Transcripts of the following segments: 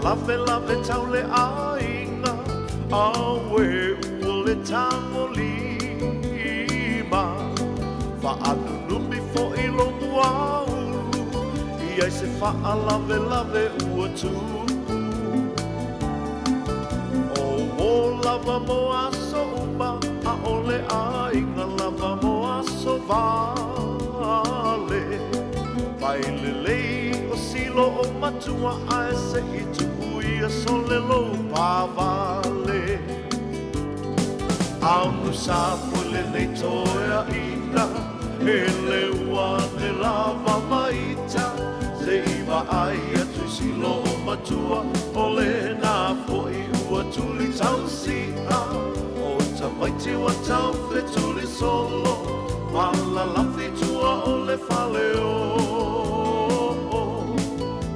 Faalavelave tau le aiga, auē ua le tagolima. Faanunumi foi lou muaulu, i ai se faalavelave ua tupu. O uō lava mo aso uma, ʻaʻole aiga lava mo aso wale. Fai lelei o silo o matua ae se i tuu ia sole lou pāwale. Aunu sa foi lenei toeaina, hele ua ane lava ma ita, se i vaai atu i silo o matua, o lena foi ua tuli tausia. O tamaiti ua tau fetuli solo, malalafi tua o le fale o.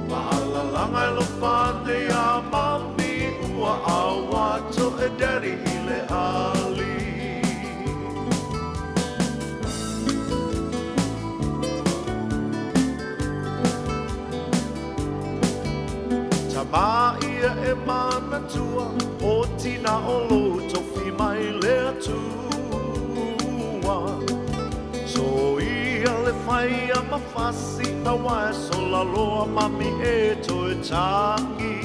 Maalalaga e lofa ane iā mami, ua aua toe daddy i le ali. Tama ia e manatua, o tina o lou tofi mai le Atua. So ia le faia ma fasi, aua e sola loa mami e toe tagi.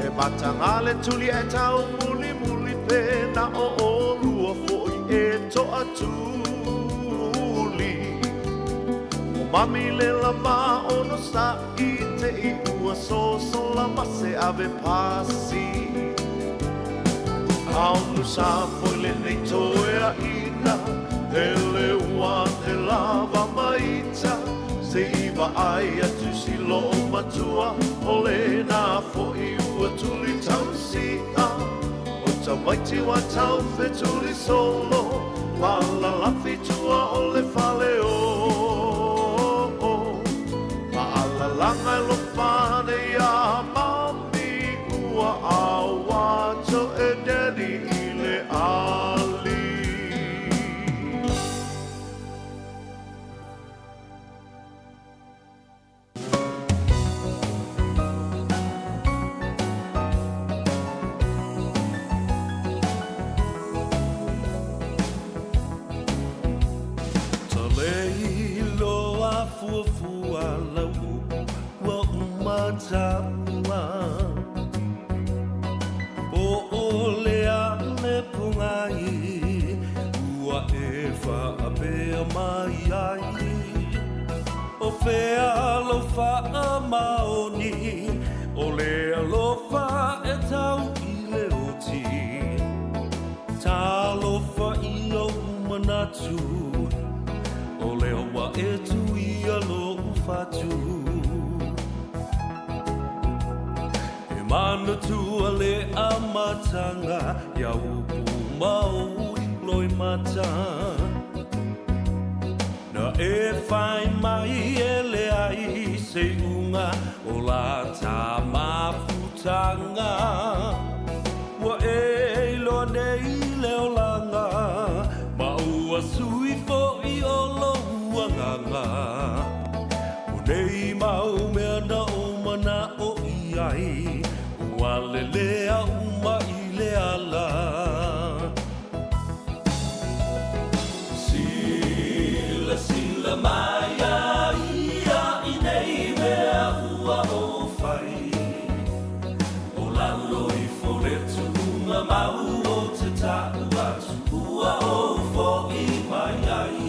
E mataga le tuli ae tau mulimuli pe na o olua foi e toatuli. O mami le lava ono sa i te i ua sosola ma se ave pasi. Aunu sa foi lenei toeaina, hele ua ane lava ma ita, se i vaai atu silo o matua, o lena foi ua tuli tausia. O tamaiti ua tau fetuli solo, malalafi tua o le fale o. Maalalaga e lofa ane iā mami, ua aua toe daddy i le ali. Ta le iloa fuafua lau upu ua uma taua. Po o le a le pogai ua e faapea mai ai. O fea lou faamaoni o le alofa e tau i le oti. Talofa i lou manatu o lea ua e tuia lou fatu. E manatua le amataga ia upu ma ou loimata. Na e fai mai e leai se iuga o la ta mafutaga. Ua e iloa nei le olaga ma ua sui fo'i o lou agaga. O nei mau mea na ou mana'o i ai ua lelea uma i le ala. Silasila mai a ia i nei mea ua ou fai. O lalo ifo le tuuga mau o te ta'u atu ua ou fo'i mai ai.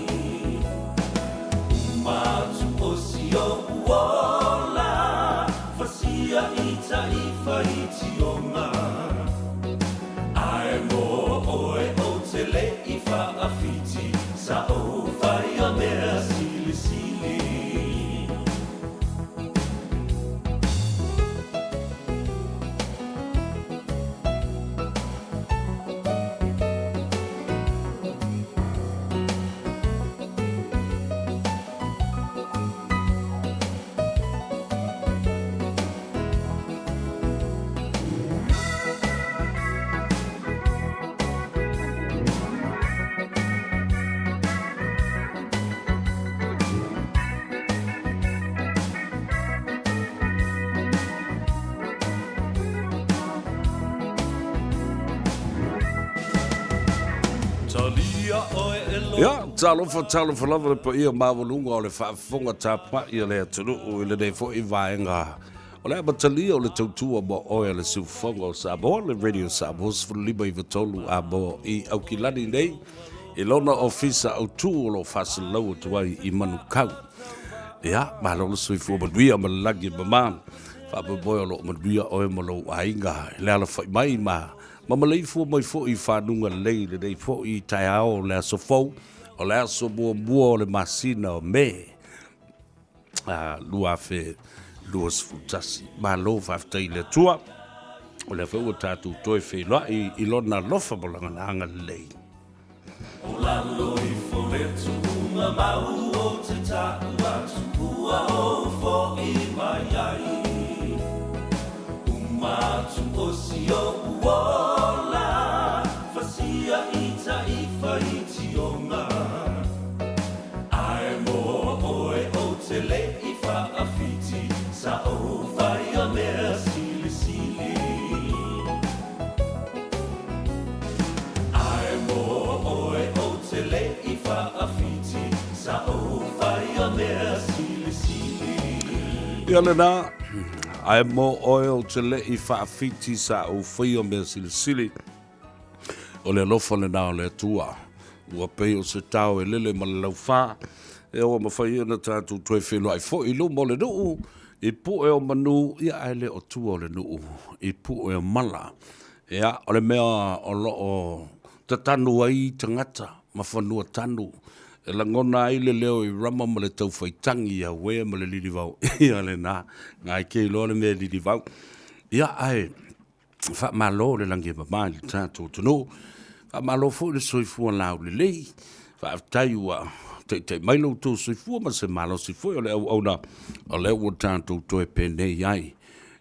Uma atu o si o'u ola, fasia i ta'i faitioga. Ae mo oe ou te le i faafiti, sa ou faia mea silisili. Ia, talofa, talofa lava le paia maualuga o le faafofoga tapuai a le atunuu i lenei foi vaega o le amatalia o le tautua mo oe a le Siufofoga o Samoa, le Radio Samoa 1593 a mo i Aukilani nei i lona ofisa autu o lo o faasalalau atu ai i Manukau. Ia, malo le soifua manuia ma le lagi e mama. Faamoemoe o lo o manuia oe ma lou aiga i le alafai mai ma ma maleifua mai foi i fanuga lelei i lenei foi taeao o le aso fou, o le aso muamua o le masina o Me 2021. Malo faafetai i le Atua, o lea foi ua tatou toe feiloai i Lona alofa ma Lona agalelei. O lalo ifo le tuuga mau o te ta'u atu ua ou fo'i mai ai Uma atu o si o'u ola Fasia i ta'ifa i tioga Ae mo oe ou te le'i fa'afiti Sa ou whaia mea silisili Ae mo oe ou te le'i fa'afiti Sa ou whaia mea silisili. Ia lena, ae mo oe ou te le'i fa'afiti Sa ou whaia mea silisili. O le alofa lena o le Atua, ua pei o se tao e lele ma le laufā, e ua mafai ai ona tatou toe feiloai foi i luma o le nuu, i pue o manu, ia ae le o tua o le nuu, i pue o mala. Ia, o le mea o lo o tatanu ai tagata ma fanua tanu, e lagona ai le leo i rama ma le taufaitagi ia uē ma le lilivau, ia lena, na e ke iloa le mea e lilivau. Ia, ae Faamalo le lagi e mama i le tatou atunuu. Faamalo foi le soifua laulelei. Faafetai ua taitai mai lo outou soifua ma se malosi foi o le auauna o lea ua tatou toe penei ai.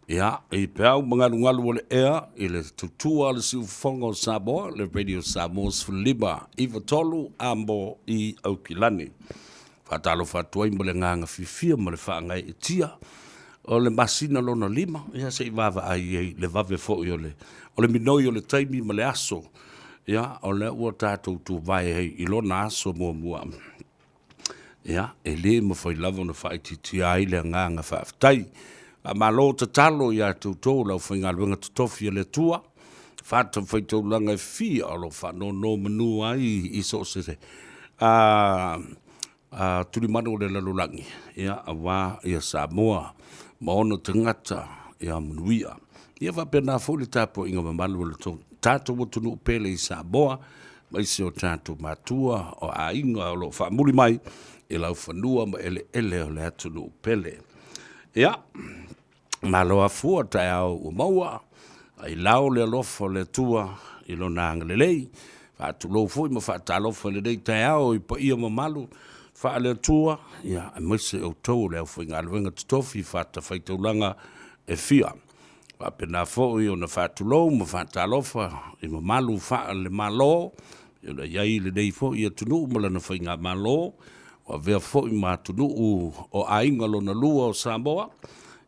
Ia, i peau magalugalu o le ea i le tautua a le Siufofoga o Samoa, le Radio Samoa 15 93 a mo i Aukilani. Faatalofa atu ai ma le agaga fiafia ma le faagaeetia o le masina lona lima, ia se i vaavaai ai le vave foi o le, o le minoi o le taimi ma le aso, ia, o lea ua tatou tuvae ai i lona aso muamua. Ia, e le mafai lava ona faaitiitia ai le agaga faafetai. Faamalo tatalo ia te outou le aufaigaluega totofi a le Atua, fatafaitaulaga e fia o lo o faanonomanu ai i so o se tulimanu o le lalolagi, ia, aua ia Samoa ma ona tagata ia manuia. Ia faapena foi le tapuaiga mamalu a le tatou atunuu pele i Samoa, aemaise o tatou matua, o aiga o lo o faamuli mai i laufanua ma eleele o le atunuu pele. Ia, malo afua taeao ua maua, ai lao le alofa o le Atua i lona agalelei. Faatulou foi ma faatalofa i lenei taeao i paia mamalu faale-Atua, ia, aemaise outou o le aufaigaluega totofi fatafaitaulaga e fia. Faapena foi ona faatulou ma faatalofa i mamalu faale-Malo, e ona i ai lenei foi atunuu ma lana faigamalo, ua avea foi ma atunuu o aiga lona lua o Samoa,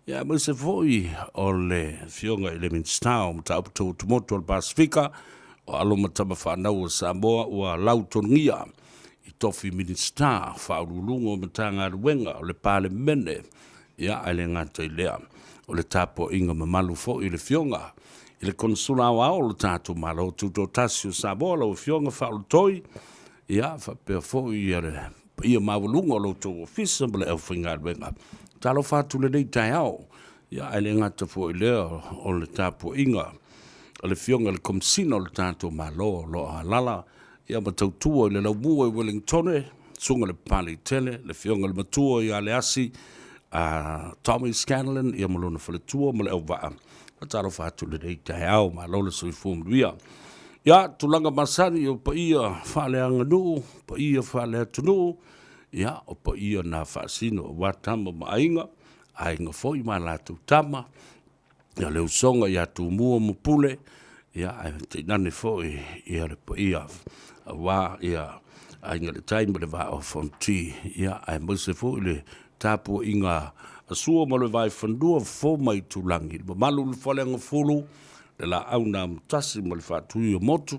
ia aemaise foi o le Afioga i le Minisita o Mataupu Tau Atumotu o le Pasefika, o alo ma tama fanau a Samoa ua lautogia i tofi Minisita, Faauluuluga o Matagaluega o le Palemene, ia ae le gata i lea, o le tapuaiga mamalu foi i le Afioga i le Konesula Aoao o le tatou Malo Tutoatasi o Samoa, lau Afioga Faaulutoi, ia faapea foi ia le paia maualuga o lo outou ofisa ma le aufaigaluega. Talofa atu lenei taeao, ia ae le gata foi i lea o le tapuaiga a le Afioga i le Komesina o le tatou Malo o lo o alaala ia ma tautua i le laumua i Wellingtone, Susuga i le Papaliitele, le Afioga i le Matua ia Leasi a Tommy Scanlon ia ma lona faletua ma le auvaa. Faatalofa atu i lenei taeao, malo le soifua manuia. Ia, tulaga masani o paia faaleaganuu, paia faaleatunuu, ia, o paia na faasino aua tama ma aiga, aiga foi ma latou tama, ia le usoga ia Tumua ma Pule, ia ae tainane foi ia le paia aua ia Aiga i le Tai ma le Vaa o Fonoti, ia aemaise foi le tapuaiga a Sua ma le Vaifanua, Fofo ma Aitulagi, le mamalu i le Faleagafulu, le Laau na Amotasi ma le Faatui o Motu,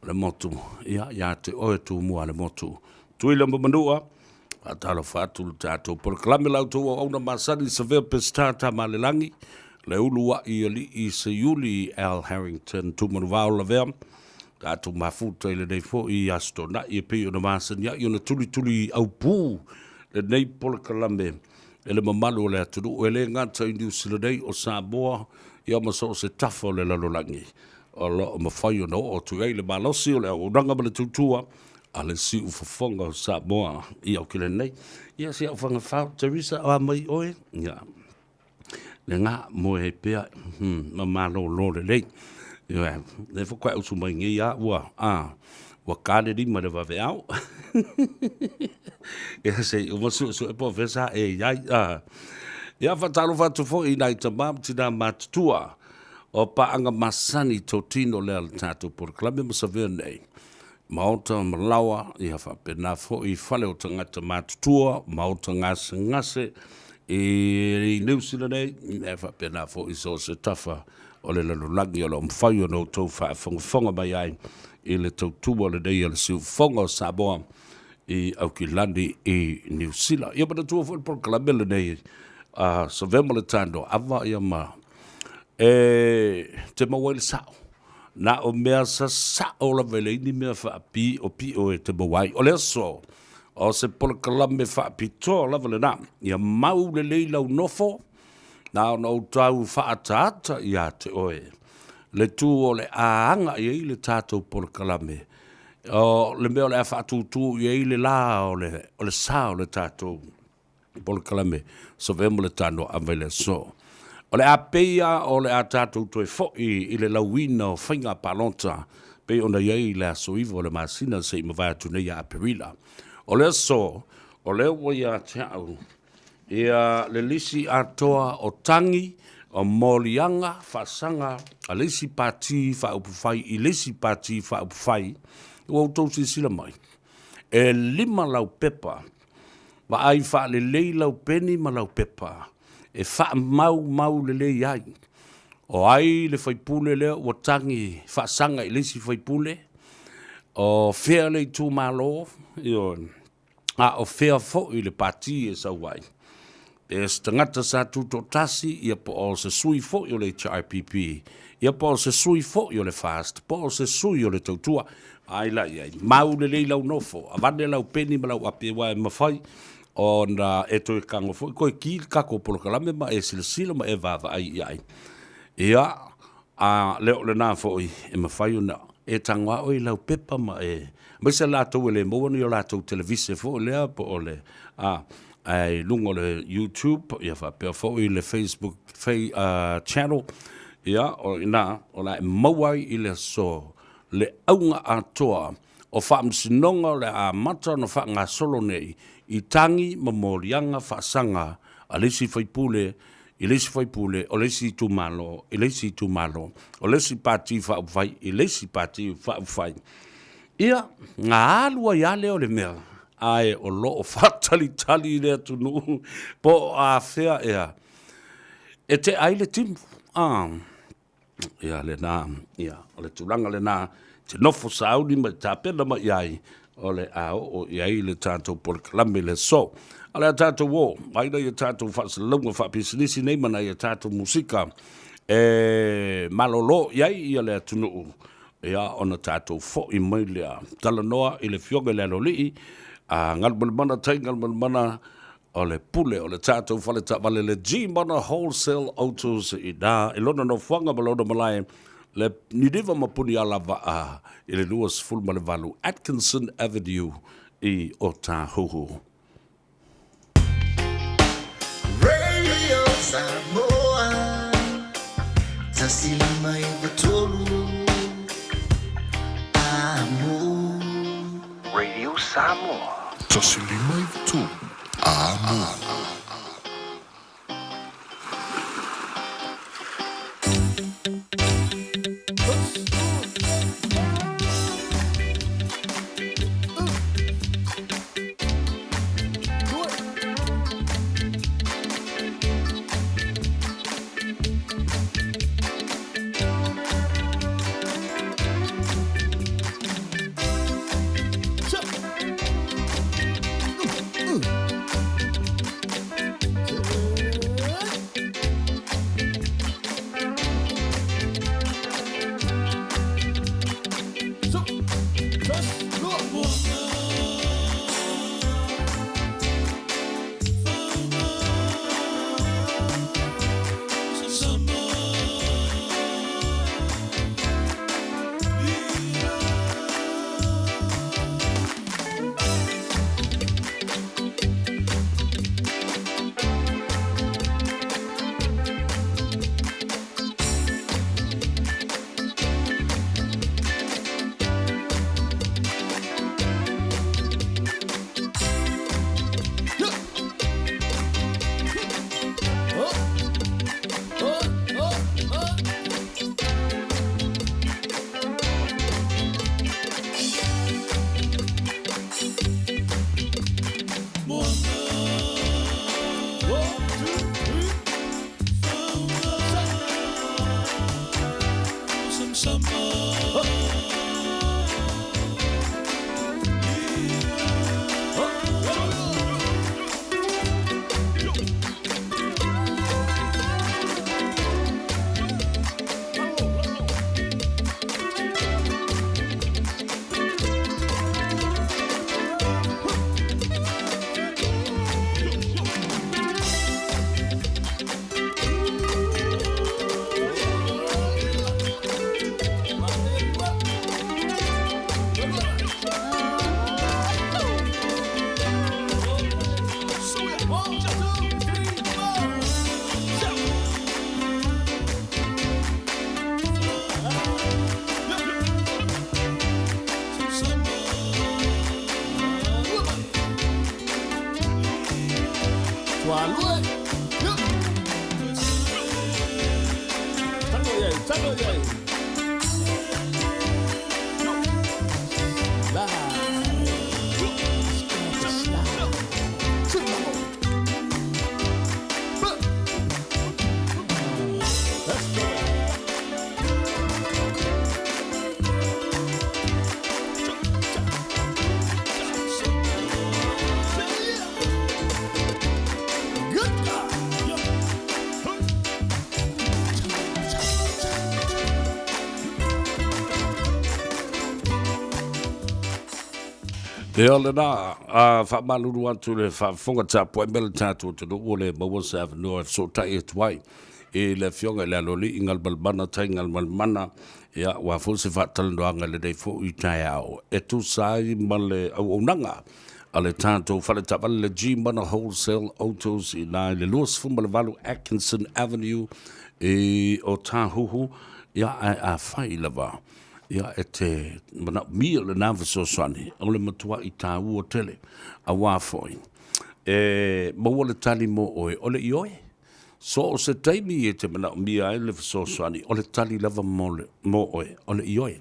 le motu, ia, ia te oe Tumua le motu. Tuila ma Manua, faatalofa atu le tatou polokalame la outou auauna masani Savea Peseta Tamalelagi, le uluai alii Seiuli Al Harrington Tumanuvao Lavea, tatou mafuta i lenei foi Aso Toonai e pei ona masani ai ona tulituli aupu lenei polokalame e le mamalu o le atunuu e le gata i Niu Sila nei o Samoa ia ma so o se tafa o le lalolagi o lo o mafai ona oo atu i ai le malosi o le auaunaga ma le tautua a le siufofoga o Samoa i Aukilani nei. Ia si au fagafao, Teresa, o a mai oe? Ia, le gā moe ai pea, ma malōlō lelei. Ia, le faatoa usu mai nei a ua, a, ua ka le lima i le vaveao. Ia se i uma suesue po o fea sa e i ai. A. Ia, faatalofa atu foi i nai tama ma tinā matutua o paaga masani totino lea le tatou polokalame ma savea nei. Maota ma laoa, ia faapena foi fale o tagata matutua, maota gasegase i Niu Sila nei, e faapena foi so o se tafa o le lalolagi o lo o mafai ona outou faafogafoga mai ai i le tautua lenei a le Siufofoga o Samoa i Aukilani i Niu Sila. Ia manatua foi le polokalame lenei a Savea ma le Tanoa ia ma e te maua ai le sao. Na o mea sasao lava e leai ni mea faapiopio e te maua ai. O le aso, o se polokalame faapitoa lava lena. Ia mau lelei lau nofo, na ona ou tau faaataata ia te oe le tu o le a aga i ai le tatou polokalame, o le mea o le a faatūtū i ai le la o le sa o le tatou polokalame Savea ma le Tanoa Ava i le aso. O le a pei lava o le a tatou toe foi i le lauina o faiga palota pei ona i ai i le aso 9 o le masina se i mavae atu nei ia Aperila. O le aso, o lea ua ia te au ia le lisi atoa o tagi o moliaga faasaga a le isi pati faaupufai i le isi pati faaupufai, ua outou silasila mai, e 5 laupepa Vaai faalelei lau peni ma lau pepa e faamaumau lelei ai. O ai le faipule lea ua tagi faasaga i le isi faipule? O fea le itumalo? Ioe. A o fea foi le pati e sau ai? Pe se tagata sa tutoatasi, ia po o se sui foi o le HRPP, ia po o se sui foi o le FAST, po o se sui o le Tautua. Ai la i ai, mau lelei lau nofo, avane lau peni ma lau api aua e mafai ona e toe tago foi koe ki le tatou polokalame ma e silasila ma e vaavaai i ai. Ia, a le o lena foi e mafai ona e tago lava oe i lau pepa ma e, aemaise latou e le maua ni o latou televise foi lea po o le, a, ae i luga o le YouTube ia faapea foi le Facebook channel, ia o i ina o le a e maua ai i le aso le auga atoa o faamasinoga o le a amata ona faagasolo nei i tagi ma moliaga faasaga a le isi faipule i le isi faipule o le isi itumalo i le isi itumalo, o le isi pati faaupufai i le isi pati faaupufai. Ia, na alu ai lava lea o le mea, ae o lo o faatalitali le atunuu po o afea ea e tea ai le timu. Ah. Ia lena, ia, o le tulaga lena, te nofo sauni ma tapena mai i ai, o le a oo i ai le tatou polokalame i le aso. A o le a tatou o, mai nai a tatou faasalalauga faapisinisi nei ma nai a tatou musika e malolo i ai ia le atunuu, ia ona tatou foi mai lea. Talanoa i le Afioga i le Aloalii, a Galumalemana Tai Galumalemana, O le pule o le tatou fale taavale le G-Mana Wholesale Autos i ina i lona nofoaga ma lona malae le Niniva ma Punialavaa i le 28 Atkinson Avenue i Otahuhu. Radio Samoa 153 Amo. Radio Samoa. 153 Amo. Tualue. Tago iai, tago iai. Ia lena, a faamalulu atu i le faafofoga tapuai mai le tatou atunuu ua le maua se avanoa e fesootai atu ai i le Afioga i le Aloalii Galumalemana Tai Galumalemana, ia, aua foi se faatalanoaga i lenei foi taeao e tusa ai ma le auaunaga a le tatou fale taavale le G-Mana Wholesale Autos i ina i le 28 Atkinson Avenue i Otahuhu, ia, ae afai lava ia e te manaomia lena fesoasoani, o le matuai taua tele, aua foi e maua le tali mo oe, o le ioe. So o se taimi e te manaomia ai le fesoasoani, o le tali lava mo, le, mo oe, o le ioe.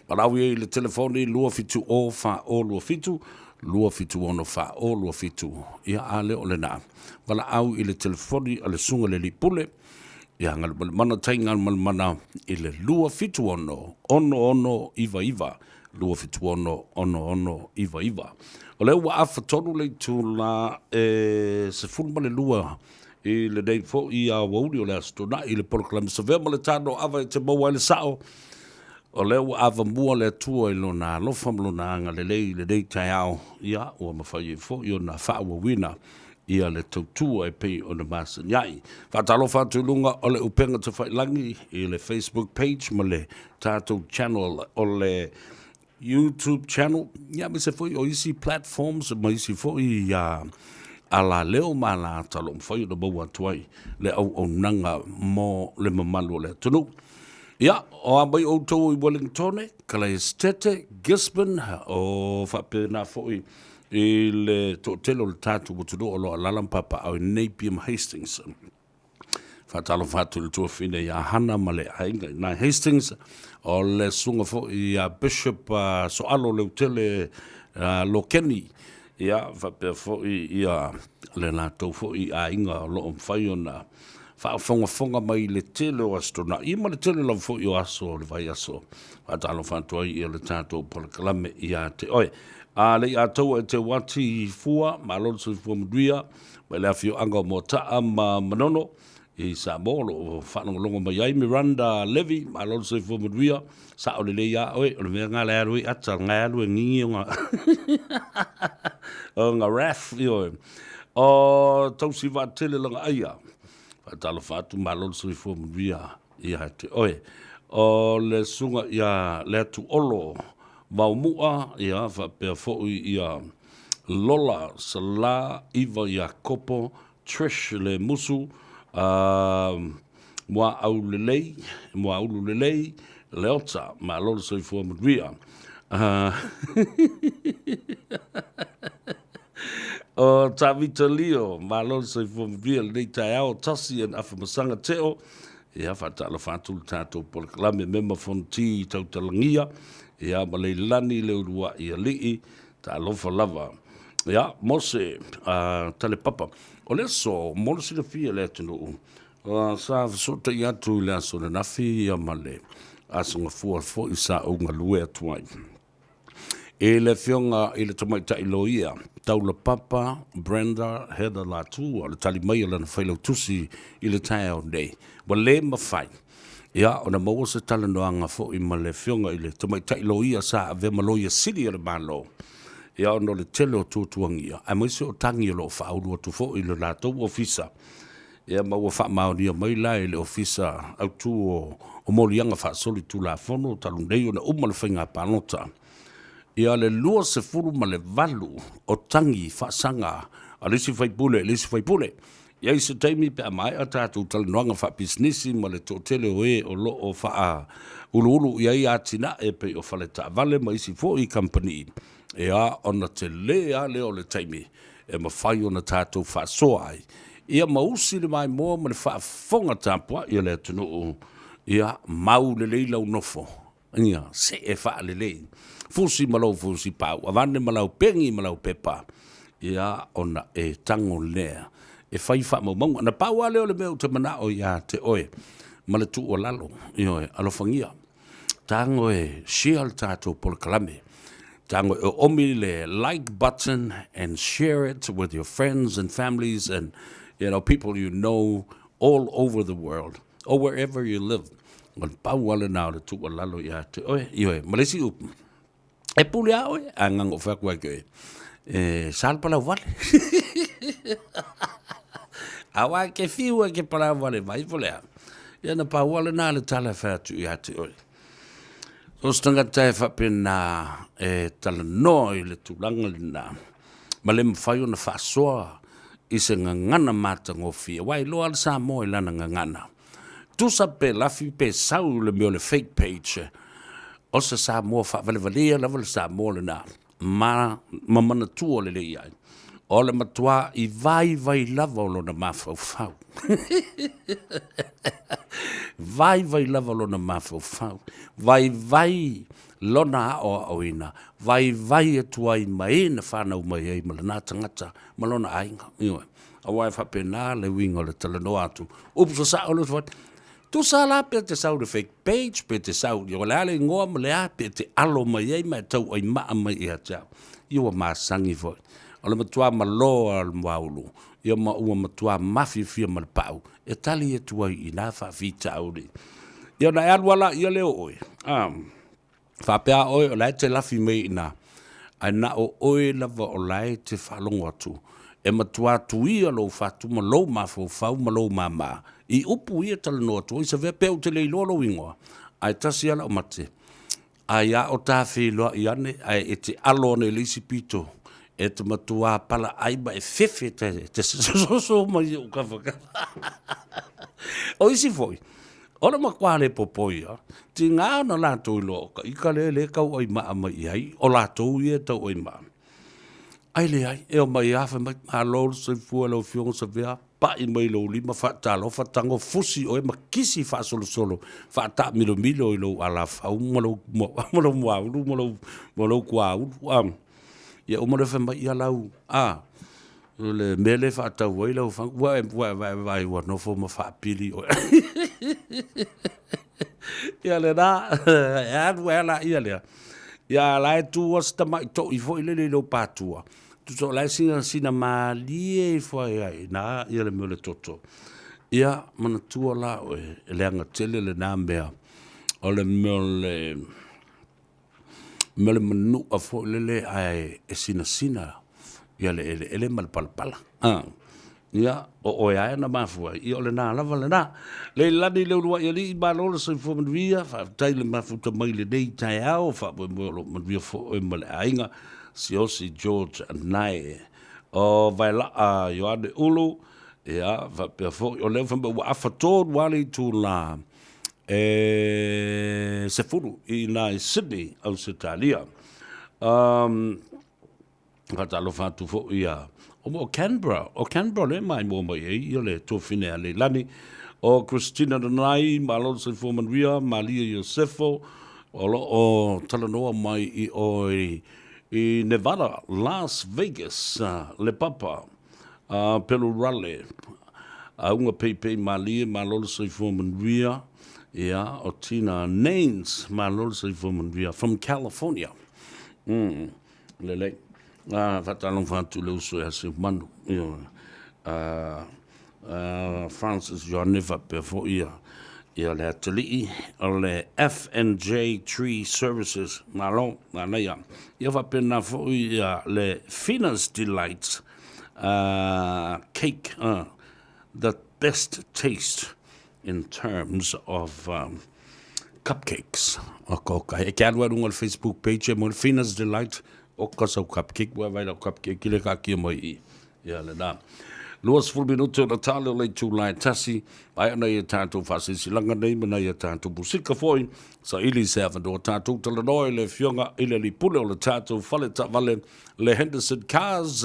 Valaau i ai i le telefoni 270 4027, 276 4027, ia a lea o lena. Valaau i le telefoni a le Susuga i le Alii Pule, ia Galumalemana Tai Galumalemana i le 276 6699, 276 6699. O lea ua afa tonu le itula e 12 i lenei foi aoauli o le Aso Toonai i le polokalame Savea ma le Tano Ava e te maua ai le sao. O lea ua avamua le Atua i Lona alofa ma Lona agalelei i lenei taeao, ia, ua mafai ai foi ona faaauauina ia le tautua e pei ona masani ai. Faatalofa atu i luga o le upega tafailagi i le Facebook page ma le tatou channel o le YouTube channel, ia aemaise foi o isi platforms ma isi foi alaleo ma alata o lo o mafai ona maua atu ai le auaunaga mo le mamalu o le atunuu. Ia, o a mai outou i Wellingtone, Kalaesetete, Gisborne, o faapena foi i le toatele o le tatou atunuu o lo o alaala ma papaaao i Napier ma Hastings. Faatalofa atu i le tuafafine ia Hana ma le aiga i ina i Hastings. O le susuga foi ia Bishop Soalo Leutele Lokeni, ia faapea foi ia le latou foi aiga o lo o mafai ona faafogafoga mai i le tele o Aso Toonai ma le tele lava foi o aso o le vaiaso. Faatalofa atu ai i le tatou polokalame ia te oe. A le i ataua e te uati i fua, malo le soifua manuia mai le afioaga o Moataa ma Manono i Samoa o lo o faalogologo mai ai Miranda Levy, malo le soifua manuia, sao lelei lava oe, o le mea lena la e alu ai ata, lena e alu e gigi ona ona wrath, ioe. O Tausi Vaatele Lagaaia, faatalofa atu, malo le soifua manuia ia te oe. O le susuga ia Leatuolo Vaomua, ia faapea foi ia Lola Sala Iva Iakopo, Trish Lemusu, Muaaulelei, Muaaululelei Leota, malo le soifua manuia. O Tavita Lio, malo le soifua manuia lenei taeao, Tasi and Afamasaga Teo, ia faatalofa atu le tatou polokalame mema fonoti tautalagia, ia ma Leilani Leuluai Alii, talofa lava. Ia, Mose Talepapa, o le aso mo le silafia e le atunuu, sa fesootai atu i le aso ananafi ia ma le aso gafua foi sa ou galue atu ai i le Afioga i le Tamaitai Loia Taulapapa Brenda Heather Latu, o le tali mai a lana failautusi i le taeao nei, ua le mafai ia ona maua se talanoaga foi ma le Afioga i le Tamaitai Loia sa avea ma Loia Sili a le Malo, ia ona o le tele o tuatuagia aemaise o tagi o lo o faaulu atu foi i le latou ofisa. Ia ma ua faamaonia mai la e le Ofisa Autu o Moliaga Faasolitulafono talu nei ona uma le faiga palota, ia le 28 o tagi faasaga a le isi faipule i le isi faipule. E i ai se taimi pe a maea tatou talanoaga faapisinisi ma le toatele o e o lo o faauluulu i ai atinae e pei o faletaavale ma isi foi kamupani, ia ona tele lava lea o le taimi e mafai ona tatou faasoa ai. Ia ma usi le maimoa ma le faafofoga tapuai a le atunuu, ia mau lelei lau nofo, ia see faalelei, fusi ma lou fusipau, avane ma lau peni ma lau pepa, ia ona e tago lea e fai faamaumauga. Na pau lava lea o le mea ou te manao ia te oe ma le tuualalo, ioe, alofagia, tago e share le tatou polokalame, tago e oomi le like button and share it with your friends and families and you know, people you know all over the world or wherever you live. O le pau lava lena o le tuualalo ia te oe, ioe, ma le isi upu, E pule a oe, a ngango fai atu ai ke oe, e sa le palau vale. A wa ke fiu e ke palau vale mai po lea. Ia na pau ale na le tala fai atu ia te oe. So se tangata e faapena e talanoa i le tulaga lena, ma le mafai ona faasoa i se gagana matagofie, aua e iloa lava le Samoa i lana gagana. Tusa pe lafi pe sau le mea o le fake page, o se Samoa faavalevalea lava le Samoa lena ma ma manatua lelei ai, o le matua'i vaivai lava o lona mafaufau. Vaivai lava lona mafaufau, vaivai lona aoaoina, vaivai atu ai ma e na fanau mai ai ma lena tagata ma lona aiga. Ioe. Aua e faapena le uiga o le talanoa atu. Upu sasao le uso Tusa la pe te sau le fake page, pe te sau, o le a le igoa ma le a, pe te alo mai ai ma e tauai maa mai ia te au. Ia ua masani foi. O le matua malo lava o le muaulu, ia ma ua matua mafiafia ma le pau, e tali atu ai i na faafitauli. Ia ona e alu lava laia lea o oe, a. Faapea oe o la e te lafi mai i ina, ae na o oe lava o la e te faalogo atu, e matua tuia lou fatu ma lou mafaufau ma lou māmā i upu ia e talanoa atu ai, Savea, pe ou te le iloa lou igoa, ae tasi lava lau mate, ai a o ta feiloai ane ae e te alo ane i le isi pito, e te matua palaai ma e fefe te soso mai i ou kafakafa. O isi foi, O le matua le popo ia, tiga ona latou iloa o ka ika lea le tauai maa mai i ai, o latou ia e tauai maa. Ai leai, e omai lava fai mai, malo le soifua i lau Afioga Savea, pai mai lou lima faatalofa, tago fusi oe ma kisi faasolosolo, faataamilomilo i lou alafau ma lou, ma lou muaulu ma lou, ma lou kuaulu. Ia uma lea fai mai, ia lau, a, O le mea lea e faatau ai lau fagu, ua e vaai ua nofo ma faapili oe. Ia lena, e alu ai laia lea. Ia la e tu lava si tamai to'i foi lele i lou patua, tusa o la e sinasina malie ifo ai lava i ina le mea o le toto. Ia manatua la oe, e leaga tele lena mea, o le mea o le mea o le manua foi lele ae e sinasina ia le eleele ma le palapala. Ia, o oe lava na mafua ai, ia o lena lava lena. Leilani le uluai alii, malo le soifua manuia, faafetai le mafuta mai i lenei taeao, faamoemoe o lo o manuia foi oe ma le aiga, Siaosi George Nae. O Vaelaa Ioane Ulu, ia, faapea foi, o lea fai mai ua afa tonu lava le itula e 10 i ina i Sydney, Ausetalia. Faatalofa atu foi ia o Canberra, o Canberra lea e maimoa mai ai ia le tuafine a Leilani, o Christina Nanai, malo le soifua manuia, Malia Iosefo, o lo o talanoa mai i o i Nevada, Las Vegas, le papa. A Pelu Rale, Auga Peipei Malie, malo le soifua manuia, ia, o Tina Nains, malo le soifua manuia, from California. Lelei. A, faatalofa atu i le uso ia Seumanu, ioe. A, a Francis Ioane faapea foi ia, ia le atalii o le FNJ Tree Services, malo, manaia. Ia faapena foi ia le Fina's Delight cake, the best taste in terms of cupcakes. Oka oka. E ke alu ai luga o le Facebook page e mo le Fina's Delight, oka sau cupcake, ua vai lau cupcake i le kaakia mai i. Ia lena. 20 minute ona tale o le itula e tasi, ai ona ia tātou faasilasilaga nei ma nai a tātou musika foi, saili se avanoa tātou talanoa i le afioga i le alii pule o le tātou fale taavale le Henderson Cars.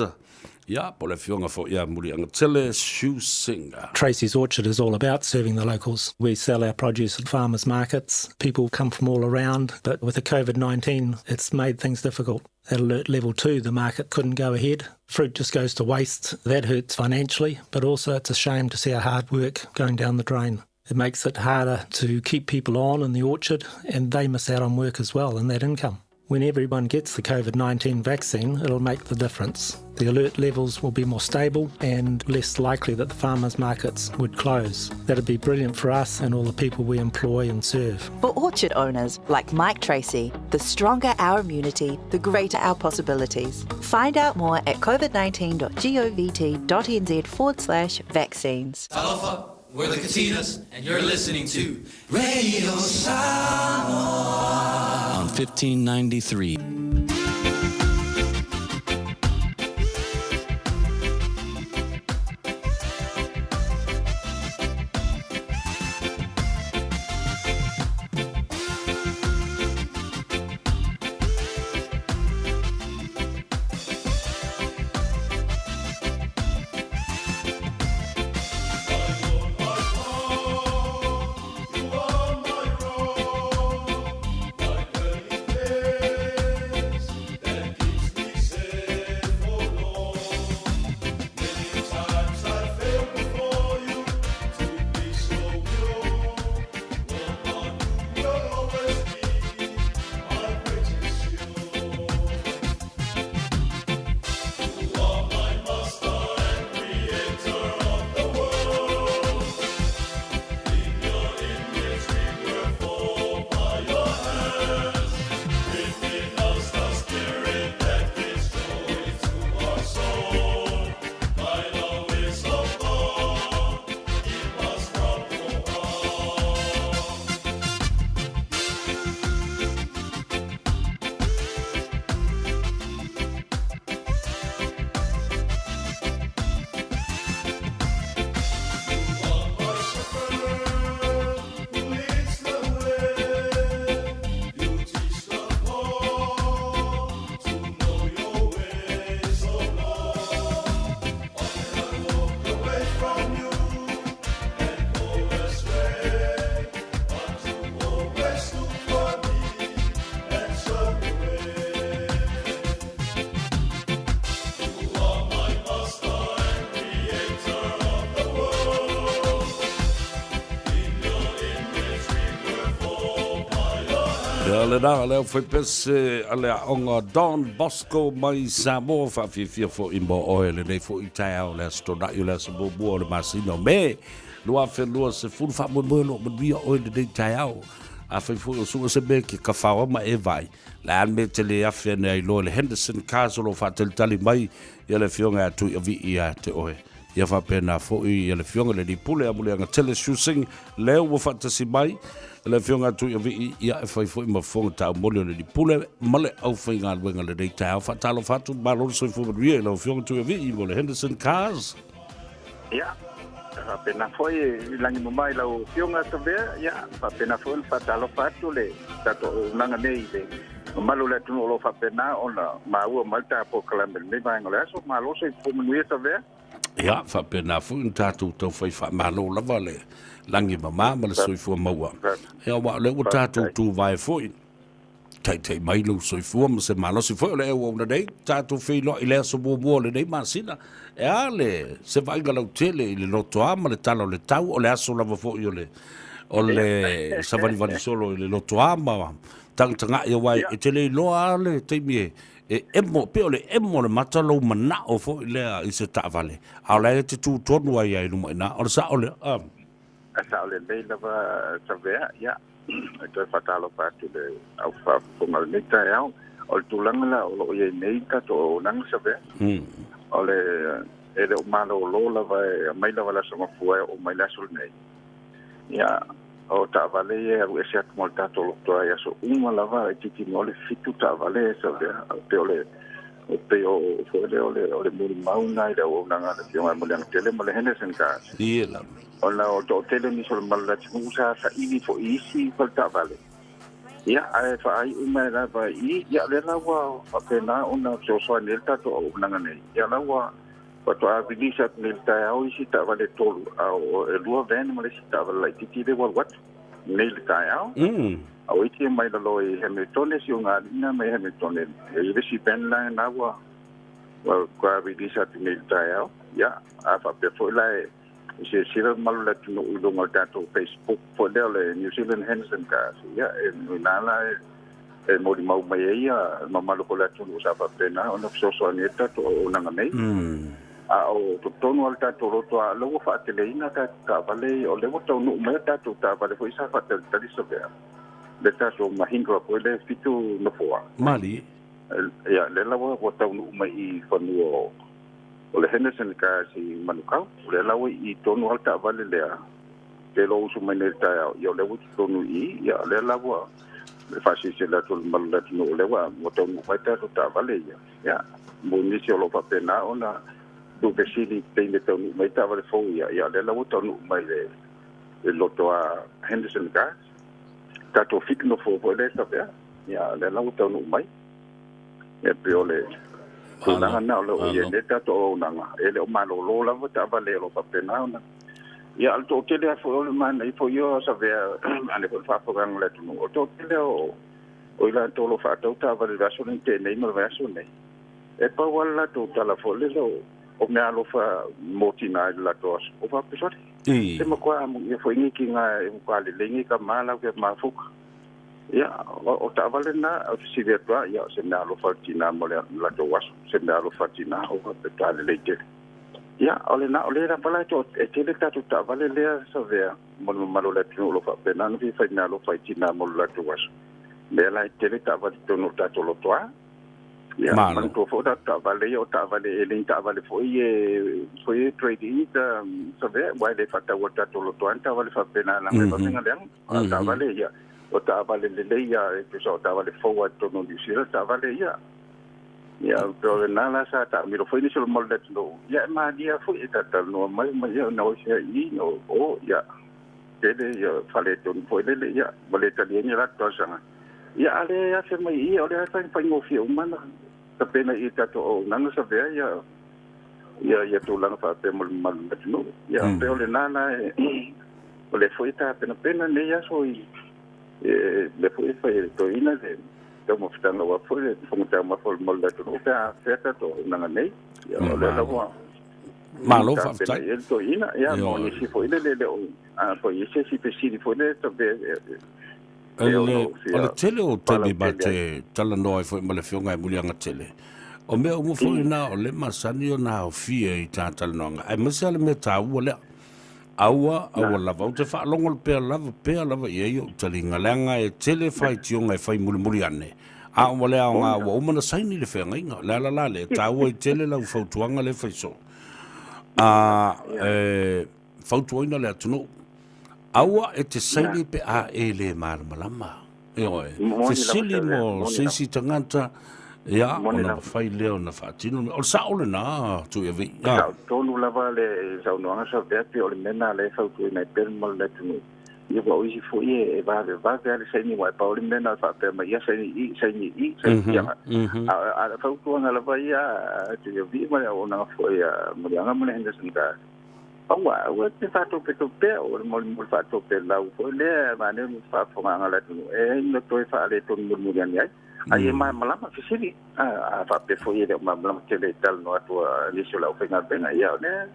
Ia, po o le Afioga foi ia Muliagatele Siusinga. Tracy's Orchard is all about serving the locals. We sell our produce at farmers markets. People come from all around, but with the COVID-19, it's made things difficult. At alert level 2, the market couldn't go ahead. Fruit just goes to waste. That hurts financially, but also it's a shame to see our hard work going down the drain. It makes it harder to keep people on in the orchard, and they miss out on work as well and that income. When everyone gets the COVID-19 vaccine, it'll make the difference. The alert levels will be more stable and less likely that the farmers markets would close. That'd be brilliant for us and all the people we employ and serve. For orchard owners like Mike Tracy, the stronger our immunity, the greater our possibilities. Find out more at covid19.govt.nz/vaccines. Talofa, we're the Katinas, and you're listening to Radio Samoa on 1593. Ia lena le aufaipese a le aoga Don Bosco mai Samoa faafiafia foi mo oe lenei foi taeao le Aso Toonai o le aso muamua o le masina o Me 2020 faamoemoe o lo o manuia oe lenei taeao. Afai foi o sua se mea ke kawhaoa ma e vai, le a le mea te le afe ane ai loa le Henderson Cars o lo o faatalitali mai ia le afioga ia Tuiavii ia te oe. Ia faapena foi ia le afioga i le alii pule a Muliagatele Siusing lea ua faatasi mai le afioga a Tuiavii ia e fai foi ma fofoga taumoli o le alii pule ma le aufaigaluega lenei taeao. Faatalofa atu, malo le soifua manuia i lau afioga Tuiavii mo le Henderson Cars. Ia, faapena foi i lagi mama i lau Afioga Tavea, ia, faapena foi ona faatalofa atu le tatou auaunaga nei i le mamalu o le atunuu o lo o faapena ona maua mai le ta polokalame i lenei vaega o le aso. Malo soifua manuia Tavea. Ia, faapena foi ona tatou taufai faamalo lava le lagi mama ma le soifua maua. Ia, aua o lea ua tatou tuvae foi. Taitai mai lou soifua ma se malosi foi o le auauna nei, tatou feiloai i le aso muamua o lenei masina. E a le se vaaiga lautele i le lotoa ma le tala o le tau, o le aso lava foi o le o le savalivali solo i le lotoa ma tagatagai aua e te le iloa lava le taimi e e emo, pei o le emo o le mata lou manao foi lea i se taavale, a o la e te tu tonu ai lava i luma i ina. O le sao lea? A sao lelei lava Savea, ia, e toe faatalofa atu i le au faafofoga o lenei taeao. O le tulaga la o lo o i ai nei tatou auaunaga Savea, o le e le o malolo lava e aumai lava le Aso Gafua e oo mai le aso lenei. Ia, o taavale ia e alu ese atu ma le tatou lotoa i aso uma lava, itiiti mai o le fitu taavale Savea, pei o le E pei o foi lea o le, o le molimau lena i le auaunaga a le Afioga ia Muliagatele ma le Henderson Cars. Ia lava. Ona o toatele nisi o le mamalu o le atunuu sa saili foi i isi faletaavale. Ia, ae faaiu mai lava i i, ia lea la ua faapena ona fesoasoani ai le tatou auaunaga nei. Ia la ua Faatoa release atu nei i le taeao isi taavale e tolu, a o e lua van ma le isi taavale laitiiti lea ua alu atu nei i le taeao. A o isi e mai lalo i Hamiltone, si ogaali'i na mai Hamiltone. E i ai le isi van la lena ua ua release atu nei i le taeao. Ia, a faapea foi la e silasila le mamalu o le atunuu i luga o le tatou Facebook foi lea o le New Zealand Henderson Cars, ia, e i ina la e molimau mai ai le mamalu foi o le atunuu sa faapena ona fesoasoani ai le tatou auaunaga nei. A o totonu lava o le tatou loto lava, o lea ua faateleina tatou taavale, o lea ua taunuu mai a tatou taavale foi sa faatalitali Savea, le tatou Mahindra foi lea e 7 nofoa. Malie. Ia, lea la ua taunuu mai i fanua o le Henderson Cars i Manukau. O lea la ua i tonu lava le taavale lea, pe lo usu mai nei i le taeao, ia o lea ua i totonu i i, ia o lea la ua faasilasila atu i le mamalu o le atunuu, o lea ua taunuu mai tatou taavale ia. Ia, mo nisi o lo o faapena ona tuufesili i taimi e taunuu mai taavale fou ia, ia o lea la ua taunuu mai le loto a Henderson Cars. Tatou 7 nofoa foi lea e Savea, ia o lea la ua taunuu mai. Ia pei o le tulaga lena o lo o i ai nei le tatou auaunaga, e le o malolo lava taavale o lo o faapena ona. Ia, a o le toatele lava foi o le manaia foi ia o Savea, a foi le faafofogaaga a le atunuu, o le toatele o i latou o lo o faatau taavale i le vaiaso lenei tea nei ma le vaiaso nei, e pau lava le latou tala foi lele o meaalofa mo tina i le latou aso, o faapea sole, se matua amuia foi nei tina e matua lelei nei tama lau ke mafuta. Ia, o taavale na, o fesili atu lava, ia, o se meaalofa a le tina mo le latou aso, se meaalofa a tina, o faapea lelei tele. Ia, o lena, o lea lava la e tele tatou taavale lea Savea mo le mamalu o le atunuu o lo o faapena ona fia fai meaalofa i tina mo le latou aso. Lea la e tele taavale i totonu o le tatou lotoa. Ia, manatua foi o tatou taavale ia, o taavale e le ni taavale foi e foi e trade in Savea, aua e le faataua e le tatou lotoa ni taavale faapena leaga e vave ona leaga. A o taavale ia, o taavale lelei ia, e tusa o taavale fou lava i totonu o Niu Sila taavale ia. Ia, pei o lena la sa taamilo foi nisi o le mamalu o le atunuu, ia e malie foi e talatalanoa mai ma ia na o isi ai i o o ia tele ia faaletonu foi lele ia ua le taliaina ia latou talosaga. Ia a le afe mai i i, o lea e faigofie uma ona tapena i i tatou auaunaga Savea ia ia ia tulaga faapea mo le mamalu o le atunuu. Ia pei o lena la e o lea foi e tapenapena nei aso i lea foi e fai e le toeaina le taumafataga aua foi le fofoga taumafa o le mamalu o le atunuu pe a afea tatou auaunaga nei. Ia o lea la ua Malo faafetai. Tapena i ai le toeaina, ia ma nisi foi lele le o a foi i se isi fesili foi lele E o le tele o taimi ma te talanoa ai foi ma le Afioga ia Muliagatele, o mea uma foi na o le masani ona aofia i tā talanoaga, aemaise lava le mea taua lea. Aua, aua lava, ou te faalogo pea lava, pea lava i ai ou taliga, leaga e tele faitioga e fai mulimuli ane, a ua le aoga ua uma ona saini le feagaiga. O le ala la lea, e taua ai tele lau fautuaga lea e fai soo. A, e fautuaina le atunuu, Aua e te saini pe a e le malamalama. Ioe. Fesili mo se isi tagata, ia, ona mafai lea ona faatino. O le sao lena, Tuiavi. E sao tonu lava le saunoaga Savea, pei o le mea lena o lea e fautuaina ai pea le mamalu o le atunuu. Ia aua o isi foi e vavevave lava le saini, aua e pau le mea na faapea mai, ia saini i, saini i, saini i. A o le fautuaga lava ia a Tuiavi ma le auaunaga foi a Muliaga ma le Henderson Guard, Aua, aua e te faatopetopea, o le molimoli faatopelau foi lea, manaia le faafofogaaga a le atunuu, e ai ma toe faaletonu mulimuli ane ai. A ia malamalama fesili, a faapea foi e le o malamalama tele i talanoa atu a nisi o le aufaigaluega, ia o lea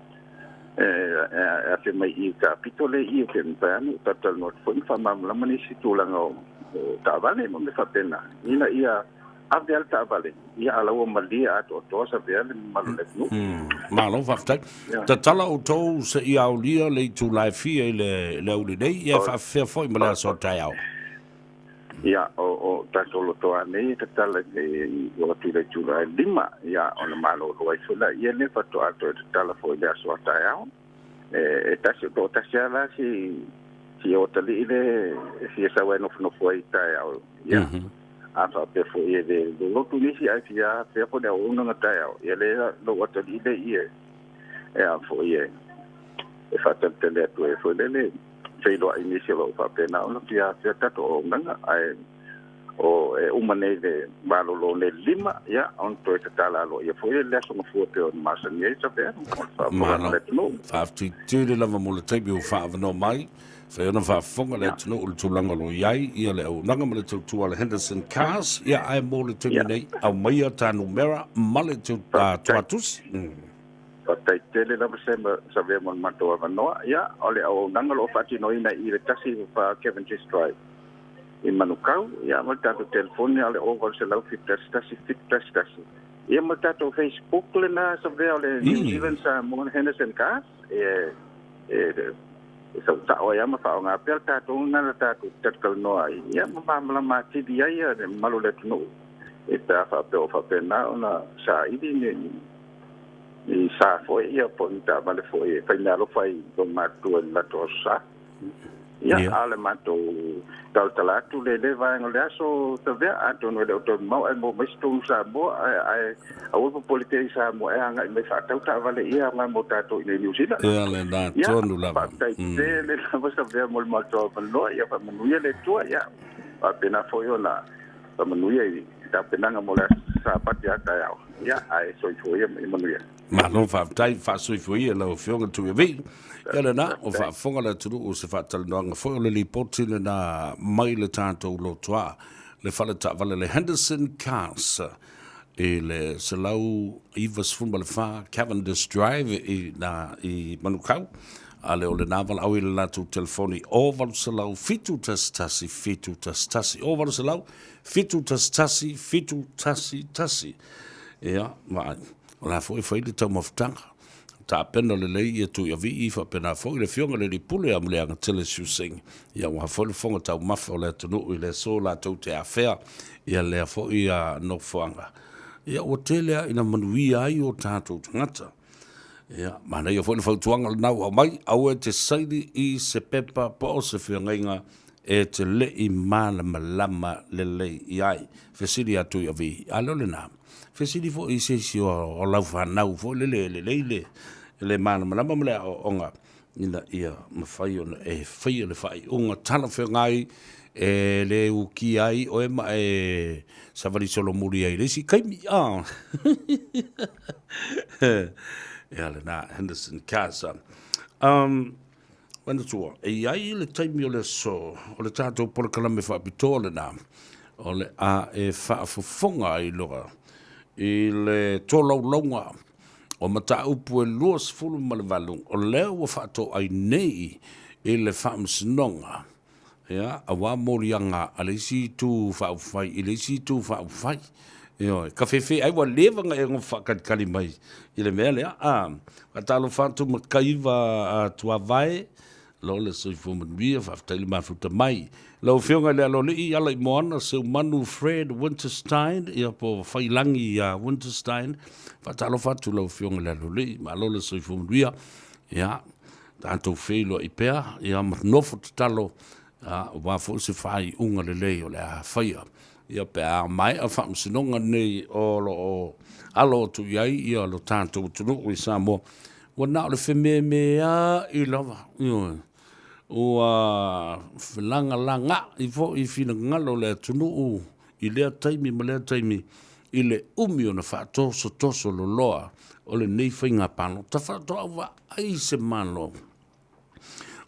e afe mai i uta pito lea i i, pe mafai lava ona ou talatalanoa atu foi ma faamalamalama nisi tulaga o taavale ma mea faapena, ina ia Ave a le taavale, ia a la ua malie atoatoa Savea le mamalu o le atunuu. Malo faafetai. Tatala outou seia aulia le itula e fia i le aoauli nei, ia e faafefea foi ma le aso a taeao. Ia, o tatou lotoa nei e tatala i o atu i le itula e 5, ia ona malolo ai foi laia lea faatoa toe tatala foi i le aso a taeao. E tasi, o toatasi lava la si atalii le e fia sau ai nofonofo ai i taeao, ia. A faapea foi e le lolotu nisi ae fia afea foi le auaunaga taeao, ia lea lou atalii le i e a foi e faatalitali atu ai foi lele feiloai nisi o lo o faapena ona fia afea tatou auaunaga. Ae O e uma nei le malolo nei le 5, ia, ona toe tatala aloaia foi le aso gafua pei ona masani ai Savea mo le faafofoga a le atunuu. Faafetai tele lava mo le taimi ua faaavanoa mai. Fai ona faafofoga le atunuu i le tulaga o lo o i ai ia le auaunaga ma le tautua a le Henderson Cars. Ia, ae mo le taimi nei, aumaia ta numera ma le tuatusi. Faafetai tele lava Savea mo le matou avanoa. Ia, o le auaunaga o lo o faatinoina i le 1 Cavendish Drive. I Manukau, ia ma le tatou telefoni o le 0800 71 71. Ia ma le tatou Facebook lena Savea o le New Zealand Samoan Henderson Cars, e e e sausao ai lava ma faaaoga pea le tatou lena na tatou talatalanoa ai, ia ma malamalama atili ai le mamalu o le atunuu e pe a faapea ua faapena ona saili ni ni sa foi ia po o ni taavale foi e faimeaalofa ai i loomatutua i le latou aso sa. Ia, a o le matou talatala atu le le vaega o le aso Savea, atonu e le o toe mamao ae maua mai se tonu Samoa, ae, ae aua le popole tele i Samoa e agai mai faatau taavale ia aoga mo tatou i inei i Niu Sila. Ia lena tonu lava. Faafetai tele lava Savea mo le matou avanoa, ia faamanuia le Atua, ia faapena foi ona faamanuia i tapenaga mo le aso Sapati a taeao. Ia, ae soifua ia ma ia manuia. Malo faafetai, faasoifua ia lau Afioga Tuiavii. Ia lena, o faafofoga le atunuu i se faatalanoaga foi o le lipoti lena mai le tatou lotoa, le fale taavale le Henderson Cars i le 194 Cavendish Drive i na i Manukau. A le o lena valaau i le latou telefoni o 800 711 711 o 800 711 711. Ia, vaai. O la foi e fai le taumafataga. Tapena lelei ia Tuiavii faapena foi le Afioga i le Alii Pule ia Muliagatele Siusega. Ia aua foi le fofoga taumafa o le atunuu i le aso latou te afea ia lea foi nofoaga. Ia ua tele lava ina manuia ai o tatou tagata. Ia, manaia foi le fautuaga lena ua aumai, aua e te saini i se pepa po o se feagaiga e te le i malamalama lelei i ai. Fesili atu i Avi, a le o lena? Fesili foi i se isi o lau fanau foi lele e lelei le, le malamalama ma le aoaoga ina ia mafai ona e faia le faaiuga talafeagai e le ukia ai oe ma e savali solomuli ai i le isi taimi. Ah. Ia lena, Henderson Casa. Manatua, e i ai le taimi o le aso, o le tatou polokalame faapitoa lena, o le a e faafofoga ai loa i le tolaulauga o mataupu e 28 o lea ua faatoai nei i le Faamasinoga, ia, aua moliaga a le isi Itu Faaupufai i le isi Itu Faaupufai. Ioe, ka fefe ai ua leva ona e faatalitali mai i le mea lea. A, faatalofa atu Mataiva a Tuavae, lo le soifua manuia, faafetai le mafuta mai. Lau Afioga i le Aloalii, Alaimoana, Seumanu, Fred Winterstein, ia po o Failangi ia Winterstein, faatalofa atu lau Afioga i le Aloalii, malo le soifua manuia. Ia, tatou feiloai pea, ia ma nofo tatalo, aua foi se faaiuga lelei o le a faia. Ia pe a maea faamasinoga nei o lo o alo atu i ai ia lo tatou atunuu i Samoa, ua na o le fememea'i lava, ioe, ua felagalaga'i foi finagalo o le atunuu i lea taimi ma lea taimi i le umi ona faatosotoso loloa o lenei faiga palota faatoa vaai se Malo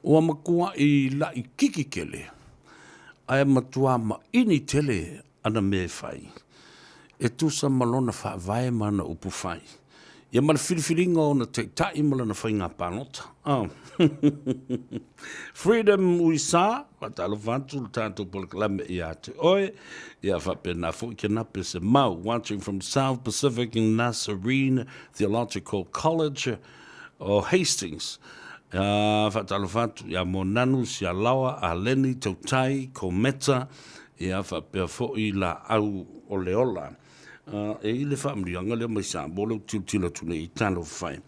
ua matua'i laʻitiiti tele ae matua maʻini tele ana mea e fai e tusa ma lona faavae ma ana upu fai, ia ma le filifiliga o ona taitai ma lana faiga palota. Oh. Freedom Uisa, faatalofa atu le tatou polokalame ia te oe, ia faapena foi ke nape se mau, watching from South Pacific Nazarene Theological College o Hastings. Faatalofa atu ia Monanu, Sialaoa, Aleni, Tautai, Kometa, ia faapea foi Laau o le Ola. E i le faamanuiaga lea mai Samoa lea ou te tilotilo atu nei i talofa e.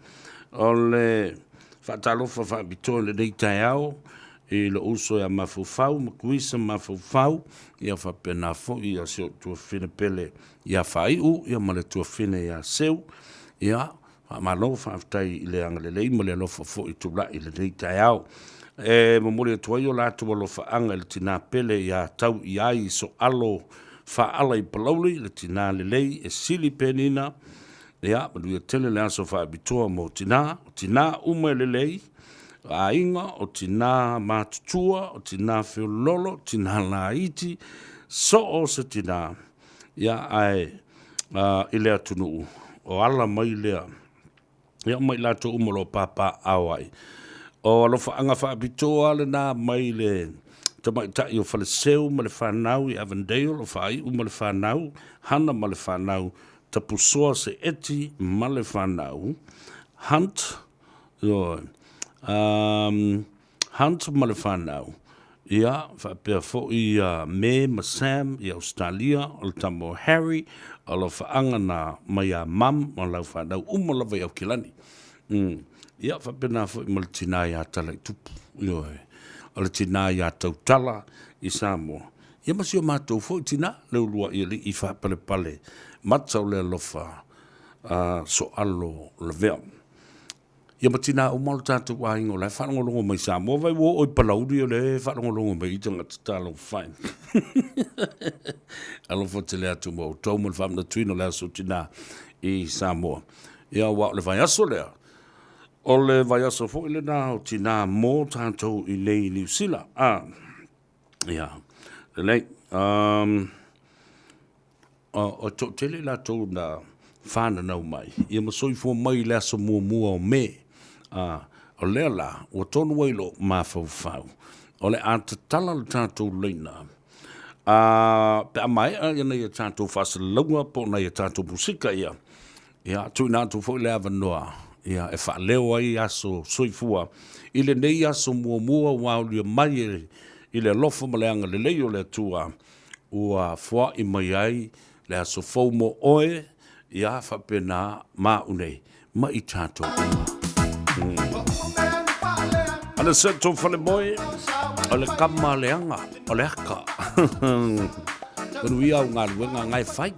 O le faatalofa faapitoa i lenei taeao i lou uso ia Mafaufau, Makuisa Mafaufau, ia faapena foi ia si ou tuafafine pele ia Faaiu, ia ma le tuafafine ia Seu, ia Faamalo faafetai i le agalelei ma le alofa foi tulai i lenei taeao. E momoli atu ai o latou alofaaga i le tina pele ia tau i ai Soalo Faaala i Palauli, le tinā lelei e sili Penina, ia, manuia tele le aso faapitoa mo tinā, o tinā uma e lelei, o aiga, o tinā matutua, o tinā feololo, o tinā laiti, soo se tinā, ia, ae i le atunuu, o ala mai lea, ia ma i latou uma o lo o papaaao ai. O alofaaga faapitoa lena mai le tamaitai o Faleseu ma le fanau i Avondale, o Faaiu ma le fanau, Hana ma le fanau, Tapusoa Seeti ma le fanau, Hunt, ioe, Hunt ma le fanau, ia, faapea foi ia Me ma Sam i Ausetalia, o le tama o Harry, o alofaaga na mai ia Mum ma lau fanau uma lava i Aukilani. Mm. Ia, faapena foi ma le tina ia Talaitupu, ioe, o le tina ia Tautala i Samoa. Ia ma si o matou foi tina, le uluai alii faapalepale mata o le alofa a Soalo Lavea. Ia ma tinā uma o le tatou aiga o la e faalogologo mai Samoa, vai ua oo i Palauli o lea e faalogologo mai i tagata talofa e. Alofa tele atu ma outou ma le faamanatuina o le aso tinā i Samoa. Ia aua o le vaiaso lea, o le vaiaso foi lena o tinā mo tatou i nei i Niu Sila. Ah, ia, lelei. O toatele i latou na fananau mai, ia ma soifua mai i le aso muamua o Me. A, o lea la, ua tonu ai lou mafaufau, o le a tatala le tatou laina, a, pe a maea ia nai a tatou faasalalauga po o nai a tatou musika ia, ia, tuuina atu foi le avanoa, ia, e faaleo ai aso soifua i lenei aso muamua ua aulia mai e, i le alofa ma le agalelei o le Atua, ua foai mai ai le aso fou mo oe, ia faapena ma au nei, ma i tatou uma. Ana seto falemoe, o le kama leaga, o le aka. Manuia au galuega ngae fai.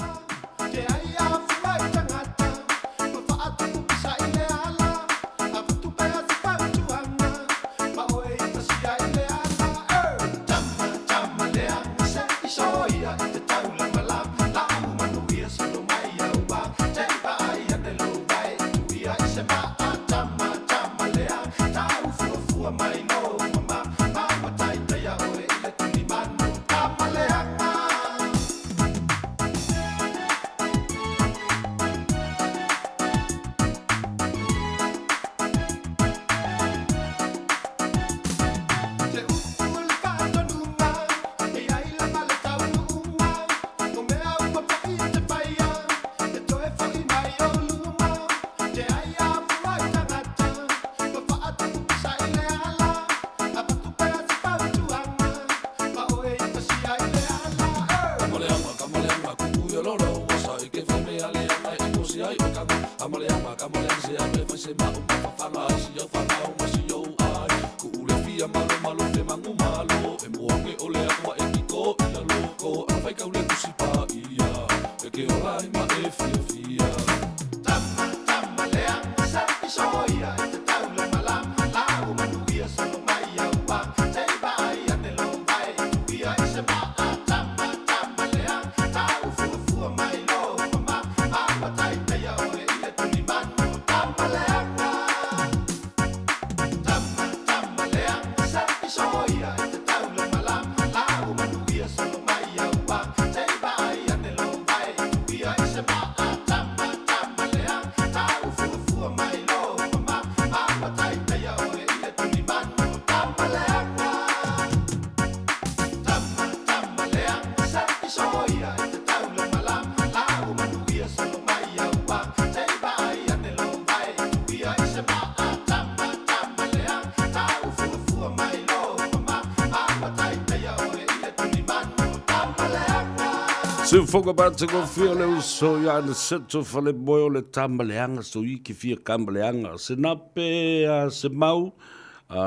Siufoga matagofie o le uso ia na seto fale moe o le tama leaga so i ki fia kama leaga se nape a se mau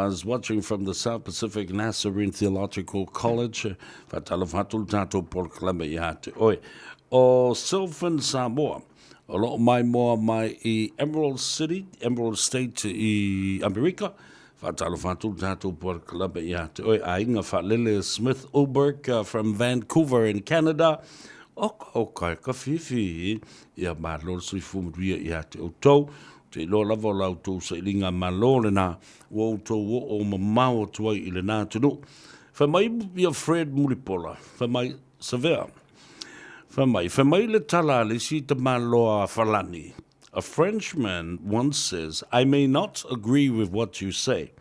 is watching from the South Pacific Nazarene Theological College. Faatalofa atu le tatou polokalame ia te oe. O Sylvan Samoa, o loo maimoa mai i Emerald City, Emerald State i Amerika. Faatalofa atu le tatou polokalame ia te oe aiga faalele Smith Oberg from Vancouver in Canada. Oka oka e ka fifi ia malo le soifua manuia ia te outou. Ou te iloa lava o la outou sailiga malo lena ua outou oo mamao atu ai i lena atunuu. Fai mai ia Fred Mulipola, fai mai Savea. Fai mai, fai mai le tala a le isi tamaloa Falani, A Frenchman once says, I may not agree with what you say,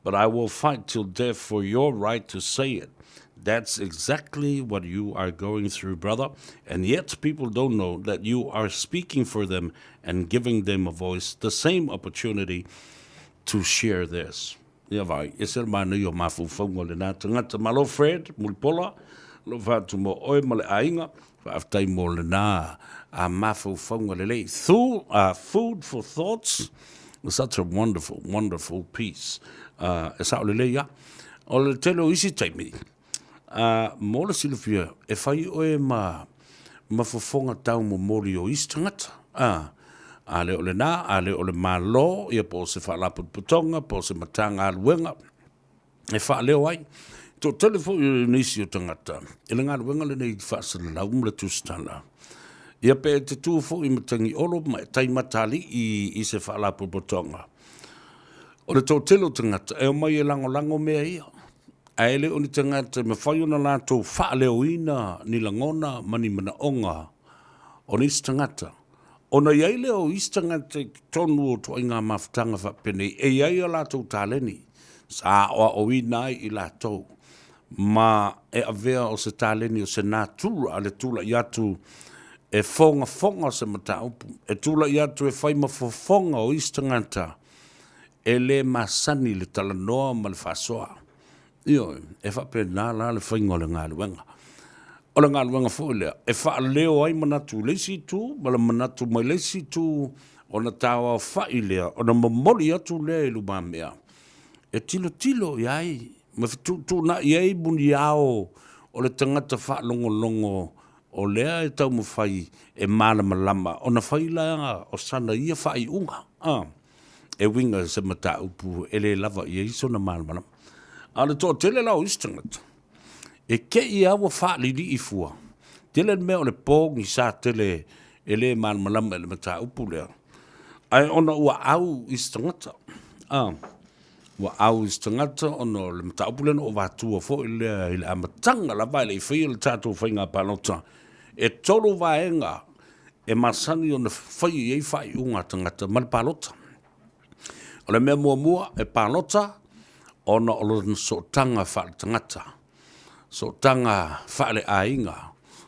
but I will fight till death for your right to say it. That's exactly what you are going through, brother. And yet people don't know that you are speaking for them and giving them a voice, the same opportunity to share this. Ia vai, e se manaia o mafaufauga o lena tagata. Malo Fred, Mulipola, lo whaatu mo oe ma le aiga, faafetai mo lena a mafaufauga lelei. Thu, food for thoughts, such a wonderful, wonderful piece. E sao lelei a. O le tele o isi taimi, mo le silafia, e fai oe ma, ma fofoga taumomoli o isi tagata. A le o lena, a le o le Malo, ia po o se faalapotopotoga, po o se Matagaluega e faaleo ai. Toatele foi o nisi o tagata i le galuega lenei faasalalau ma le tusitala. Ia pe e te tu foi i Matagiolo ma e tai matalii i se faalapotopotoga. O le toatele o tagata e omai e lagolago mea ia. Ae le o ni tagata e mafai ona latou faaleoina ni lagona ma ni manaoga o nisi tagata. Ona i ai lea o isi tagata i totonu o ituaiga mafutaga faapenei e i ai a latou taleni sa aoaoina ai i latou ma e avea o se taleni o se natura le tulai atu e fogafoga se mataupu, e tulai atu e fai ma fofoga o isi tagata e le masani le talanoa ma le faasoa. Ioe, e faapena la le faiga o le galuega. O le galuega foi lea e faaleo ai manatu i le isi itu ma le manatu mai le isi itu ona tauaofa'i lea, ona momoli atu lea i lumamea e tilotilo i ai ma fetuutuuna'i ai muniao o le tagata faalogologo o lea e taumafai e malamalama ona fai lea o sana ia faaiuga. E uiga i se mataupu e le lava i ai sona malamalama. A o le toatele la o isi tagata, e te i lava ua faalilii fua, tele le mea o le pogisa tele e le malamalama i le mataupu lea, ae ona ua au i se tagata, ua au i se tagata ona o le mataupu lea na ou avatua foi lea i le amataga lava ae le i faia le tatou faiga palota, e 3 vaega e masani ona fai i ai faaiuga a tagata ma le palota. O le mea muamua, e palota ona o lona sootaga faaletagata, sootaga faaleaiga,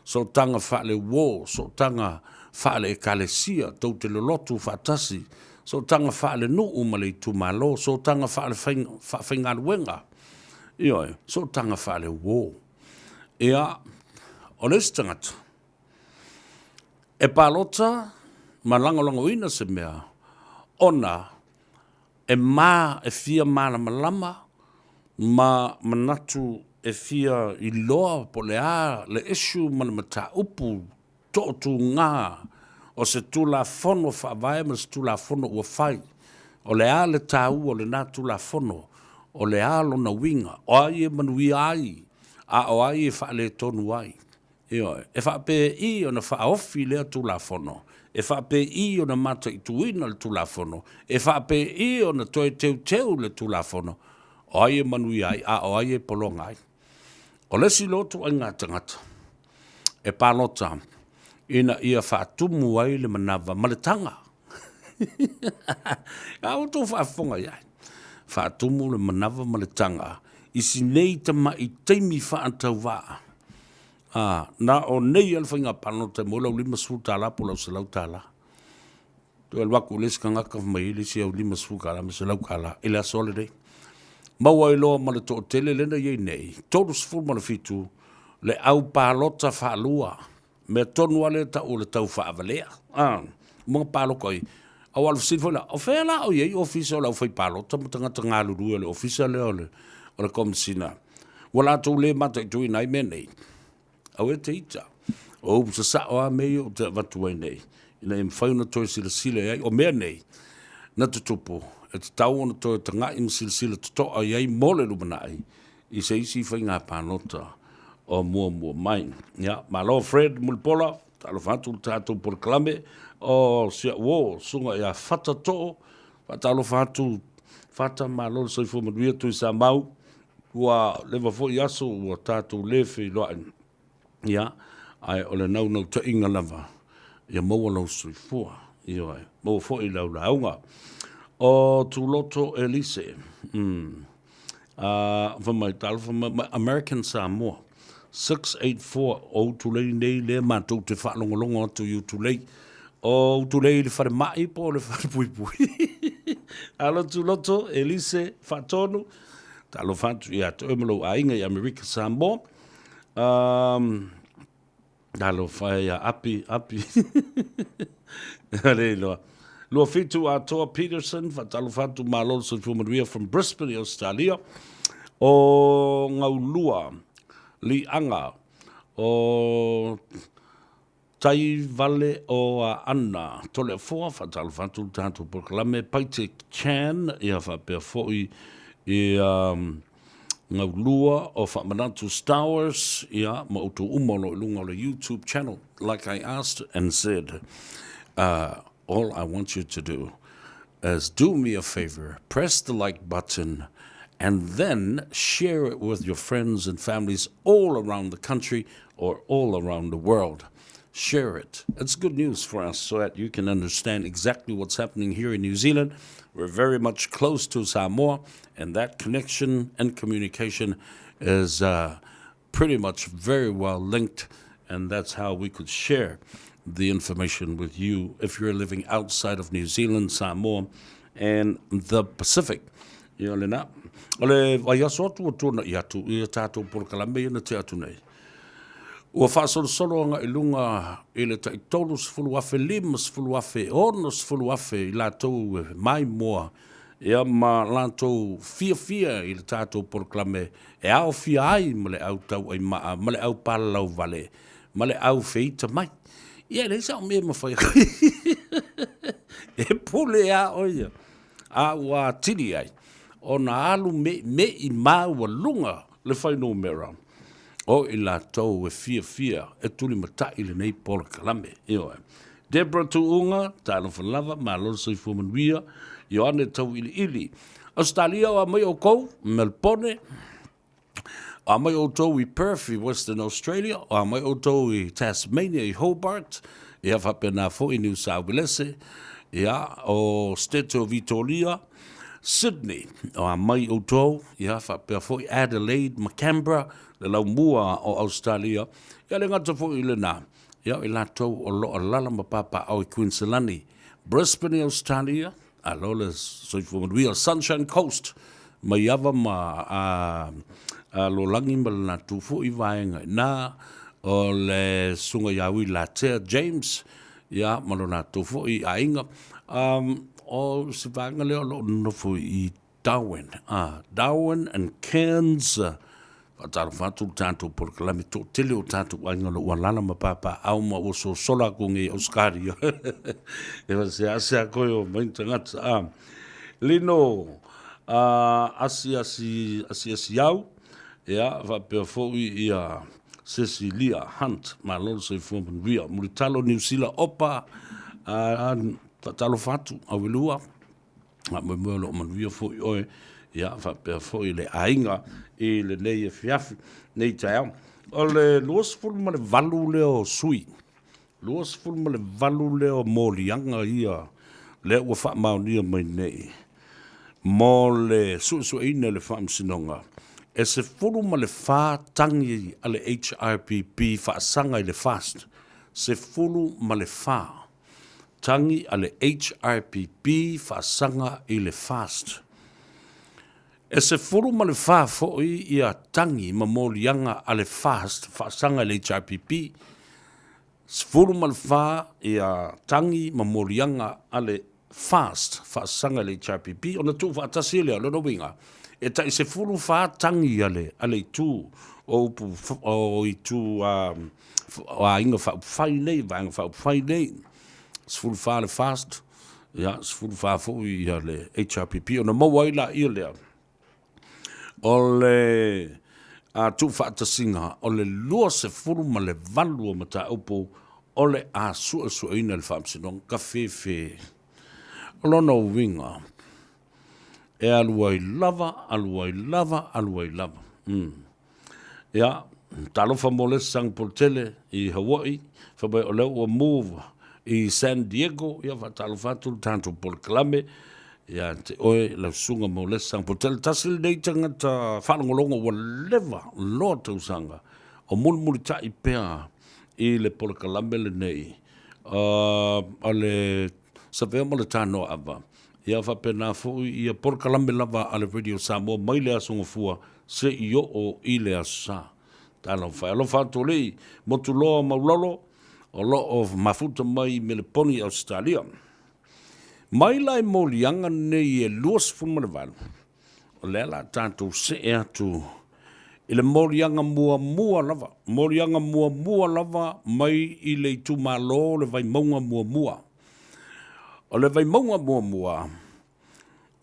sootaga faaleuo, sootaga faale-ekalesia, tou te lolotu faatasi, sootaga faalenuu ma le itumalo, sootaga faafaigaluega, ioe, sootaga faaleuo. Ia, o le isi tagata, E palota ma lagolagoina se mea ona e ma e fia malamalama ma manatu e fia iloa po o le a le issue ma le mataupu toatuga o se Tulafono Faavae ma se Tulafono ua fai. O le a le taua o lena Tulafono? O le a lona uiga? O ai e manuia ai a o ai e faaletonu ai? Ioe, e faapei ona faaofi lea Tulafono, e faapei ona mataituina le Tulafono, e faapei ona toe teuteu le Tulafono, o ai e manuia ai, a o ai e pologa ai. O le isi loa ituaiga tagata e palota ina ia faatumu ai le manava ma le taga. A ua outou faafofoga i ai, faatumu le manava ma le taga i si nei tamai taimi faatauvaa A, na o nei lava le faiga palota e maua lau $50 po o lau $100. Toe alu atu i le isi tagata fai mai ai le isi au $50 ma $100 i le aso lenei. Maua ai loa ma le toatele lea na i ai nei, 37 le au palota faalua. Mea tonu lava lea e tau o le tau faavalea. A, uma ona palota ai. Aua o le fesili foi la, o fea la o i ai ofisa o le aufaipalota ma tagata galulue o le ofisa lea o le, o le Komesina? Ua latou le mataituina ai mea nei. Aua e te ita. O upu sasao lava mea ia ou te avatu ai nei, ina ia mafai ona toe silasila i ai. O mea nei, na tutupu e tatau ona toe taga'i ma silasila toto'a i ai mo le lumanai i se isi faiga palota o muamua mai. Ia, malo Fred Mulipola, talofa atu le tatou polokalame o si a'u uo susuga ia Fata Too, faatalofa atu Fata, malo le soifua manuia Tuisamau, ua leva foi aso ua tatou le feiloai. Ia, ae o le naunautaiga lava, ia maua lou soifua, ioe, maua foi lau lauga. O Tuloto Elise, mm, fai mai, talofa mai, mai American Samoa, 684 o Utulei nei lea matou te faalogologo atu i Utulei. O Utulei i le falemai po o le falepuipui. Alo Tuloto Elise Faatonu, talofa atu ia te oe ma lou aiga i Amerika Samoa. Um, talofa e ia Api, Api. Le iloa. 27 Atoa Peterson, faatalofa atu malo le soifua manuia from Brisbane i Australia. O Gaulua, Liaga, o Tai Vale o Aana, Toleafoa, faatalofa atu le tatou polokalame, Paite Chan, ia faapea foi ia Gaulua o Faamanatu Stowers, ia ma outou uma o lo o i luga o le YouTube channel. Like I asked and said, all I want you to do is do me a favor, press the like button and then share it with your friends and families all around the country or all around the world. Share it. It's good news for us so that you can understand exactly what's happening here in New Zealand. We're very much close to Samoa, and that connection and communication is pretty much very well linked, and that's how we could share the information with you if you're living outside of New Zealand, Samoa, and the Pacific. Ia lena. O le vaiaso atu ua tuana'i atu i a tatou polokalame ia na tea atu nei. Ua faasolosolo agaʻi luga i le tai 30,000, 50,000, 60,000 i latou e maimoa ia ma latou fiafia i le tatou polokalame e aofia ai ma le au tauaimaa ma le au palalauvale ma le au feita mai. Ia e leai sau mea e mafai e pule a ʻo ia a ua atili ai ona alu meʻimeʻi maualuga le fuainumera o i latou e fiafia e tulimataʻi lenei polokalame. Ioe. Debra Tuuga, talofa lava, malo le soifua manuia, Ioane Tauiliili. Ausetalia o a mai oukou, Melbone, o a mai outou i Perth i Western Australia, o a mai outou i Tasmania i Hobart, ia faapena foi New South Welese, ia o State o Vitoria, Sydney, o a mai outou, ia faapea foi Adelaide ma Canberra, le laumua o Australia, ia le gata foi i lena, ia o i latou o lo o alaala ma papaaao i Queensland, Brisbane i Australia, alo le soifua manuia, Sunshine Coast, Maiava ma a Lolagi ma le latou foi vaega i ina, o le susuga ia Ui Latea James, ia ma lo latou foi aiga. O se vaega lea o lo o nonofo i Darwin, Darwin and Cairns, faatalofa atu le tatou polokalame toatele o tatou aiga o lo o ua alaala ma papaaao ma ua sosola atu nei i Ausetalia. E faseasea koe o mai tagata. Lino, asiasi, asiasi au, ia, faapea foi ia Cecilia Hunt, malo le soifua manuia. Mulitalo Niu Sila Opa, faatalofa atu, auelua, faamoemoe o lo o manuia foi oe, ia, faapea foi le aiga i lenei afiafi, nei taeao. O le 28 lea o sui, 28 lea o moliaga ia lea ua faamaonia mai nei mo le suesueina e le Faamasinoga, e 14 tagi a le HRPP faasaga i le FAST, 14 tagi a le HRPP faasaga i le FAST. E 14 foi ia tagi ma moliaga a le FAST faasaga i le HRPP, 14 ia tagi ma moliaga a le FAST faasaga i le HRPP, ona tuufaatasi ai lea, o lona uiga, e tai 14 tagi a le a le itu o upu o itu o aiga faaupufai nei, vaega faaupufai nei, 14 le FAST, Ia, 14 foi ia le HRPP, ona maua ai laia lea o le tuufaatasiga o le 28 o mataupu o le a suesueina e le Faamasinoga kafefe. O lona uiga, e alu ai lava, alu ai lava, alu ai lava. Ia, talofa mo le isi Sagapolutele i Hawaii, fai mai o lea ua move i San Diego, ia faatalofa atu le tatou polokalame ia te oe lau susuga mo le isi Sagapolutele. Tasi lenei tagata faalogologo ua leva loa tausaga o mulimulitai pea i le polokalame lenei a le Savea ma le Tanoa Ava. Ia faapena foi ia polokalame lava a le Radio Samoa mai le Aso Gafua se i oo i le Aso Sa. Talofa e. Alofa atu alii, motu loa maulolo o lo o mafuta mai i Meleponi i Ausetalia. Mai la i moliaga nei e 28, o lea la tatou see atu i le moliaga muamua lava, moliaga muamua lava mai i le itumalo o le Vaimauga muamua. O le Vaimauga muamua,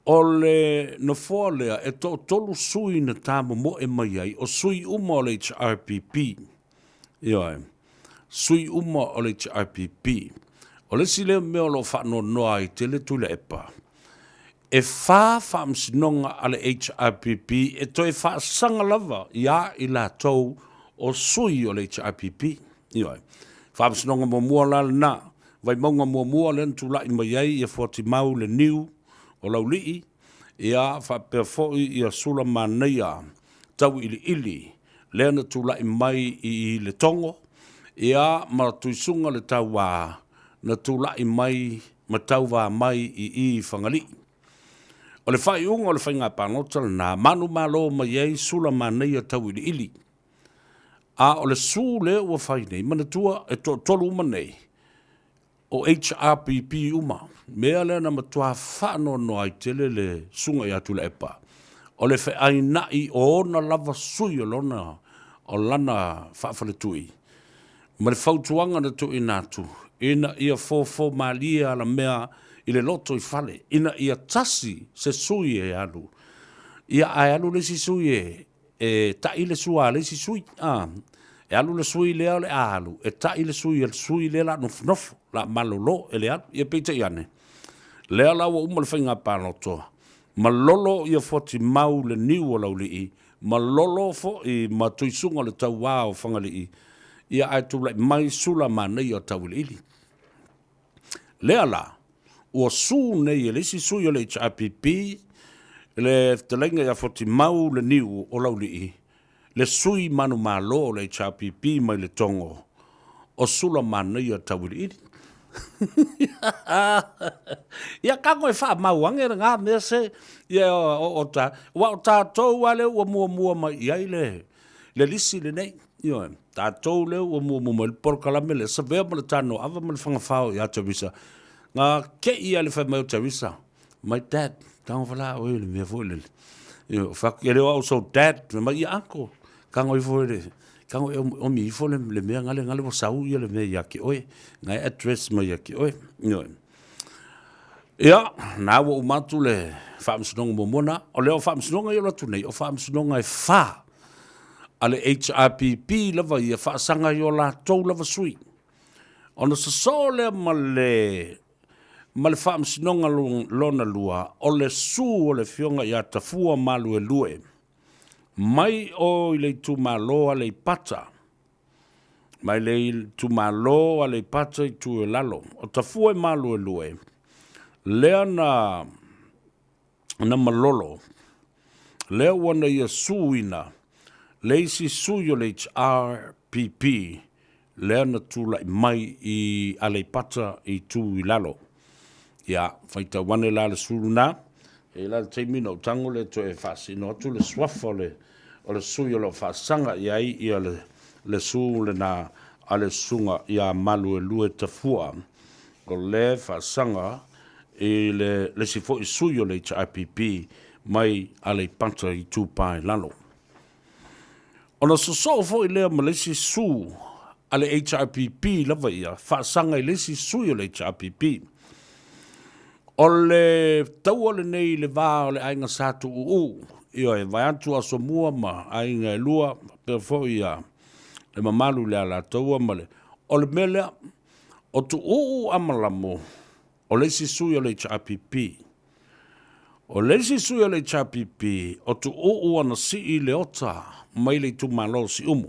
o le nofoa lea e toatolu sui na tamomoe mai ai, o sui uma o le HRPP. Ioe, sui uma o le HRPP. O le isi lea mea o lo o faanoanoa ai tele Tuilaepa, e fa faamasinoga a le HRPP e toe faasaga lava iā i latou o sui o le HRPP. Ioe. Faamasinoga muamua la lena, Vaimauga muamua lea na tulai mai ai ia Fuatimau le Niu o Laulii, ia faapea foi ia Sula Manaia Tauiliili lea na tulai mai i Letogo, ia ma Tuisuga le Tauā na tulai mai ma tauva mai i i Fagalii. O le faaiuga o le faiga palota lena, manumalo mai ai Sula Manaia Tauiliili. A o le su lea ua fai nei, manatua e toatolu uma nei, o HRPP uma. Mea lea na matua faanoanoa ai tele le susuga ia Tuilaepa, o le feaina'i o ona lava sui o lona, o lana faafaletui, ma le fautuaga na tuuina atu, ina ia fofo malie alamea i le loto i fale, ina ia tasi se sui e alu, ia ae alu le isi sui e e ta'i le sua a le isi sui, a. E alu le sui lea o le a alu, e ta'i le sui a le sui lea o le a nofonofo, o le a malolo e le alu. Ia peitai ane, lea la ua uma le faiga palota, malolo ia Fuatimau le niu o Laulii, malolo foi ma Tuisuga le tauā o Fagalii, ia ae tulai mai Sula Manaia o Tauiliili. Lea la, ua su nei e le isi sui o le HRPP, le fetalaiga ia Fuatimau le Niu o Laulii, le sui manumalo o le HRPP mai Letogo, o Sula Manaia Tauiliili. Ia kago e faamau ange lena mea se, ia o, o, ta, ua o tatou lava lea ua muamua mai i ai le, le lisi lenei. Ioe, tatou lea ua muamua mai le polokalame lea, Savea ma le Tanoava ma le Fagafao ia Teresa. Na kei lava le fai mai o Teresa, my dad, tago fa la oe le mea foi lele. Ioe, fai atu, e le o au sou dad, fai mai, ia uncle, tago ifo le, tago e omi ifo le, le mea gale gale ua sau ia le mea ia te oe, na e address mai ia te oe. Ioe. Ia, na ua uma atu le faamasinoga muamua na. O lea o faamasinoga ia o atu nei, o faamasinoga e fa a le HRPP lava ia faasaga i o latou lava sui. Ona sosoo lea ma le ma le faamasinoga lona lua, o le su o le afioga ia Tafua Maluelue, mai o i le itumalo Aleipata, mai le itumalo Aleipata Itu i Lalo, o Tafua e Maluelue, lea na na malolo, lea ua na ia suina le isi sui o le HRPP lea na tulai mai i Aleipata Itu i Lalo. Ia, faitau ane la le sui lena, e i ai la le taimi na ou tago lea toe faasino atu le suafa o le, o le sui o lo o faasaga i ai ia le, le su lena a le susuga ia Maluelue Tafua, o le faasaga i le, le isi foi sui o le HRPP mai Aleipata Itupa i Lalo. Ona sosoo foi lea ma le isi su a le HRPP lava ia, faasaga i le isi sui o le HRPP. O le taua lenei i le va o le aiga Sa Tuuu, ioe, vaeatu Asomua ma aiga e lua, faapea foi ia le mamalu i le Alataua ma le... O le mea lea, o Tuuu Amalamo, o le isi sui o le HRPP. O le isi sui o le HRPP, o Tuuu ana sii Leota mai le itumalo o Siumu.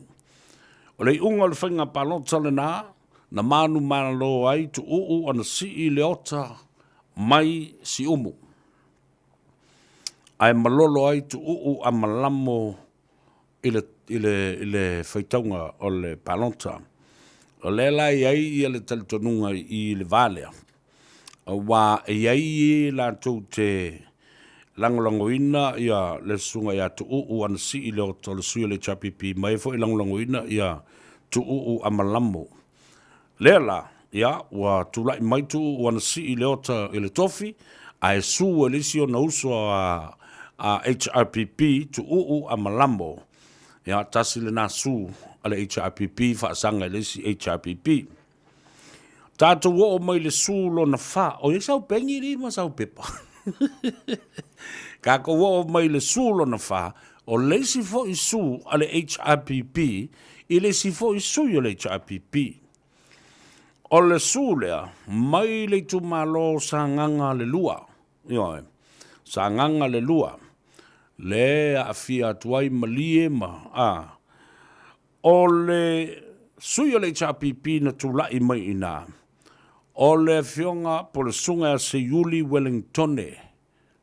O le iuga o le faiga palota lena, na manumalo ai Tuuu ana sii Leota mai Siumu. Ae malolo ai Tuuu Amalamo i le, i le, i le faitauga o le palota. O lea la e i ai ia le talitonuga i le va lea, aua e i ai e latou te lagolagoina ia le susuga ia Tuuu ana sii le oto o le sui o le HRPP, ma e foi lagolagoina ia Tuuu Amalamo. Lea la, ia, ua tulai mai Tuuu ana sii le ota i le tofi, ae su e le isi ona uso a, a HRPP, Tuuu Amalamo. Ia, tasi lena su a le HRPP faasaga i le isi HRPP. Tatou oo mai le su lona fa. O i sau pengi li ma sau pepa. Tatou oo mai le su lona fa, o le isi foi su a le HRPP i le isi foi sui o le HRPP. O le su lea, mai le itumalo Sagaga le lua, ioe, Sagaga le lua, le aafia atu ai Malie ma, a, o le sui o le HRPP na tulai mai i ina, o le afioga po o le susuga ia Seiuli Wellingtone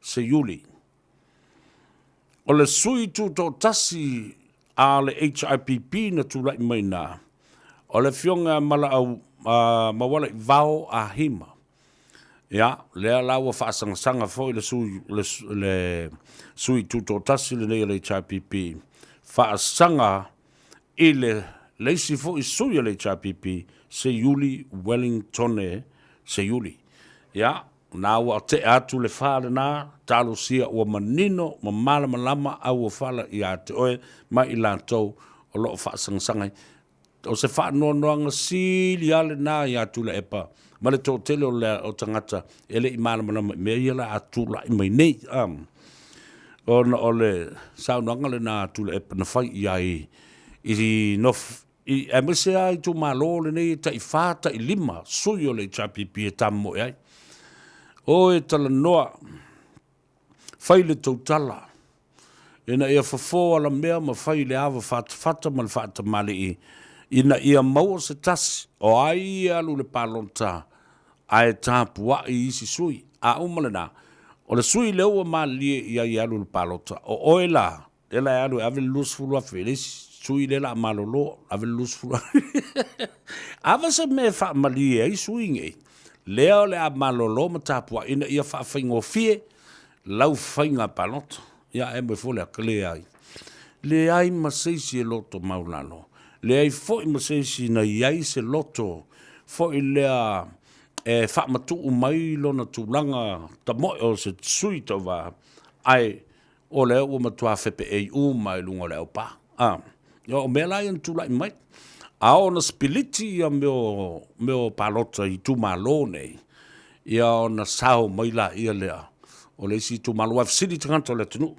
Seiuli. O le sui tutoatasi a le HRPP na tulai mai ina, o le afioga ia Malaau Maualaivao Ahima. Ia, lea la ua faasagasaga foi le sui, le, le sui tutoatasi lenei o le HRPP, faasaga i le, le isi foi sui o le HRPP, Seiuli Wellingtone Seiuli. Ia, na ua tea atu le fa lena, talosia ua manino ma malamalama auofala ia te oe ma i latou o lo o faasagasaga ai. O se faanoanoaga sili lava lena ia Tuilaepa ma le toatele o, le, o tagata e le i malamalama i mea ia la a tulai mai nei. Ona o le saunoaga lena a Tuilaepa na fai i ai i North i, aemaise lava itumalo lenei e tai fa tai lima sui o le HRPP e tamomoe ai. O e talanoa, fai le tautala, ina ia fofo alamea ma fai le ava fatafata ma le faatamalii, ina ia maua se tasi o ai e alu i le palota ae tapuai isi sui. A uma lena, o le sui lea ua malilie i ai e alu i le palota, o oe la, lea la e alu e ave le $20,000 i le isi sui lea la a malolo, ave le $20,000. Ave se mea e faamalie ai sui nei, lea o le a malolo ma tapuai ina ia faafaigofie lau faiga palota. Ia, e moe foi lea, leai. Leai ma se isi e loto maulalo. Leai foi ma se isi na i ai se loto foi lea e faamatuu mai lona tulaga tamoe o se sui tauva, ae o lea ua matua fepeei uma i luga o le aupā. A, o mea la ia na tulai mai. A oo na sipiliti ia mea o, mea o palota i itumalo nei, ia ona sao mai laia lea o le isi itumalo, aua e fesili tagata o le atunuu,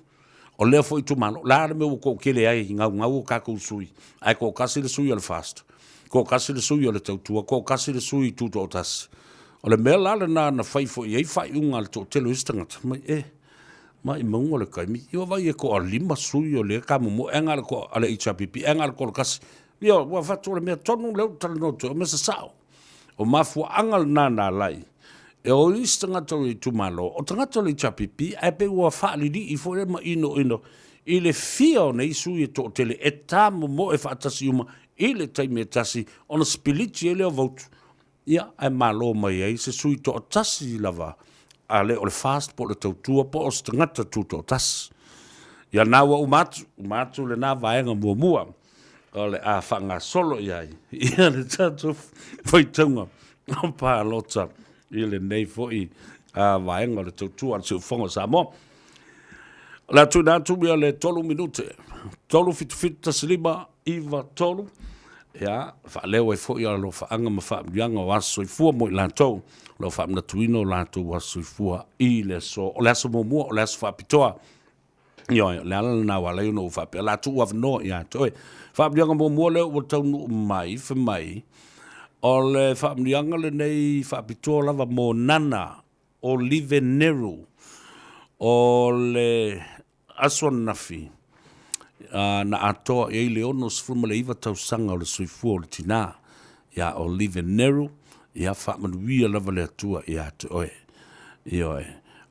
o lea foi itumalo, o le a le mea ua toatele ai i gaugau o tatou sui, ae toatasi le sui o le FAST, toatasi le sui o le Tautua, toatasi le sui Tutoatasi. O le mea la lena na fai foi i ai faaiuga a le toatele o isi tagata, mai e, maimauga o le taimi, ia vaai e toalima sui o lea tamomoe, ae na o le toa, a le HRPP, ae na o le toatasi. Ia, ua avatu o le mea tonu lea ou te talanoa atu ai, o mea sasao. O mafuaaga lena na ala ai e o isi tagata o le itumalo, o tagata o le HRPP, ae pei ua faalilii foi lea ma inoino i le fia o nei sui e toatele e tamomoe faatasi uma i le taimi e tasi ona sipiliti ai lea o vautu. Ia, ae malo mai ai se sui toatasi lava a le o le FAST po o le Tautua po o se tagata tutoatasi. Ia na ua uma atu, uma atu lena vaega muamua o le a faagasolo i ai ia le tatou faitauga o palota i lenei foi vaega o le Tautua a le Siufofoga o Samoa. O le a tuuina atu ia le 3 minute, 3 7 7 1 5 9 3. Ia, faaleo ai foi alofaaga ma faamanuiaga o aso soifua mo i latou, o lo o faamanatuina o latou aso soifua i le aso. O le aso muamua, o le aso faapitoa. Ioe, o le ala lena ua ala ai ona ou faapea, o le a tuu avanoa ia te oe. Faamanuiaga muamua lea ua taunuu mai, fai mai, o le faamanuiaga lenei faapitoa lava mo Nana Olive Neru, o le aso ananafi, na atoa i ai le 69 tausaga o le soifua o le tinā ia Olive Neru, ia faamanuia lava le Atua ia te oe. Ioe,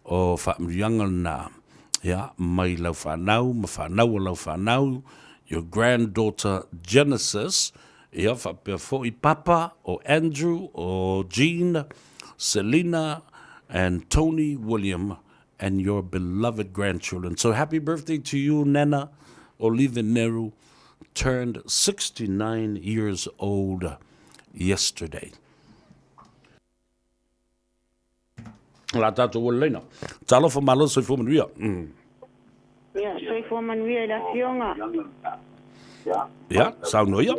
o faamanuiaga lena, ia, mai lau fanau ma fanau a lau fanau, your granddaughter Genesis, ia faapea foi Papa o Andrew, o Jean, Selina and Tony William and your beloved grandchildren. So happy birthday to you, Nana Olive Neru, turned 69 years old yesterday. La tātou ua leina. Talofa malo soifua manuia. Ia, soifua manuia i le afioga. Ia, saunoa ia.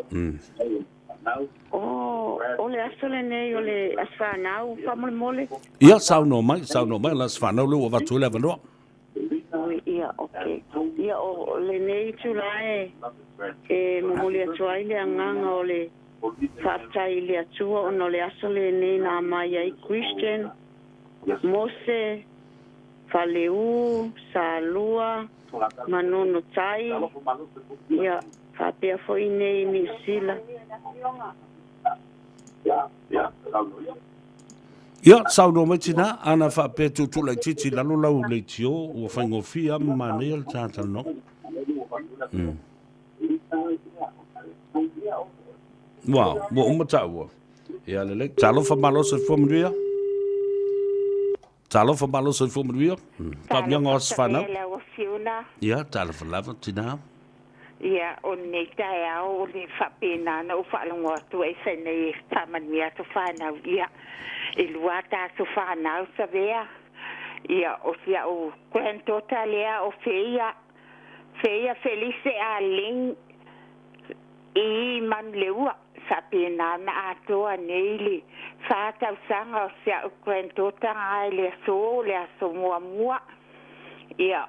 O, o le aso lenei o le aso fanau faamolemole. Ia, saunoa mai, saunoa mai, le aso fanau lea ua avatu ai le avanoa. Oi, ia, okay. Ia, o lenei itula e, e momoli atu ai le agaga o le faafetai i le Atua ona o le aso lenei na aumai ai Christian, Mose, Faleu, Salua, Manono Tai, ia, faapea foi i inei i Niu Sila. Ia, saunoa mai tinā, ana faapea tuutuu laitiiti i lalo lau leitio, ua faigofie lava ma manaia le ta talanoaga. Ua, ua uma taua. Ia, lelei. Talofa malo soifua manuia. Talofa malo soifua manuia. Faamanuiaga o aso fanau. Talofa lau Afioga. Ia, talofa lava tinā. Ia, o lenei taeao o le faapena ona ou faalogo atu ai fai nei e faamanuia aso fanau. Ia, e lua a ta aso fanau Savea. Ia, o si au granddaughter lea o Feia, Feia Felice Arlene i Manuleua. Faapena ona atoa nei le fa tausaga o si au granddaughter i le aso, le aso muamua. Ia,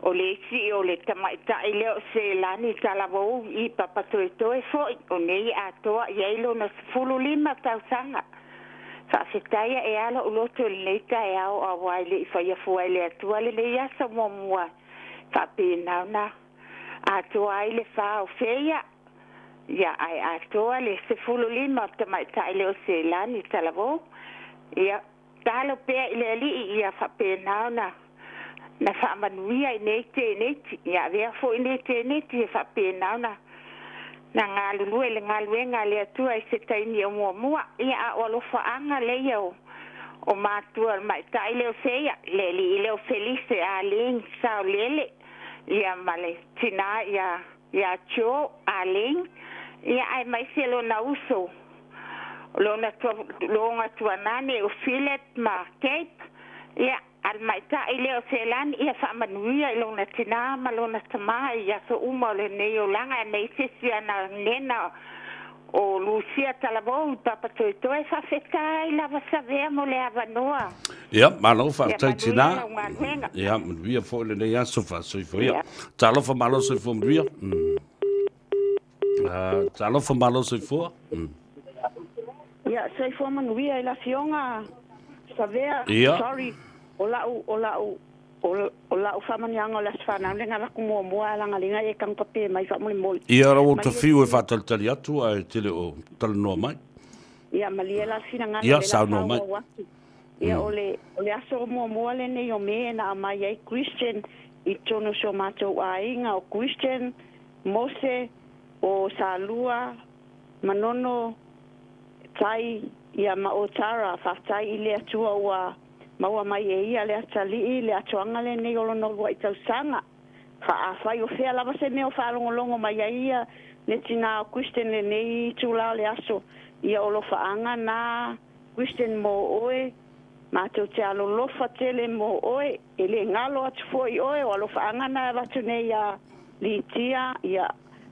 o le isi o le tamaitai lea o Selani Talavou i Papatoetoe foi, o nei e atoa i ai lona 15 tausaga. Faafetai ae a lou loto i lenei taeao aua e le i faia fua e le Atua lenei aso muamua. Faapena ona atoa ai le fa o Feia. Ia, ae atoa le 15 o le tamaitai lea o Selani Talavou. Ia, talo pea i le Alii ia faapena ona na faamanuia i nei teineiti. Ia avea foi nei teineiti e faapena ona na galulue i le galuega a le Atua i se taimi o muamua. Ia, a o alofaaga leia o o matua o le ma'itai lea o Feia, le alii lea o Felise Arlene Saolele, ia ma le tinā ia ia Joe Arlene, ia aemaise lona uso, lona loga tuanane o Philip ma Cape, ia, a le ma'itai lea o Selani, ia faamanuia i lona tinā ma lona tamā i aso uma o lenei olaga, aemaise si ana nena o Lucia Talavou i Papatoetoe. Faafetai lava Savea mo le avanoa. Ia, malo faafetai Ia manuia tinā. lau galuega. Ia, manuia foi lenei aso faasoifua. Ia, talofa malo soifua manuia. Talofa malo soifua. Ia, soifua manuia i le Afioga Savea. Ia. Sorry, o lau, o lau, o, o lau faamanuiaga o le Aso Fanau le galaku muamua a lagaliga e tago pape mai faamolemole. Ia, lau Malie fiu e faatalitali atu ae te le o talanoa mai. Ia, malie la le finagalo Ia, lea la saunoa mai. faaauau atu. Ia, o le, o le aso muamua lenei o Me na aumai ai Christian i totonu o si o matou aiga, o Christian, Mose, o Salua, Manono, Tai, ia ma o Tara, faafetai i le Atua ua maua mai e ia le atalii, le atoaga lenei o lona uluai tausaga. Fa afai o fea lava se mea o faalogologo mai ai ia le tinā o Kristen lenei itula o le aso, ia o lofaaga na Kristen mo oe, matou te alolofa tele mo oe, e le galo atu foi oe, o alofaaga na e avatu nei ia Litia, ia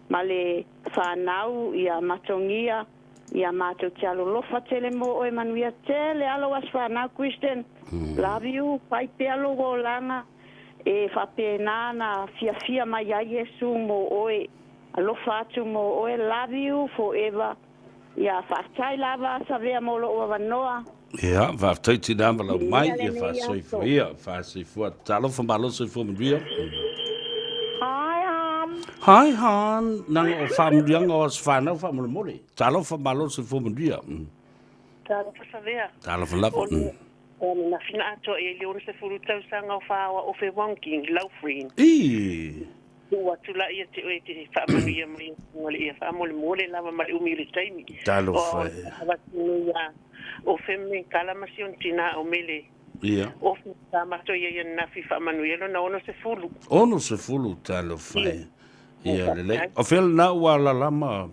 ma le. Whanau, ia Matongia, ia matou te alolofa tele mo oe manuia tele alo aso whanau Christian. Love you, fai pea lou olaga e faapena na fiafia mai ai Iesu mo oe, alofa atu mo oe, love you forever. Ia faafetai lava Savea mo lou avanoa. Ia, faafetai tinā ma lau mai, Manuia ia lenei faasoifua aso. ia, faasoifua. Talofa malo soifua manuia. Hi, Han. Hi, Han. Nanga o faamanuiaga o aso fanau faamolemole. Talofa malo soifua manuia. Talofa Savea. Talofa lava. O le o le lafina atoa i ai le 60 tausaga o Whaoa Ofe Wonking, Laufreen. Ii. Tuu atu la ia te oe te faamanuia mai atu le ia faamolemole lava ma le umi o le taimi. Talofa O e. avatu nei ia Ofe me kala ma si ona tina o Mele. Ia. Ofe sa matou ia ia nafi faamanuia lona 60. 60 talofa e. Ia lelei. O fea lena ua alala ma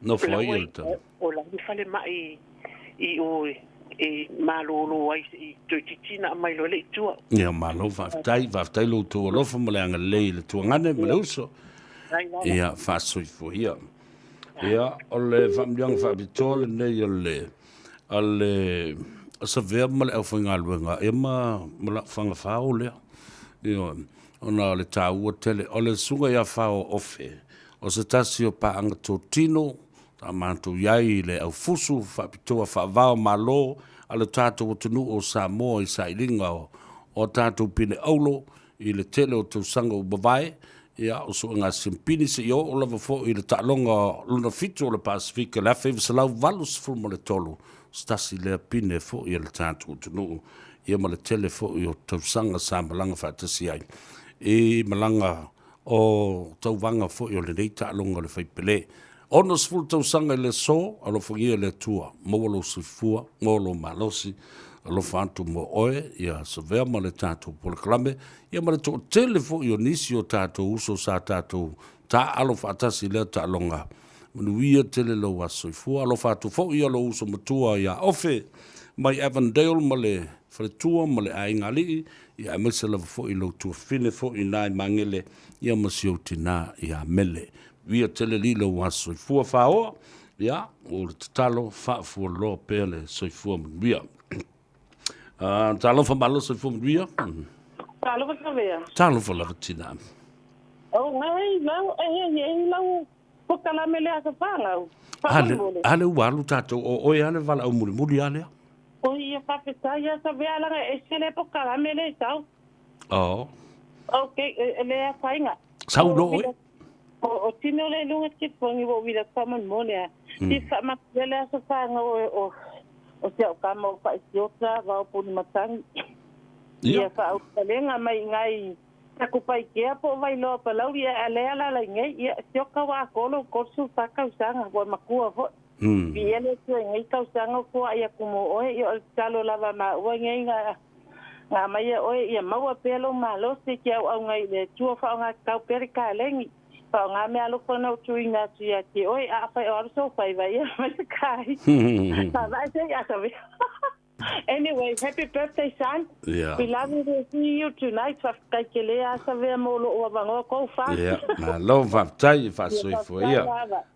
nofo ai ia le tama? O la e falemai i o e malolo ai se i toe titina mai loa le i tua. Ia malo faafetai, faafetai lo outou alofa ma le agalelei i le tuagane ma le uso. Ia faasoifua ia. Ia o le faamanuiaga faapitoa lenei o le o le Savea ma le aufaigaluega ia ma ma lau fagafao lea. Ioe, ona o le taua tele o le susuga ia Fao Ofe o se tasi o paaga totino sa matou i ai i le aufusu faapitoa faavao Malo a le tatou atunuu o Samoa i sailiga o tatou pine auro i le tele o tausaga ua mavae, ia, o suega siampini seia oo lava foi i le taaloga lona fitu o le Pasefika i le 1983, o se tasi lea pine foi a le tatou atunuu, ia ma le tele foi o tausaga sa malaga faatasi ai i malaga o tauvaga foi o lenei taaloga o le faipele. 60 tausaga i le aso, alofagia e le Atua, maua lou soifua, maua lou malosi, alofa atu mo oe, ia Savea ma le tatou polokalame, ia ma le toatele foi o nisi o tatou uso sa tatou taaalo faatasi i lea taaloga. Manuia tele lou aso soifua, alofa atu foi ia lou uso matua ia Ofe mai Avondale ma le faletua ma le aiga alii, ia aemaise lava foi lou tuafafine foi i ina i Magele, ia ma si ou tina ia Mele. Via tele li lou aso soifua faaoa, ia, o le tatalo faafualoa pea le soifua manuia. Talofa malo soifua manuia. Talofa Savea. Talofa lava tina. O ngai lau e he he lau pokalame le aso whanau. Ale, ale ua alu tātou, o oe ale wala au mulimuli alea. O ia whawhetai ia Savea langa e se le pokalame le tau. Oh. Ok, e le a whainga. Sau lo oe? O tino le lunga te pongi o wila common mo lea. Ti wha le aso whanga o o te au kama o whaisiota, wao puni matangi. Ia wha au palenga mai ngai taku pai kea po vai loa palau ia a lea la lai ngai ia sioka wa kolo korsu whakausanga wa makua fo. Vi ele tu ngai kausanga ko ia kumo oe ia o talo lava ma ua ngai nga ngā mai e oe ia maua pea lou malosi ki au au ngai le tua wha o ngā kau pere ka lengi. Wha o ngā mea alofa na o tuina atu ia te oe a whai o aru so whai vai ia mai te kai. Ka vai te ia ka Anyway, happy birthday, son. Yeah. We love you. We'll see you tonight. Whakakai ke lea asa vea mō lo ua vangoa kou wha. Yeah, malo whaftai whaasoifua ia.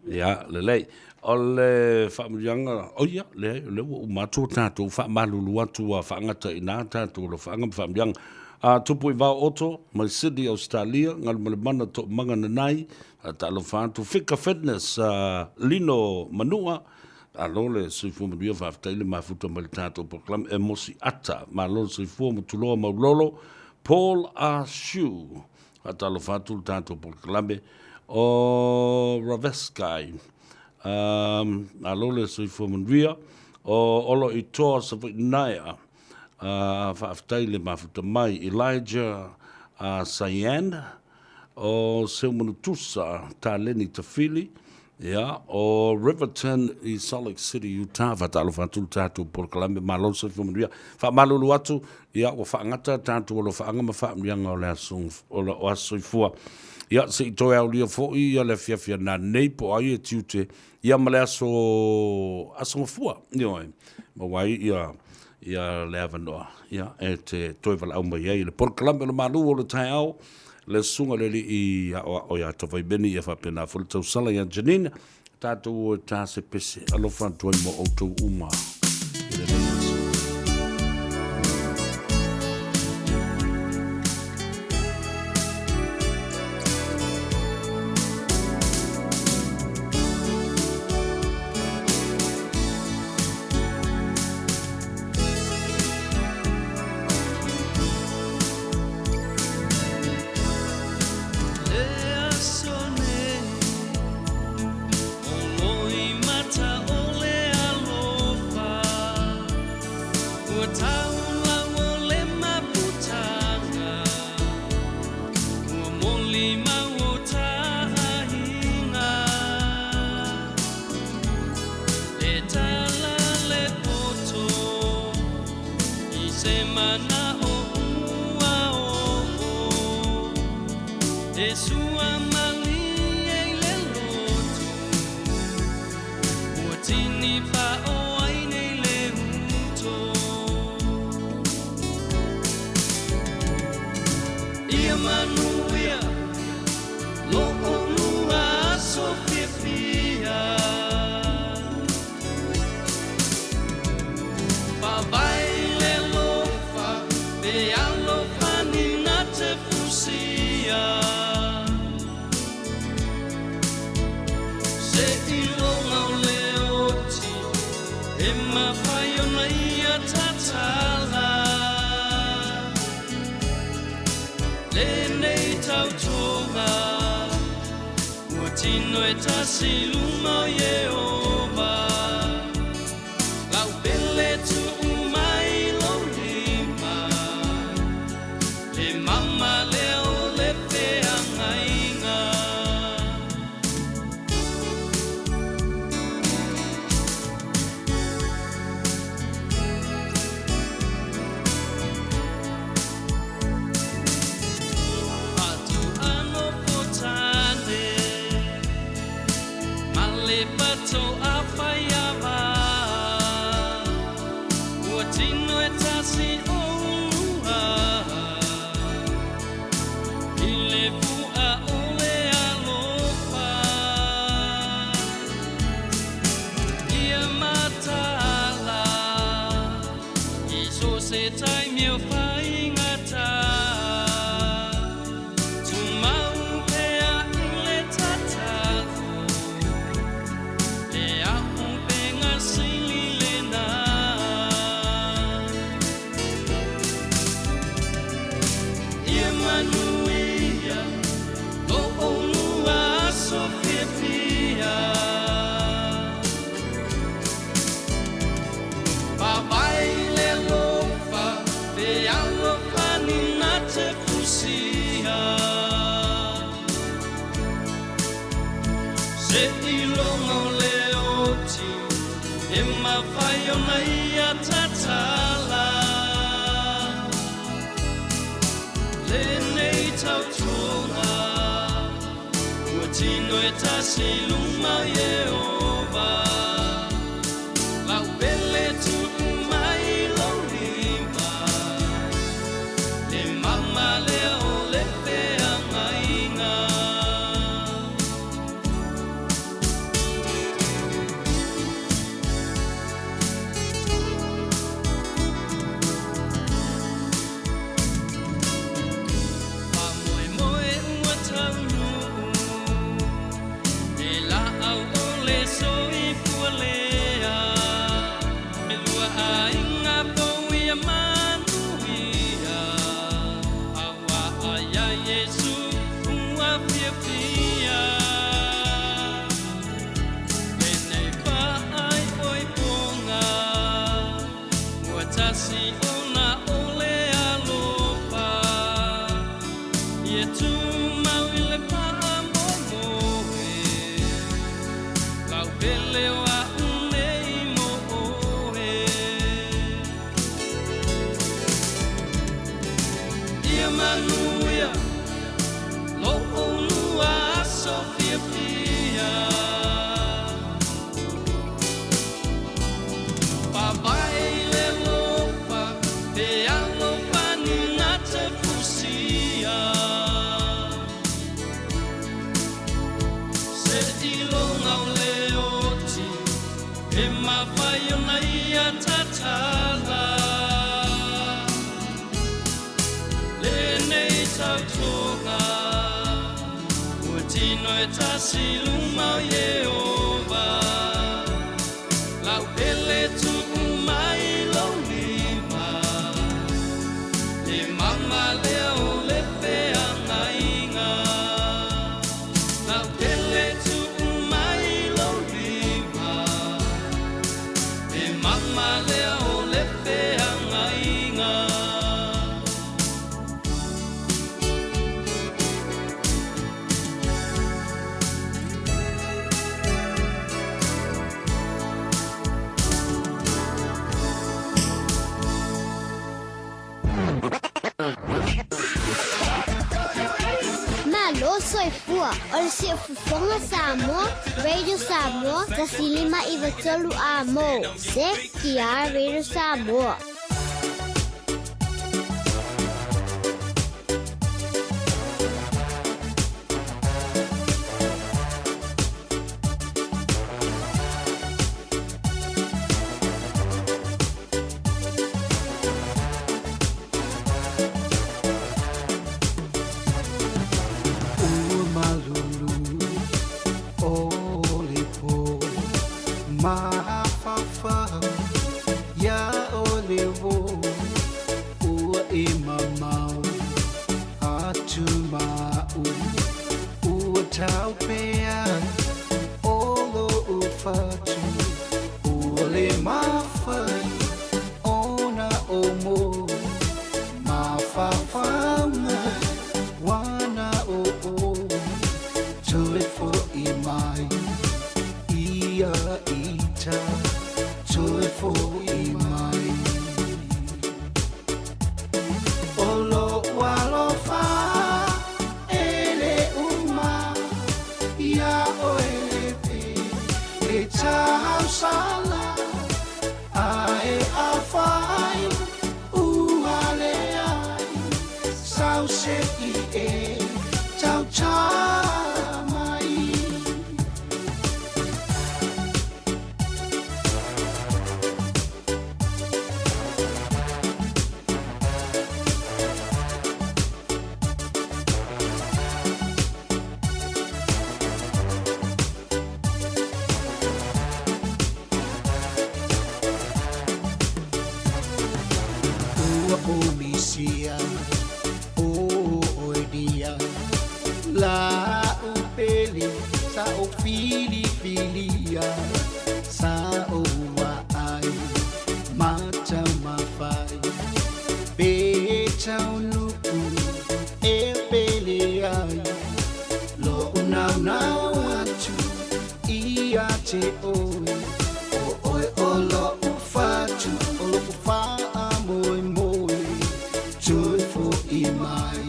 Yeah, lelei. O le faamanuiaga, o ia, leai, o lea ua uma atu o tatou faamalulu atu a faagata i ina tatou alofaaga ma faamanuiaga. A tupu i vao oto, mai Sydney, Australia, Galumalemana Toomaga Nanai, faatalofa atu, Fika Fitness, Lino Manua, alo le soifua manuia, faafetai le mafuta mai le tatou polokalame, Emosi Ata, malo le soifua, Motuloa Maulolo, Paul A. Shu, faatalofa atu le tatou polokalame, o Raveskai, Malo le soifua manuia o Olo i Toa Savaii Naea. Faafetai le mafuta mai Elijah Cyan o Seumanutusa Taleni Tafili ia o Riverton i Salt Lake City, Utah. Faatalofa atu le tatou polokalame, malo le soifua manuia. Faamalulu atu, ia ua faagata tatou alofaaga ma faamanuiaga o le aso o le aso soifua. Ia se i toe aulia foi ia le afiafi ananei po o ai e tiute ia ma le aso aso gafua. Ioe, maua ai ia ia le avanoa ia e te toe valaau mai ai i le polokalame o le malu o le taeao. Le susuga i le alii aoao ia Tofaimeni ia faapena foi le tausala ia Janine. Tatou o e ta se pese. Alofa atu ai mo outou uma i lenei aso. Le Seiloga o le oti e mafai ona ia tatala lenei tautoga ua tino e tasi i luma o Ieova lau pele tuu mai lou lima le mama lea o le feagaiga lau pele tuu mai lou lima le mama lea o le feagaiga. Malo soifua o le Siufofoga Samoa, Radio Samoa, 105 93 A mo, CKR Radio Samoa. Ua malulu o le pō mafaufau ia o le wō ua e mamao atu ma'u ua taupea o lo'u fatu ua le mafai ona o mo mafaufauga wana o o toe fo'i mai ia ita toe fo'i mai o lo'u alofa e le uma ia oe le pele tausala ae afai ua leai sau se'i e tauta mai. Ua o misia o oe dia la upele sa o filifilia sa o ai mata mafai pe taunuu e pele ai lo unau atu ia te oe o oe o lo'u fatu o lo'u faamoemoe toe fo'i mai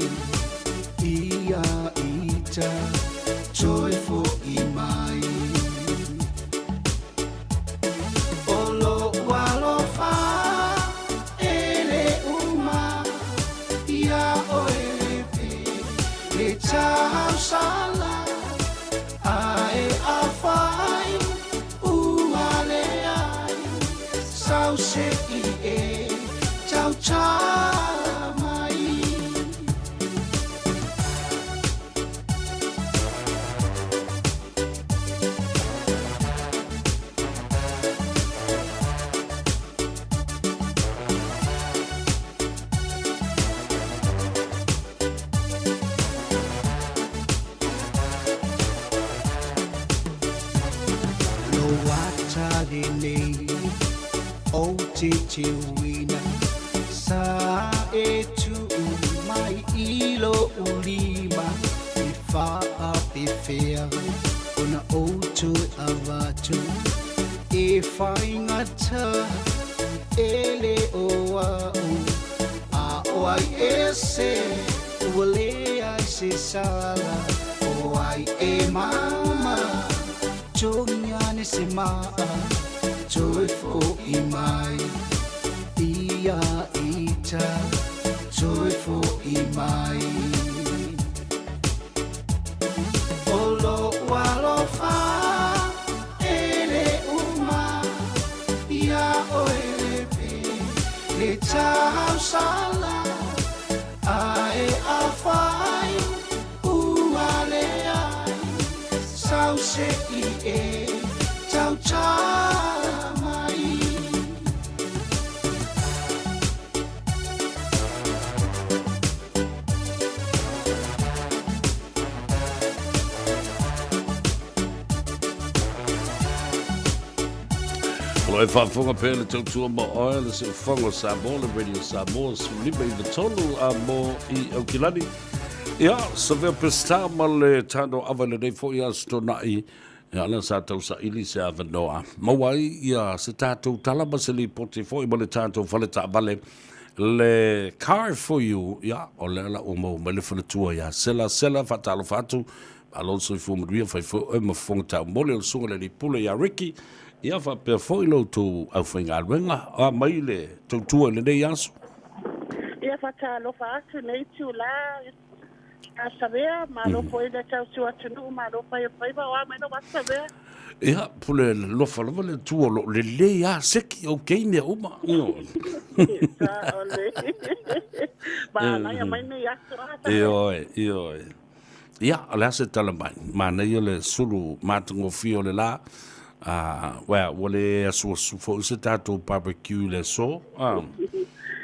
ia ita toe fo'i mai o lo'u alofa e le uma ia oe le pele tausala ae afai ua leai sau se'i e tauta mai. Lo ata lenei o te teuina sa e tuu mai i lo'u lima e faapefea ona ou toe avatu e faigata e le o a'u a o ai ese ua leai se sala o ai e mama togiane se maa toe fo'i mai ia ita toe fo'i mai o lo'u alofa. Tau se i e tau tā mai. O lo e faafofoga pea le tautua ma oe le siufofoga o Samoa, le Radio Samoa 153 a mo i Aukilani. Ia, Savea Peseta ma le tano ava i lenei foi aso Toonai, ia lea sa tausaili se avanoa. Maua ai ia se tatou tala ma se lipoti foi ma le tatou fale taavale le Car for You, ia, o lea la ua maua mai le faletua ia Sela. Sela, faatalofa atu, malo le soifua manuia, fai foi oe ma fofoga taumole o le susuga i le alii pule ia Ricky, ia faapea foi lo outou aufaigaluega. A mai le tautua i lenei aso. Ia faatalofa atu nei itulā a Savea, malo foi le tautua atunuu, malo fai o faiva, o a mai lou aso Savea? Ia, pule lofa lava le Atua o lo o lelei lava seki, okay mea uma. Sa o le manaia mai nei aso a Savea. Ioe, ioe. Ia, o le a se tala mai? Manaia le sulu matagofie o le la. Well, ua le asuasu foi se tatou barbecue i le aso.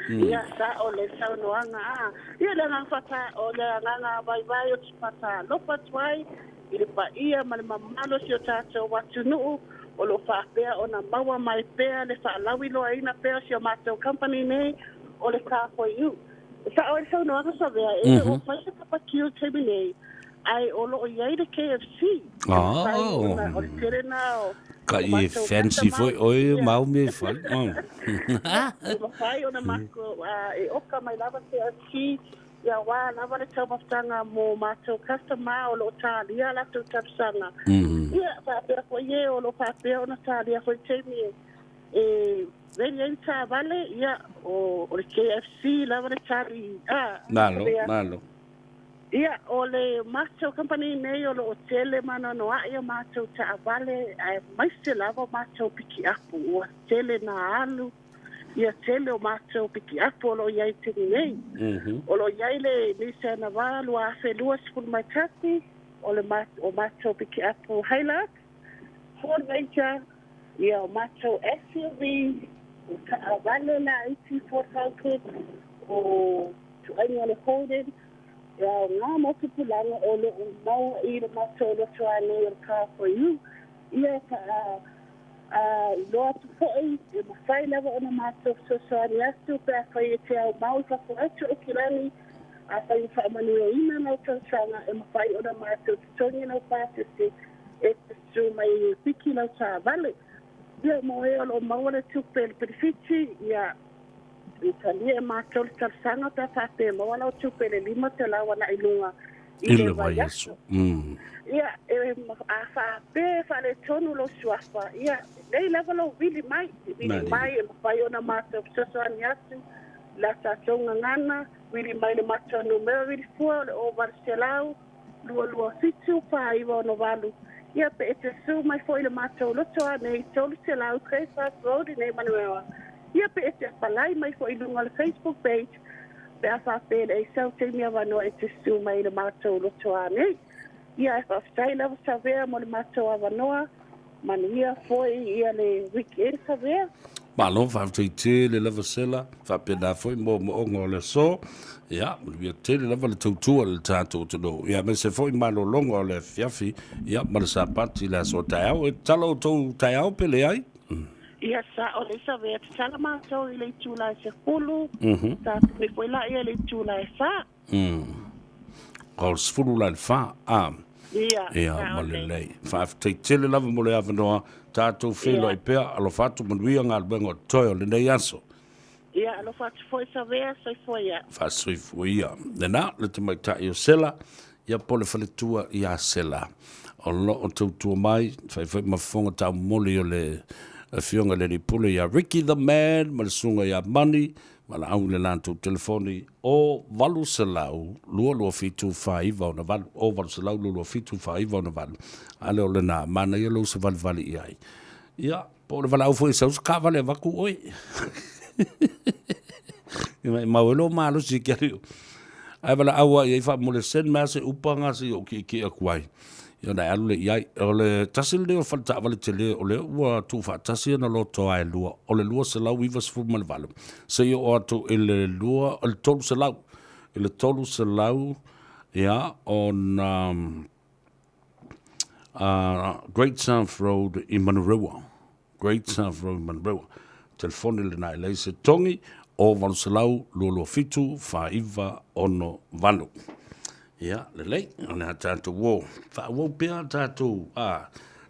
Ia, sa'o le saunoaga a. Ia, le agaga fata, o le agaga vaivai o te fatalofa atu ai i le paia ma le mamalu o si o tatou atunuu o lo o faapea ona maua mai pea le faalauiloaina pea o si o matou company nei o le Car4U. E sa'o ai le saunoaga Savea, e le o fai se barbecue i le taimi nei, Ae o lo o i ai le KFC. E mafai ona, o le tele na o Ka i fancy foi oe mau mea e fai. E mafai ona matou, e oka mai lava KFC ia wā lava le taumafataga mo matou customer o lo o talia a latou talosaga. Ia, faapea foi e o lo o faapea ona talia foi taimi e ready ai le taavale, ia, o le KFC lava le tali. Malo, malo. Ia, o le matou kamupani nei o lo o tele ma anoanoaʻi a matou taavale aemaise lava o matou pikiapu. Ua tele na alu ia tele o matou pikiapu o lo o i ai i le taimi nei. O lo o i ai le Nissan Navara 2021, o le o matou pikiapu Hilux, Ford Ranger, ia o matou SUV, o taavale laiti Ford Falcon, o ituaiga o le Holden, e aoga mo tupulaga o lo o maua i le matou lotoa nei o le Car for You. Ia ka a iloa atu foi e mafai lava ona matou fesoasoani atu pe afai e te aumau i fafo atu o Aukilani, afai ua faamanuiaina lau talosaga e mafai ona matou totogi lau pasese e te susu mai e piki lau taavale. Ia mo e o lo o maua le tupe i le penefiti, ia E talia e matou le talosaga pe a faapea e maua lau tupe i le 500 agai luga i le vaiaso. Ia, e, a faapea e faaletonu lou suafa, ia, lelei lava lou vili mai. E vili mai e mafai ona matou fesoasoani atu la tatou gagana, vili mai le matou numera vili fua o le 0800 227 4968. Ia, pe e te susu mai foi i le matou loto anei, 300 Crayford Road i nei Manurewa. Ia pe e te apalai mai foi i luga o le Facebook page pe a faapea e leai sau taimi avanoa e te susu mai i le matou loto anei. Ia ae faafetai lava Savea mo le matou avanoa. Manuia foi ia le weekend Savea. Malo faafetai tele lava Sela, faapena foi moomooga o le aso. Ia, manuia tele lava le tautua i le tatou atunuu. Ia, aemaise foi malologa o le afiafi, ia, ma le Sapati i le aso a taeao. E tatala outou taeao pe leai? Ia sa'o le Savea, tatala matou i le itula e 10, sa tuli foi laia i le itula e 4. O le 10 la i le 4, a. Ia, Ia, ma lelei. Faafetai tele lava mo le avanoa, tatou feiloai pea, alofa atu manuia galuega o totoe o lenei aso. Ia, alofa atu foi Savea, soifua ia. Faasoifua ia. Lena, le tamaitai o Sela, ia po o le faletua ia Sela. O lo o tautua mai, fai foi ma fofoga taumoli o le Afioga i le Alii Pule ia Ricky the Man ma le Susuga ia Money, valaau i le latou telefoni o 800 227 4968, o 800 227 4968. A lea o lena, manaia lou savalivali i ai. Ia, Po o le valaau foi e sau se taavale avatu oe. E maumau ai lou malosi i ke alii. Ae valaau lava i ai faamolemole send mai lava se upa ga se i ou kiekie atu ai. Ia ona e alu lea i ai. O le tasi lenei o fale taavale tele o lea ua tuufaatasi ona loto e lua, o le 298 seia oo atu i le 300, i le 300 ia ona Great South Road i Manurewa. Great South Road i Manurewa. Telefoni lena e leai se togi, o 800 227 4968. Ia, lelei, o le a tatou o. Faaauau pea tatou a,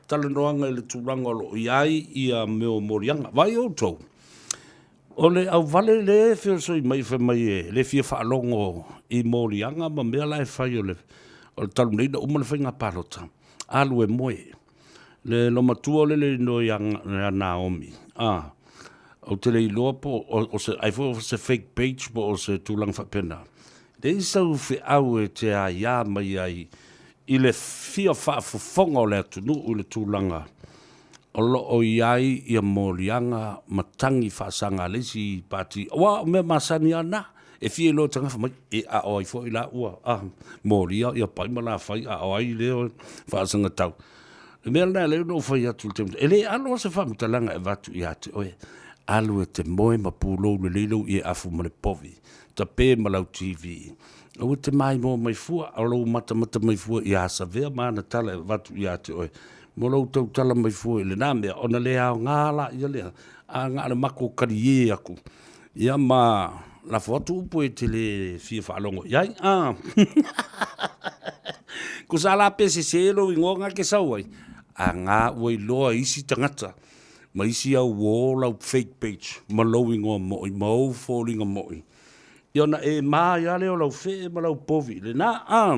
talanoaga i le tulaga o lo o i ai ia mea o moliaga. Vaai outou, o le auvale lea e feosoi mai fai mai e le fia faalogo i moliaga ma mea la e fai o le talu nei ona uma le faiga palota, alu e moe. Le loomatua o le le igoa ia Naomi, a, ou te le iloa po o se, ai foi o se fake page po o se tulaga faapena. Leai sau feau e te aia mai ai i le fia faafofoga o le atunuu i le tulaga o lo o i ai ia moliaga ma tagi faasaga a le isi pati, aua o mea masani lava na, e fia iloa e tagata mai, e a o ai foi la ua a, molia ia pai ma la fai, a o ai lea faasaga tau. Le mea lena e ala ai ona ou fai atu i le taimi, e le alo lava se faamatalaga e avatu ia te oe, alu e te moe ma pulou lelei lou ie afu ma le povi, tape ma lau TV. Aua e te maimoa mai fua, o lou matamata mai fua ia Savea ma ana tala e avatu ia te oe, ma lou tautala mai fua i lena mea, ona le aoga laia lea, a na o le matou kaliē atu, ia ma lafo atu upu e te le fia faalogo i ai. A Tusa la pe sese lou igoa na e te sau ai, a na ua iloa e isi tagata ma isi au uo lau fake page ma lou igoa moi ma ou foliga moi, ia ona e ma ai lava lea o lau fee ma lau povi i lena. A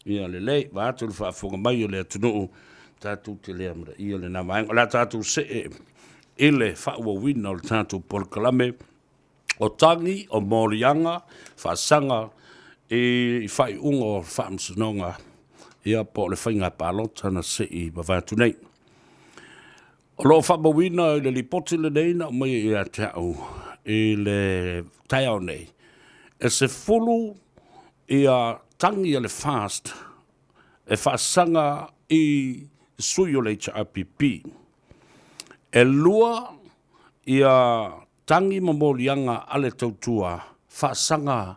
Ia lelei, vaeatu le faafofoga mai o le atunuu, tatou te le amanaia lena vaega. O le a tatou see i le faaauauina o le tatou polokalame o tagi, o moliaga, faasaga i faaiuga o faamasinoga, ia po o le faiga palota na se i mavae atu nei. O lo o faamauina i le lipoti lenei na aumaia ia te au i le taeao nei, e 10 ia tagi a le FAST e faasaga i sui o le HRPP. E 2 ia tagi ma moliaga a le Tautua faasaga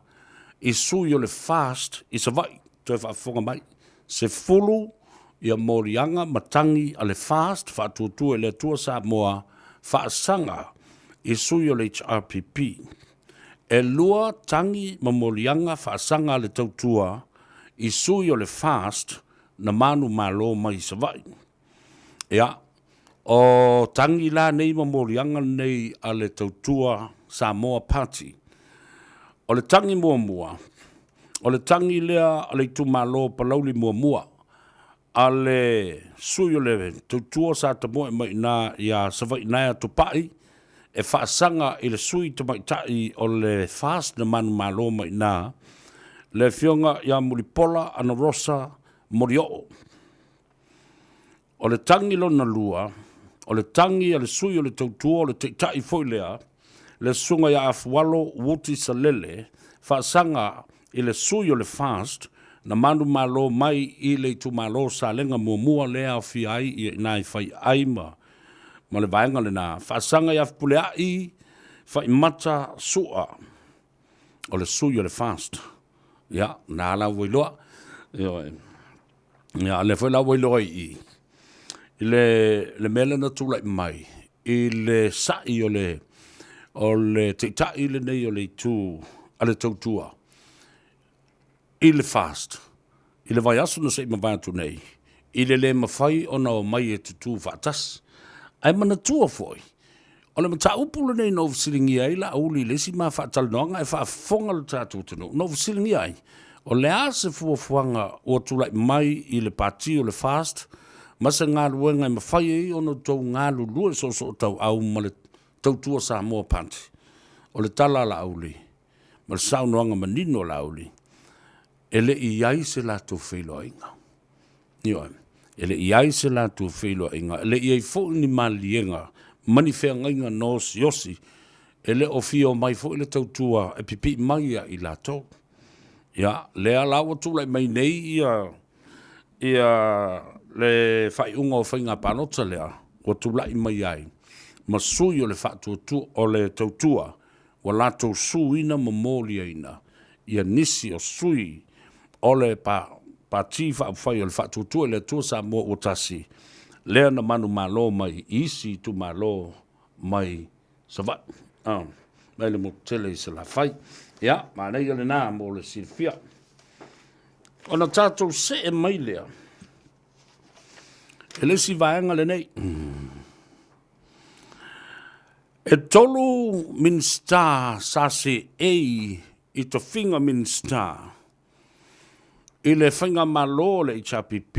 i sui o le FAST i Savaii. Toe faafofoga mai, 10 ia moliaga ma tagi a le FAST, Faatuatua i le Atua Samoa, faasaga i sui o le HRPP. E 2 tagi ma moliaga faasaga a le Tautua i sui o le FAST na manumalo mai i Savaii. Ia, o tagi la nei ma moliaga nei a le Tautua Samoa Party. O le tagi muamua, o le tagi lea a le itumalo Palauli muamua, a le sui o le Tautua sa tamoe mai i ina ia Savaii Naea Tupai, e faasaga i le sui tamaitai o le FAST na manumalo mai i ina, le Afioga ia Mulipola Anarosa Molioo. O le tagi lona lua, o le tagi a le sui o le tautua o le taitai foi lea, le Susuga ia Afualo Wuti Salele, faasaga i le sui o le FAST na manumalo mai i le itumalo Salega muamua lea aofia ai i ina i Faiaai ma ma le vaega lena, faasaga ia Fepuleai Faimata Sua, o le sui o le FAST. Ia, na la ua iloa. Ioe. Ia, lea foi la ua iloa i i, i le, le mea lea na tulai mai i le sa'i o le, o le taitai lenei o le itu a le tautua i le FAST i le vaiaso na se i mavae atu nei, i le le mafai ona omai e tutū faatasi. Ae manatua foi, O le mataupu lenei na ou fesiligia ai Laauli i le isi ma faatalanoaga e faafofoga lo tatou atunuu, na ou fesiligia ai, o le a se fuafuaga ua tulai mai i le Pati o le FAST ma se galuega e mafai ai ona outou galulue soosootauau ma le Tautua Samoa Party? O le tala a Laauli ma le saunoaga manino a Laauli, e le i i ai se latou feiloaiga. Ioe. E le i i ai se latou feiloaiga, e le i i ai foi ni maliega ma ni feagaiga na osiosi, e le o fia omai foi le tautua e pipii mai ia i latou. Ia, lea la ua tulai mai nei ia, Ia le faaiuga o faiga palota lea ua tulai mai ai ma sui o le faatuatua o le tautua ua latou suina ma moliaina ia nisi o sui o le Pati Faaupufai o le Faatuatua i le Atua Samoa ua Tasi lea na manumalo mai i isi itumalo mai Savaii, mai le motu tele i Salafai. Ia, manaia lena mo le silafia. Ona tatou see mai lea i le isi vaega lenei. E tolu Minisita sa seei i tofiga Minisita i le Faigamalo o le HRPP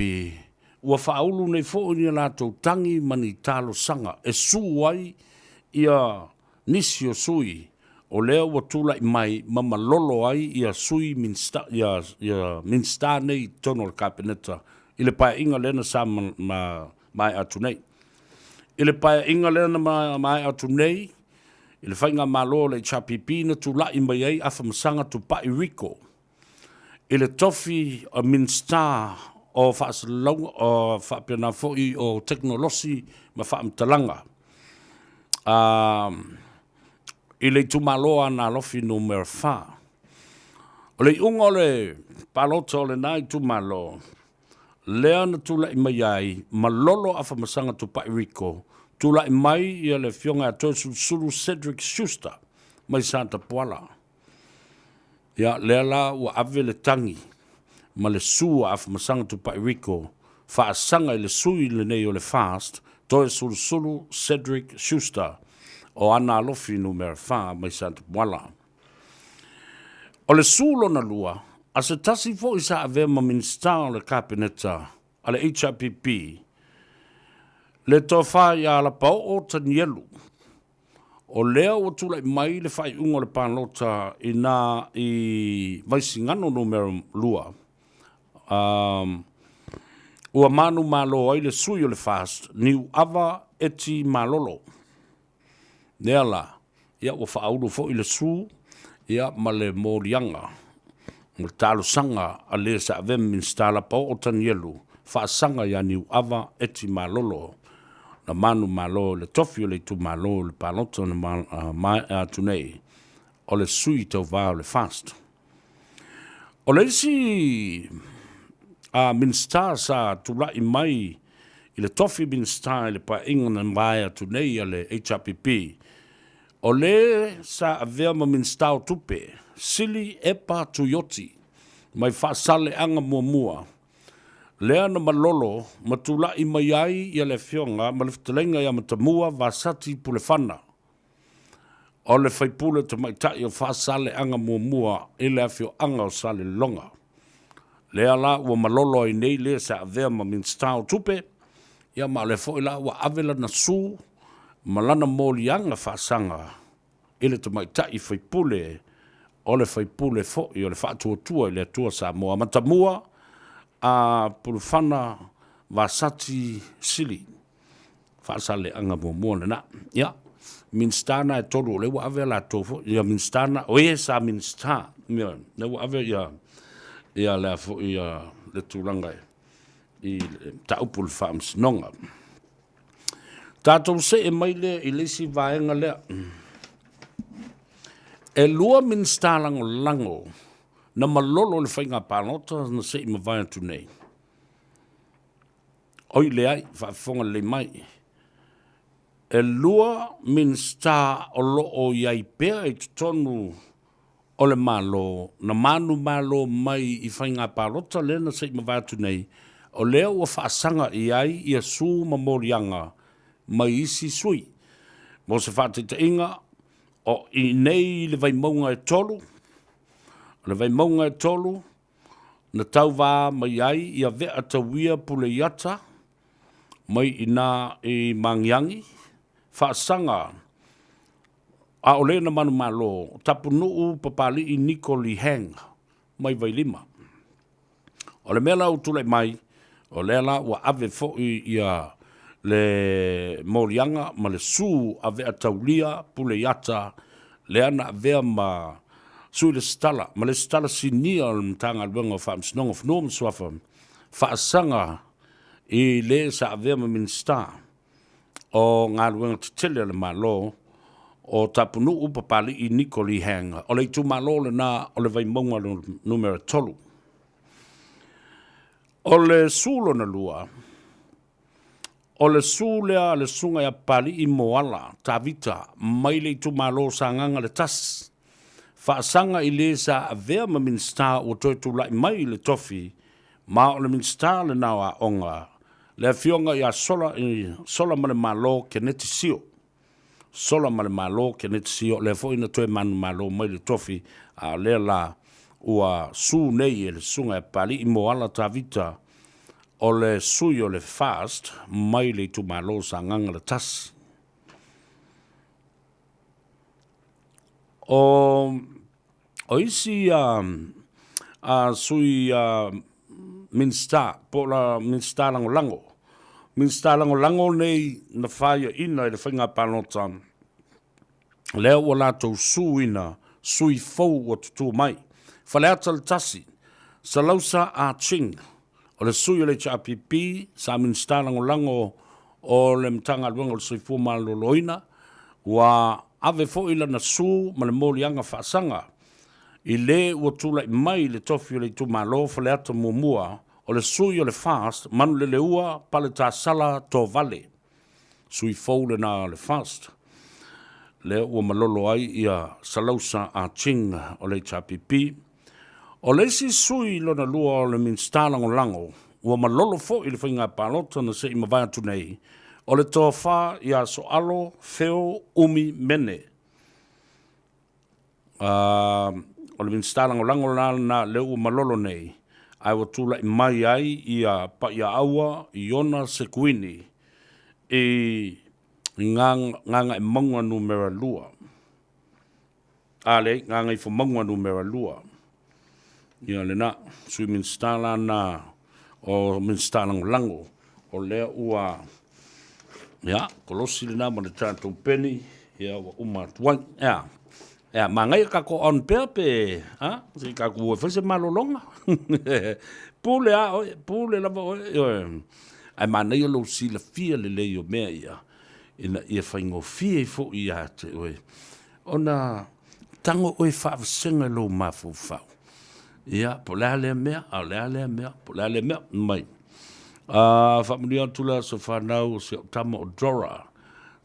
ua faaulu nei foi ni a latou tagi ma ni talosaga e su ai ia nisi o sui o lea ua tulai mai ma malolo ai ia sui Minisita, ia, ia Minisita nei i totonu o le Kapeneta i le paeaiga lea na sa maea atu nei. I le paeaiga lea na maea atu nei, i le Faigamalo o le HRPP na tulai mai ai Afamasaga Tupai Rico i le tofi o Minisita o Faasalalauga o faapena foi o Tekonolosi ma Faamatalaga i le itumalo o Aana Alofi Numera 4. O le iuga o le palota o lena itumalo, lea na tulai mai ai ma Lolo Afamasaga Tupai Rico, tulai mai ia le Afioga ia Toeolesulusulu Cedric Schuster mai Satapuala. Ia, lea la ua ave le tagi ma le su a Afamasaga Tupai Rico faasaga i le sui lenei o le FAST, Toeolesulusulu Cedric Schuster o Aana Alofi Numera 4 mai Satapuala. O le su lona lua, a se tasi foi sa avea ma Minisita o le Kapeneta a le HRPP, le Tofa ia Alapaoo Tanielu, o lea ua tulai mai le faaiuga o le palota i na i Vaisigano Numera 2, ua manumalo ai le sui o le FAST, Niuava Eti Malolo. Lea la, ia ua faaulu foi le su ia ma le moliaga ma le talosaga a le sa avea ma Minisita Lapaoo Tanielu faasaga ia Niuava Eti Malolo na manumalo i le tofi o le itumalo i le palota na maea atu nei o le sui tauva o le FAST. O le isi a Minisita sa tulai mai i le tofi Minisita i le paeaiga na mavae atu nei a le HRPP, o le sa avea ma Minisita o Tupe, Sili Epa Tuioti, mai Faasaleaga Muamua, lea na malolo ma tulai mai ai ia le Afioga ma le Fetalaiga ia Matamua Vasati Pulefana. O le faipule tamaitai o Faasaleleaga muamua i le afioaga o Salelologa. Lea la ua malolo ai nei le sa avea ma Minisita o Tupe, ia ma o lea foi la ua ave lana su ma lana moliaga faasaga i le tamaitai faipule o le faipule foi o le Faatuatua i le Atua Samoa Matamua a Pulufana Vasati Sili. Faasaleaga muamua lena. Ia, Minisita na e tolu o lea ua ave a latou foi, ia Minisita na, o e sa Minisita, ia, lea ua ave ia, ia lea foi ia, le tulaga i le mataupu i le Faamasinoga. Tatou see mai lea i le isi vaega lea. E lua Minisita lagolago na malolo i le faiga palota na se i mavae atu nei. Oi leai, faafofoga lelei mai. E lua Minisita o lo o i ai pea i totonu o le Malo na manumalo mai i faiga palota lea na se i mavae atu nei, o lea ua faasaga i ai ia su ma moliaga mai isi sui. Mo se faataitaiga, o i nei i le Vaimauga e 3, o le Vaimauga e 3, na tauvā mai ai ia Vea Tauia Puleiata mai i nā i Magiagi, faasaga a o le na manumalo Tapunuu Papali'i Niko Lee Hang mai Vailima. O le mea la ua tulai mai, o lea la ua ave foi ia le moliaga ma le su a Vea Taulia Puleiata lea na avea ma Sui Lesitala ma Lesitala Sinia o le Matagaluega o Faamasinoga o Fanua ma Suafa. Faasaga i le sa avea ma Minisita o Galuega Tetele a le Malo o Tapunuu Papali'i Niko Lee Hang, o le itumalo lena o le Vaimauga Numera 3. O le su lona lua, o le su lea a le Susuga ia Papali'i Moala Tavita mai le itumalo o Sagaga le Tasi, faasaga i le sa avea ma Minisita ua toe tulai mai i le tofi, ma o le Minisita lena o Aoga, le Afioga ia Sola, Solamalemalo Keneti Sio. Solamalemalo Keneti Sio, lea foi na toe manumalo mai le tofi, a o lea la ua su nei e le Susuga ia Papali'i Moala Tavita, o le sui o le FAST mai le itumalo o Sagaga le Tasi. O, o isi a, a sui a, Minisita, po o la Minisita Lagolago. Minisita Lagolago nei na faiaina i le faiga palota, lea ua latou suina sui fou ua tutū mai. Faleata le tasi, Salausa Ah Ching, o le sui o le HRPP, sa Minisita Lagolago o le Matagaluega o le Soifua Maloloina, ua ave foi lana su ma le moliaga faasaga i le ua tulai mai i le tofi o le itumalo Faleata Muamua, o le sui o le FAST, Manuleleua Paletasala Tovale. Sui fou lena o le FAST, lea ua malolo ai ia Salausa Ah Ching o le HRPP. O le isi sui lona lua o le Minisita Lagolago ua malolo foi i le faiga palota na se i mavae atu nei, o le Tofa ia Soalo Feo Umi Mene. O le Minisita Lagolago la lena lea ua malolo nei, ae ua tulai mai ai ia Paiaaua Iona Sekuini i Gagaemauga Numera 2. A leai, Gagaifomauga Numera 2. Ia lena, Sui Minisita la na o Minisita Lagolago, o lea ua, ia, kolosi lena ma le tatou peni, ia ua uma atu ai. Ea, ea, manaia tatou on pea pe, a, se i tatou o e fai se malologa. Pule a oe, pule lava oe, ioe. Ae manaia lou silafia lelei o mea ia, ina ia faigofie ai foi ia te oe, ona tago oe e faavasega i lou mafaufau. Ia, po o le a lea mea, a o le a lea mea, po o le a lea mea. Mai. Faamanuia atu le aso fanau o si au tama o Dora,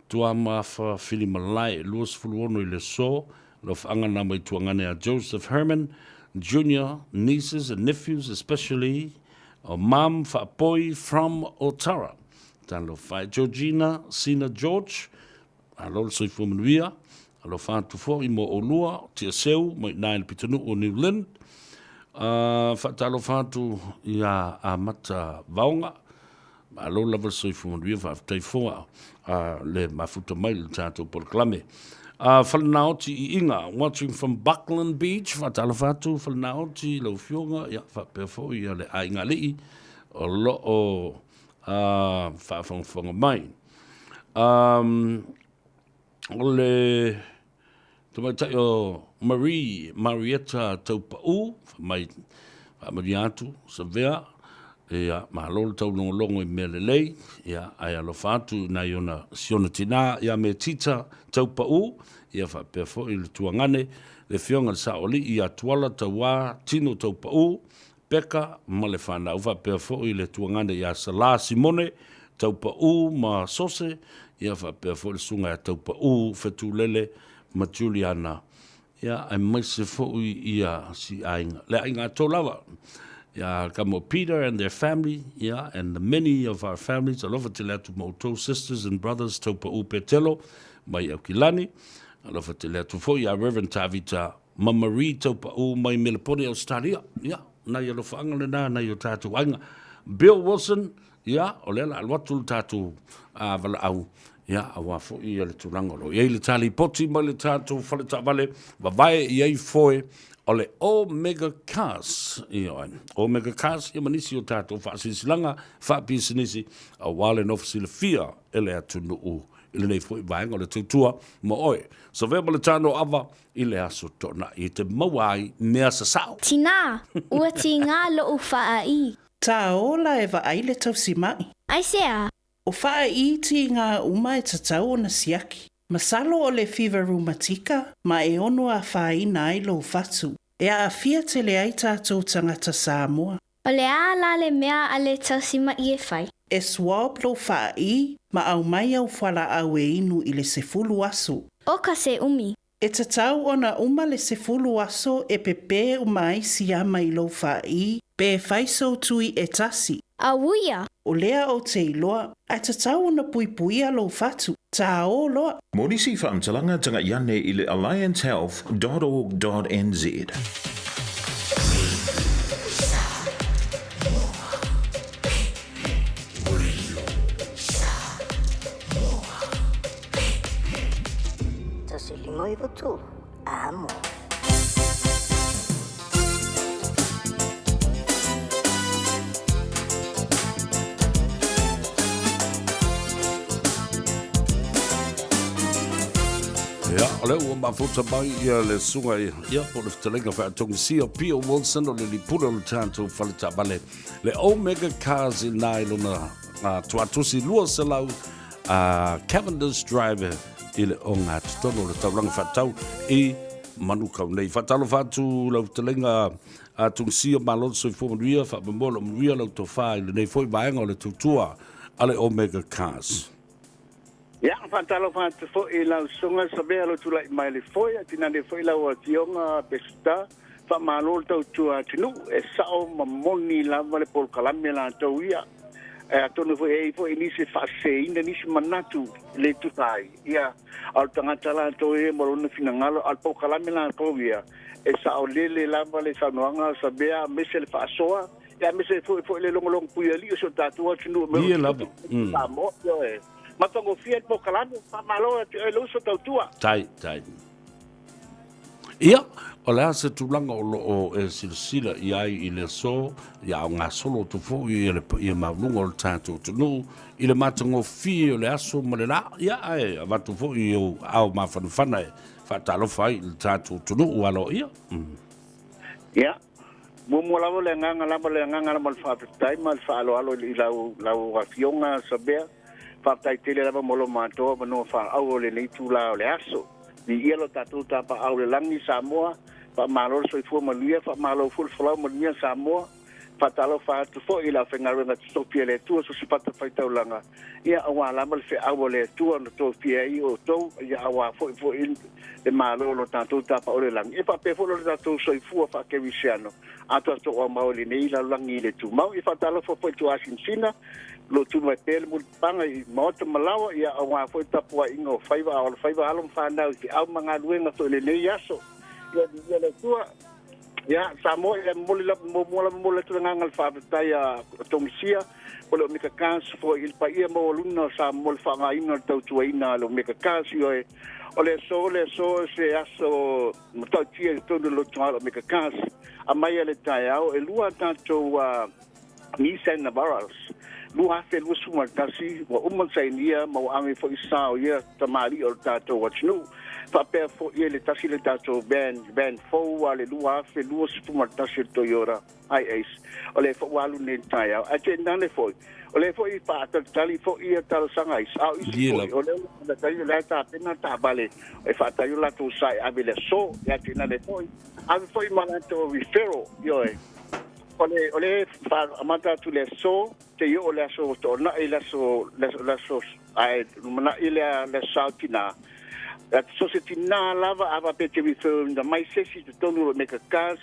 Tuamafa Filimalae, 26 i le aso, alofaaga na mai tuagane a Joseph Herman Jr., nieces and nephews, especially o Mom Faapoi from Otara. Talofa e Georgina Sina George, Malo le soifua manuia, alofa atu foi mo olua, Tiaseu mai i le pitonuu o New Lynn. Faatalofa atu ia Amata Vaoga, malo lava le soifua manuia, faafetai foi le mafuta mai i le tatou polokalame. Falenaoti Iiga, watching from Buckland Beach, faatalofa atu Falenaoti i lau afioga, ia faapea foi ia le aiga alii o lo o faafogafoga mai. O le tamaitai o Marie Marietta Taupau, fai mai, faamanuia atu, Savea, ia, malo le taulogologo i mea lelei, ia, ae alofa atu i nai ona, si ona tina ia Metita Taupau, ia faapea foi le tuagane, le afioga i le Saoalii ia Tuala Tauā Tino Taupau, Peka ma le fanau, faapea foi le tuagane ia Salā Simone, Taupau ma Sose, ia faapea foi le susuga ia Taupau Fetulele ma Juliana, ia aemaise foi ia si aiga, le aiga atoa lava, ia kama o Peter and their family, ia and the many of our families, alofa tele atu ma outou sisters and brothers Taupau Petelo mai Aukilani, alofa tele atu foi ia Reverend Tavita ma Marie Taupau mai Melepone, Ausetalia. Ia, nai alofaaga lena nai o tatou aiga. Bill Wilson, ia, o lea la alu atu le tatou valaau, ia, aua foi ia le tulaga o lo o i ai le ta lipoti mai le tatou fale taavale, vavae i ai foe o le Omega Cars. Ioe, Omega Cars, ia ma nisi o tatou faasilasilaga faapisinisi, aua le nofo silafia e le atunuu i lenei foi vaega o le tautua ma oe. Savea ma le tano ava i le aso toonai e te maua ai mea sasao. Tinā, ua tīngā loʻu faaī. Tāola e vaai le tausimaʻi. Aisea? O faaiti i ngā uma e tatau ona siaki. Masalo o le fever rheumatika ma e ono afaina ai lou fatu. E aafia tele ai tatou tagata Samoa. O le a la le mea a le tausimaʻi e fai? E swab lou faaʻī ma aumai au fualaau e inu i le 10 aso. Oka se umi. E tatau ona uma le 10 aso e pepē uma ai siama i lou faaʻī pe e fai sou tui e tasi. Auia! O lea ou te iloa, ae tatau ona puipuia lou fatu. Tāō loa! Mo nisi faamatalaga taga'i ane i le alliancehealth dot org dot nz. Amo. Ia, o lea ua mafuta mai ia le susuga ia po o le fetalaiga faatogisia Pio Wilson o le lipula o le tatou fale taavale le Omega Cars i ina i lona tuatusi 200 Cavendish Drive i le ogatotonu o le taulaga faatatau i Manukau nei. Faatalofa atu lau fetalaiga a Tungisia, malo le soifua manuia, faamoemoe o lo o manuia lau tofa i lenei foi vaega o le tautua a le Omega Cars. Ia, faatalofa atu foi i lau susuga Savea lo tulai mai le foe, a tinane foi lau afioga Peseta, faamalo le tautua atunuu, e sao ma moni lava le polokalame latou ia. E atonu foi e i ai foi nisi e faaseseina nisi manatu le tusa ai, ia, a o le tagata latou ia ma lona finagalo, a o le polokalame latou ia, e saolele lava le saunoaga a Savea aemaise le faasoa, ia aemaise foi foi le logologo puialii o si o tatou atunuu mea o Ia lava. Samoa, ioe. Matagofie le polokalame, faamalo atu i oe le uso tautua. Tai, tai. Ia, o le a se tulaga o lo o e silasila i ai i le aso, ia a o gasolo atu foi ia le paia maualuga o le tatou atunuu i le matagofie o le aso ma le la, ia ae avatu foi i ou aao mafanafana e faatalofa ai i le tatou atunuu aloaia. Ia, muamua lava o le agaga lava, le agaga lava o le faafetai ma le faaaloalo i lau, lau Afioga Sabea. Faafetai tele lava mo lo matou avanoa faaauro i lenei itula o le aso. Viia lo tatou tapaau i le lagi Samoa, faamalo le soifua manuia, faamalo foi le folau manuia Samoa. Faatalofa atu foi i le aufaigaluega totofi a le Atua so o se fatafaitaulaga, ia aua lava le feau a le Atua na tofia ai outou, ia aua foi foi le malo o lo tatou tapaau i le lagi, e faapea foi lo tatou soifua faakerisiano atoatoa mau i lenei lalolagi i le tumau. Ia faatalofa foi i tuasinasina lo tu mai pea le mulipapaga i maota ma laoa, ia aua foi tapuaiga o faiva a o faiva alo ma fanau i feau ma galuega foi i lenei aso. Ia viia le Atua. Ia, Samoa, ia momoli lava, muamua lava momoli atu le agaga o le faafetai a Tongisia o le Omega Cars foi i le paia maualuna o Samoa le faaaogaina o le tautuaina a le Omega Cars. Ioe, o le aso, o le aso, se aso matautia i totonu o le lotoga o le Omega Cars. Aumai a le taeao, e lua a tatou Nissan Navaras 2021, ua uma ona sainia ma ua ave foi sao ia tamalii o le tatou atunuu. Faapea foi le tasi le tatou van, van fou a le 2021 o le Toyota HiAce, o lea foi ua alu nei i le taeao. Ae tainane foi, o lea foi e faatalitali foi ia talosaga isi, a o isi foi, o lea ua faatalitali o lea e tapena taavale e faatali o latou sa e ave i le aso. Ae tainane foi, ave foi ma latou referral, ioe. O le, o le amata atu le aso, seia oo le aso toonai, le aso, le aso, ae lumanai le, le aso Sa o tinā. So se tinā lava, a faapea e te refer ina mai se isi i totonu o le Omega Cars,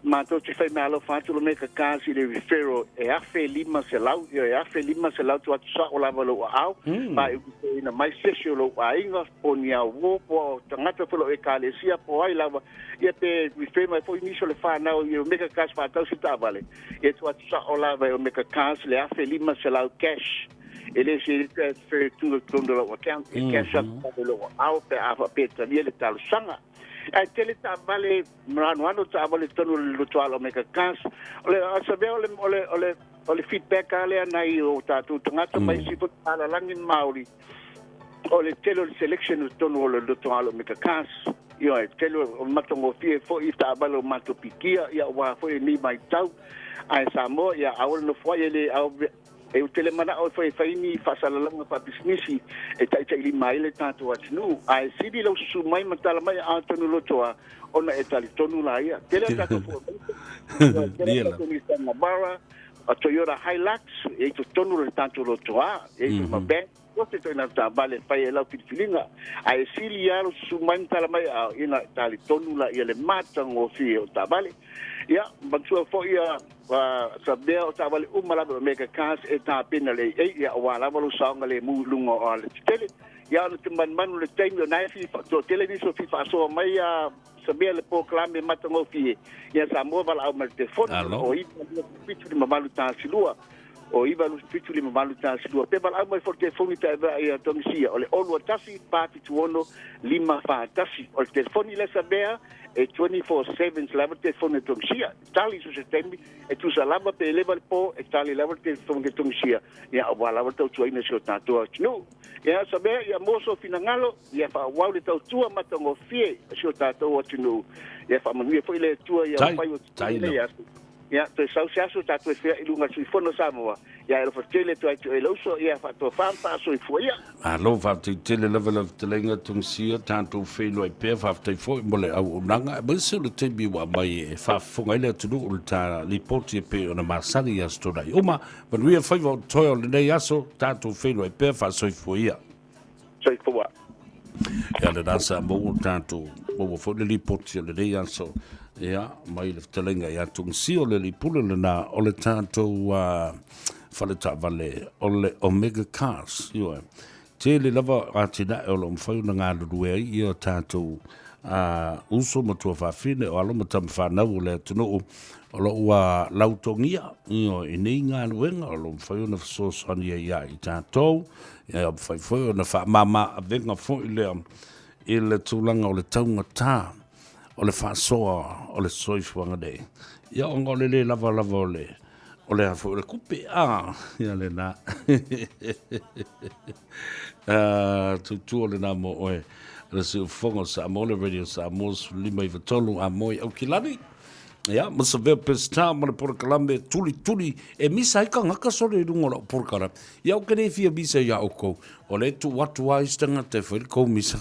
matou te fai meaalofa atu le Omega Cars i le referral e $1,500, ioe, $1,500 tuu atu sao lava i lou aao, ma e refer ina mai se isi o lou aiga, po o ni auō, po o tagata foi o lau ekalesia, po o ai lava, Ia pe refer mai foi nisi o le whanau i Omega Cars whaatau se taavale. Ia tu atu sao lava e Omega Cars le $1,500 cash. E le se transfer tu le tonu lau account. E cash atu mm lou ao pe a wha talia le talosaga. Ae tele taavale, anoano taavale tonu le loto ala Omega Cars. O le asavea o le, o le, o le, o le feedback a lea nai o tātou tagata mai si fo lalagi Māori. O le tele o le selection o tonu o le loto ala Omega Cars. Ioe, tele o matagofie foi i taavale o matou pikia, ia aua foi lenei vaitau. Ae Samoa, ia aua le nofoai e le e ou te le manao e fai e fai ni faasalalauga faapisinisi e taitailima ai le tatou atunuu. Ae sili lau susu mai ma tala mai atonu lotoa ona e talitonu laia. Tele a tatou Ford Ranger, tele a tatou Nissan Navara, a Toyota Hilux, e i totonu o le tatou lotoa, e i ma van, o se ituaiga taavale e fai ai lau filifiliga. Ae sili lava lou susu mai ma tala mai a ina talitonu laia le matagofie o taavale. Ia, manatua foi ia sa mea o taavale uma lava o Omega Cars e tapena le AA, ia aua lava lou saogalemu i luga o alatetele. Ia ona te manumanu i le taimi o na e fia toatele nisi o fia faasoa mai ia sa mea le polokalame matagofie, ia Samoa valaau mai le telefoni o 927 58 12. O 927 58 12. Pe valaau mai foi le telefoni pe a ia Togisia o le 021 476 541. O le telefoni lea sa mea e 24/7 lava le telefoni a Togisia. E tali so se taimi e tusa lava pe leva le po e tali lava le telefoni a Togisia. Ia aua lava le tautuaina o si o tatou atunuu. Ia sa mea ia mo so finagalo ia faaauau le tautua matagofie o si o tatou atunuu. Ia faamanuia foi le Atua ia Tai, fai o tai nei lava. aso. Ia toe sau se aso tatou e fea'i i luga o le Tuifono o Samoa. Ia e alofa tele atu ai te oe le uso, ia faatofa ma faasoifua ia. Malo faafetai tele lava lau fetalaiga Togisia, tatou feiloai pea, faafetai foi mo le auaunaga aemaise o le taimi ua aumai e faafofoga ai le atunuu i le ta lipoti e pei ona masani i aso Toonai uma. Manuia faiva o totoe o lenei aso, tatou feiloai pea, faasoifua ia. Soifua. Ia lena sa maua tatou maua foi le lipoti o lenei aso ia mai le fetalaiga ia Togisia o le alii pule lena o le tatou fale taavale o le Omega Cars. Ioe. Tele lava atinae o lo o mafai ona galulue ai ia tatou uso ma tuafafine o alo ma tama fanau o le atunuu o lo o ua lautogia ioe, i nei galuega o lo o mafai ona fesoasoani ai ia i tatou. Ia mafai foi ona faamama avega foi lea i le tulaga o le taugata o le faasoa o le soifuaga nei. Ia ona o le le lava lava o le o le a foi o le kupe a ia lena. Tutu o lena mo oe le siufofoga o Samoa le Radio Samoa 1593 a moi Aukilani. Ia, ma sa vea Pesita ma le polokalame tulituli e misa ai tagata sole i luga o lau polokalame. Ia, ou te le fia misa iā outou, o lea e tuu atu lava isi tagata e fai le tou misa.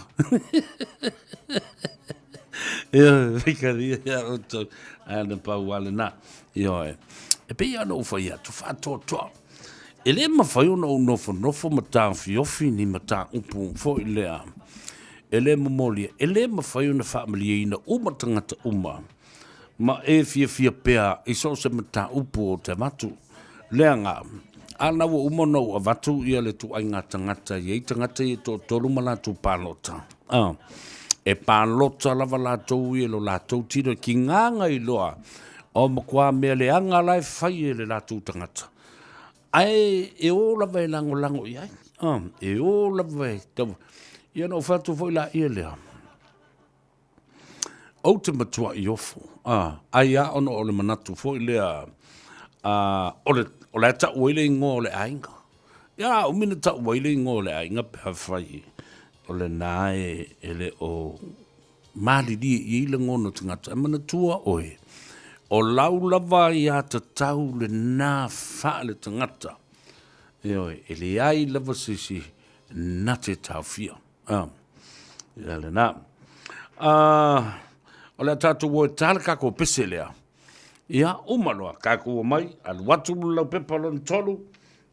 Ia, faikalia iā outou, ae na pau lava lena. Ioe, e pei lava ona ou fai atu, faatoatoa. E le mafai ona ou nofonofo ma taofiofi ni mataupu foi lea e le momolia. E le mafai ona faamalieina uma tagata uma ma e fiafia pea i so o se mataupu o te avatu. Leaga, a na ua uma ona ou avatu ia le tuaiga tagata e i ai tagata ia e toatolu ma latou palota. E palota lava latou ia i lo latou tino e kigaga i loa o matua mea leaga la e fai e le latou tagata. Ae e o lava e lagolago i ai. E o lava e tau. Ia ona ou fai atu foi laia lea. Ou te matuai ofo, ai lava ona o le manatu foi lea, o le, o la e tau ai le igoa o le aiga. Ia, a umi na tau ai le igoa o le aiga pe afai o lena e le o malilie i ai lagona o tagata. E manatua oe, o lau lava aiatatau lena faale-tagata, ioe, e leai lava se isi na te taofia. Ia lena. O le a tatou o e ta le tatou pese lea. Ia, uma loa, tatou omai, alu atu le laupepa lona tolu,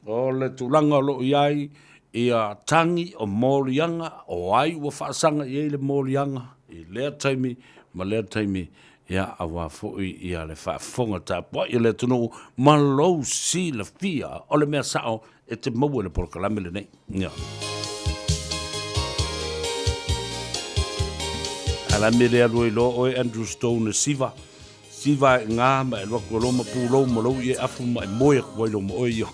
o le tulaga o lo o i ai, ia tagi o moliaga, o ai ua faasaga i ai le moliaga i lea taimi ma lea taimi, ia, aua foi ia le faafofoga tapuai a le atunuu ma lou silafia o le mea sao e te maua i le polokalame lenei. Ia. Ala me le alu ai loa oe Andrew Stone e siva. Siva e ngā ma e alu atu loa ma pulou ma lou ie afu ma e moe atu ai loa ma oe ia.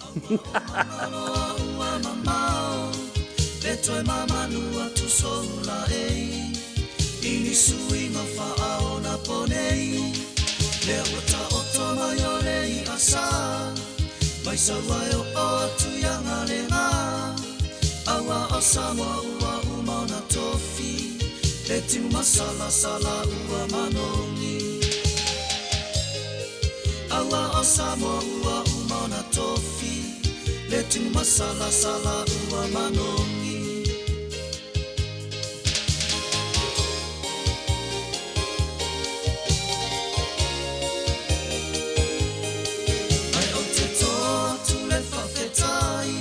Mai saua e oo atu i Agalega Aua o Samoa ua uma ona tofi Le Tiumasalasala ua manogi Aua o Samoa ua uma ona tofi Le tiumasalasala ua manogi Ae ou te toa atu le faafetai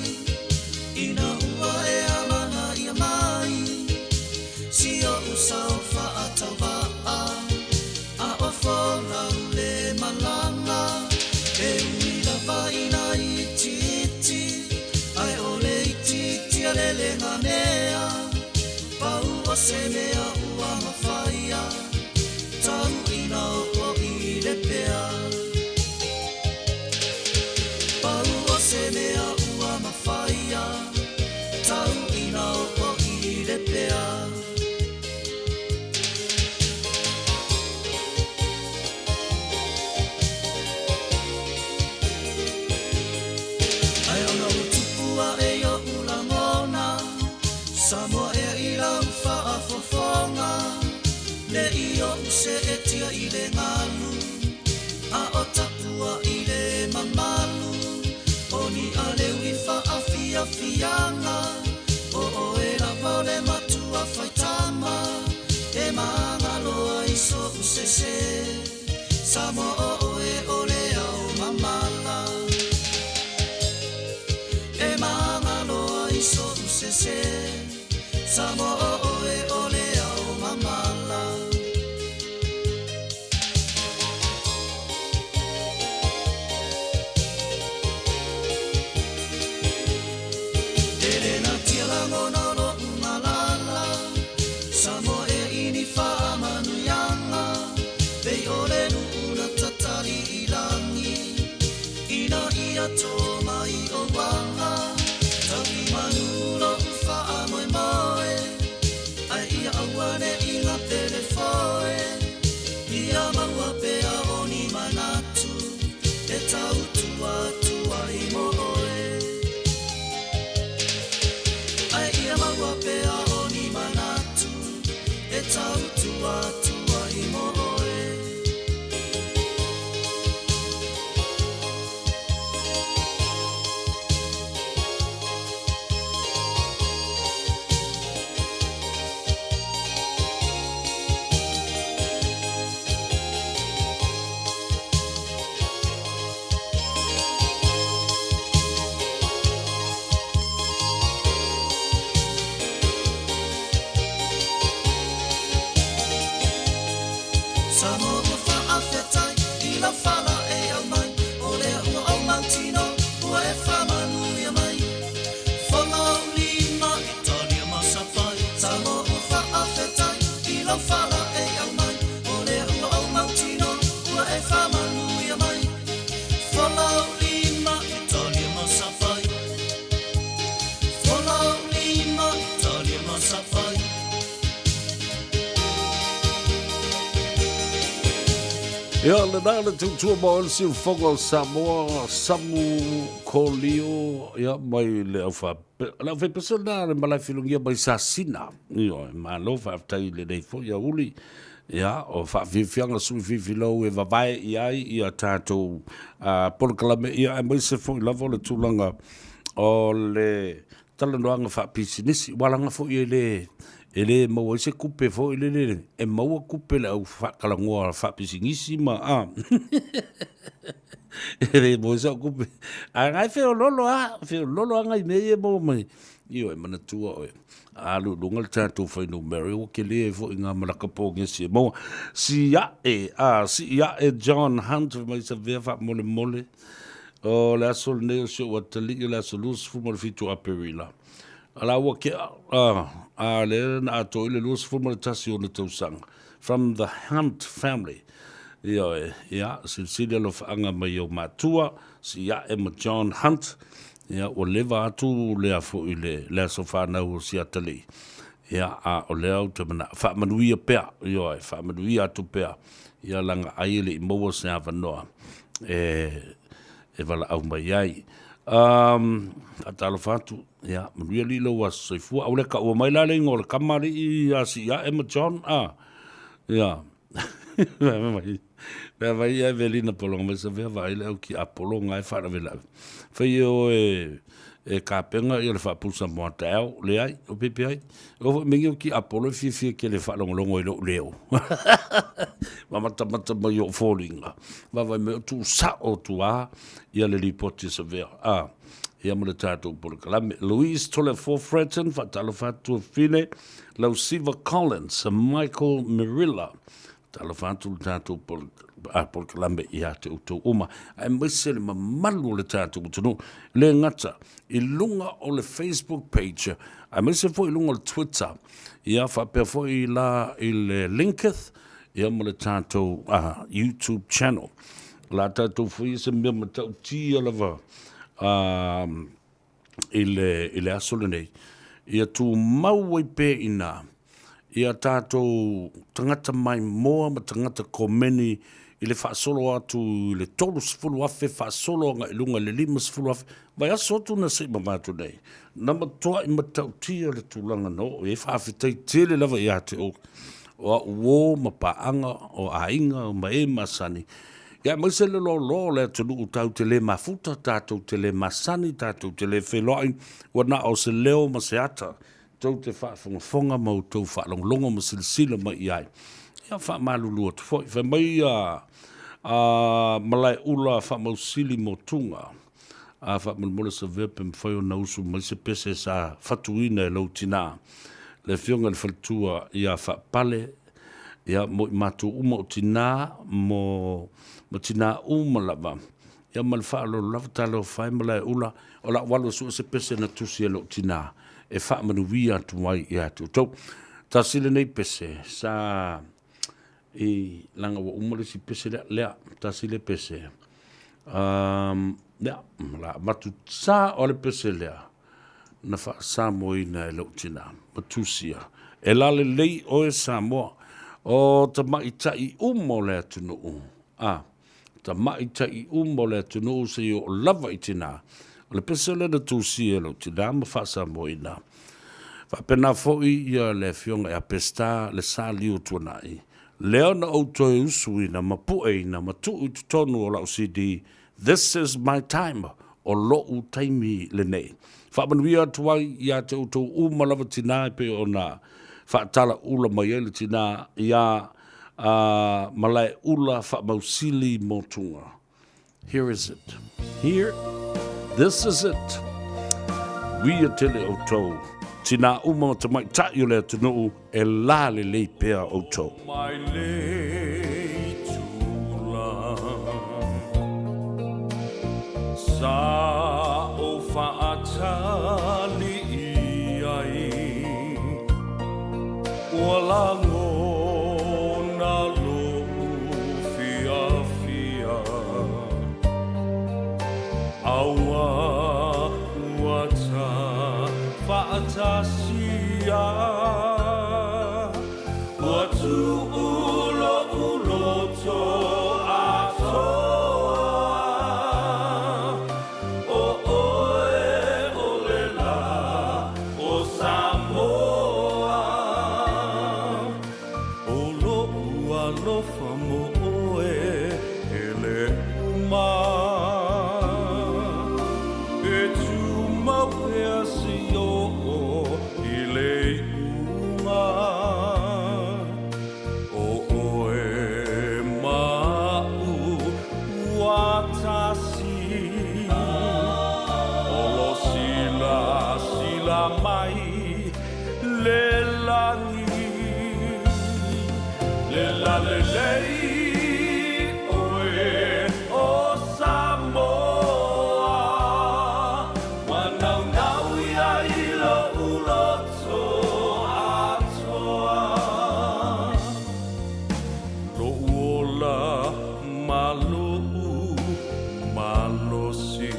Ina ua e amanaia mai Si o'u sao faatauvaa A o folau le malaga E ui lava ina itiiti Ae o le itiiti a le leganea Pau o se mea ua mafaia Tau ina oo i le pea Pau o se mea ua mafaia Tau ina oo i le pea Ae ona ua tupu ae i oʻu lagona Samoa ea i lau faafofoga Ne i oʻu seetia i le galu A o tapuai le mamalu O ni aleu i faafiafiaga O oe lava o le matua faitama E magaloa i soʻu sese Samoa o oe o le ao mamala E magaloa i soʻu sese Samoa o oe o le ao mamala E le natia lagona o loʻu malala Samoa ea i ni faamanuiaga Pei o le nuu na tatali i lagi Ina ia tō mai ou aga Tau i manu loʻu faamoemoe Ae ia auaneʻi gapele foe Ia maua pea o ni manatu E tautua atu ai mo oe Ae ia maua pea o ni manatu E tautua atu ai mo oe. Samoa ua faafetai i lau fala e aumai O lea ua ou mautino ua e faamanuia mai Folau lima Italia ma Safai Samoa ua faafetai i lau fala e aumai O lea ua ou mautino ua e faamanuia mai Folau lima Italia ma Safai Folau lima Italia ma Safai Ia, lena le tautua ma oe le siufofoga o Samoa, Samu Kolio, ia, mai le aufa, le aufaipese lena le malae filogia mai Sasina. Ioe, malo faafetai i lenei foi aoauli, ia, o faafiafiaga sui fifilou e vavae i ai ia tatou polokalame, ia, aemaise foi lava o le tulaga o le talanoaga faapisinisi. Ua laga foi e le e le maua ai se tupe foi lele, e maua tupe le au faatalanoa faapisinisi ma a e le maua ai sau tupe. Ae na e feololo lava, feololo lava nai mea ia e maua mai. Ioe, manatua oe, a alu i luga le tatou fuainumera, ua tele ai foi ngā malaka pōgesi e maua. Siae, a, siae John Hunt mai Savea faamolemole. O le aso lenei o si ou atalii o le aso 27 o Aperila. A la ua kea, a, a lea na atoa i le 21 o ona tausaga. From the Hunt family. Ioe, ia, silisili alofaaga mai ou matua, Siae ma John Hunt. Ia, ua leva atu lea foi le, le aso whanau o si atalii. Ia, a o lea ou te mana, faamanuia pea, ioe, faamanuia atu pea. Ia laga ai e le i maua se avanoa e, e valaau mai ai. Um, faatalofa atu, ia, manuia alii lou aso soifua. Aua le taua mai la le igoa o le tama alii ia Siiae ma John, a? Ia. Mea mai ia Evelina Pologa mai Savea vaai le au tiapolo na e faalavelave. Fai e o e e kapena ia le faapusa mo taeao, leai, o pepe ai. O foi me o tiapolo e fiafia tele faalogologo i lou leo. Ma matamata mai o foliga. Vaavaai mai o tuusao atu lava ia le lipoti a Savea. A, ia ma le tatou polokalame. Louise Toleafoa Fratton, faatalofa atu Fine, Lausiva Collins, Michael Mirilla, Talofa atu le tatou polokalame ia te outou uma, aemaise le mamalu o le tatou atunuu, le gata i luga o le Facebook page, aemaise foi i luga o le Twitter, ia faapea foi la i le LinkedIn, ia ma le tatou YouTube channel. O le a tatou faia se mea matautia lava i le aso lenei, ia tumau ai pea i ina ia tatou tagata maimoa ma tagata komeni i le faasolo atu i le 30,000 faasolo agai i luga i le 50,000 vaiaso atu na se i mavae atu nei. Na matuai matautia le tulaga na oo i ai. Faafetai tele lava ia te outou o au uo ma paaga o aiga ma e masani. Ia aemaise le loaloa o le atunuu tatou te le mafuta, tatou te le masani, tatou te le feiloai, ua na o se leo ma se ata tou te faafogafoga ma outou faalogologo ma silasila mai i ai. Ia faamalulu atu foi. Fai mai ia a Malaeula Faamausili Motuga, a faamolemole Savea pe mafai ona usu mai se pese sa fatuina e lou tinā, le afioga i le faletua ia Faapale, ia mo i matou uma o tinā mo ma tinā uma lava. Ia ma le faaaloalo lava talofa e Malaeula, o la'u alu e sue se pese na tusi e lo'u tinā e faamanuia atu ai ia te outou. Tasi lenei pese sa i laga ua uma le isi pese lea, lea, tasi le pese. Lea, la avatu sa o le pese lea na faasamoaina e lou tinā ma tusia. E lalelei oe Samoa, o tamaitai uma o le atunuu, a. Tamaitai uma o le atunuu seia oo lava i tinā. O le pese lea na tusia e lou tinā ma faasamoaina. Faapena foi ia le afioga ia Peseta le Sa Liu Tuanai, lea na ou toe usuina ma pueina ma tuu i totonu o lau CD This is my time, o lo'u taimi lenei. Faamanuia atu ai ia te outou uma lava tinā e pei ona faatalaula mai ai le tinā iā a Malaeula Faamausili Motuga. Here is it. Here, this is it. Uia tele outou, tinā uma ma tamaitai o le atunuu, e la lelei pea outou. Mai le itula sa ou faatali i ai. Ua lagona loʻu fiafia, A ua ua ta faatasia. Ua tuʻu loʻu loto atoa, ʻO ʻoe ʻo le lā o Samoa. ʻO loʻu alofa mo ʻoe e le uma. E tumau pea seia oo i le iuga. ʻO ʻoe ma aʻu ua tasi. Olo silasila mai le lagi. Le lalelei ʻoe o Samoa. Ua naunau ia i loʻu loto atoa. Loʻu ola ma loʻu malosi.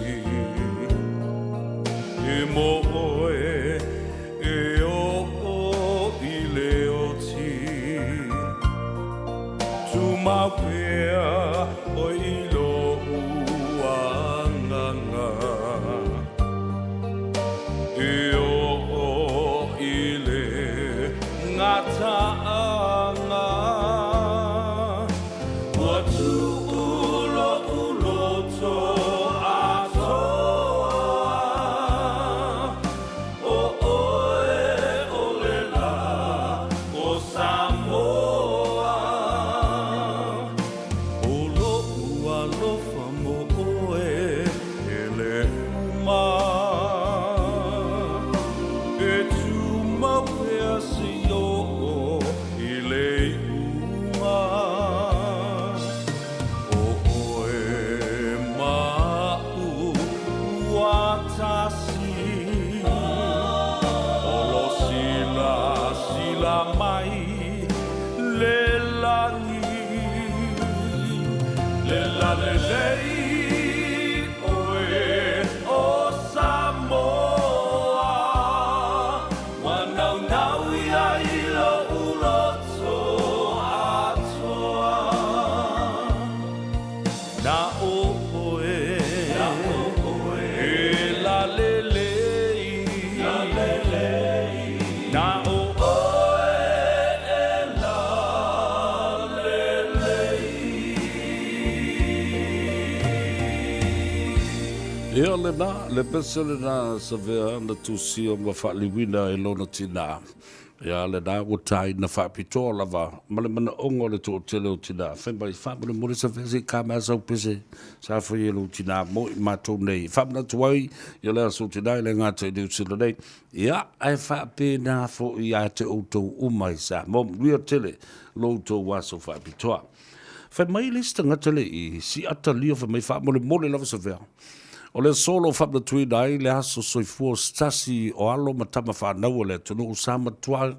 E mo ʻoe e oʻo i le oti. mai le lagi. Le lalelei oe o Samoa, Ua naunau ia i lou loto atoa. Na o oe, na o oe, e lalelei, lalelei, na o oe e lalelei. Ia lena, le pese lena Savea na tusia ma faaliuina e lona tinā. Ia lena ua taina faapitoa lava ma le manaoga o le toatele o tinā. Fai mai, faamolemole Savea se i ka mai sau pese sa fai e lou tinā mo i matou nei. E faamanatu ai ia le aso tinā i le gata i Niu Sila nei. Ia, ae faapena foi ia te outou uma i Samoa. Manuia tele lo outou aso faapitoa. Fai mai le isi tagata le i siata lia fai mai faamolemole lava Savea. O le aso o lo o faamanatuina ai le aso soifua o se tasi o alo ma tama fanau a le atunuu sa matuai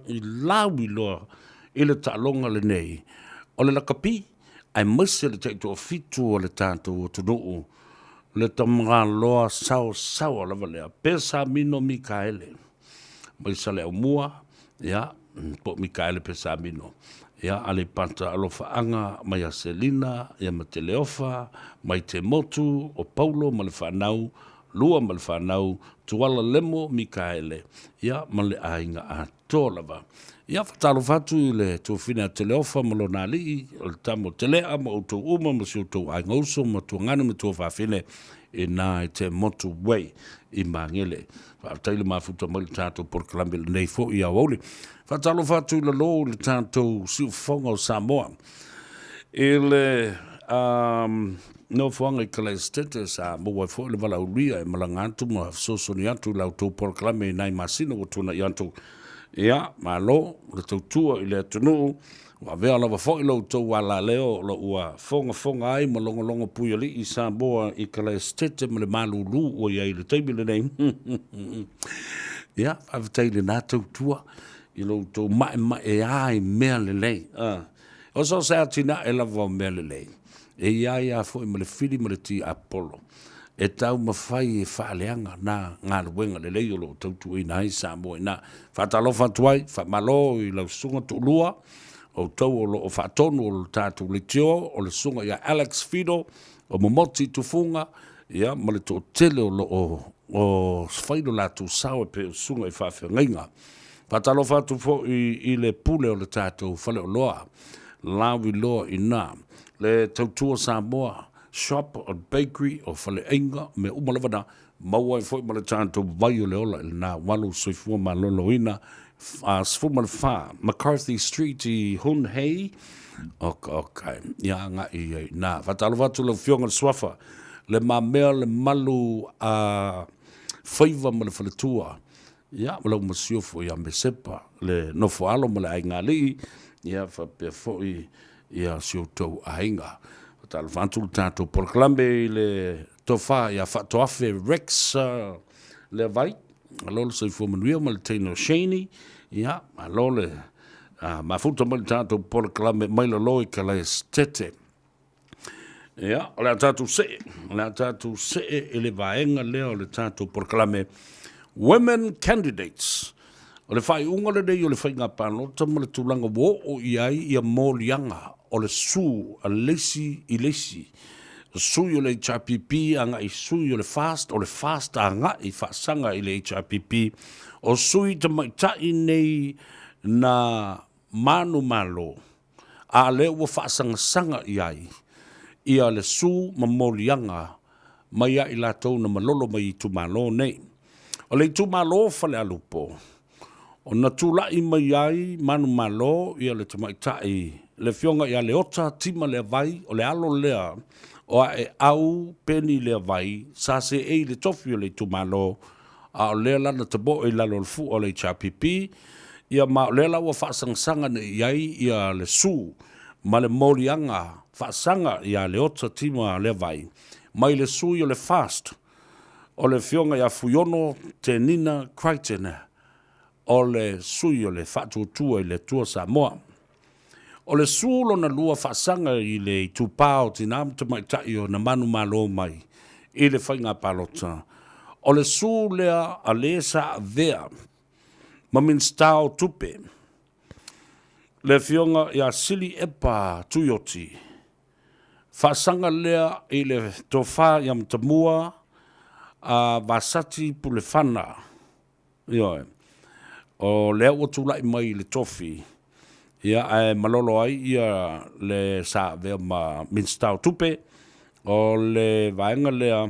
lauiloa i le taaloga lenei o le lakapi aemaise le taitoafitu o le tatou atunuu le tamagaloa saosaoa lava lea Pesamino Mikaele mai Saleaaumua, ia, po o Mikaele Pesamino, ia, Aleipata Alofaaga mai Aselina, ia ma Teleofa, mai Temotu, o Paulo ma le fanau, Lua ma le fanau, Tuala Lemo Mikaele, ia, ma le aiga atoa lava. Ia, faatalofa atu i le tuafine a Teleofa ma lona alii, o le tama o Telea ma outou uma ma si outou aiga uso ma tuagane ma tuafafine, ina i te motu way i Magele. Faafetai le mafuta mai le tatou polokalame lenei foi i aoauli. Faatalofa atu i lalo i le tatou siufofoga o Samoa. I le um, nofoaga i Kalaestete sa maua ai foi le valaaulia e malaga atu ma fesoasoani atu i la outou polokalame i nai masina ua tuanai atu. Ia, malo le tautua i le atunuu. Ua avea lava foi lo outou alaleo o lo ua fogafoga ai ma logologo puialii Samoa i Kalaestete ma le malūlū ua i ai i le taimi lenei. Ia, faafetai i lena tautua i lo outou maemaea i mea lelei. O so o se atinae lava o mea lelei, e i ai lava foi ma le fili ma le tiapolo e taumafai e faaleaga na galuega lelei o lo o tautuaina ai Samoa ina. Faatalofa atu ai, faamalo i lau susuga Tuulua, outou o lo o faatonu o le tatou leitio, o le susuga ia Alex Fido, o Momoti Tufuga, ia, ma le toatele o lo o o fai lo latou sao e pei o susuga i faafeagaiga. Faatalofa atu foi i le pule o le tatou faleoloa, Lauiloa ina, le Tautua Samoa, Shop o Bakery o Faleaiga, mea uma lava na, maua ai foi ma le tatou vai o le ola i lena walu soifua maloloina, 14 McCarthy Street i Hun Hei, oka oka, ia agai i ai na. Faatalofa atu lau Afioga i le Suafa, le mamea le malu a faiva ma le faletua, ia ma lau masiofo ia Mesepa, le nofoalo ma le aiga alii, ia faapea foi ia si outou aiga. Faatalofa atu le tatou polokalame i le tofa ia Faatoafe Rex Leavai, malo le soifua manuia ma le teine o Shane, ia malo le mafuta mai le tatou polokalame mai lalo i Kalaestete. Ia, o le a tatou see, o le a tatou see i le vaega lea o le tatou polokalame Women Candidates. O le faaiuga lenei o le faiga palota ma le tulaga ua oo i ai ia moliaga o le su a le isi i le isi. Sui o le HRPP agai sui o le FAST, o le FAST agai faasaga i le HRPP, o sui tamaitai nei na manumalo a lea ua faasagasaga i ai ia le su ma moliaga mai ia i latou na malolo mai itumalo nei. O le itumalo o Falealupo, ona tulai mai ai manumalo ia le tamaitai le Afioga ia Leota Tima Leavai, o le alo lea o Aeau Peni Leavai sa seei i le tofi o le itumalo, a o lea la na tamoe i lalo o le fua o le HRPP, ia ma o lea la ua faasagasaga nei i ai ia le su ma le moliaga faasaga ia Leota Tima Leavai mai le sui o le FAST o le Afioga ia Fuiono Tenina Crichton. o le sui o le Faatuatua i le Atua Samoa. O le su lona lua faasaga i le itupa o tinā ma tamaitai o na manumalo mai i le faiga palota, o le su lea a le sa avea ma Minisita o Tupe, le Afioga ia Sili Epa Tuioti. Faasaga lea i le tofa ia Matamua a Vasati Pulefana. Ioe. O lea ua tulai mai i le tofi, ia, ae malolo ai ia le sa avea ma Minisita o Tupe, o le vaega lea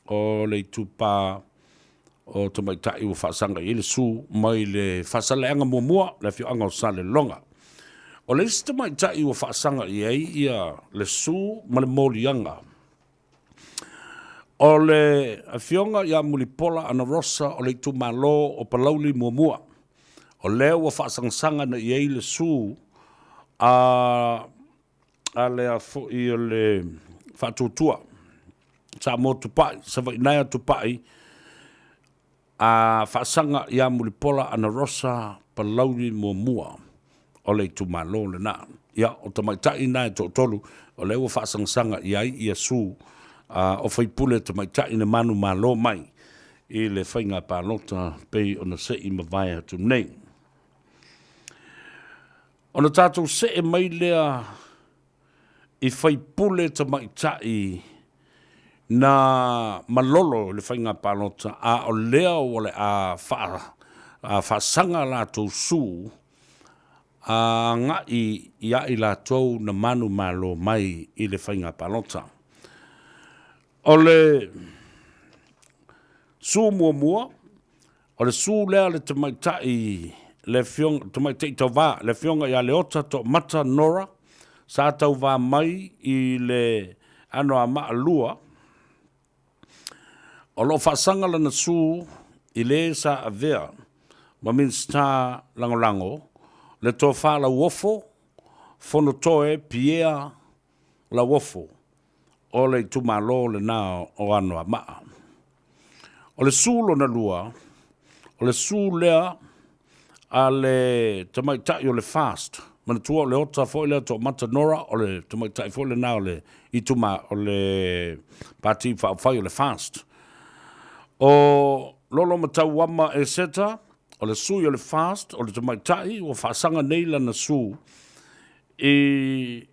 o le itupa o tamaitai ua faasaga i ai le su mai le Faasaleleaga muamua, le afioaga o Saleloga. O le isi tamaitai ua faasaga i ai ia le su ma le moliaga, O le Afioga ia Mulipola Anarosa o le itumalo o Palauli muamua, o lea ua faasagasaga na i ai le su a a lea foi o le Faatuatua Samoa Tupai, Savainaea Tupai, A faasaga ia Mulipola Anarosa Palauli muamua o le itumalo lena. Ia, o tamaitai na e toatolu o lea ua faasagasaga i ai ia su o faipule tamaitai na manumalo mai i le faiga palota pei ona se i mavae atu nei. Ona tatou see mai lea i faipule tamaitai na malolo i le faiga palota, a o lea ua le a faasaga latou su a agai ia i latou na manumalo mai i le faiga palota. O le su muamua, O le su lea a le tamaitai le afioga, tamaitai tauva, le afioga ia Leota Toomata Nora, sa tauva mai i le Anoamaa 2. O lo o faasaga lana su i le sa avea ma Minisita Lagolago, le Tofa Lauofo Fonotoe Pierre Lauofo o le itumalo lena o Anoamaa. O le su lona lua, o le su lea a le tamaitai o le FAST. Manatua o le ota foi lea Toomata Nora, o le tamaitai foi lena o le ituma, o le Pati Faaupufai o le FAST. O Lolomatauama Eseta, o le sui o le FAST, o le tamaitai ua faasaga nei lana su i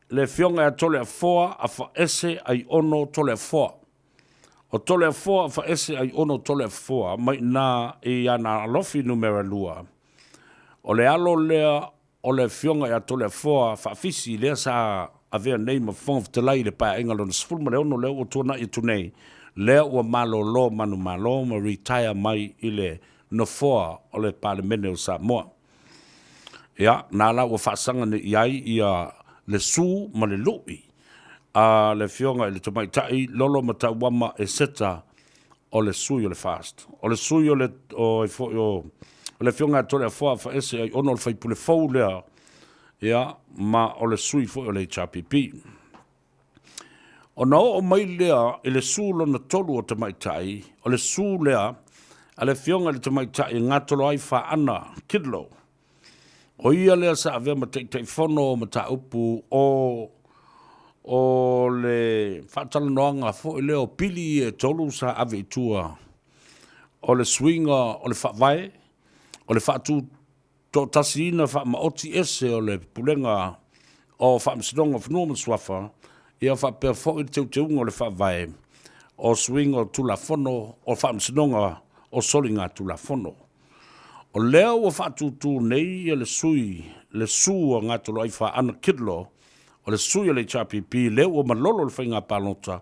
le Afioga ia Toleafoa Afaese Aiono Toleafoa. O Toleafoa Afaese Aiono Toleafoa mai ina i Ana Alofi Numera 2, o le alo lea o le Afioga ia Toleafoa Faafisi lea sa avea nei ma Fofoga Fetalai i le Paeaiga Lona 16 lea ua tuanai atu nei, lea ua malolo manumalo ma retire mai i le Nofoa o le Palemene o Samoa. Ia, na la ua faasaga nei i ai ia le su ma le lu'i a le Afioga i le Tamaitai Lolomatauama Eseta o le sui o le FAST. O le sui o le, o ai foi o, o le Afioga ia Toleafoa Afaese Aiono o le faipule fou lea, ia, ma o le sui foi o le HRPP. Ona oo mai lea i le su lona tolu o tamaitai, o le su lea a le Afioga i le Tamaitai e gatolo ai Faana Kidlow. O ia lea sa avea ma Taitaifono o mataupu o o le faatalanoaga foi lea o pili ia e tolu sa ave i tua o le suiga o le faavae, o le faatu toatasiina faamaoti ese o le Pulega o Faamasinoga o Fanua ma Suafa, ia faapea foi le teuteuga o le Faavae o suiga o Tulafono o Faamasinoga o Soligatulafono. O lea ua faatūtū nei le sui, le su a Gatoloaifa Ana Kidlo, o le sui o le HRPP, lea ua malolo le faiga palota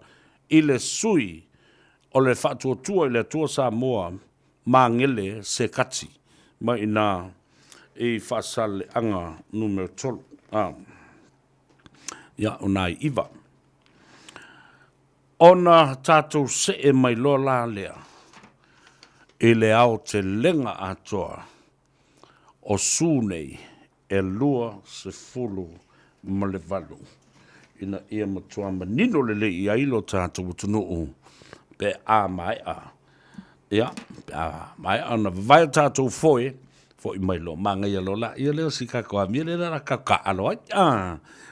i le sui o le Faatuatua i le Atua Samoa Magele Sekati mai ina i Faasaleleaga numera 3. A. Ia, o nai iva. Ona tatou see mai loa la lea i le aotelega atoa o su nei e 28 ina ia matua manino lelei i ai lo tatou atunuu pe a maea, ia, pe a maea ona vavae tatou foe. Fo'i mai loa, manaia loa laia lea o si tatou amia lea la tatou taaalo ai.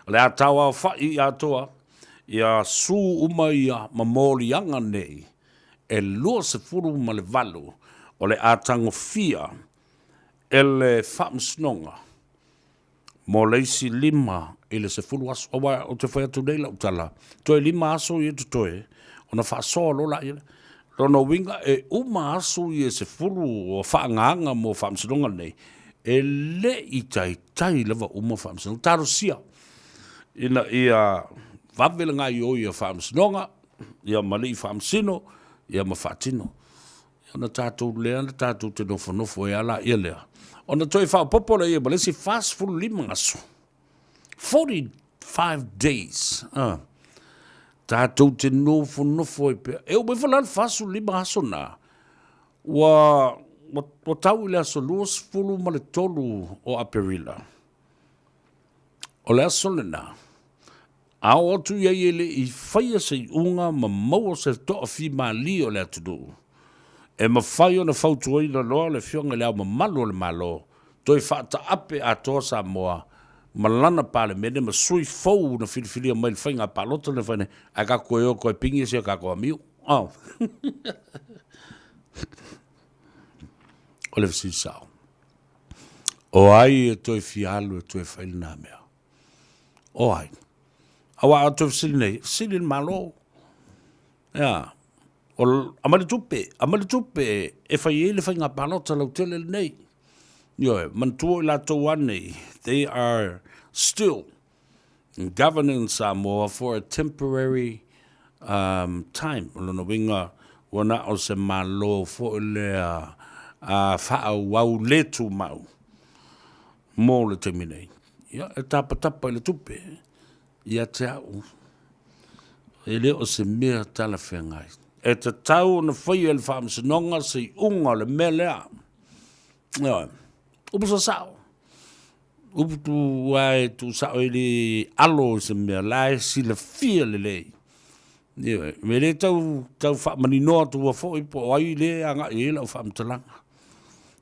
O le a tauaofa'i atoa ia su uma ia ma moliaga nei e 28 o le a tagofia e le Faamasinoga mo le isi 5 i le 10 aso. Aua ou te fai atu nei lau tala, toe 5 aso ia totoe ona faasoa loa laia lea. Lona uiga e uma aso ia e 10 o faagaga mo Faamasinoga nei, e le i taitai lava uma Faamasinoga. Talosia ina ia vave le gaioia o Faamasinoga, ia ma alii faamasino, ia ma faatino. Ona tatou lea na tatou te nofonofo ai lava laia lea, ona toe faaopoopo lea ma le isi 45 aso, 45 days, tatou te nofonofo ai pea. E oo mai foi la le 45 aso na, ua tau i le aso 23 o Aperila. O le aso lena, A oo atu i ai e le i faia se iuga ma maua se toafimalie o le atunuu, e mafai ona fautuaina loa le Afioga i Le Ao Mamalu o le Malo toe faataape atoa Samoa ma lana Palemene ma sui fou na filifilia mai i le faiga palota na fai nei, ae tatou toe o toe pigi si a tatou amio. Oh. O le fesili sao, o ai e toe fia alu e toe fai lena mea? O ai? Aua a toe fesili nei, fesili le Malo. Ia, o, aumai le tupe, aumai le tupe e fai ai le faiga palota lautele lenei. Ioe, manatua i latou lava nei, they are still governing Samoa for a temporary um, time. O lona uiga, ua na o se Malo foi lea a faaauau le tumau mo le taimi nei. Ia, e tapatapa i le tupe ia te au, e le o se mea talafeagai. E tatau ona faia e le Faamasinoga se iuga o le mea lea. Ioe. Upu sasao. Upu tu ae tuusao e le alo i se mea la e silafia lelei. Ioe. E le tau, tau faamaninoa atua foi po o ai le agai i ai lau faamatalaga.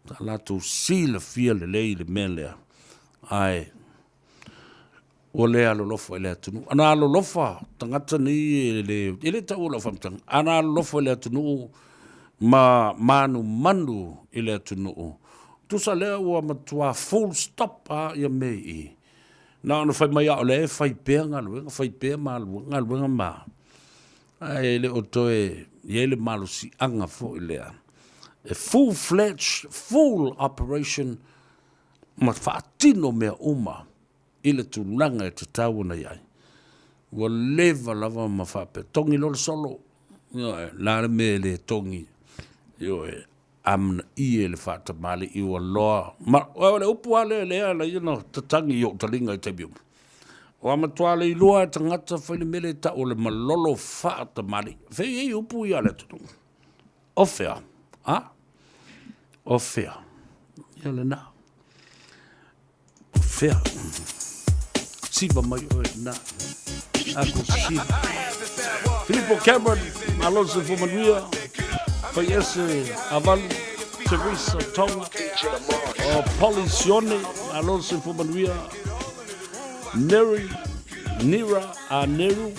Sa latou silafia lelei le mea lea, ae ua le alolofa i le atunuu. Ana alolofa tagata nei e le, e le taua lau faamatalaga, ana alolofa i le atunuu ma manumanu i le atunuu, tusa lea ua matua full stop lava ia mea i i. Na ona fai mai lava o lea e fai pea galuega, fai pea galuega ma, ae le o toe i ai le malosiaga foi lea e full fledged, full operation ma faatino mea uma i le tulaga e tatau ona i ai. Ua leva lava ma faapea, togi loa le solo, ioe, o le a le mea e le togi, ioe, amanaia e le faatamalii ua loa. Ma, o le upu lava lea lea ala ai ona tatagi i ou taliga i taimi uma. Ua matua leiloa e tagata fai le mea lea e tau o le malolo faatamalii. Fei ai upu ia a le atunuu. O fea? A? O fea? Ia lena. O fea? Siva mai oe lena. Ako siva. Filipo Cameron, malo se fo manuia. Fai ese Avalu, Teresa Tonga, o Polly Sione, malo se fo manuia. Neri, Nira Aneru,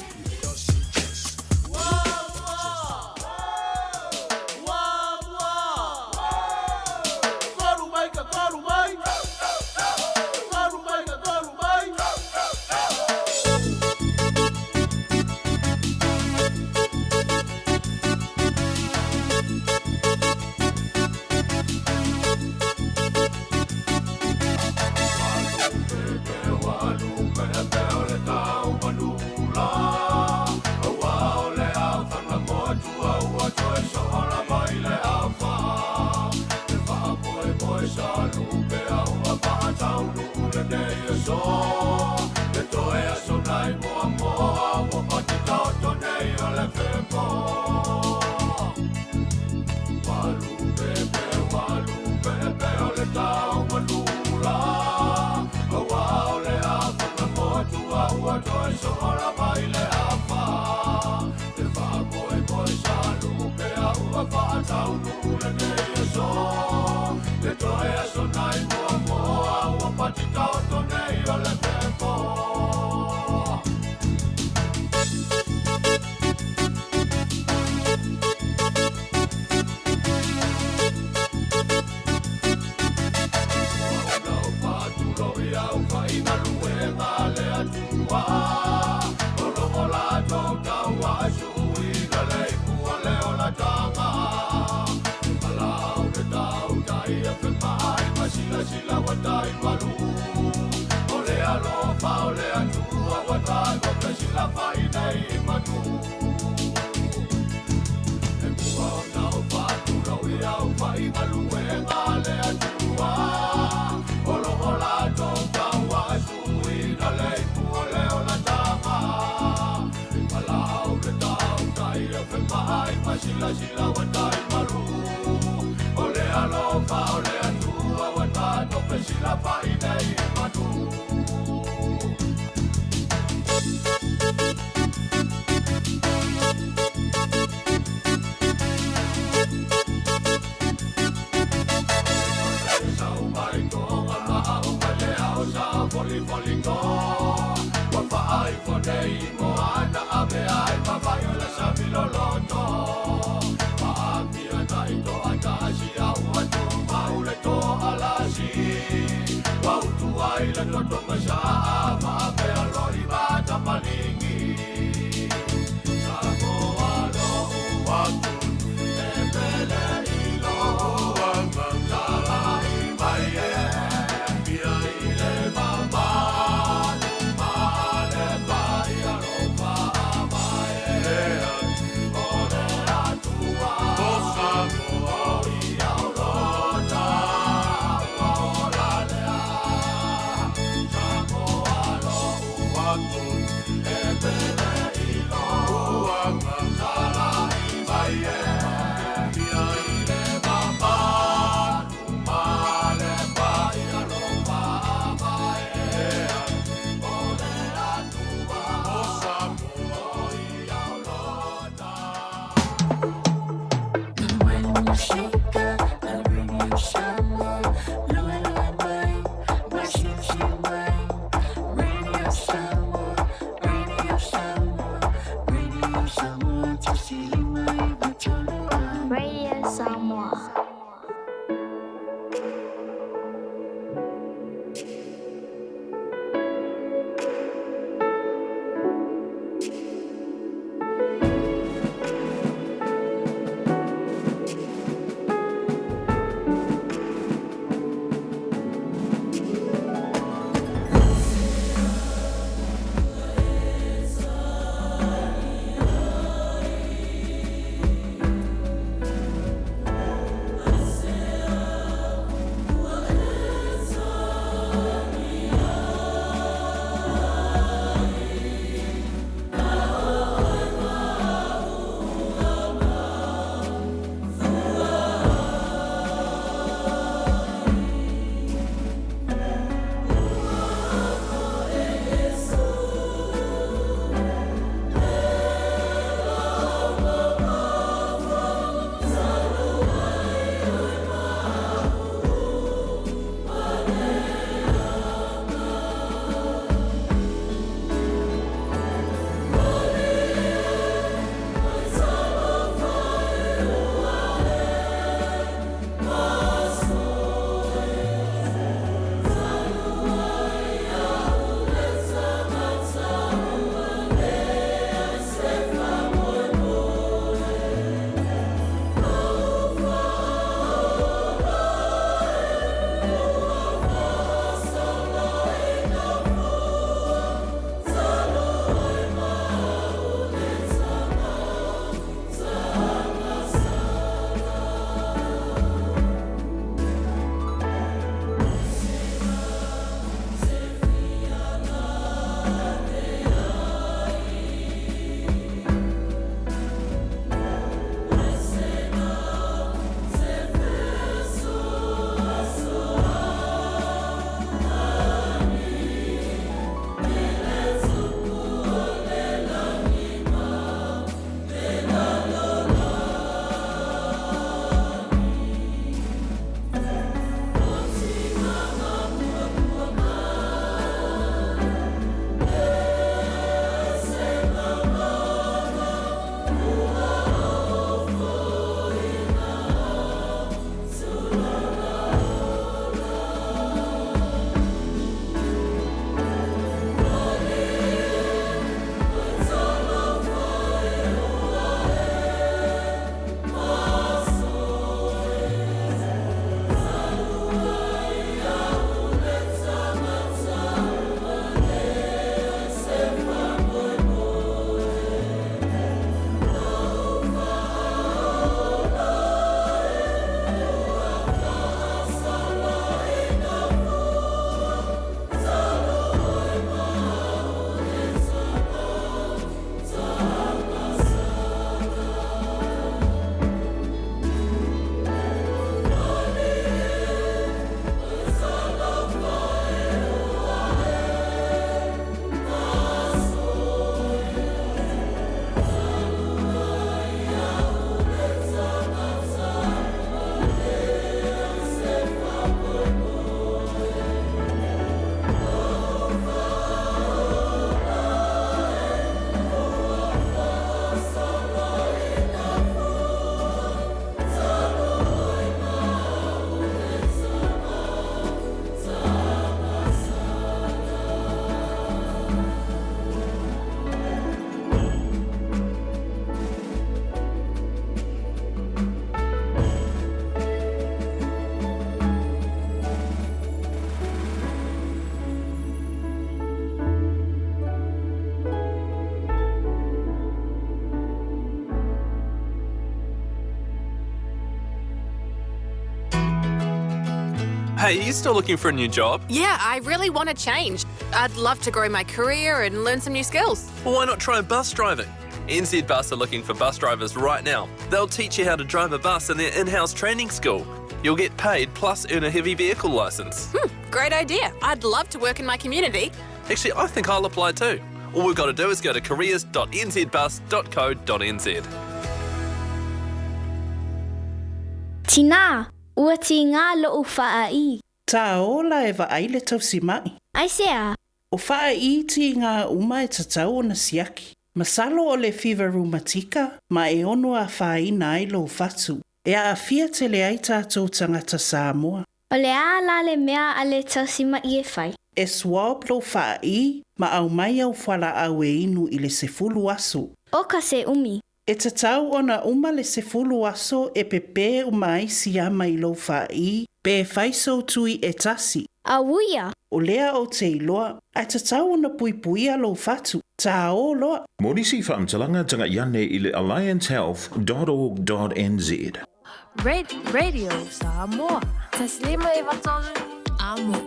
Fa'aigaluega a le Atua, o lo'o latou tauasuina le ipu o le olataga. E palau le tautai e femai ma silasila ua tai malu. O le alofa o le Atua ua tatou fesilafa'i nei i manu. E mua ona ou faatulou i au faigaluega a le Atua, o lo'o latou tauasuina le ipu o le olataga. E palau le tautai e femai ma silasila ua tai malu. O le alofa o le Atua ua tatou fesilafa'i nei i manu. Sau mai toga ma au mai le ao sa foli to. Ua faaifo nei mo ana ave ai ma vai o le sami loloto. Maamia tai toa tasi au atu mau le toa lasi. Ua utu ai le toto masaa faapea loi vata malingi. Samoa lo'u atu e pele i lou talai mai e i le mamalu ma le paia alofa mai o le Atua o ia o lota ua ola lea. Hey, are you still looking for a new job? Yeah, I really want to change. I'd love to grow my career and learn some new skills. Well, why not try bus driving? NZ Bus are looking for bus drivers right now. They'll teach you how to drive a bus in their in house training school. You'll get paid plus earn a heavy vehicle license. Hmm, great idea. I'd love to work in my community. Actually, I think I'll apply too. All we've got to do is go to careers.nzbus.co.nz. Tinā, ua tīngā loʻu faaʻī. Tā ola e vaai le tausimaʻi. Aisea? O faaʻī tīgā uma e tatau ona siaki. Masalo o le fiva rumatika ma e ono afaina ai lou fatu. E aafia tele ai tatou tagata Samoa. O le a la le mea a le tausimaʻi e fai? E swab lou faaʻī ma aumai au fualaau e inu i le 10 aso. Oka se umi. E tatau ona uma le 10 aso e pepē uma ai siama i lou faaʻī pe fai sou tui e tasi. Auia! O lea ou te iloa, ae tatau ona puipuia lou fatu. Tāō loa! Mo nisi faamatalaga tagai ane i le alliancehealth.org.nz. Radio Samoa. 159 Amo.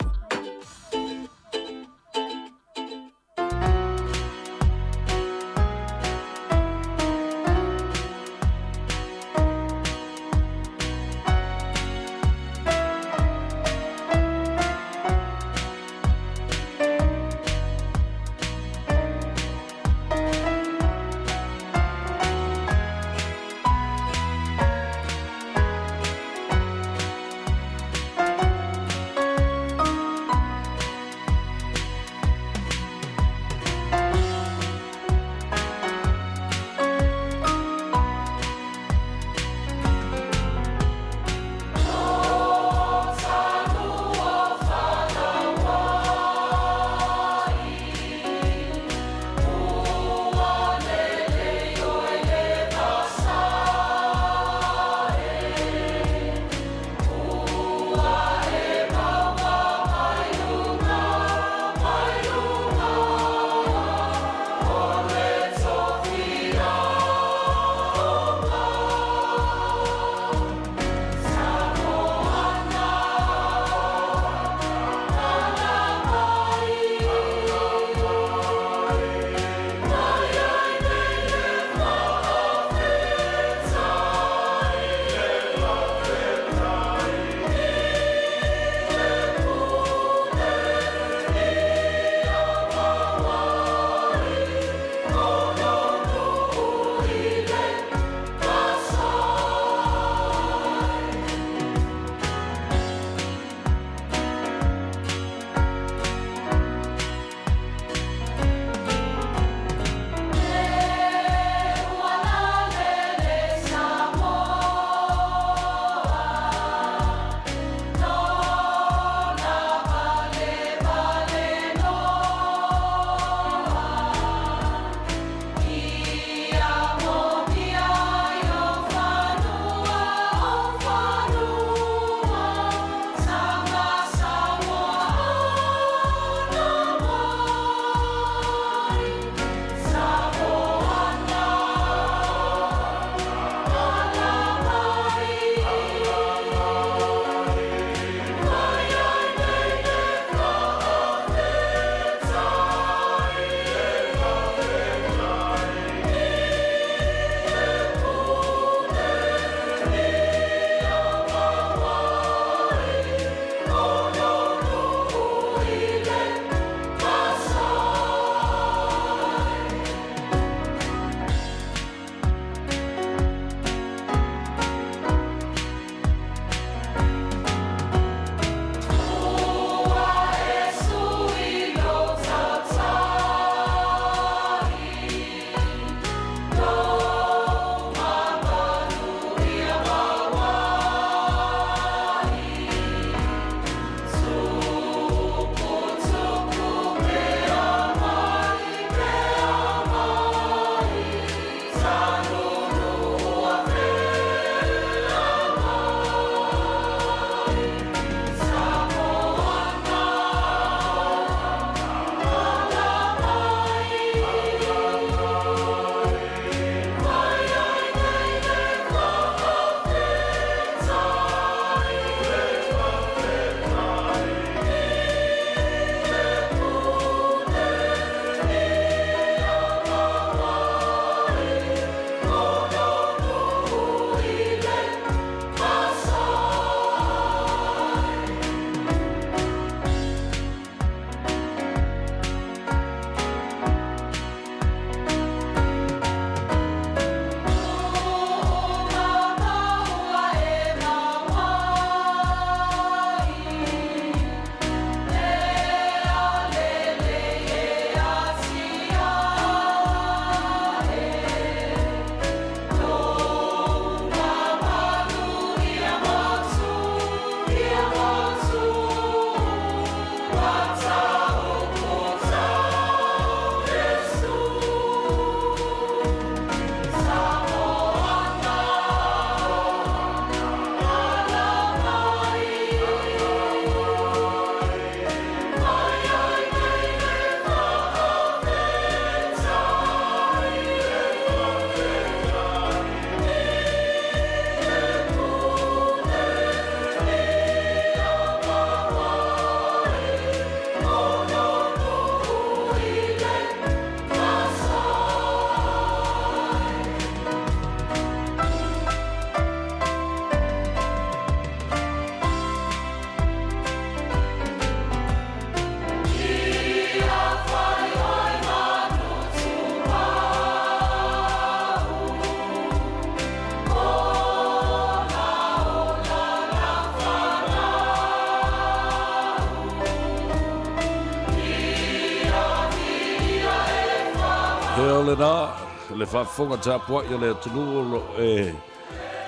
He ole na, le faafofoga tapuai a le atunuu o lo o e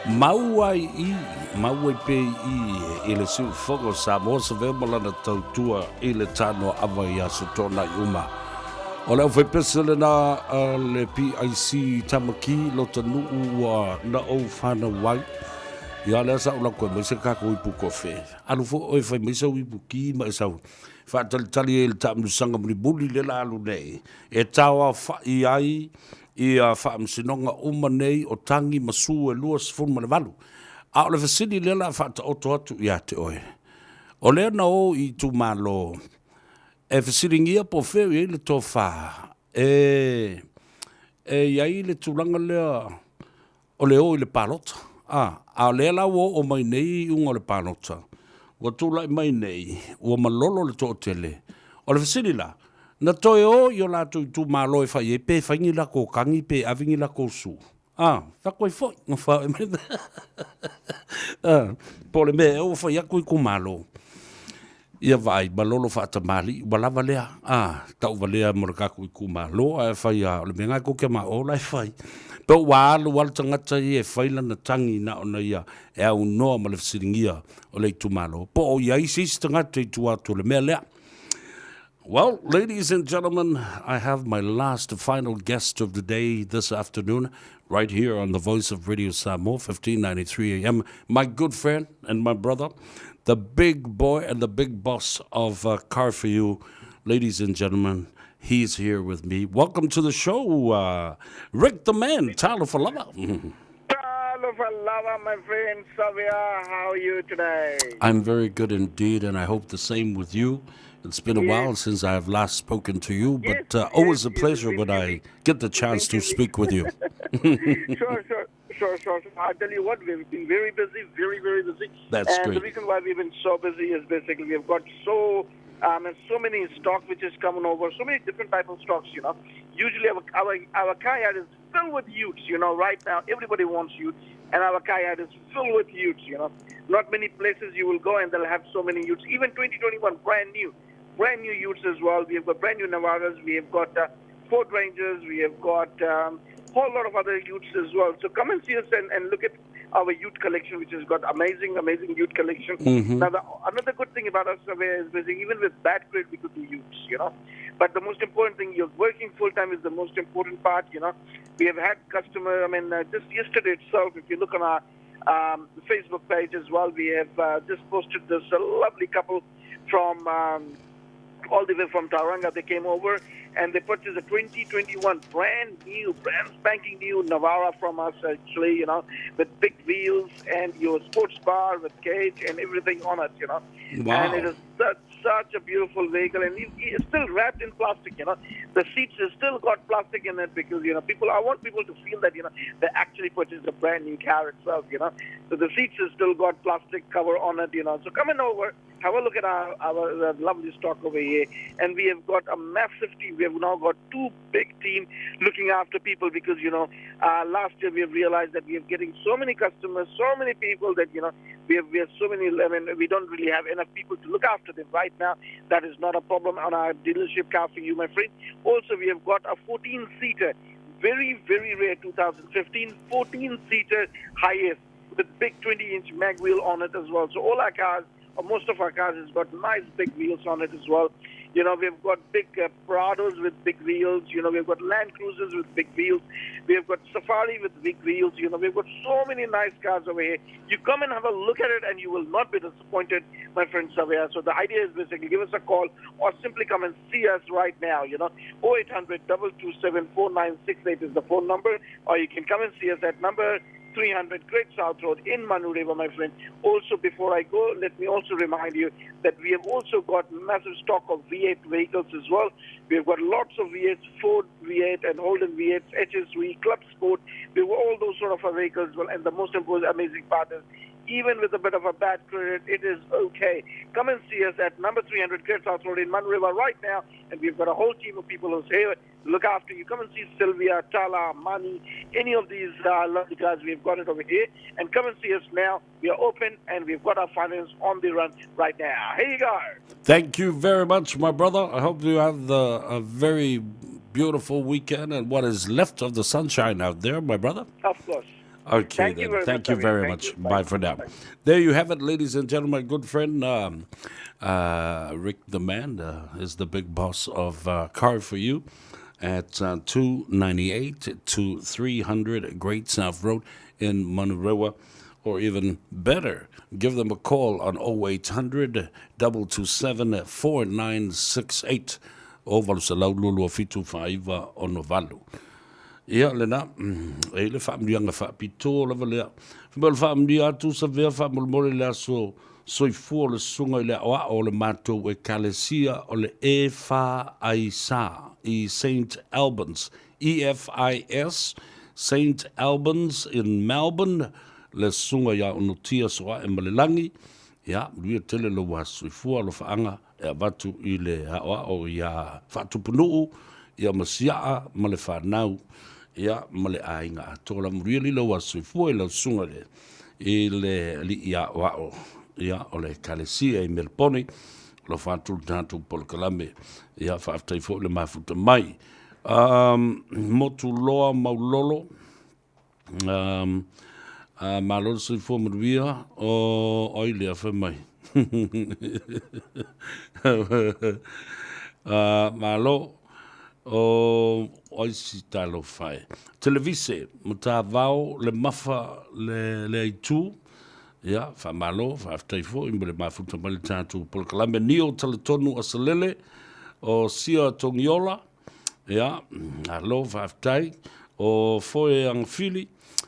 mau ai i, mau ai pea i i le siufofoga o Samoa Savea ma lana tautua i le tanoaava i aso toonai uma. O le aufaipese lena a le PIC Tamaki Lotanuu ua na ou fanau ai. Ia lea sa ou alu atu e aumai se tatou ipu kofe. Alu foi oe e fai mai sau ipu ti ma e sau faatalitali ai i le taamilosaga mulimuli lea la alu nei e taoaofa'i ai ia faamasinoga uma nei o tagi ma su e 28. A o le fesili lea la faataoto atu ia te oe, o lea na o i itumalo e fesiligia po o fea o i ai le tofa e e i ai le tulaga lea o le o i le palota. A, a o lea la ua oo mai nei iuga o le palota, ua tulai mai nei, ua malolo le toatele. O le fesili la, na toe o i o latou itumalo e fai ai pe fai ni latou tagi pe ave ni latou su? A, fai atu ai foi, na fai mai. A, po o le mea ea ua fai atu itumalo. Ia vaai, malolo faatamalii, ua lava lea, a, tauvalea mo le tatou itumalo, ae afai lava o le mea lena tou te mao la e fai. Pe ua alu lava le tagata ia e fai lana tagi na ona ia e aunoa ma le fesiligia o le itumalo, po o i ai se isi tagata i tua atu o le mea lea. Well, ladies and gentlemen, I have my last final guest of the day this afternoon, right here on the Voice of Radio Samoa, 1593 AM. My good friend and my brother, the big boy and the big boss of uh, Car For You. Ladies and gentlemen, he's here with me. Welcome to the show, uh, Rick the Man, Talofa lava. Talofa lava, my friend Savea. How are you today? I'm very good indeed, and I hope the same with you. It's been a yes. while since I have last spoken to you, but yes, uh, always yes, a pleasure when I get the chance to speak with you. sure, sure. Sure, sure, sure. I tell you what, we've been very busy, very, very busy. That's and great. the reason why we've been so busy is basically we've got so um, and so many stock which is coming over, so many different type of stocks, you know. Usually our, our, our car yard is filled with utes, you know. Right now, everybody wants utes, and our car yard is filled with utes, you know. Not many places you will go and they'll have so many utes. Even 2021, brand new, brand new utes as well. We have got brand new Navaras, we have got uh, Ford Rangers, we have got um, whole lot of other utes as well. So come and see us and, and look at our ute collection, which has got amazing, amazing ute collection. Mm-hmm. Now, the, another good thing about us is basically even with bad credit, we could do utes, you know. But the most important thing, you're working full time is the most important part, you know. We have had customer, I mean, uh, just yesterday itself, if you look on our um, Facebook page as well, we have uh, just posted this uh, lovely couple from um, all the way from Tauranga. They came over and they purchased a 2021 brand new, brand spanking new Navara from us, actually, you know, with big wheels and your sports bar with cage and everything on it, you know. Wow. And it is such, such a beautiful vehicle, and it, it's still wrapped in plastic, you know. The seats have still got plastic in it because, you know, people, I want people to feel that, you know, they actually purchased a brand new car itself, you know. So the seats have still got plastic cover on it, you know. So coming over, have a look at our, our, our lovely stock over here. And we have got a massive team. We have now got two big team looking after people because, you know, uh, last year we have realized that we are getting so many customers, so many people that, you know, we have, we have so many, I mean, we don't really have enough people to look after them right now. That is not a problem on our dealership car for you, my friend. Also, we have got a 14-seater, very, very rare 2015 14-seater Hiace with big 20-inch mag wheel on it as well. So all our cars most of our cars has got nice big wheels on it as well. You know, we've got big uh, Prados with big wheels. You know, we've got Land Cruisers with big wheels. We've got Safari with big wheels. You know, we've got so many nice cars over here. You come and have a look at it and you will not be disappointed, my friend Savia. So the idea is basically give us a call or simply come and see us right now, you know. 0800 227 4968 is the phone number or you can come and see us at number 300 Great South Road in Manurewa, my friend. Also, before I go, let me also remind you that we have also got massive stock of V8 vehicles as well. We have got lots of V8s, Ford V8 and Holden V8s, HSV, Club Sport. We have all those sort of vehicles as well. And the most important, amazing part is even with a bit of a bad credit, it is okay. Come and see us at number 300 Great South Road in Manurewa right now, and we've got a whole team of people who's here look after you. Come and see Sylvia, Tala, Mani, any of these uh, lovely guys. We've got it over here. And come and see us now. We are open and we've got our finance on the run right now. Here you go. Thank you very much, my brother. I hope you have the, a very beautiful weekend and what is left of the sunshine out there, my brother. Of course. Okay, Thank then. you very Thank much, you Samir. very Thank much. you. Bye. Bye for now. There you have it, ladies and gentlemen. My good friend Rick the Man is the big boss of Car for You at 298 to 300 Great South Road in Manurewa. Or even better, give them a call on 0800 227 4968 o 802 7 68. Ia lena, e i le faamanuiaga faapitoa lava lea. Fai mai o le faamanuia atu Savea faamolemole i le aso soifua o le susuga i le aoao o le matou Ekalesia o le EFIS i Saint Albans, EFIS, Saint Albans in Melbourne, le susuga ia Onotia Soae Malelagi. Ia, manuia tele lou aso soifua, alofaaga e avatu i le aoao ia Faatupunuu, ia ma Siaa ma le fanau, ia ma le aiga atoa. La manuia li lau aso soifua i lau susuga i le i le alii aoao ia o le Ekalesia i Melepone, o lo faatu le tatou polokalame. Ia faafetai foi le mafuta mai. Motuloa Maulolo, Malo le soifua manuia o ai lea fai mai. Malo o ai si talofa e. Televise, Matavao, le Mafa, le Aitu, ia, faamalo, faafetai foi mo le mafuta mai le tatou polokalame. Nio Talatonu Asalele, o Sia Togiola, Ia, malo faafetai. O Foe Agafili,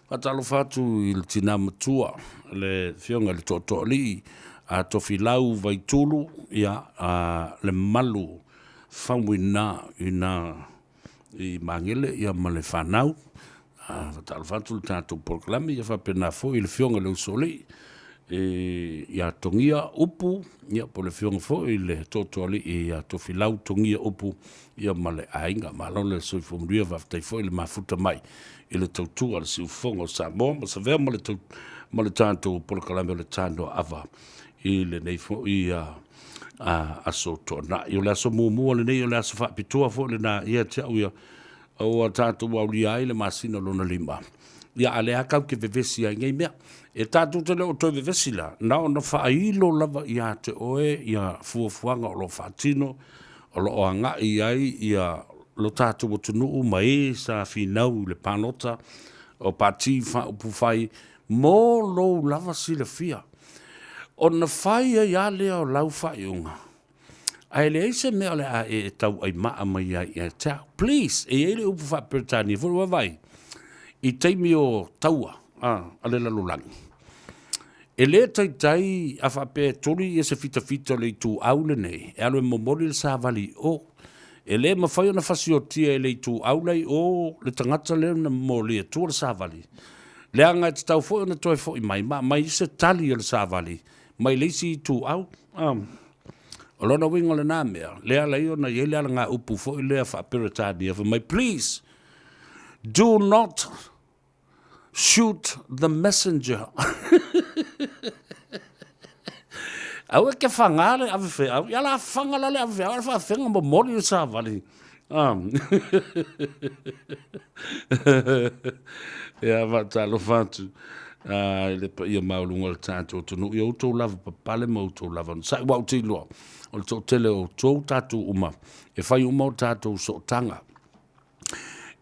faatalofa atu i le tina matua, le afioga i le Tootooalii a Tofilau Vaitulu, ia, a le malu faumuina ina i Magele ia ma le fanau. Faatalofa atu le tatou polokalame, ia faapena foi i le afioga i le Usoalii, ia Togia Upu, ia po o le afioga foi i le Tootooalii ia Tofilau Togia Upu, ia ma le aiga. Malo le soifua manuia, faafetai foi le mafuta mai i le tautua a le siufofoga o Samoa ma Savea ma le, tau, ma le tatou polokalame o le Tanoa Ava i lenei foi aso Toonai. O le aso muamua lenei, o le aso faapitoa foi lena ia te au ia, ua tatou aulia ai le masina lona lima. Ia, a lea kau ke vevesi ai nei mea. E tatou te le o toe vevesi la, na ona faailo lava ia te oe ia fuafuaga o lo o faatino, o lo o agai ai ia lo tatou atunuu ma e sa finau i le palota o Pati Faaupufai mo lou lava silafia. Ona fai ai lava lea o lau faaiuga, Ae leai se mea o le a e tauaimaa mai ai ia te au. Please, e i ai le upu faa-Peretania foi, ua vaai, i taimi o taua a, a le lalolagi, e le taitai a faapea e tuli ia se fitafita o le ituau lenei, e alu e momoli le savali i o. E le mafai ona fasiotia e le ituau la i o le tagata lea na momoli atua le savali, leaga e tatau foi ona toe foi mai ma aumai se tali a le savali mai le isi ituau. O lona uiga o lena mea, lea ala ai ona i ai le alagaupu foi lea faa-Peretania, fai mai, please, do not shoot the messenger. Aua ke whanga le ave wheau, ia la whanga la le ave wheau, ala whawhenga mo mori le sāwali. Ia, faatalofa atu i le paia maualuga o le tatou atunuu, ia outou lava papale ma outou lava onosai. Aua ou te iloa, o le toatele o outou tatou uma, e fai uma o tatou sootaga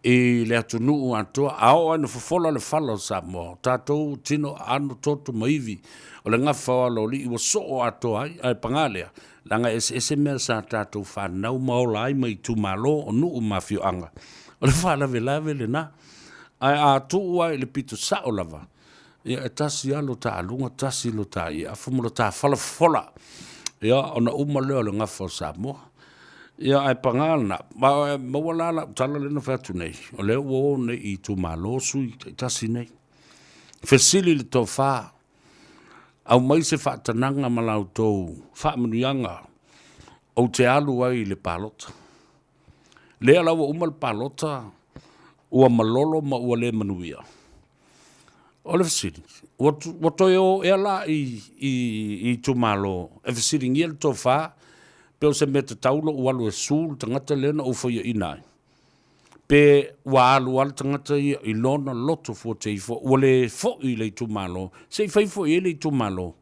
i le atunuu atoa. A oo lava ina fofola le fala o Samoa, o tatou tino, aano, toto ma ivi, o le gafa o aloalii ua soo atoa ai, ae paga lea, leaga e eseese mea sa tatou fanau ma ola ai mai itumalo o nuu ma afioaga. O le faalavelave lena. Ae a tuu lava i le pito sao lava, ia e tasi lava lo ta aluga, tasi lo ta ieafu ma lo ta fala fofola, ia ona uma lea o le gafa o Samoa. Ia ae paga lena, ma e maua la lau tala lea na fai atu nei, o lea ua o nei i itumalo sui taitasi nei. Fesili le tofa, aumai se faatanaga ma la outou faamanuiaga ou te alu ai i le palota. Lea la ua uma le palota, ua malolo ma ua le manuia. O le fesili, ua, ua toe o ea la i, i, i itumalo e fesiligia le tofa pe o se mea tatau lou alu e su le tagata lea na ou faiaina ai? Pe ua alu lava le tagata ia i lona loto fuateifo ua le foi i le itumalo, se i fai foi i ai le itumalo.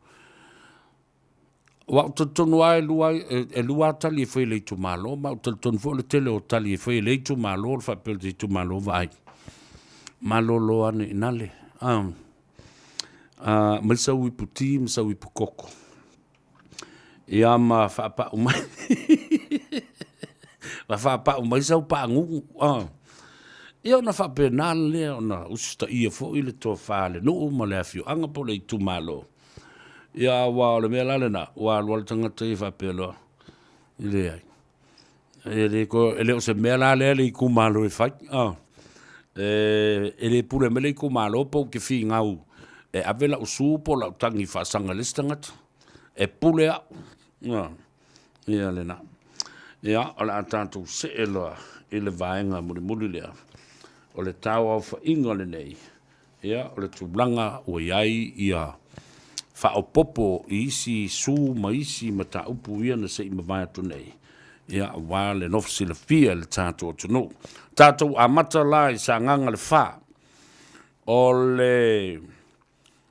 Aua ou te talitonu lava e lua, e lua lava tali e fai e le itumalo, ma ou te talitonu foi o le tele o tali e fai e le itumalo, o le faapea o le itumalo, vaai, malolo ane i ina le, aumai sau ipu ti ma sau ipu koko, ia ma faapau mai, ma faapau mai sau paagugu. Ia ona faapena lea ona usitaia foi le tofa a le nuu ma le afioaga po o le itumalo. Ia aua o le mea la lena, ua alu lava le tagata ia faapea loa, e leai, e le toe, e le o se mea la lea le itumalo e fai, E le pule mai le itumalo pe ou te finau e ave lau su po o lau tagi faasaga i le isi tagata. E pule au. Ia lena. Ia, o le a tatou see loa i le vaega mulimuli lea, o le tauaofaiga lenei. Ia, o le tulaga ua i ai ia faaopoopo i isi su ma isi mataupu ia na se i mavae atu nei, ia, aua le nofo silafia e le tatou atunuu. Tatou amata la i Sagaga le Fa. O le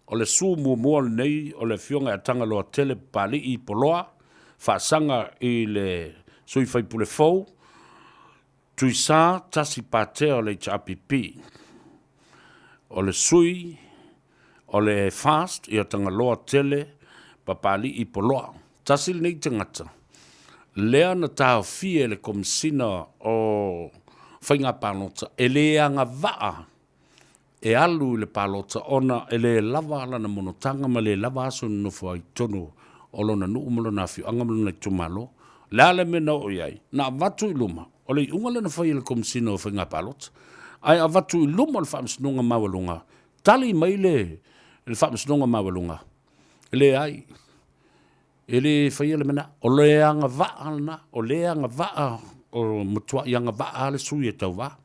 o le su muamua lenei o le Afioga ia Tagaloatele Papalii Poloa, faasaga i le sui faipule fou, Tuisa Tasi Patea o le HRPP. O le sui o le FAST ia Tagaloa Tele Papalii Poloa. Tasi lenei tagata lea na taofia e le Komesina o Faiga Palota e le agavaa e alu i le palota ona e le lava lana monotaga ma le lava aso e nonofo ai i totonu o lona nuu ma lona afioaga ma lona itumalo. O le a le mea na oo i ai? Na avatu i luma, o le iuga lea na fai e le Komesina o Faiga Palota, ae avatu i luma o le Faamasinoga Maualuga, tali mai le Faamasinoga Maualuga, e leai. E le faia le mea lena. O le agavaa lena, o le agavaa, o matuai agavaa lava le sui e tauva.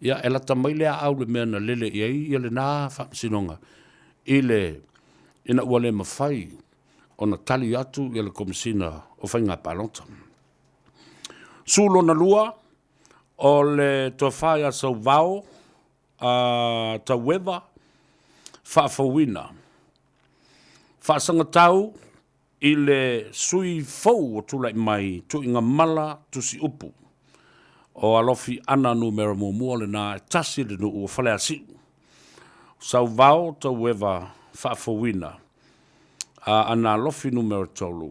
Ia, e lata mai le aau i le mea na lele i ai lena faamasinoga i le, ina ua le mafai ona tali atu le Komesina o Faiga Palota. Su lona lua, o le Tofa ia Sauvao Taueva Faafouina. Faasagatau i le sui fou o tulai mai Tuigamala Tusiupu. O Alofi Ana numera muamua lena e tasi le nuu o Faleasiu. Sauvao Taueva Faafouina a Ana Alofi numera 3.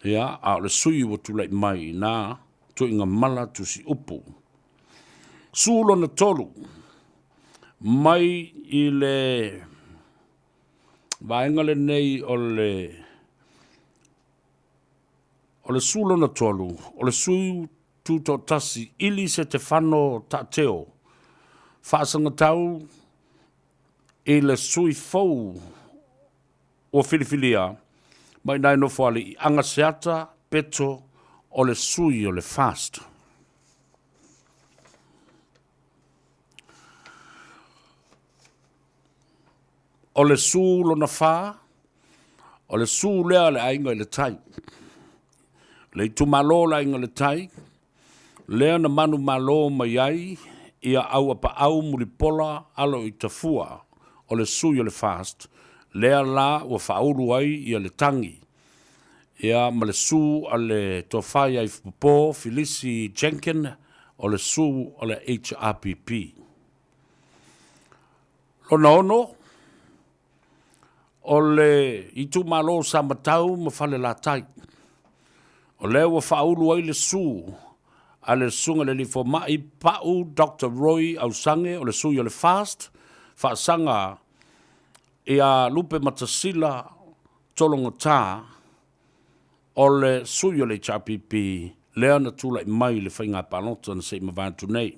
Ia, a o le sui ua tulai mai ina Tuigamala Tusiupu. Su lona tolu, mai i le vaega lenei o le o le su lona tolu, o le sui tutoatasi Ili Setefano Taateo, faasagatau i le sui fou ua filifilia mai nai Nofoalii Agaseata Peto o le sui o le FAST. O le su lona fa, o le su lea a le Aiga i le Tai. Le itumalo o le Aiga i le Tai, lea na manumalo mai ai ia Auapaau Mulipola alo i Tafua o le sui o le FAST, lea la ua faaulu ai ia le tagi ia ma le su a le Tofa ia Ifupopo Filisi Jenkin o le su o le HRPP. Lona ono, o le itumalo o Samatau ma Falelatai. O lea ua faaulu ai le su a le Susuga i le Alii Fomai Pau Doctor Roy Ausange o le sui o le FAST, faasaga ia Lupematasila Tologata o le sui o le HRPP lea na tulai mai i le faiga palota na se i mavae atu nei.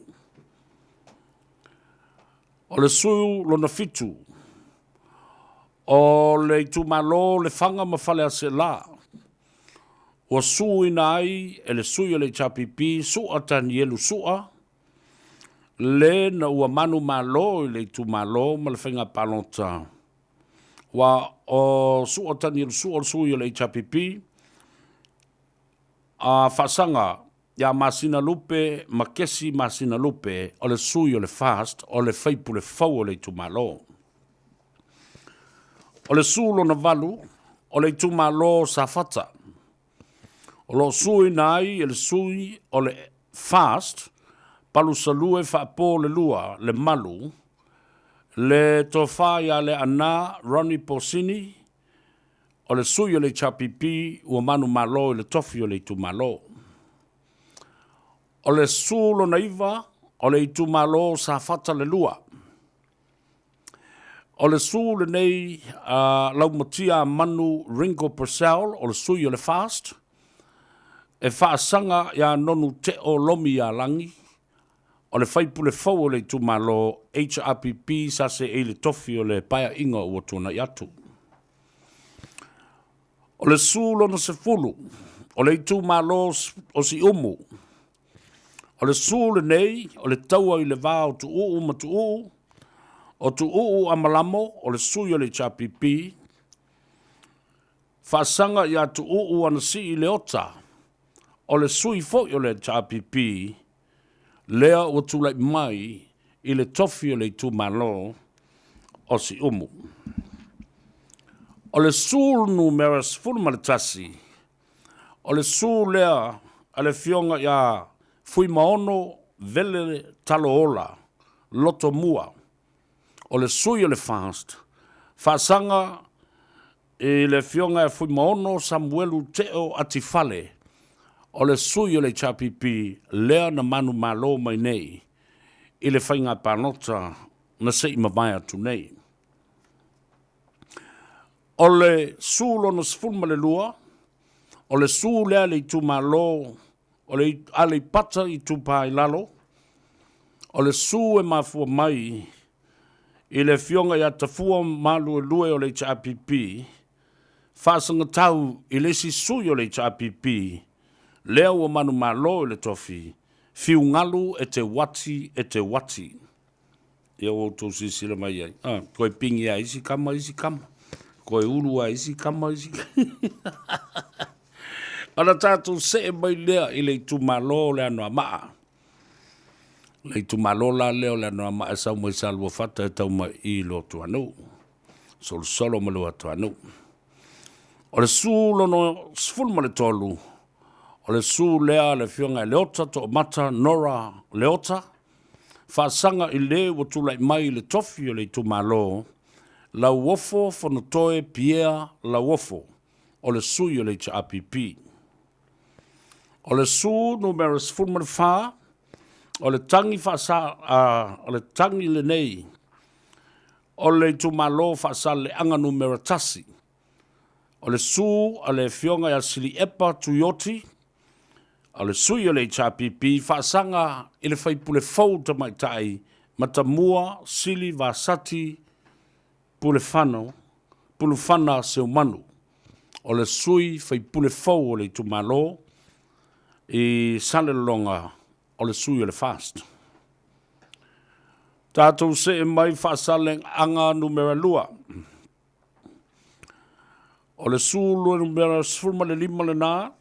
O le sui lona fitu, o le itumalo Lefaga ma Faleaseela, ua suina ai e le sui o le HRPP Su'a Tanielu Su'a, le na ua manumalo i le itumalo ma le faiga palota. Ua o Su'a Tanielu Su'a o le sui o le HRPP, a faasaga. ia Masinalupe Makesi Masinalupe o le sui o le FAST o le faipule fou o le itumalo. O le su lona valu o le itumalo o Safata. O lo o suina ai e le sui o le FAST Palusalue Faapo le Lua Lemalu le Tofa ia Leaana Ronnie Posini o le sui o le HRPP ua manumalo i le tofi o le itumalo. O le su lona iva o le itumalo o Safata le Lua. O le su lenei a Laumatia a Manu Ringo Purcell o le sui o le FAST e faasaga ia Nonu Teo Lomi ia Lagi o le faipule fou o le itumalo HRPP sa seei le tofi o le paeaiga ua tuanai atu. O le su lona 10 o le itumalo o Siumu. O le su lenei o le taua i le va o Tuuu ma Tuuu, o Tuuu Amalamo o le sui o le HRPP, faasaga ia Tuuu Anasii Leota o le sui foi o le HRPP, lea ua tulai mai i le tofi o le itumalo o Siumu. O le su numera 11, o le su lea a le Afioga ia Fuimaono Vele Taloola Lotomua, o le sui o le FAST, faasaga i le Afioga ia Fuimaono Samuelu Teo Atifale, o le sui o le HRPP lea na manumalo mai nei i le faiga palota na se i mavae atu nei. O le su lona 12, o le su lea a le itumalo o le Aleipata Itupa i Lalo, o le su e mafua mai i le Afioga ia Tafua Maluelue o le HRPP, faasagatau i le isi sui o le HRPP, lea ua manumalo i le tofi, Fiugalu e te uati e te uati. Ia ua outou silasila mai ai. Ah, toe pingi a isi kama, isi kama. Toe ulu a isi kama, isi Ona tatou see mai lea i le itumalo o le Anoamaa. Le itumalo la lea o le Anoamaa e sau mai Saluafata e tau mai i Luatuanuu. Solosolo ma Luatuanuu. O le su lono 13, o le su lea a le Afioga ia Leota Toomata Nora Leota, faasaga i le ua tulai mai i le tofi o le itumalo, Lauofo Fonotoe Pierre Lauofo, o le sui o le HRPP. O le su numera 14, o le tagi faasa, o le tagi lenei o le itumalo Faasaleleaga numera 1, o le su a le Afioga ia Siliepa Tuioti, o le sui o le HRPP faasaga i le faipule fou tamaitai Matamua Sili Vasati Pulefano, Pulufana Seumanu, o le sui faipule fou o le itumalo i Salelologa, o le sui o le FAST. Tatou see mai Faasaleaga numera 2. O le su numera 15 lena,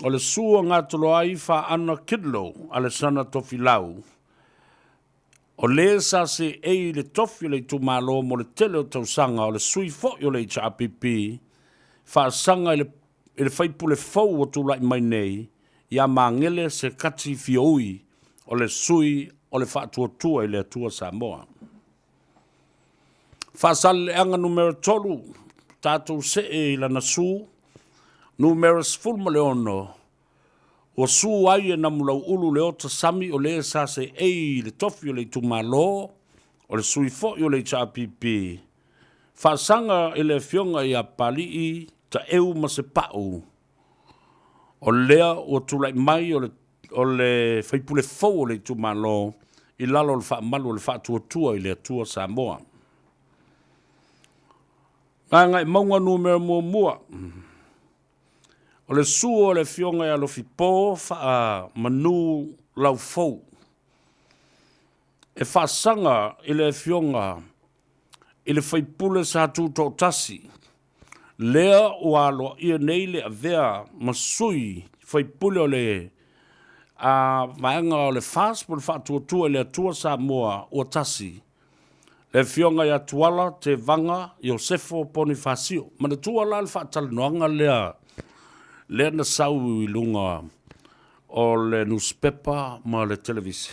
o le su a Gatoloai Faana Kidlow Alesana Tofilau, o le sa seei i le tofi o le itumalo mo le tele o tausaga, o le sui foi o le HRPP, faasaga i le i le faipule fou ua tulai mai nei, ia Magele Sekati Fioui, o le sui o le Faatuatua i le Atua Samoa. Faasaleleaga numera 3, tatou see i lana su, numera 16, ua su ai e Namulauulu Leota Sami o le sa seei i le tofi o le itumalo, o le sui foi o le HRPP, faasaga i le afioga ia Papalii Taeu Masepau, o lea ua tulai mai o le o le faipule fou o le itumalo i lalo o le faamalu o le Faatuatua i le Atua Samoa. Gagaemauga numera muamua, o le suo o le afioga ia Alofipo Faamanu Laufou e faasaga i le afioga i le faipule sa tutoatasi lea ua aloaia nei le avea ma sui faipule o le a vaega o le FAST po o le Faatuatua i le Atua Samoa ua Tasi, le Afioga ia Tuala Tevaga Iosefo Ponifasio. Manatua la le faatalanoaga lea lea na sau i luga o le nusipepa ma le televise.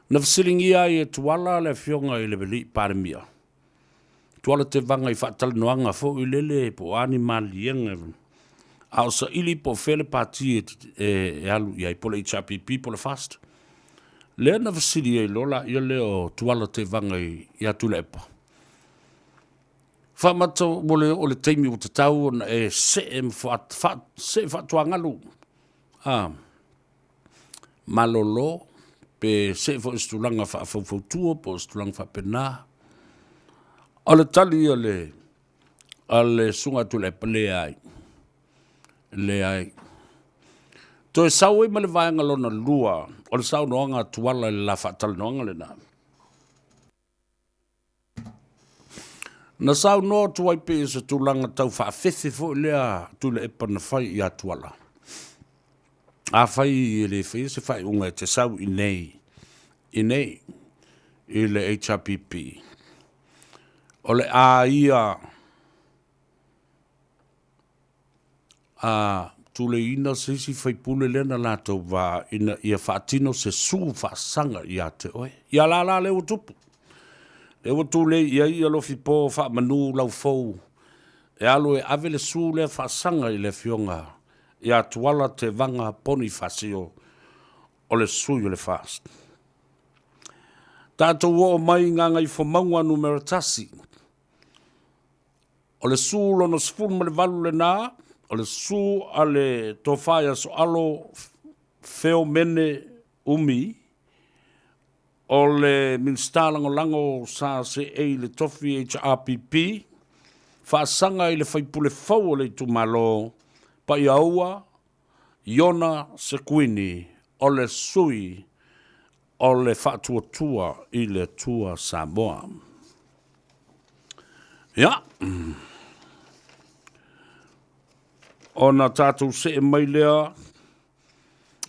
Na fesiligia ai e Tuala le Afioga i le Alii Palemia, Tuala Tevaga i faatalanoaga foi lele po o a ni maliega a o saili po o fea le pati e alu i ai, po o le HRPP po o le FAST. Lea na fesili ai loa laia lea o Tuala Tevaga ia Tuilaepa, Faamata ua le oo i le taimi ua tatau ona e see ma see faatuagalu, a malolo pe see foi i se tulaga faafaufautua po o se tulaga faapena. O le tali a le a le Susuga a Tuilaepa, leai, leai. Toe sau ai ma le vaega lona lua o le saunoaga a Tuala i le la faatalanoaga lena. Na saunoa atu ai pei o se tulaga tau faafefe foi lea Tuilaepa na fai ia Tuala. Afai e le faia se faaiuga e te sau i nei, i nei, i le HRPP, o le a ia a tuleiina se isi faipule lea na latou va ina ia faatino se su faasaga ia te oe. Ia la la lea ua tupu. Lea ua tulei i ai ia Lofipo faamanu laufou e alu e ave le su lea faasaga i le afioga ia Tuala Tevaga Ponifasio o le sui o le FAST. Tatou oo mai i Gagaifomauga numera 1. O le su lona 18 lena, o le su a le Tofa ia Soalo Feo Mene Umi, o le Minisita Lagolago sa seei i le tofi HRPP, faasaga i le faipule fou o le itumalo Paiaua Iona Sekuini o le sui o le Faatuatua i le Atua Samoa. Ia, ona tatou see mai lea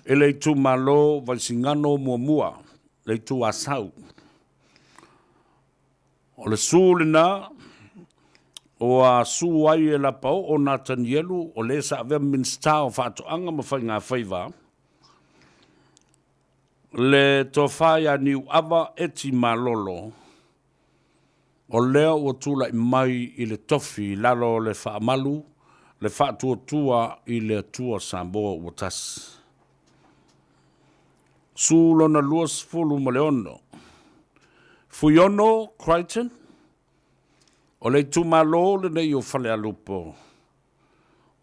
i le itumalo Vaisigano muamua, le itu Asau. O le su lena ua su ai e Lapaoo Natanielu o le sa avea Minisita o Faatoaga ma Faigafaiva, le Tofa ia Niuava Eti Malolo, o lea ua tulai mai i le tofi i lalo o le faamalu le Faatuatua i le Atua Samoa ua Tasi. Su lona 26. Fuiono Crichton, o le itumalo lenei o Falealupo,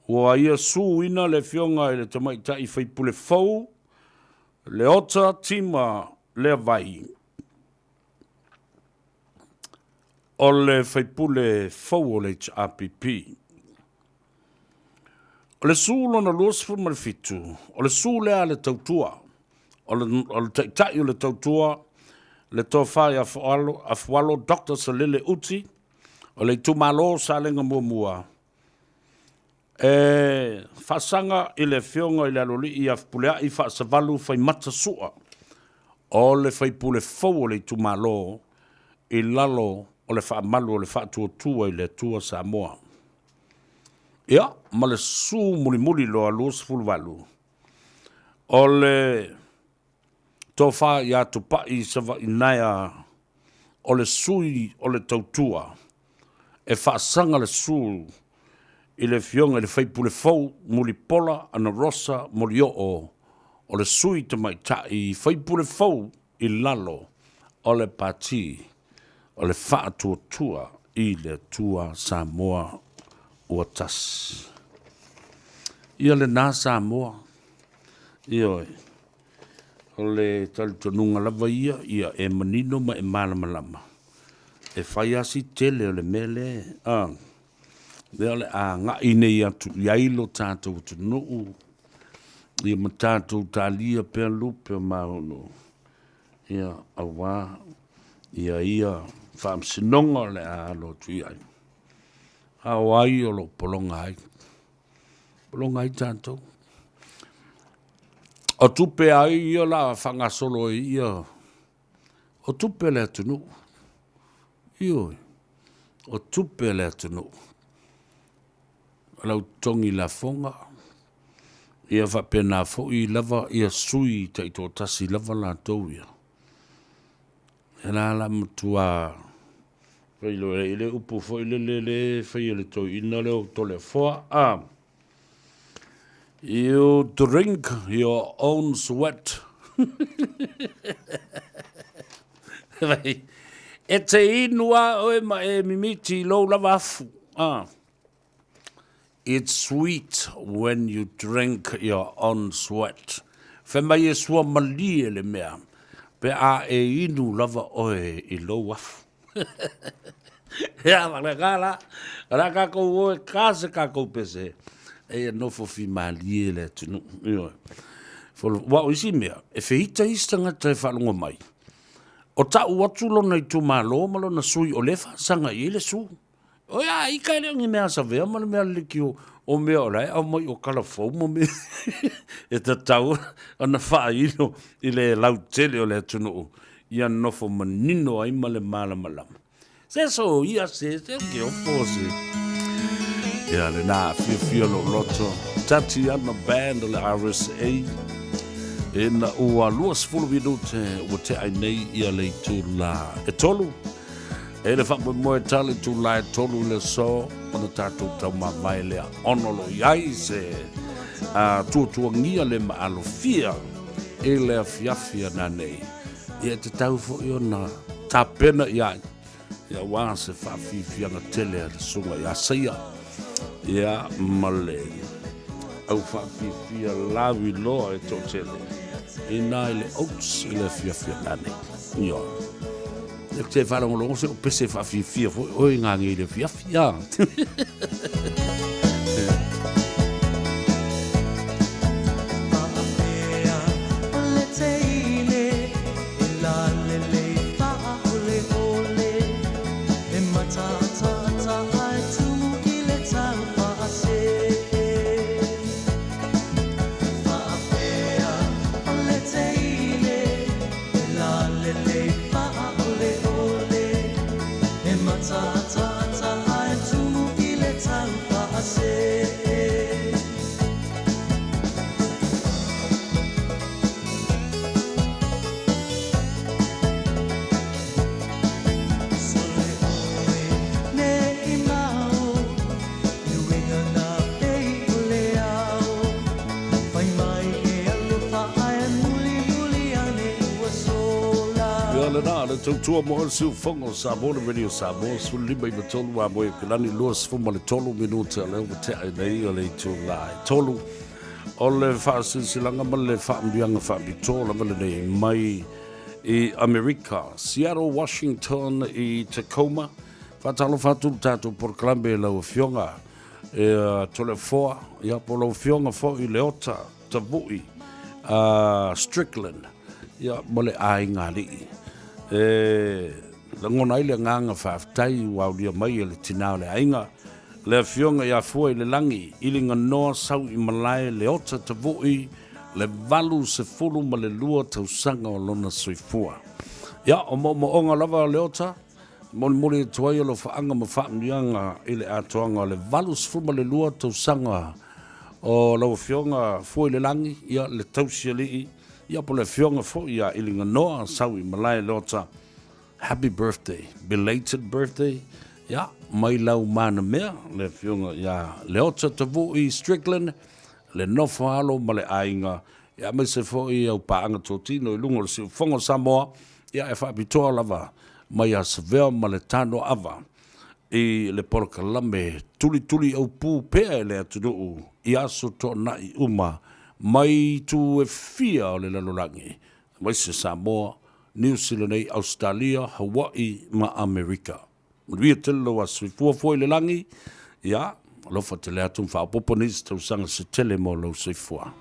ua ia suina le afioga i le tamaitai faipule fou, Leota Tima Leavai, o le faipule fou o le HRPP. O le su lona 27, o le su lea a le tautua, o le taitai o le tautua, le tofa ia Afualo Dr. Salele Uti, o le itumalo o Salega Muamua, e faasaga i le afioga i le Aloalii ia Fepuleai Faasavalu Faimata Sua, o le faipule fou o le itumalo i lalo o le faamalu o le Faatuatua i le Atua Samoa. Ia, ma le su mulimuli loa 28, o le Tofa ia Tupai Savainaea o le sui o le tautua e faasaga le su i le afioga i le faipule fou Mulipola Anarosa Molioo o le sui tamaitai faipule fou i lalo o le Pati o le Faatuatua i le Atua Samoa ua Tasi. Ia lena Samoa. Ioe. O le talitonuga lava ia, ia e manino ma e malamalama, e fai lava si tele o le mea lea, a, lea o le a agai nei atu i ai lo tatou atunuu, ia ma tatou talia pea lupe o malolo, ia, aua ia ia faamasinoga o le a alo atu i ai. A o ai o lo o pologa ai? Pologa ai tatou. O tupe ai ia la faagasolo ai ia, o tupe a le atunuu. Ioe, o tupe a le atunuu. O lau totogi lafoga, ia faapena foi lava ia sui taitoatasi lava latou ia. E la la matua failoa i le upu foi lele le fai e le toeaina lea o Toleafoa, a You drink your own sweat. E te inu a oe ma e mimiti i lou lava afu. Ah. It's sweet when you drink your own sweat. Fai mai e sua malie le mea, pe a e inu lava oe i lou afu. Ia, wale la, o la kākou o e kā se kākou pese, e ia nofo whimalie le atunu. Ioe. Wa o isi mea, e whihita isi tangata e whaalongo mai. O tau atu lona itumalo ma lona sui o le whaasanga i le su. O ia, i ka le o ni mea sawea ma le mea liki o, o mea o lae au mai o kala fou ma mea e tatau ona whaaino i le lautele o le atunuu ia nofo manino ai ma le malamalama. Se so ia se se ke ofo se. Ia le nā fiafia lo loto. Tatiana Band o le RSA. E na ua 20 minute ua te ai nei ia le itula e tolu. E le faamoemoe tala i itula e tolu i le aso ona tatou taumavae lea ona o lo o i ai se tuatuagia le maalofia i le afiafi ana nei. Ia e tatau foi ona tapena i ai ia aua se faafiafiaga tele a le Susuga ia Saia ia ma le au faafiafia lauiloa e toatele ina i le Oats i le afiafi ana nei. Ioe. E te whaalongolongo se o pese whaafiafia foi oe ngā ngei le afiafi. A. Ia lena, le tautua mo le siufogo o Samoa, le Radio Samoa, 15 i 3 a moe o Kilani, 23 minute o lea ua tea i nei o le itula e tolu o le faasilasilaga ma le faamanuiaga faapitoa lava lenei mai i Amerika, Seattle, Washington i Tacoma. Faatalofa atu le tatou polokalame i lau Afioga e Toleafoa, ia po o lau Afioga foi Leota Tavui Strickland, ia ma le aiga alii. E lagona ai le agaga faafetai ua aulia mai e le tinā o le aiga, le Afioga ia Fua i le Lagi, Iliganoa Sauimalae Leota Tavui, le 82 tausaga o lona soifua. Ia, o moomooga lava o Leota, Molimoli atu ai alofaaga ma faamanuiaga i le atoaga o le 82 tausaga o lau Afioga Fuailelagi, ia, le Tausialii, ia, po o le Afioga foi ia Iliganoa Sauimalae Leota. Happy birthday, belated birthday, ia, mai lau manamea, le Afioga ia Leota Tavui Strickland, le nofo alo ma le aiga, ia, aemaise foi au paaga totino i luga o le siufofoga o Samoa, Ia, e faapitoa lava mai ia Savea ma le Tanoaava i le polokalame tulituli aupū pea e le atunuu i aso toanai uma mai itu e fia o le lalolagi, aemaise Samoa, Niu Sila nei, Ausetalia, Hawaii ma Amerika. Manuia tele lou aso soifua fua i le lagi, ia, alofa tele atu ma faaopoopo nisi tausaga se tele mo lou soifua.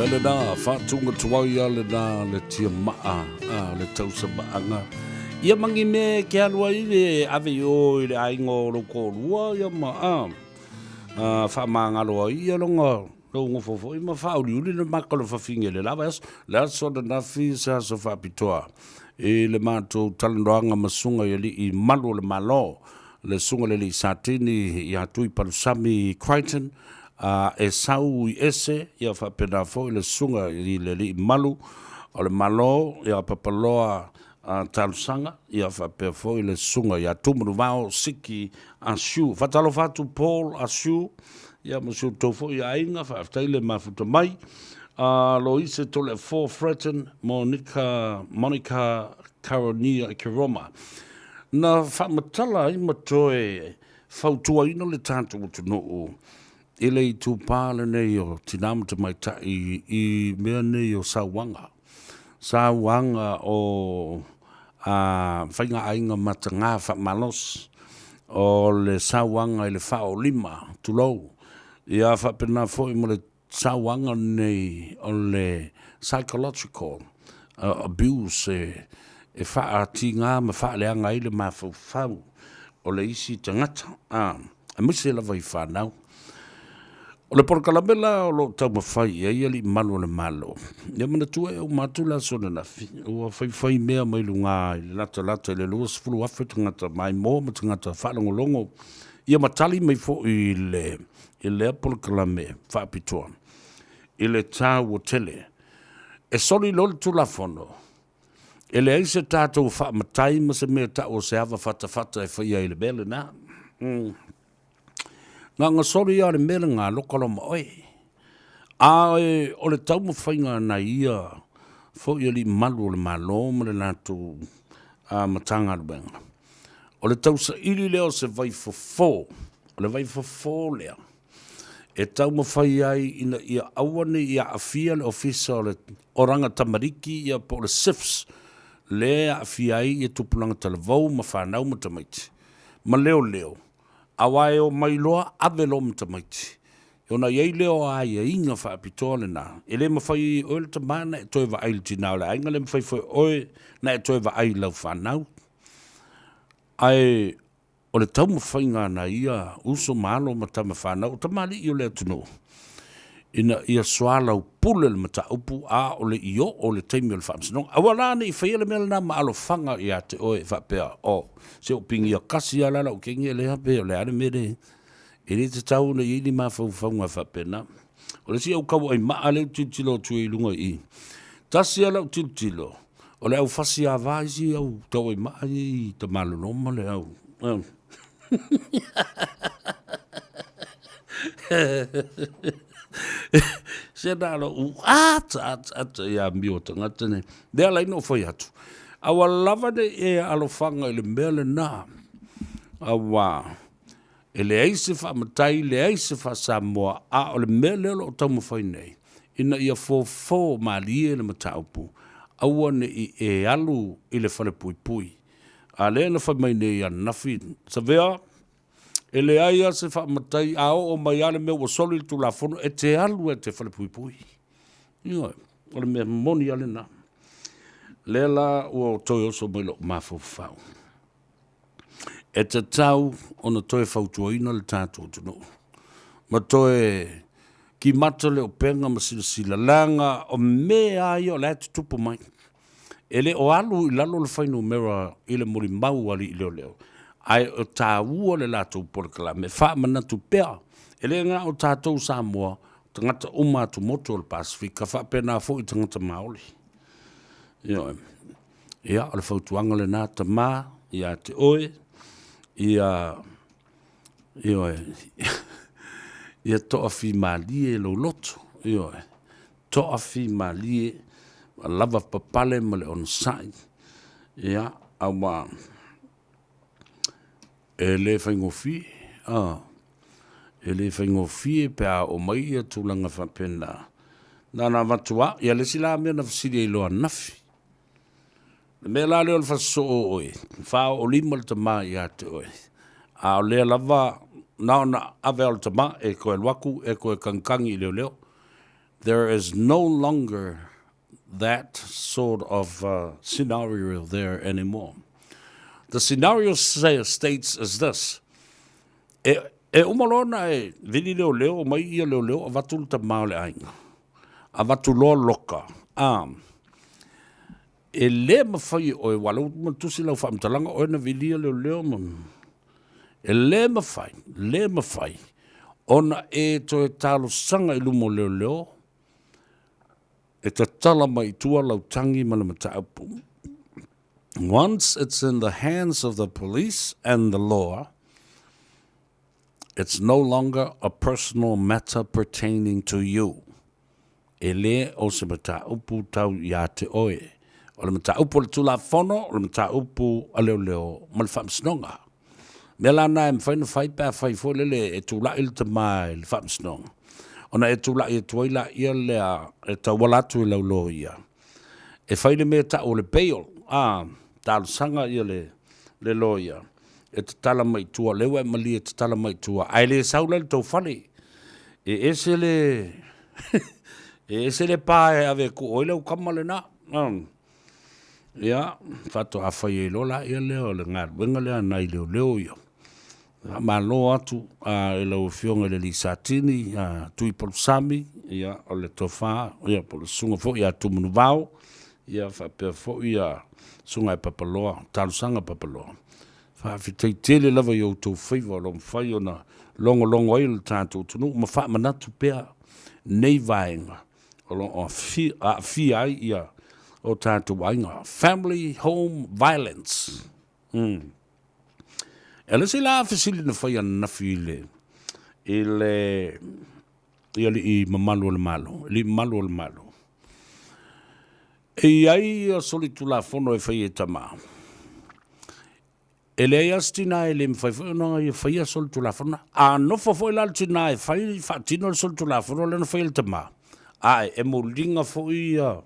mea lena, faatuga tuai a lena le tiamaa a le tausamaaga. Ia ma ni mea e ke alu ai le ave i o i le aiga o lou toalua ia ma a, a faamagalo ai ia longa lou nofo foi ma faauliuli le maka o le fafine i le la vaiaso. Le aso ananafi se aso faapitoa i le matou talanoaga ma susuga i alii malu o le Malo, le susuga i le alii Satini ia Tui Palusami Crichton, a e sau i ese, ia faapena foi le susuga i le alii malu o le Malo ia Papaloa Talosaga, ia faapea foi le susuga ia Tumanuvao Siki Asiu. Faatalofa atu Paul Asiu, ia ma si outou foi aiga, faafetai le mafuta mai. Loise Toleafoa Fretton, Monica, Monica Caronia Keroma. Na faamatala ai ma toe fautuaina le tatou atunuu i le itupa lenei o tina ma tamaitai i mea nei o sauaga, sauaga o faigaaiga mataga faamalosi, o le sauaga i le faaolima, tulou, ia faapena foi ma le sauaga lenei o le psychological abuse e faatiga ma faaleaga ai le mafaufau o le isi tagata, aemaise lava i fanau. O le polokalame la o lo o taumafai i ai alii malu o le Malo, ia manatua e uma atu le aso ananafi, ua faifai mea mai luga i le latalata i le 20,000 tagata maimoa ma tagata faalogologo ia ma tali mai foi i le i lea polokalame faapitoa i le taua tele. E soli loa le Tulafono, e leai se tatou faamatai ma se mea tau o se ava fatafata e faia i le mea lena. Na ona soli lava o le mea lena, loka loa ma oe. A o le taumafaiga a nai ia foi alii malu o le Malo ma le latou Matagaluega, o le tausaili lea o se vaifofo, o le vaifofo lea e taumafai ai ina ia aua ne i aafia le Ofisa o le Olaga Tamariki ia po o le SIFS, lea e aafia ai ia tupulaga talavou ma fanau ma tamaiti, ma leoleo, aua e omai loa ave loa ma tamaiti. Ona i ai lea o aiaiga faapitoa lena, e le mafai ai e oe le tama ona e toe vaai i le tina o le aiga, le mafai foi e oe ona e toe vaai i lau fanau. Ae o le taumafaiga a nai ia uso ma alo ma tama fanau, o tamalii o le atunuu, ina ia soalaupule le mataupu a o le i oo le taimi o le faamasinoga. Aua la ne i faia le mea lena ma alofaga ia te oe e faapea, oh, se ua pigia kasi lava la lau kegi lea pe o le a le mea lea. E le tatau ona i ai ni mafaufauga faapena. O le isi au kauai maa lea ou te tilotilo atu ai i luga i i. Tasi lava lau tilotilo, o le au fasi ava isi au tauai maa ia i Tamalolo ma le au. Se na lou ata ata ata i amio o tagata nei. Lea la ina ou fai atu, aua lava ne i e alofaga i le mea lena, aua E leai se faamatai, leai se faa-Samoa, a o le mea lea o lo o taumafai nei, ina ia fofo malie le mataupu, aua ne i e alu i le falepuipui. A lea na fai mai nei ananafi, Savea, e leai lava se faamatai, a oo mai lava le mea ua soli le Tulafono, e te alu lava i te falepuipui. Ioe, o le mea moni lava lena. Lea la ua toe oso mai lou mafaufau. E tatau ona toe fautuaina le tatou atunuu ma toe kimata le upega ma silasila, leaga o mea lava ia o la e tutupu mai. E le o alu i lalo le fuainumera i le molimau a alii leoleo, ae o taua le latou polokalame e faamanatu pea, e le na o tatou Samoa, o tagata uma atumotu o le Pasefika, faapena foi tagata Maoli. Ioe. Ia, o le fautuaga lena tama ia te oe, ia, ioe, ia toafimalie lou loto, ioe, toafimalie, lava papale ma le onosai, ia, aua e le faigofie, a, e le faigofie pe a oo mai ia tulaga faapena. Na ona avatu lava, ia le isi la mea na fesili ai loa ananafi, le mea la lea o le fasosoo o oe, faaoolima le tama ia te oe, a o lea lava na ona ave lava o le tama e toe alu atu e toe tagitagi i leoleo. There is no longer that sort of uh, scenario there anymore. The scenario say, states is this. E, e uma loa na e vili leo leo, mai ia leo leo, avatu le tamā o le aiga. Avatu loa loka. Um, e le mawhai e oe, wala ma tusi lau whaamtalanga oe na vilia leo leo ma. E le mawhai, le mawhai, ona e toe talosaga i luma o leoleo, e tatala mai i tua lau tangi ma le mataupu. Once it's in the hands of the police and the law, it's no longer a personal matter pertaining to you. E le o se mataupu tau iā te oe. O le mataupu o le Tulafono, o le mataupu a leoleo ma le Faamasinoga. Mea la na e mafai ona fai pe afai foi lele e tula'i le tamā i le Faamasinoga, ona e tula'i atu ai laia lea e tauala atu i lau loia e fai le mea e ta'u o le bail, a, talosaga ia le, le loia e tatala mai i tua, lea ua e malie e tatala mai i tua, ae le sau la i le tou fale. E ese le, e ese le pa e ave e kuu ai lau kama lena. Ia, faatoa fai ai loa laia lea o le galuega lea a nai leoleo ia. Faamalo atu a i lau Afioga i le alii Satini, a Tui Palusami, ia, o le tofa, ia, po o le susuga foi ia Tumanuvao, ia, faapea foi ia Susuga ia Papaloa, Talosaga Papaloa. Faafetai tele lava i outou faiva o lo o mafai ona logologo ai le tatou atunuu ma faamanatu pea nei vaega o lo o aafia ai ia o tatou aiga. Family Home Violence. Mm. E le isi la fesili na fai ananafi i le, i le, i alii mamalu o le Malo, alii mamalu o le Malo. E i ai ia solitulafono e fai e tamā. E leai lava se tinā e le mafai foi ona ia faia solitulafono. A nofo foi la le tinā e fai, faatino le solitulafono lea na faia e le tamā, ae e moliga foi ia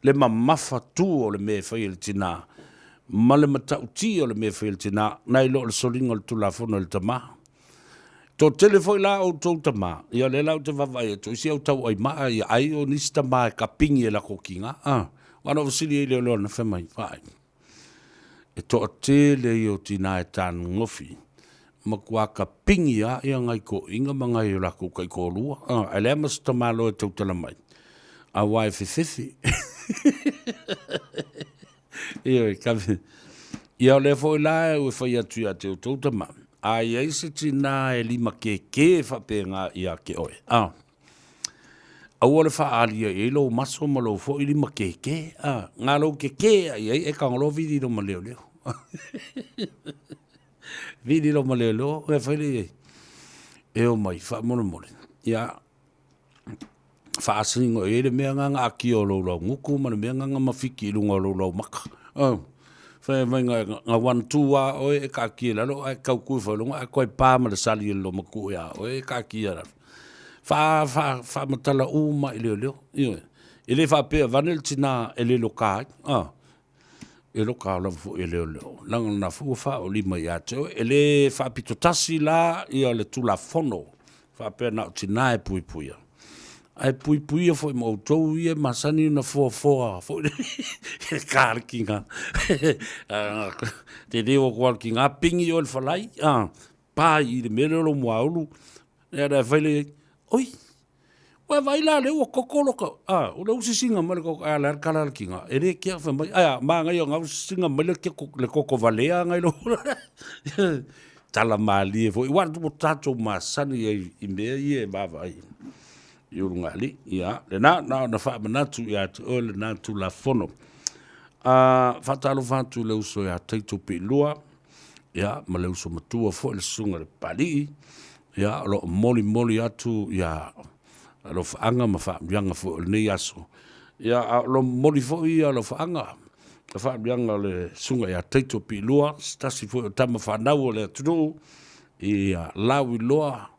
le mamafa tu o le mea e fai e le tinā ma le matautia o le mea e fai e le tinā, nai lo le soliga o le tulafono e le tamā. Toatele foi la outou tamā, ia o lea la ou te vaavaai atu, isi au tauai maa, ia ai o nisi tamā e kapigi e lako kiga, a. Aua na ou fesili ai i leoleo na fai mai, vaai, e toatele ia o tinā e tagofi, matua kapigi lava ia ngai toeaiina ma ngai o latou taitoalua, a, ae leai ma se tamaloa e tautala mai, aua e fefefe. Ioe, ka... Ia o lea foi la e fai atu ia te outou tama, a i ai se tinā e limakēkē faapena ia te oe, a, aua le faaali ai i ai lou maso ma lou foi limakēkē, a, na lou kekē a i ai e tagoloa vili lo ma leoleo. Vili lo ma leoleo, e fai le i ai. E o mai, faamolemole, ia, faasino i ai le mea na na akia o lou laugutu ma le mea na na mafiki i luga o lou laumaka. Oh. Fai mai na, na one two a oe e kaakia i lalo ae tau tu ifo i luga ae toe pa ma le sali e le lomatu ia oe e kaakia i lalo. Fa, fa, faamatala uma i leoleo. Ioe. E le faapea vane le tinā e le loka ai. Ah. E loka lava foi e leoleo. Leaga lena foi ua faaolima ia te oe. E le faapito tasi la ia le Tulafono faapea na o tina e puipuia. Ae puipuia foi ma outou ia e masani ona foafoa foi le ka ki ngā. Te reo ko ki ngā pingi o le falai, ah, pa i le mea lea o lou muaulu, ia na e fai le, oi, Ua vaai la lea ua koko loka, a, o le usisiga mai le koko, a le a le kala le kinga, e le kia fai mai, aia, manaia o ngā usisiga mai le, le koko valea ngai lo. Tala malie foi, ua ua tātou masani ai i mea ia e vaavaai i ulugalii. Ia, lena, na ona faamanatu ia te oe lena Tulafono. A, faatalofa atu i le uso ia Taito Piilua, ia, ma le uso matua foi le susuga i le Papalii, Ia, o lo o molimoli atu ia alofaaga ma faamanuiaga foi o lenei aso. Ia, a o lo o momoli foi ia alofaaga ma faamanuiaga o le Susuga ia Taito Piilua, se tasi foi o tama fanau o le atunuu, ia lauiloa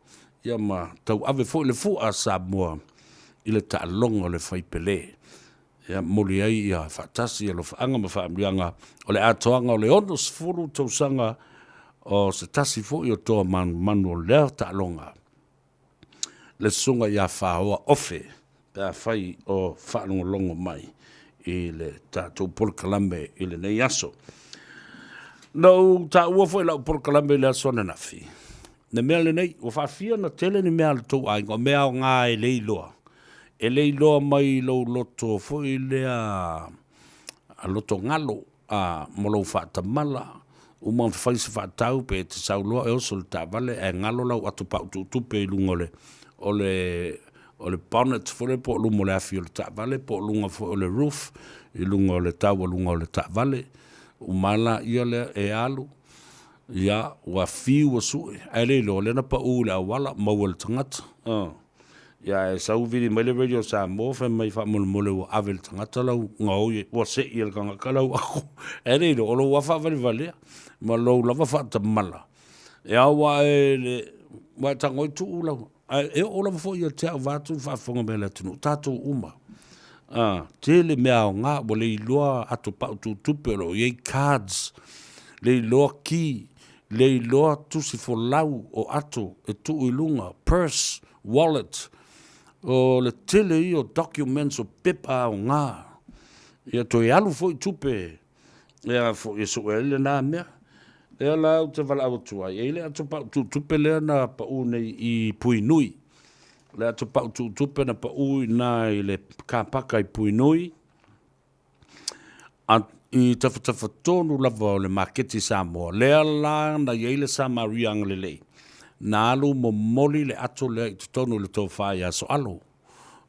ia ma tauave foi le fua a Samoa i le taaloga o le faipele. Ia momoli ai ia faatasi alofaaga ma faamanuiaga o le atoaga o le 60 tausaga o se tasi foi o toa manumanu o lea taaloga, le Susuga ia Faoa Ofe. pe afai o faalogologo mai i le tatou polokalame i lenei aso. Na ou taua foi lau polokalame i le aso ananafi, le mea lenei, ua faafia ona tele ni mea a le tou aiga, o mea aoga e le iloa, e le iloa mai i lou loto foi lea a loto galo, a, ma lou faatamala, uma ona fai se faatau pe e te sau loa e oso i le taavale ae galo lau ato pau tuutupe i luga o le, o le, o le bonnet foi lea po o luma o le afi o le taavale po o luga foi o le roof i luga o le taualuga o le taavale, uma lava laia lea e alu, ia, ua fiu ua sue, ae le iloa o lea na pau i le auala, maua e le tagata. Ia ae sau vili mai le Radio Samoa fai mai faamolemole ua ave e le tagata lau gaoi ua sei e le tagata lau ato. Ae le iloa o lou lava faavalevalea ma lou lava faatamala e ao ae le ua e tago ai tuu lau ae e oo lava foi ia te au vaeatu le faafofoga mai a le atunuu tatou uma. A tele mea aoga ua le iloa ato pau tutupe o lo o i ai cards, le iloa key, le iloa tusi folau o ato e tuu i luga, purse, wallet, o le tele ia o documents o pepa aoga. Ia toe alu foi tupe e a foi e sue ai lena mea. Lea la ou te valaau atu ai, e i ai le ato pau tuutupe lea na pau nei i Puinui. Le ato pau tuutupe na pau i ina i le car paka i Puinui, A i tafatafa tonu lava o le maketi Samoa, lea la na i ai le Samaria agalelei, na alu momoli le ato lea i totonu i le tofa ia Soalo,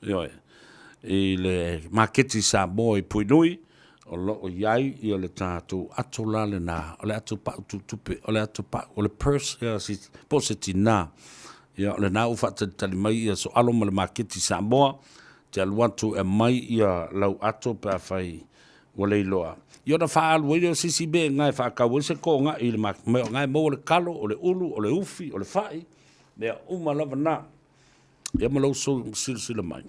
ioe, i le maketi Samoa i Puinui, o lo o i ai ia le tatou ato la lena, o le ato pau tutupe, o le ato pau, o le purse, ia, si, po o se tinā. Ia, o lena ua faatalitali mai ia Soalo ma le maketi Samoa, te alu atu e aumai ia lau ato pe afai ua le iloa. Ia ona faaalu ai lea o se isi mea i ina e faatau ai se togai i le ma o ina e maua le kalo, o le ulu, o le ufi, o le fai, mea uma lava na. Ia ma lou silasila mai,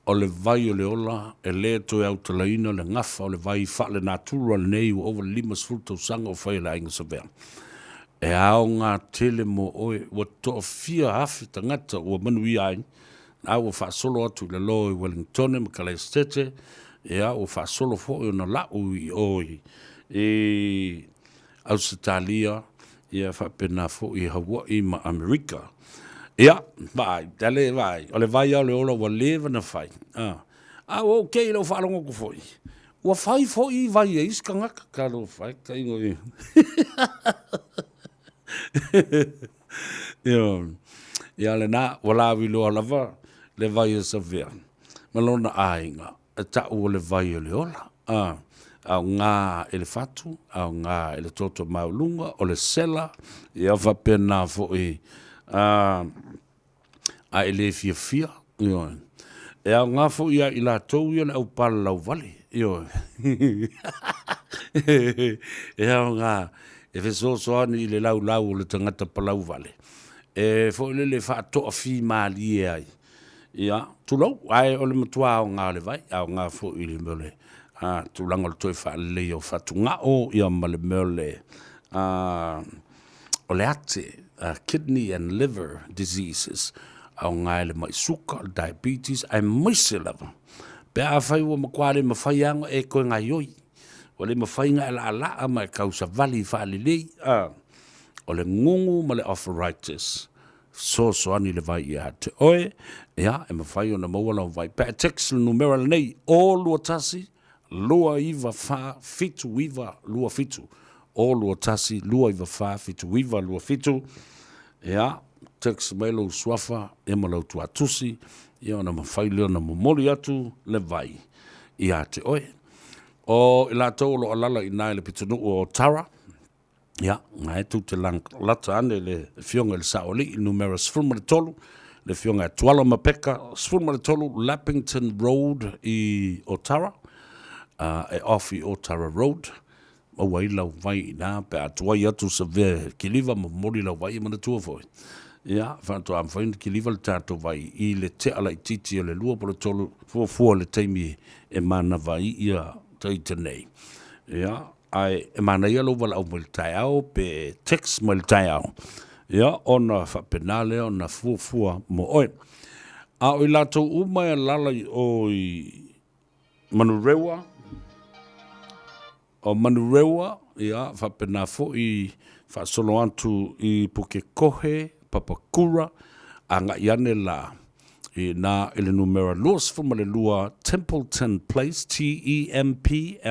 o le vai o le ola e le toe autalaina le gafa o le vai faalenatura lenei ua ova i le 50 tausaga o fai e le Aiga Savea. E aoga tele mo oe, ua toafia afe tagata ua manuia ai, a ua faasolo atu i lalo i Wellingtone ma Kalaesetete, ia ua faasolo foi ona lau i o i Ausetalia, ia faapena foi i Hawaii ma Amerika. Ia, vaai, tale vaai, o le vai lava o le ola ua leva ona fai, a, a ua ok i lau faalogo atu foi, Ua fai foi vai e isi tagata, talofa e taiga ia. Ioe. Ia lena, ua lauiloa lava le vai o Savea ma lona aiga, e tau o le vai o le ola. A, aoga i le fatu, aoga i le toto maualuga, o le sela, ia faapena foi a, a e le fiafia, ioe. E aoga foi ia i latou ia le au palalau vale, ioe. E aoga e fesoasoani i le laulau o le tagata palau vale, e foi lele faatoafimalie ai, ia, tulou, ae o le matua aoga o le vai, aoga foi i le mea o le tulaga o le toe faaleleia o fatugao, ia ma le mea o le O le ate, kidney and liver diseases, aoga i le mai suka, o le diabetes, aemaise lava pe afai ua matua le mafai lava ona e toe gaoioi, ua le mafai ona e laalaa ma e tausavali faalelei, a, o le gugu ma le arthritis, fesoasoani le vai ia te oe, ia, e mafai ona maua lau vai. Pe a e text le numera lenei, 021 294 7927 021 294 7927 Ia, text mai lou suafa ia ma lau tuatusi, ia ona mafai lea ona momoli atu le vai ia te oe. O i latou o lo o alaala i ina i le pitonuu o Tara, Ia, na e tou te lata ane i le Afioga i le Saoalii, numera 13, le Afioga ia Tuala Mapeka, 13 Lappington Road i Otara, e off i Otara Road, maua ai lau vai i ina pe a tuai atu Savea kiliva ma momoli lau vai, e manatua foi, ia, faatoa mafai ona kiliva le tatou vai i le tea laitiiti o le 2 po o le 3, fuafua i le taimi e manava ai ia taita nei. Ia, Ae e manaia lou valaau mai le taeao pe text mai le taeao, ia ona faapena lea ona fuafua mo oe. A o i latou uma e alala i o i Manurewa, o Manurewa, ia, faapena foi faasolo atu i Pukekohe, Papakura, agai ane la i ina i le numera 22 Templeton Place, T-E-M-P-L-E-T-O-N,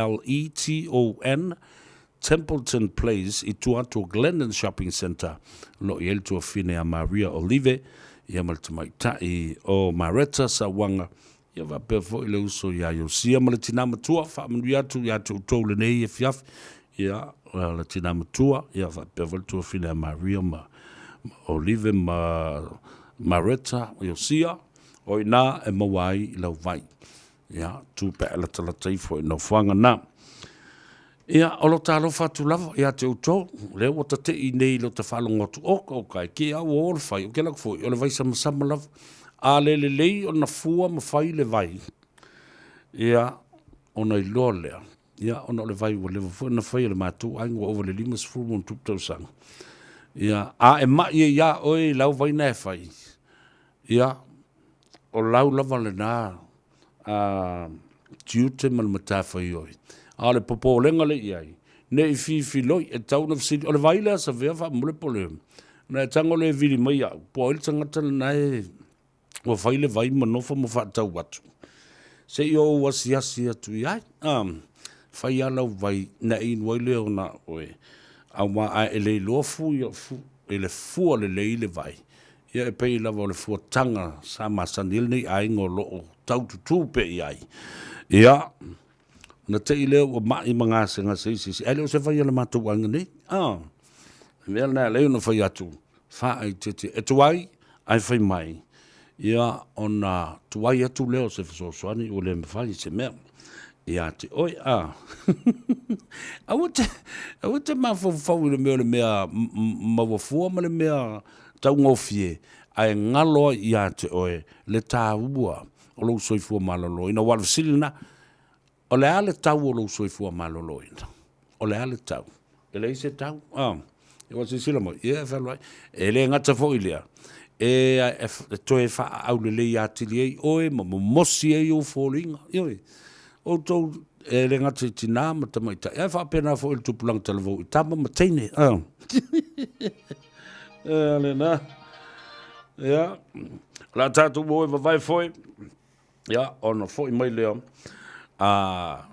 Templeton Place i tua atu o Glendon Shopping Centre, o lo o i ai le tuafine a Maria Olive, ia ma le tamaitai o Maretta Sauaga, ia faapea foi le uso ia Iosia ma le tinā matua, faamanuia atu ia te outou lenei afiafi, ia le tinā matua, ia faapea foi le tuafine a Maria ma Olive ma Maretta, Iosia, o i ina e maua ai lau vai. Ia, tu pe a latalata ifo i nofoaga na. Ia, o lo talofa atu lava ia te outou, lea ua tate'i nei i lo ta faalogo atu, oka oka e ke au o le fai, o ke lako foi, o le vai samasama lava. A le lelei ona fua ma fai le vai, ia, ona iloa lea, ia, ona o le vai ua leva foi ona fai e le matou aiga ua ova i le 50 ma ona tupu tausaga. Ia, a e ma'i ai ia oe i lau vai na e fai, ia, o lau lava lena a tiute ma le matafaioi. A o le popolega lea i ai, ne i fifiloi, e tatau ona fesili, o le vai lea Savea faamolemole po o le, ona e tago lea e vili mai au, po o ai le tagata lena e ua fai le vai ma nofo ma faatau atu. Se i ou asiasi atu i ai, a, fai lava lau vai, na e inu ai lea ona oe, aua a e le iloa fu, i le fua lelei le vai, Ia e pei lava o le fuataga sa masani ai lenei aiga o lo o tau tutū pea i ai. Ia, ona te i lea ua mai ma gasegase isi isi, ae le o se vai a le matou aiga nei. Ah, le mea lena e ala ai ona fai atu, faaeteete, e tuai ae fai mai, ia ona tuai atu lea o se fesoasoani ua le mafai se mea ia te oe. Ah, aua te, aua te mafaufau i le mea o le mea maua fua ma le mea taugofie, ae galo ai ia te oe le taua o lou soifua maloloina. Aua o le fesili lena, o le a le tau o lou soifua maloloina? O le a le tau? E leai se tau. Ah, ua silasila mai, ia e fealuai. E le gata foi i lea, e, e toe faaaulelei atili ai oe ma momosi ai ou foliga. Ioe, outou e le gata i tinā ma tamaitai, ae faapena foi i le tupulaga talavou i tama ma teine. Ah. Ea lena. Ia. O le a tatou o e vavae foi. Ia, ona foi mai lea. A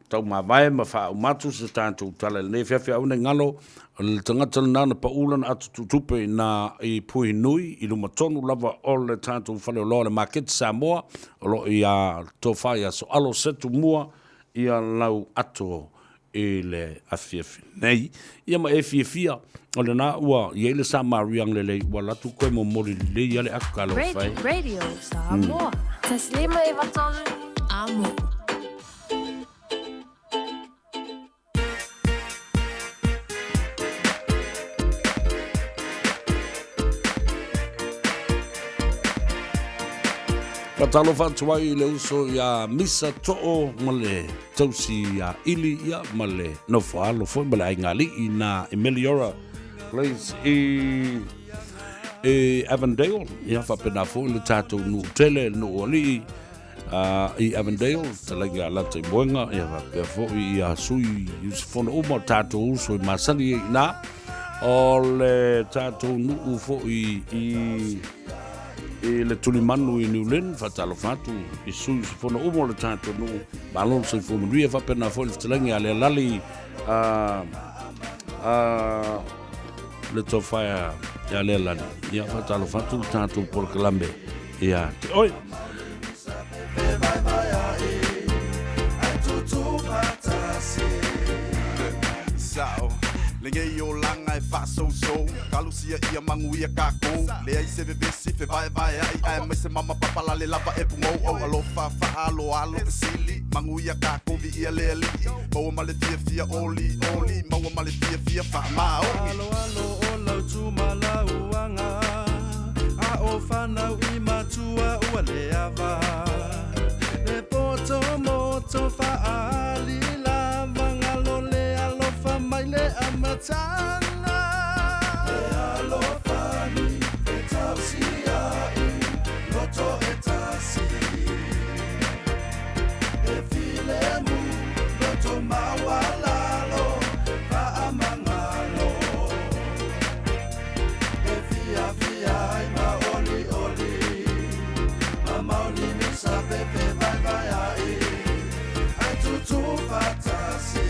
tau mavae ma faauma atu se tatou tala i lenei afiafi. Aua ne i galo, o le tagata lena na pau lana ata tutupe i na i Puhinui, i luma tonu lava o le tatou faleoloa o le Maketi Samoa, o lo o ia tofa ia Soalo Setu Mua ia lau ato i le afiafi nei. Ia ma e fiafia, o lena ua i ai le Samaria agalelei, ua alu atu koe momoli lelei ia le aka alofa e. Radio Samoa. Taslima e vatolu, amo. Faatalofa atu ai i le uso iā Misa Too ma le tausi iā Ili ia ma le nofo alo foi ma le aiga alii na i Meliora Place i i Avondale. Ia faapena foi le tatou nuu tele, le nuu alii i Avondale, talaiga a Lata i Moega, ia faapea foi ia sui usufono uma o tatou uso i masani ai i ina. O le tatou nuu foi i i le tulimanu i New Lynn, faatalofa atu i sui usufono uma o le tatou nuu, malo le soifua manuia, faapena foi le fetalaiga ia Lealali a a le tofa ia Lealali. Ia faatalofa atu le tatou polokalame ia te oe. Lenei olaga e faasousou Talosia ia manuia kākou Leai se vevesi fevaevaeaʻi Aemaise mama papalale lava e pugou Ou alofa faaaloalo fesili Manuia kākou viia le Alii Maua ma le fiafia olioli Maua ma le fiafia faamaoni Aloalo o lau tumalauaga A o fanau i matua ua leava Le poto moto faaali lava Galo le alofa mai le amataga Le alofani e tausiaʻi Loto e tutu fatasi.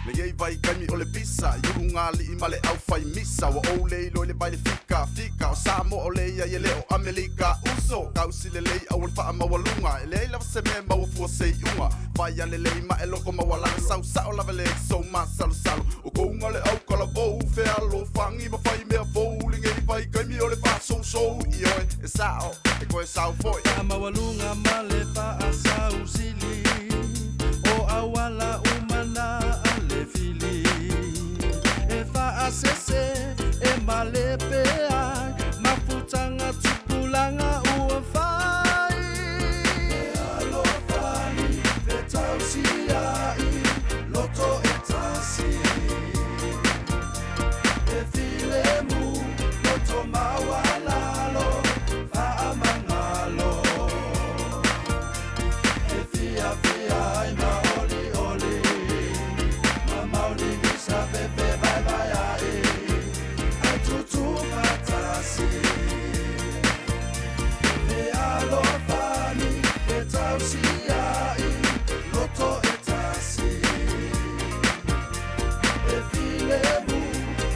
Lenei vaitaimi o le pisa i ulugalii ma le aufai misa ua ou le iloa i le vai le fikafika o Samoa o le iai e le o Amelika uso kausi lelei aua le faamaualuga e leai lava se mea e maua fua se iuga fai alelei ma e loko maualaga sausao lava le sou masalosalo o kouga le aukalavou fealofagi ma fai mea fou lenei vaitaimi o le faasousou ioe e sao e koe sau foi Faamaualuga ma le faasausili o auala umana a le fili e faasese e malepea mafutaga tupulaga ua fai alofani fetausiai loto e tasi e filemu loto maualalo faamagalo e fiafia ai maolioli ma mauli misa fefe vaevae ae ai tutu fatasi fealofani fetausiai loto e tasi e filemu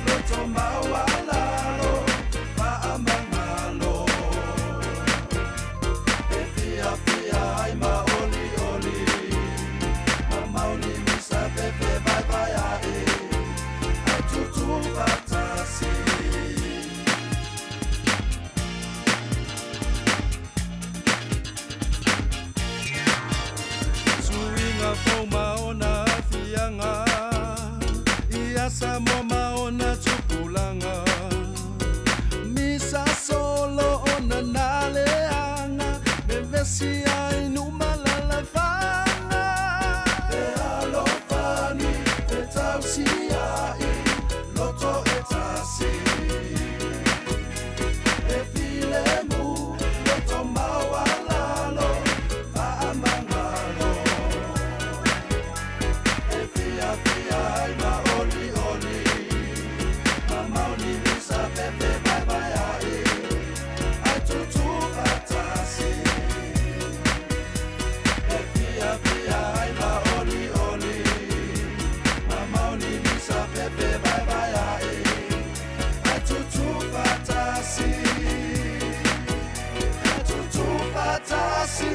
loto maualalo faamagalo e fiafia ai maolioli ma mauli misa fefe vaevae ae ai tutu fatasi. Suiga fou ma ona afiaga ia Samoa ma ona tupulaga misa solo ona naleaga vevesi ai numalalafaga fealofani fetausiai loto e tasi e filemu loto maualalo faamagalo e fiafia ai maolioli ma mauli misa fefe vaevae ae ai tutu fatasi e fiafia ai maolioli ma mauli misa fefe vaevae ae ai tutu fatasi ai tutu fatasi.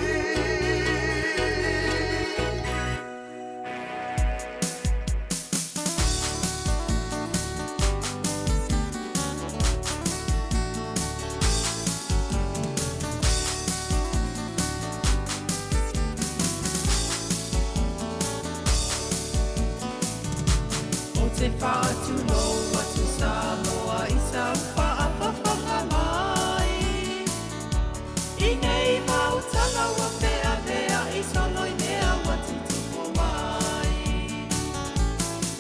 O te whātulo atu Samoa i sau whaafafaga mai. I nei mautanga ua pea pea i solo i mea ua tutupu mai.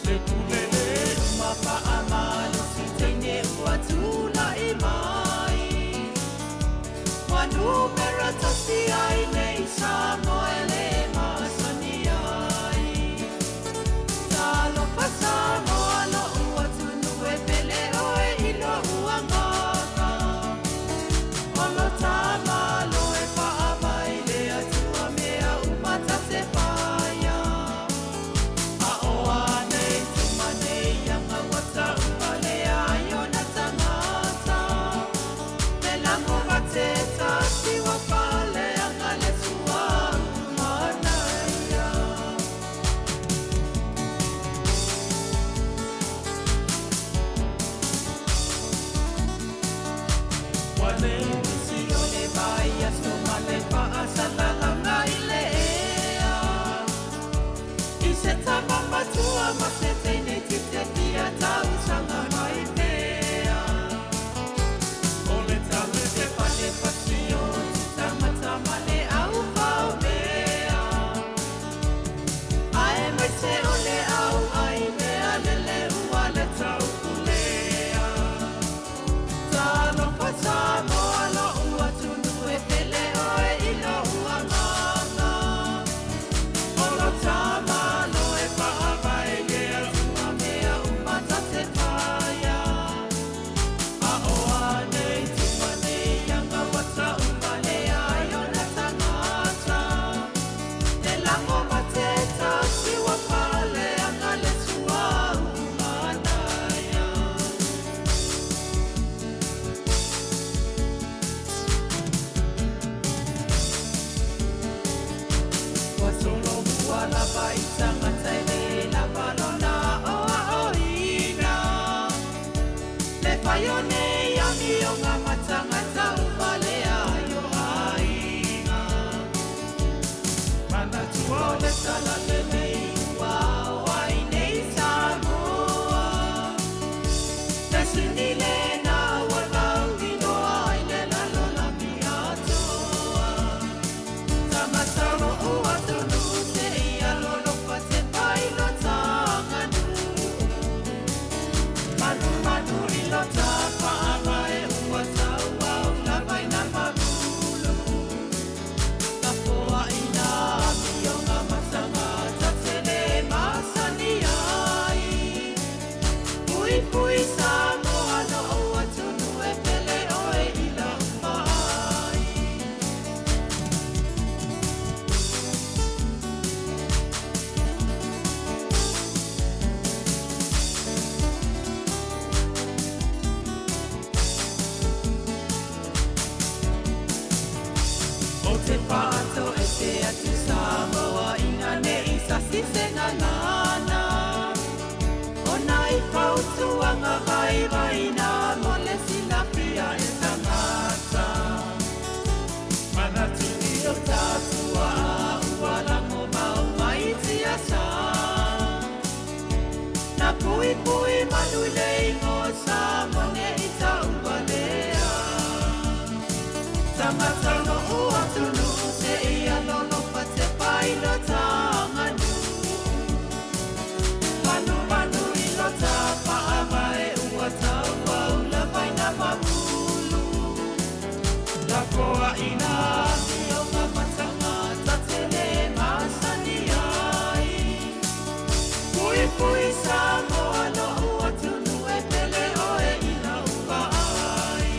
Le pulele uma whaamalosi teine ua tūla'i mai. Wa numera tasi ai nei Samoa e le masani ai. Talofa Samoa lo'u atunu e pele oe i lo'u agaga. O lo tamalo e faamai le Atua mea uma ta te paia. A o anei tuma nei anga ua taua le ai ona tagata. Le lago va te tasi ua pale anga le lo tānganu Panuwanu i lo tāpaavae ua tauaula faina mapulu Lafoa i nā ki o ngā matanga tatele masani ai Pui pui Samoa lo'u atunu e pele oe i lau vaai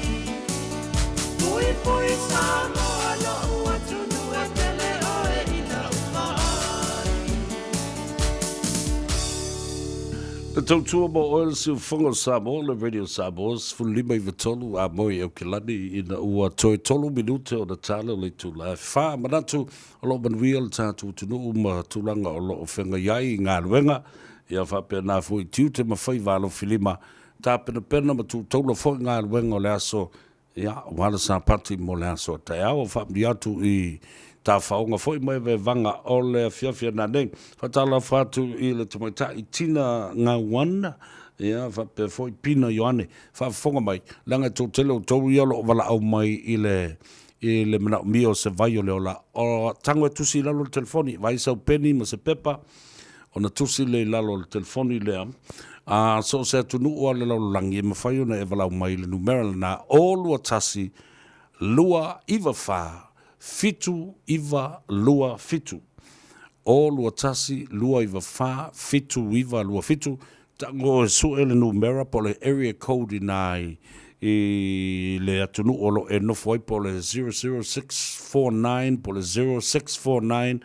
Pui pui Samoa lo'u atunu e pele oe i lau vaai Le tautua mo oe le siufofoga o Samoa, le Radio Samoa, 15 i a moe i Aukilani ina ua toe tolu minute ona tala o le itula e fa. Manatu o lo o manuia le tatou atunuu ma tulaga o lo o feagai ai i galuega, ia faapena foi i tiute ma faiva alofilima, tapenapena ma tuutaula foi galuega o le aso, ia, aua le Sapati mo le aso a taeao. Faamanuia atu i tafaoga foi ma evaevaga o le afiafi a nanei. Faatalofa atu i le tamaitai Tina Gauan, ia, faapea foi Pina Ioane, faafofoga mai, leaga e toatele outou ia o lo o valaau mai i le i le manaomia o se vai o le ola. O tago e tusi i lalo o le telefoni, vaai sau peni ma se pepa, ona tusi lea i lalo o le telefoni lea. A so o se atunuu lava o le lalolagi e mafai ona e valaau mai i le numera lena, 0 2 1 2 9 4 7 9 2 7. 0 2 1 2 9 4 7 9 2 7. Tago e sue le numera po o le area code inā i i le atunuu o lo o e nofo ai po o le 00649 po o le 0649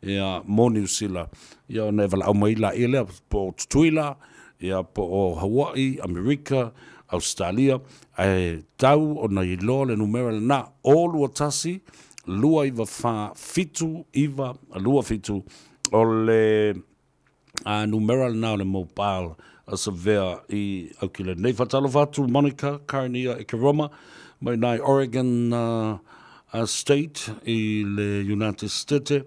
ia mo Niu Sila. Ia ona e valaau mai laia lea po o Tutuila, ia po o Hawaii, Amerika, Ausetalia, ae tau ona iloa le numera lena, 0 2 1 2 9 4 7 9 2 7 o le a numera lena o le mobile a Savea i Aukilani nei. Faatalofa atu Monica Karnia Ekeroma mai nai Oregon State i le United Stete.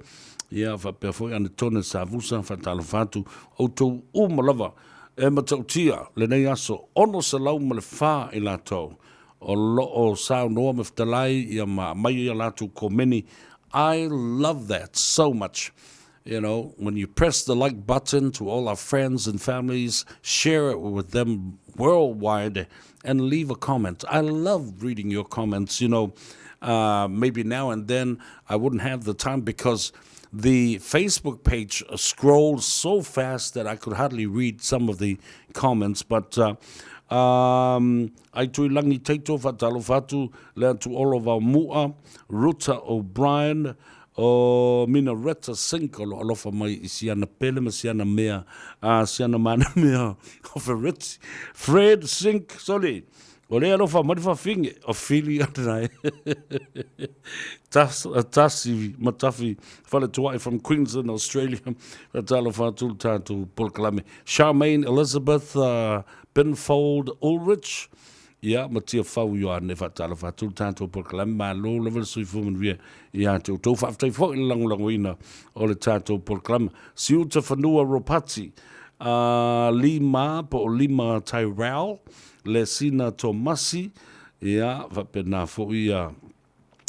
Ia faapea foi Anetone Savusa, faatalofa atu outou uma lava e matautia lenei aso 604 i latou o lo o saunoa ma fetalai ia ma aumai ia latou komeni. I love that so much. You know, when you press the like button to all our friends and families, share it with them worldwide and leave a comment. I love reading your comments. You know, maybe now and then I wouldn't have the time because the Facebook page scrolls so fast that I could hardly read some of the comments. But ai tui langi teito whatalofa atu le atu Olo Vaomua, Ruta O'Brien, O Minaretta Sink o lo alofa mai i siana pele ma siana mea, a siana mana mea o Fereti. Fred Sink, sorry, o le alofa mai le fafine o Fili ana e. Tas, Tasi Matafi Faletuai from Queensland, Australia. Talofa atu le tātou polokalame. Charmaine Elizabeth Pinfold Ulrich, Ia, ma Tiafau Ioane, faatalofa atu le tatou polokalame, malo lava le soifua manuia ia te outou. Faafetai foi i le lagolagoina o le tatou polokalame. Siuta Fanua Ropati, uh, Lima po o Lima Tyrell, Lesina Tomasi, ia, faapena foi ia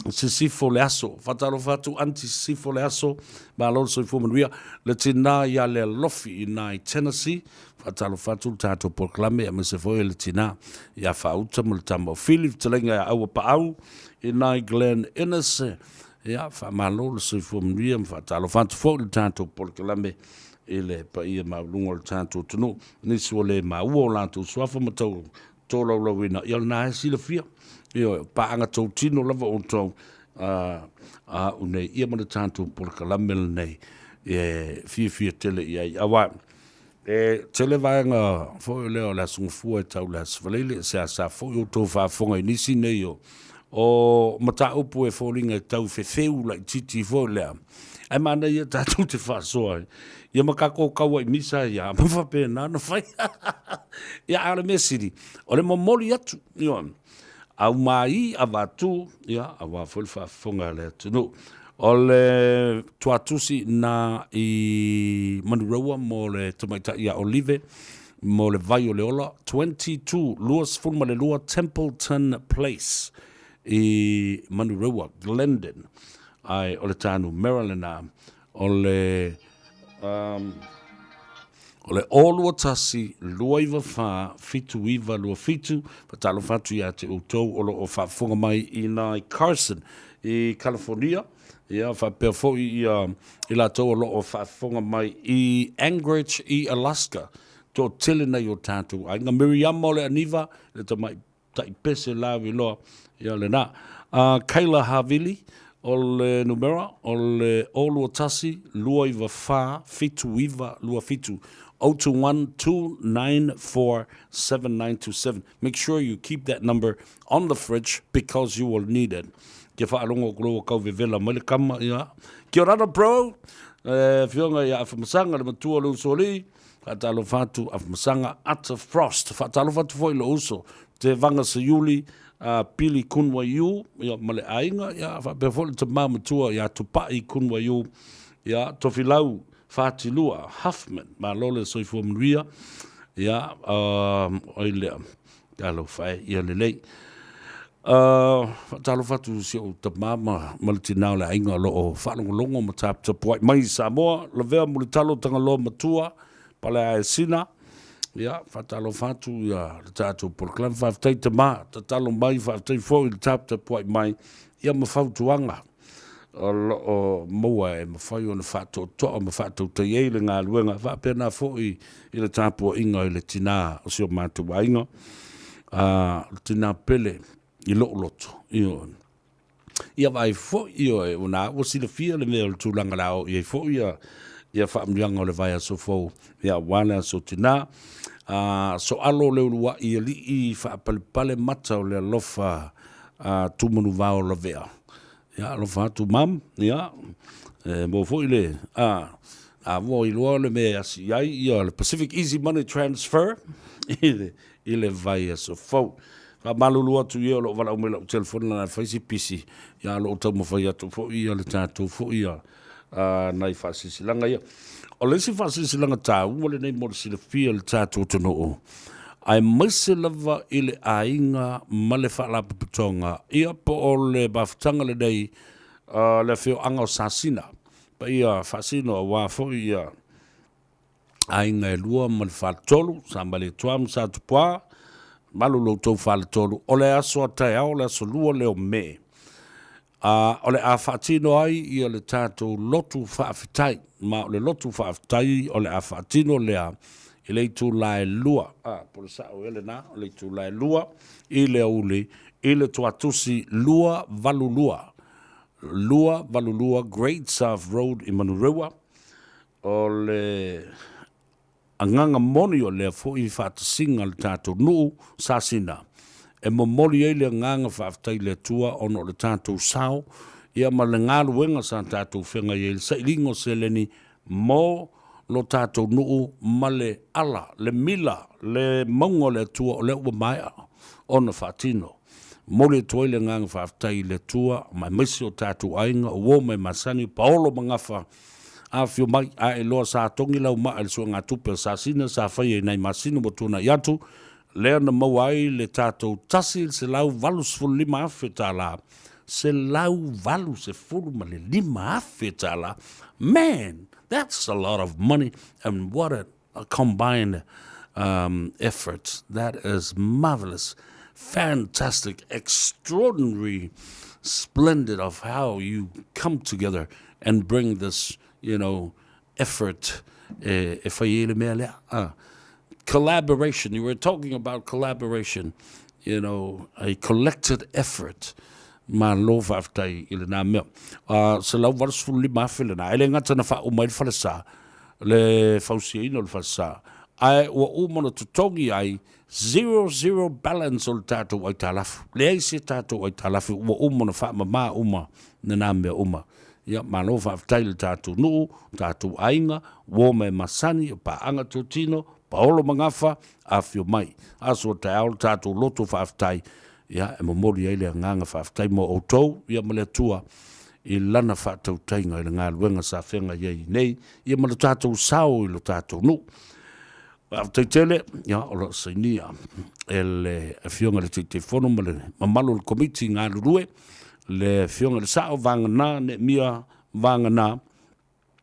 Sisifo le aso. Faatalofa atu Aunty Sisifo le aso. Malo le soifua manuia. Le tinā ia Lealofi i nā i Tennessee. Faatalofa atu le tatou polokalame aemaise foi le tinā ia Faauta ma le tama o Fili. Fetalaiga ia Aua Paau i nā i Glen Innes. Ia, faamalo le soifua manuia ma faatalofa atu foi le tatou polokalame i le paia maualuga o le tatou atunuu. Nisi ua le maua o latou suafa ma tau tolaulauina, ia lena e silafia, ioe, o paaga tautino lava outou a a'u nei, ia ma le tatou polokalame lenei e fiafia tele i ai. Aua e tele vaega foi lea o le Aso Gafua e tau i le Aso Faraile, e seasea foi outou faafofoga i nisi nei o o mataupu e foliga e tau fefeu laitiiti foi lea, ae manaia tatou te faasoa ai ia ma tatou tau ai misa ia ma faapena ona fai. Ia, a o le mea sili, o le momoli atu, ioe, aumai avatu, ia, aua foi le faafofoga a le atunuu. O le tuatusi na i Manurewa mo le tamaitai ia Olive, mo le vai o le ola, 22, 22 Templeton Place i Manurewa, Glendon. Ae o le tā numera lena. O le um, o le 021 294 7927, faatalofa atu ia te outou o lo o faafofoga mai i nai Carson i California, ia faapea foi ia i latou o lo o faafofoga mai i Anchorage i Alaska, toatele nai o tatou aiga. Miriama o le Aniva, le tamai tai pese lauiloa, ia lena. Kayla Havili, o le numera, o le 021 294 7927, 021 294 7927. Make sure you keep that number on the fridge because you will need it. Kia faalogo atu loa ua tau vevela mai le kama, ia. Kia ora bro! E, afioga ia Afamasaga, le matua o le usoalii, Faatalofa atu Afamasaga Ata Frost. Faatalofa atu foi i lou uso Te Vanga Seiuli a Pili Kunwaiu ia, ma le aiga, ia, faapea foi le tama matua ia Tupai Kunwaiu, ia, Tofilau Fatilua Huffman. Malo le soifua manuia. Ia, oi lea, talofa e, ia lelei. Faatalofa atu i si ou tama ma, ma le tinā o le aiga o lo o faalogologo ma taputapuai mai i Samoa, Lavea Mulitalo Tagaloa Matua, Paleaesina. Ia, faatalofa atu ia le tatou polokalame. Faafetai tama, tatalo mai, faafetai foi i le taputapuai mai, ia ma fautuaga o lo o maua e mafai ona faatoatoa ma faatautai ai le galuega, faapena foi i le tapuaiga i le tinā o si o matou aiga, a, o le tinā pele i lou loto, ioe. Ia vaai foi, ioe, ona ua silafia le mea o le tulaga o le a oo i ai foi ia, ia faamanuiaga o le vaiaso fou, ia aua le aso tinā. A, soalo le uluai alii faapalepale mata o le alofa a Tumanuvao Lavea. Ia, alofa atu mam, ia, e maua foi le, a, a ua iloa le mea e asi i ai, ia, le Pacific Easy Money Transfer i le, i le vaiaso fou. Faamalulu atu ia o lo o valaau mai lau telefoni lana e fai si pisi, ia, o lo o taumafai atu foi ia le tatou foi ia, a, nai faasilasilaga ia. O le isi faasilasilaga taua lenei mo le silafia e le tatou atunuu, aemaise lava i le aiga ma le faalapotopotoga, ia po o le mafutaga lenei a le afioaga o Sasina, paia faasino aua foi ia aiga e lua ma le faletolu, Samalietoa ma Satupuā, malu lo outou faletolu, o le aso a taeao, o le aso 2 lea o Me, A o le a faatino ai ia le tatou lotu faafetai, ma o le lotu faafetai o le a faatino lea i le itula e 2, a, po o le sao ea lena, o le itula e 2 i le aoauli i le tuatusi 282, 282 Great South Road i Manurewa. O le agaga moni o lea foi faatasiga a le tatou nuu sasina e momoli ai le agaga faafetai i le Atua ona o le tatou sao ia ma le galuega sa tatou feagai ai i le sailiga o seleni mo lo tatou nuu ma le ala, le mila, le mauga o le Atua o lea ua maea ona faatino. Momoli atu ai le agaga faafetai i le Atua ma aemaise o tatou aiga o uo ma e masani, o paolo ma gafa, Afifio mai, ae loa sa togi lau maa i le suegatupe a Sasina sa faia i nai masina ua tuanai atu, lea na maua ai le tatou $185,000, $185,000, man, that's a lot of money and what a combined effort, that is marvelous, fantastic, extraordinary, splendid of how you come together and bring this, you know, effort e, e fai ai le mea lea. Collaboration, you were talking about collaboration, you know, a collected effort. Malo faafetai i lena mea. $185,000 lena. E le gata na faauma ai le falesa, le fausiaina o le falesa, ae ua uma ona totogi ai zero zero balance o le tatou aitalafu. Leai se tatou aitalafu, ua uma ona faamama uma lena mea uma. Ia, malo faafetai i le tatou nuu, tatou aiga, uo ma e masani, o paaga totino, paolo ma gafa, afifio mai. Aso a taeao le tatou loto faafetai, ia, e momoli ai le agaga faafetai mo outou, ia ma le Atua i Lana faatautaiga i le galuega sa feagai ai nei, ia ma le tatou sao i lo tatou nuu. Faafetai tele, ia, o lo o sainia e le Afioga i le Taitaifono ma le mamalu o le Komiti galulue, le Afioga i le Sao Vagana Neemia Vagana.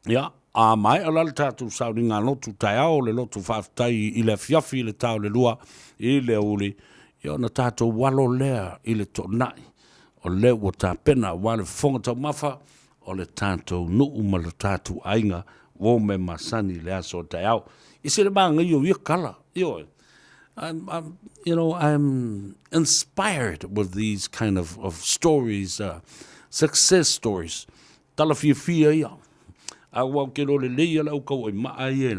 Ia, a maea la le tatou sauniga lotu taeao, le lotu faafetai i le afiafi i le ta o le 2 i le aoauli, ia ona tatou alo lea i le toonai o lea ua tapena aua le fofoga taumafa o le tatou nuu ma le tatou aiga ua mea masani i le aso o taeao. E ese le manaia o ia tala, ioe. I'm, you know, I'm inspired with these kind of stories, success stories. Tala fiafia ia. Aua ou te iloa lelei lava le au tauaimaa ia e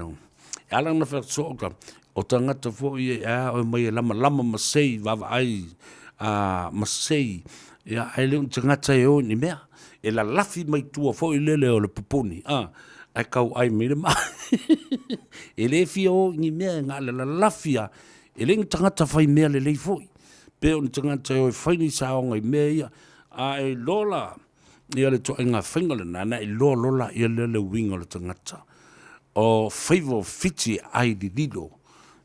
ala ona fai atu soo ta, o tagata foi ia e a oe mai e lamalama ma sei vaavaai ma sei, ia ae le o ni tagata e o i ni mea. E lalafi mai tua foi lele o le pupuni, ae tauai mai le maa. E le fia o i ni mea e na o le lalafi lava. E le ni tagata fai mea lelei foi, pe o ni tagata e o e fai ni saoga i mea ia, a e iloa la ia le ituaiga faiga lena, na iloa loa laia lea le uiga o le tagata. O faiva o Fiti e ai lililo,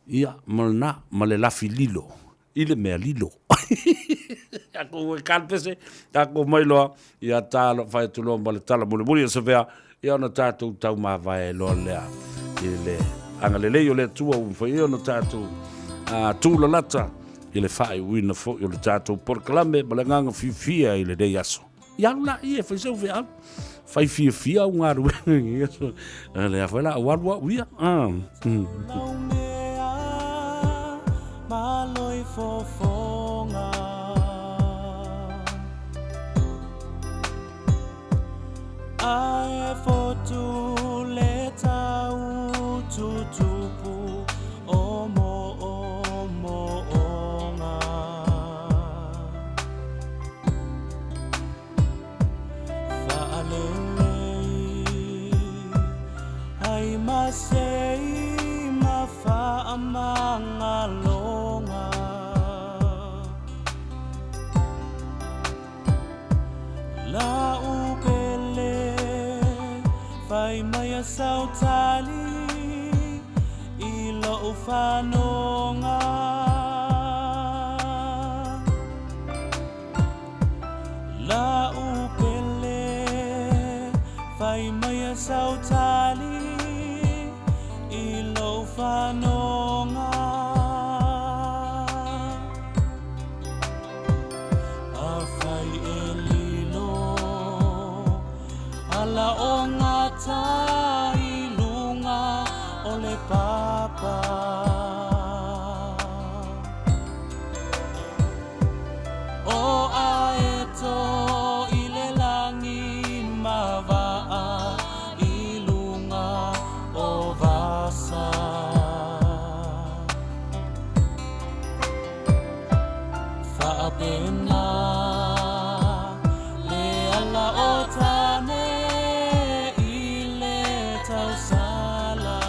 ia, ma lena, ma le lafi lilo, i le mea lilo. Tatou e kalapese, tatou mai loa, ia ta loa fai atu loa ma le tala mulimuli o Savea, ia ona tatou taumavae loa lea i le agalelei o le Atua ua mafai ai ona tatou tulalata i le faaiuina foi o le tatou polokalame ma le agaga fiafia i lenei aso. Ia alu laia e fai sau feau. Fai fiafia au galuega i lenei aso. Lea foi la ua alu au ia. Ae fotu le tau tutupu o moomooga. Faalelei ai ma sei ma faamagaloga. La'u pele fai mai a sautali i lo'u fanoga. La'u pele fai mai a sautali i lo'u fanoga. Afai e lilo ala o gata i luga o le papa. O aeto i le lagi ma vaa i luga o vasa. Faapena le ala o tane i le tausala.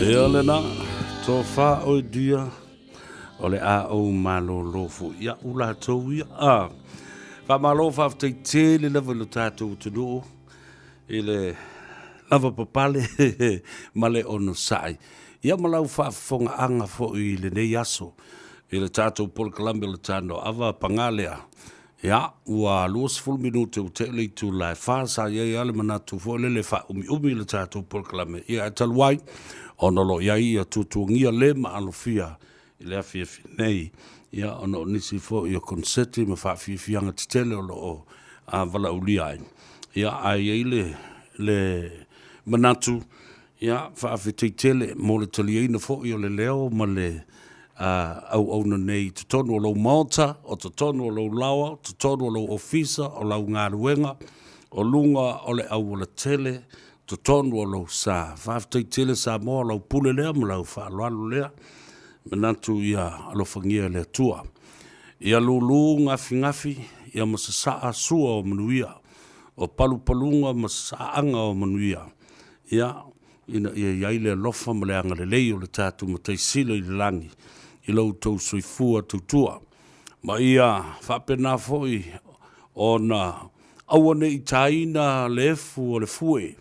Ia lena, tofa oe dia, o le a ou malōlō foi iaʻu latou ia. A, faamalo faafetai tele lava i lo tatou atunuu i le lavapapale ma le onosai. Ia ma lau faafofogaaga foi i lenei aso i le tatou polokalame o le Tanoaava, paga lea, Ia, ua 20 minute ua tea le itula e 4, sa i ai lava le manatu foi lele e faaumiumi le tatou polokalame, ia ae talu ai ona o lo o i ai ia tuatuagia le maalofia i le afiafi nei, ia ona o nisi foi o koneseti ma faafiafiaga tetele o lo o valaaulia ai, ia ae i ai le, le manatu, Ia, faafetai tele mo le taliaina foi o le leo ma le auauna nei i totonu o lou maota, o totonu o lou laoa, o totonu o lou ofisa, o lau galuega, o luga o le aualatele, totonu o lou sa. Faafetai tele Samoa, o lau pule lea ma lau faaaloalo lea. Manatu ia alofagia e le Atua. Ia lulu gafigafi, ia ma sasaa sua o manuia, o palupaluga ma sasaaga o manuia. Ia, ina ia i ai le alofa ma le agalelei o le tatou Matai Sili i le lagi i lo outou soifua tautua, ma ia faapena foi ona aua ne i taina le efu o le fue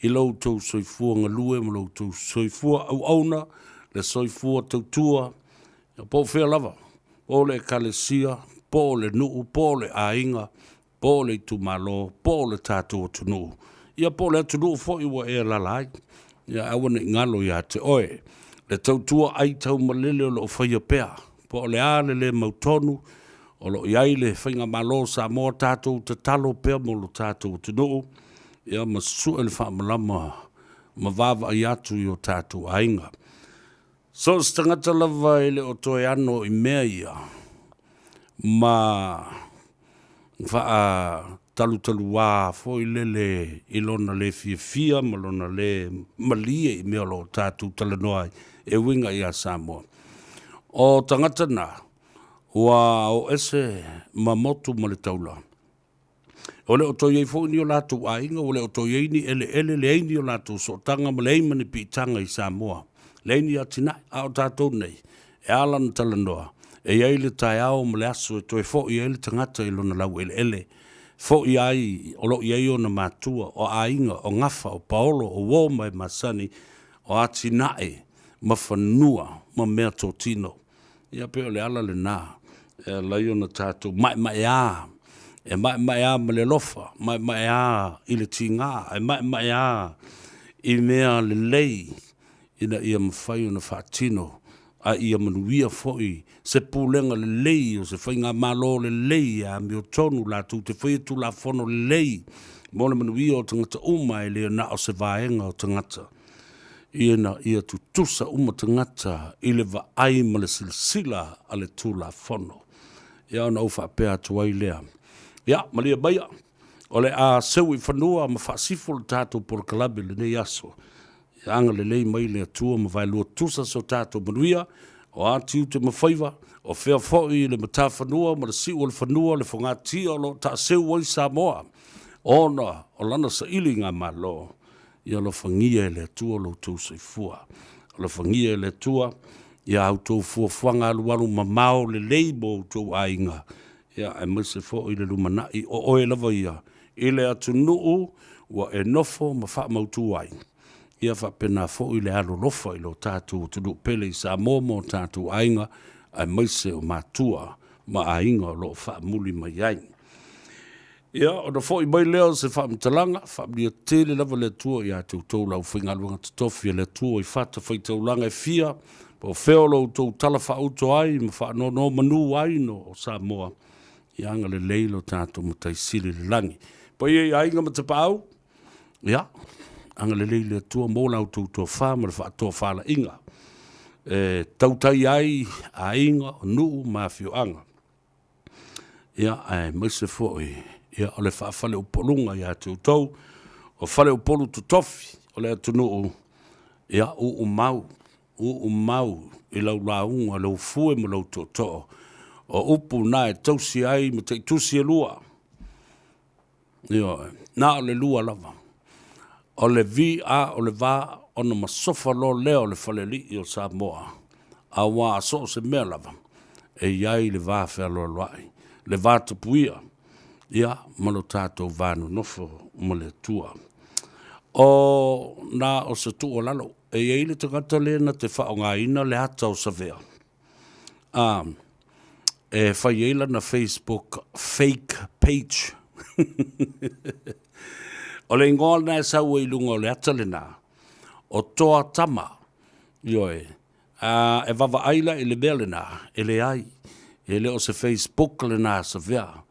i lo outou soifua galue ma lo outou soifua auauna, le soifua tautua, po o fea lava, po o le Ekalesia, po o le nuu, po o le aiga, po o le itumalo, po o le tatou atunuu, ia po o le atunuu foi ua e alaala ai, ia aua ne i galo ia te oe le tautua aitaumalele o lo o faia pea, po o le a le le mautonu o lo o i ai le Faigamalo o Samoa, tatou tatalo pea mo lo tatou atunuu, ia ma sue le faamalama ma vaavaai atu i o tatou aiga. So o se tagata lava e le o toe ano i mea ia, ma faatalutaluā foi lele i lona le fiafia ma lona le malie i mea o lo o tatou talanoa ai e uiga ia Samoa. O tagata na, ua o ese ma motu ma le taula. Ua le o toe i ai foi ni o latou aiga, ua le o toe i ai ni eleele, leai ni o latou sootaga ma leai ma ni piitaga i Samoa, leai ni atinae. A o tatou nei, e ala ona talanoa, e i ai le taeao ma le aso e toe foi ai le tagata i lona laueleele, foi ai o lo o i ai ona matua, o aiga, o gafa, o paolo, o uo ma e masani, o atinae ma fanua ma meatotino. Ia pei o le ala lena e ala ai ona tatou maemaea, e maemaea ma le alofa, maemaea i le tiga, e maemaea i mea lelei ina ia mafai ona faatino a ia manuia foi se pulega lelei o se faigamalo lelei e amiotonu latou te faia Tulafono lelei mo le manuia o tagata uma e le na o se vaega o tagata. Ina ia tutusa uma tagata i le vaai ma le silasila a le Tulafono. Ia ona ou faapea atu ai lea, ia, malie maia, o le a seu i fanua ma faasifo le tatou polokalame i lenei aso. Ia agalelei mai le Atua ma vaelua tusa so tatou manuia, o a tiute ma faiva, o fea foi le matafanua ma le siu o le fanua, le fogatia o lo o taaseu ai Samoa, ona o lana sailigamalo. Ia alofagia e le Atua lo outou soifua. Alofagia e le Atua ia outou fuafuaga alualu mamao lelei mo outou aiga, ia aemaise foi le lumanai o oe lava ia i le atunuu ua e nofo ma faamautu ai. Ia faapena foi le alolofa i lo tatou atunuu pele i Samoa ma o tatou aiga, aemaise o matua ma aiga o lo o faamuli mai ai. Ia, ona foi mai lea o se faamatalaga, faamanuia tele lava le Atua ia te outou le aufaigaluega totofi a le Atua i fatafaitaulaga e fia, po o fea o lo outou tala faauto ai ma faanonomanu ai no o Samoa, ia agalelei lo tatou Matai Sili i le lagi. Paia i aiga ma tapaau, ia, agalelei le Atua mo la outou tofa ma le faatofalaiga e tautai ai aiga, o nuu ma afioaga. Ia, aemaise foi ia, o le faafaleupoluga ia te outou, o faleupolu totofi o le atunuu, ia, uumau, uumau i lau lauga, lou fue ma lou tootoo. O upu na e tausi ai ma taitusi e lua. Ioe, na o le lua lava. O le V a o le va. ona masofa loa lea o le Falealii o Samoa, auā so o se mea lava e i ai le va fealoaloai, le va tapuia, ia, ma lo tatou va nonofo ma le Atua. O na o se tuualalo, e i ai le tagata lea na te faaaogaina le ata o Savea, a, e fai ai lana Facebook fake page. O le igoa lena e sau ai i luga o le ata lena, o Toa Tama. Ioe. A e vaavaai la i le mea lena, e leai, e le o se Facebook lena a Savea.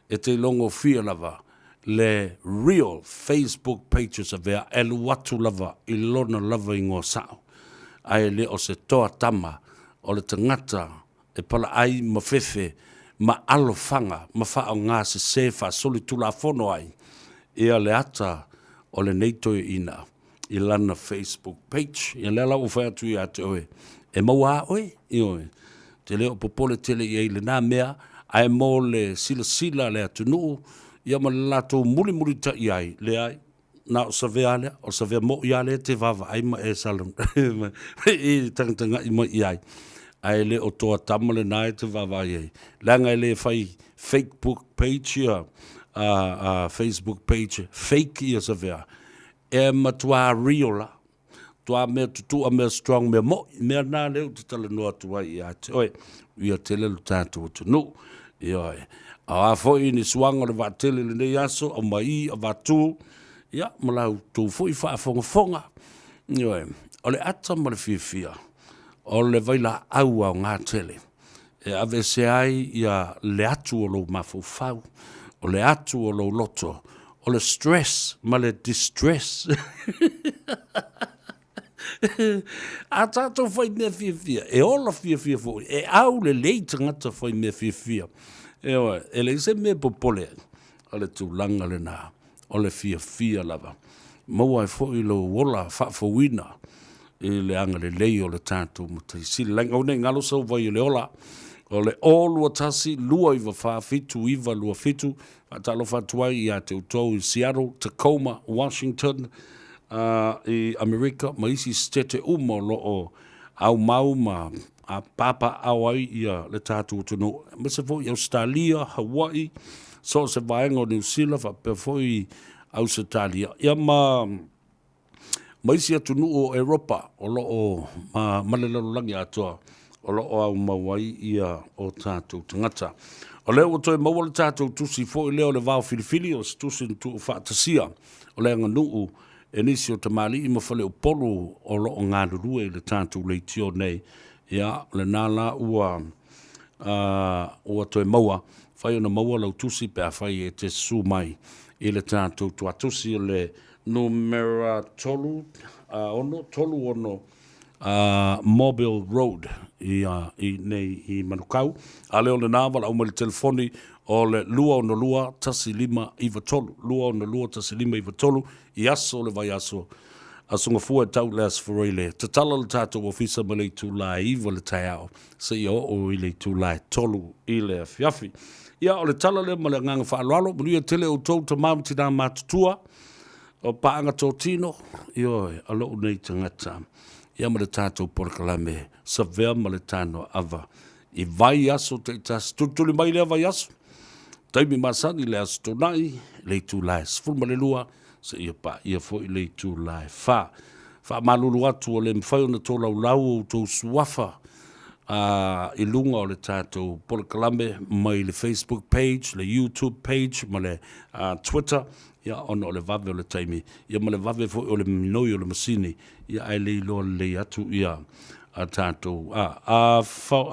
E te ilogofia lava le real Facebook page o Savea e alu atu lava i lona lava igoa sao, ae le o se toa tama o le tagata e palaai ma fefe ma alofaga ma faaaoga sese faasolitulafono ai ia le ata o lenei toeaina i lana Facebook page. Ia lea la ua fai atu ia te oe, e maua a oe, ioe. Te le o popole tele i ai i lena mea, ae mo le silasila a le atunuu, ia ma le latou mulimulitai ai, leai, na o Savea lea, o Savea moi lava lea e te vaavaai ma e sala e tagatagai mai i ai. Ae le o toa tama lena e te vaavaai ai. Leaga e le fai fake book page ia, Facebook page fake ia Savea. E matuā real la. Tuā mea tutua, mea strong, mea moi, mea nā lea ou te talanoa atu ai ia te oe. Ia tele lo tātou atunuu. Ioe. A o a foi ni suaga o le vaatele i lenei aso, aumai, avatu, ia, ma la outou foi faafogafoga. Ioe. O le ata ma le fiafia, o le vailaau aoga tele e aveese ai ia le atu o lou mafaufau, o le atu o lou loto, o le stress ma le distress. A tātou whai mea fiafia, e ola fiafia foi, e au lelei tagata whai mea fiafia. E oe, e leai se mea popole ai, o le tulaga lena, o le fiafia lava. Maua ai foi lou ola faafouina i le agalelei o le tatou Matai Sili. Laga nei galo sau vai o le ola, o le 0 2 1 2 9 4 7 9 2 7, Faatalofa atu ai ia te outou i Seattle, Tacoma, Washington, i Amerika ma isi setete uma o lo o aumau ma papaaao ai ia le tatou atunuu, aemaise foi Ausetalia, Hawaii, so o se vaega o Niu Sila faapea foi Ausetalia, ia ma ma isi atunuu o Eropa o lo o ma le lalolagi atoa o lo o aumau ai ia o tatou tagata. O lea ua toe maua le tatou tusi foi lea o le vao filifili, o se tusi na tuufaatasia o le aganuu e nisi o tamalii ma faleupolu o lo o galulue i le tatou leitio nei. Ia, o lena la ua, ua toe maua, fai ona maua lau tusi pe afai e te susu mai i le tatou tuatusi o le Numera 3, 6, 3 6 Mobile Road i, i nei i Manukau. A lea o lena valaau mai le telefoni o le 262 1593, 262 1593 i aso o le vaiaso, Aso Gafua e tau i le Aso Faraile. Tatala le tatou ofisa mai le itula e 9 le taeao seia oo i le itula e 3 i le afiafi. Ia, o le tala lea ma le agaga faaaloalo. Manuia tele outou tama ma tinā matutua o paaga totino, ioe, a lou nei tagata. Ia ma le tatou polokalame Savea ma le Tanoa-ava i vaiaso taitasi. Tulituli mai lea vaiaso, taimi masani le Aso Toonai, le itula e 12 seia paia foi le itula e 4. Faamalulu atu ua le mafai ona tolaulau outou suafa i luga o le tatou polokalame mai le Facebook page, le YouTube page ma le Twitter, ia ona o le vave o le taimi, ia ma le vave foi o le minoi o le masini, ia ae le iloa lelei atu ia a tatou a a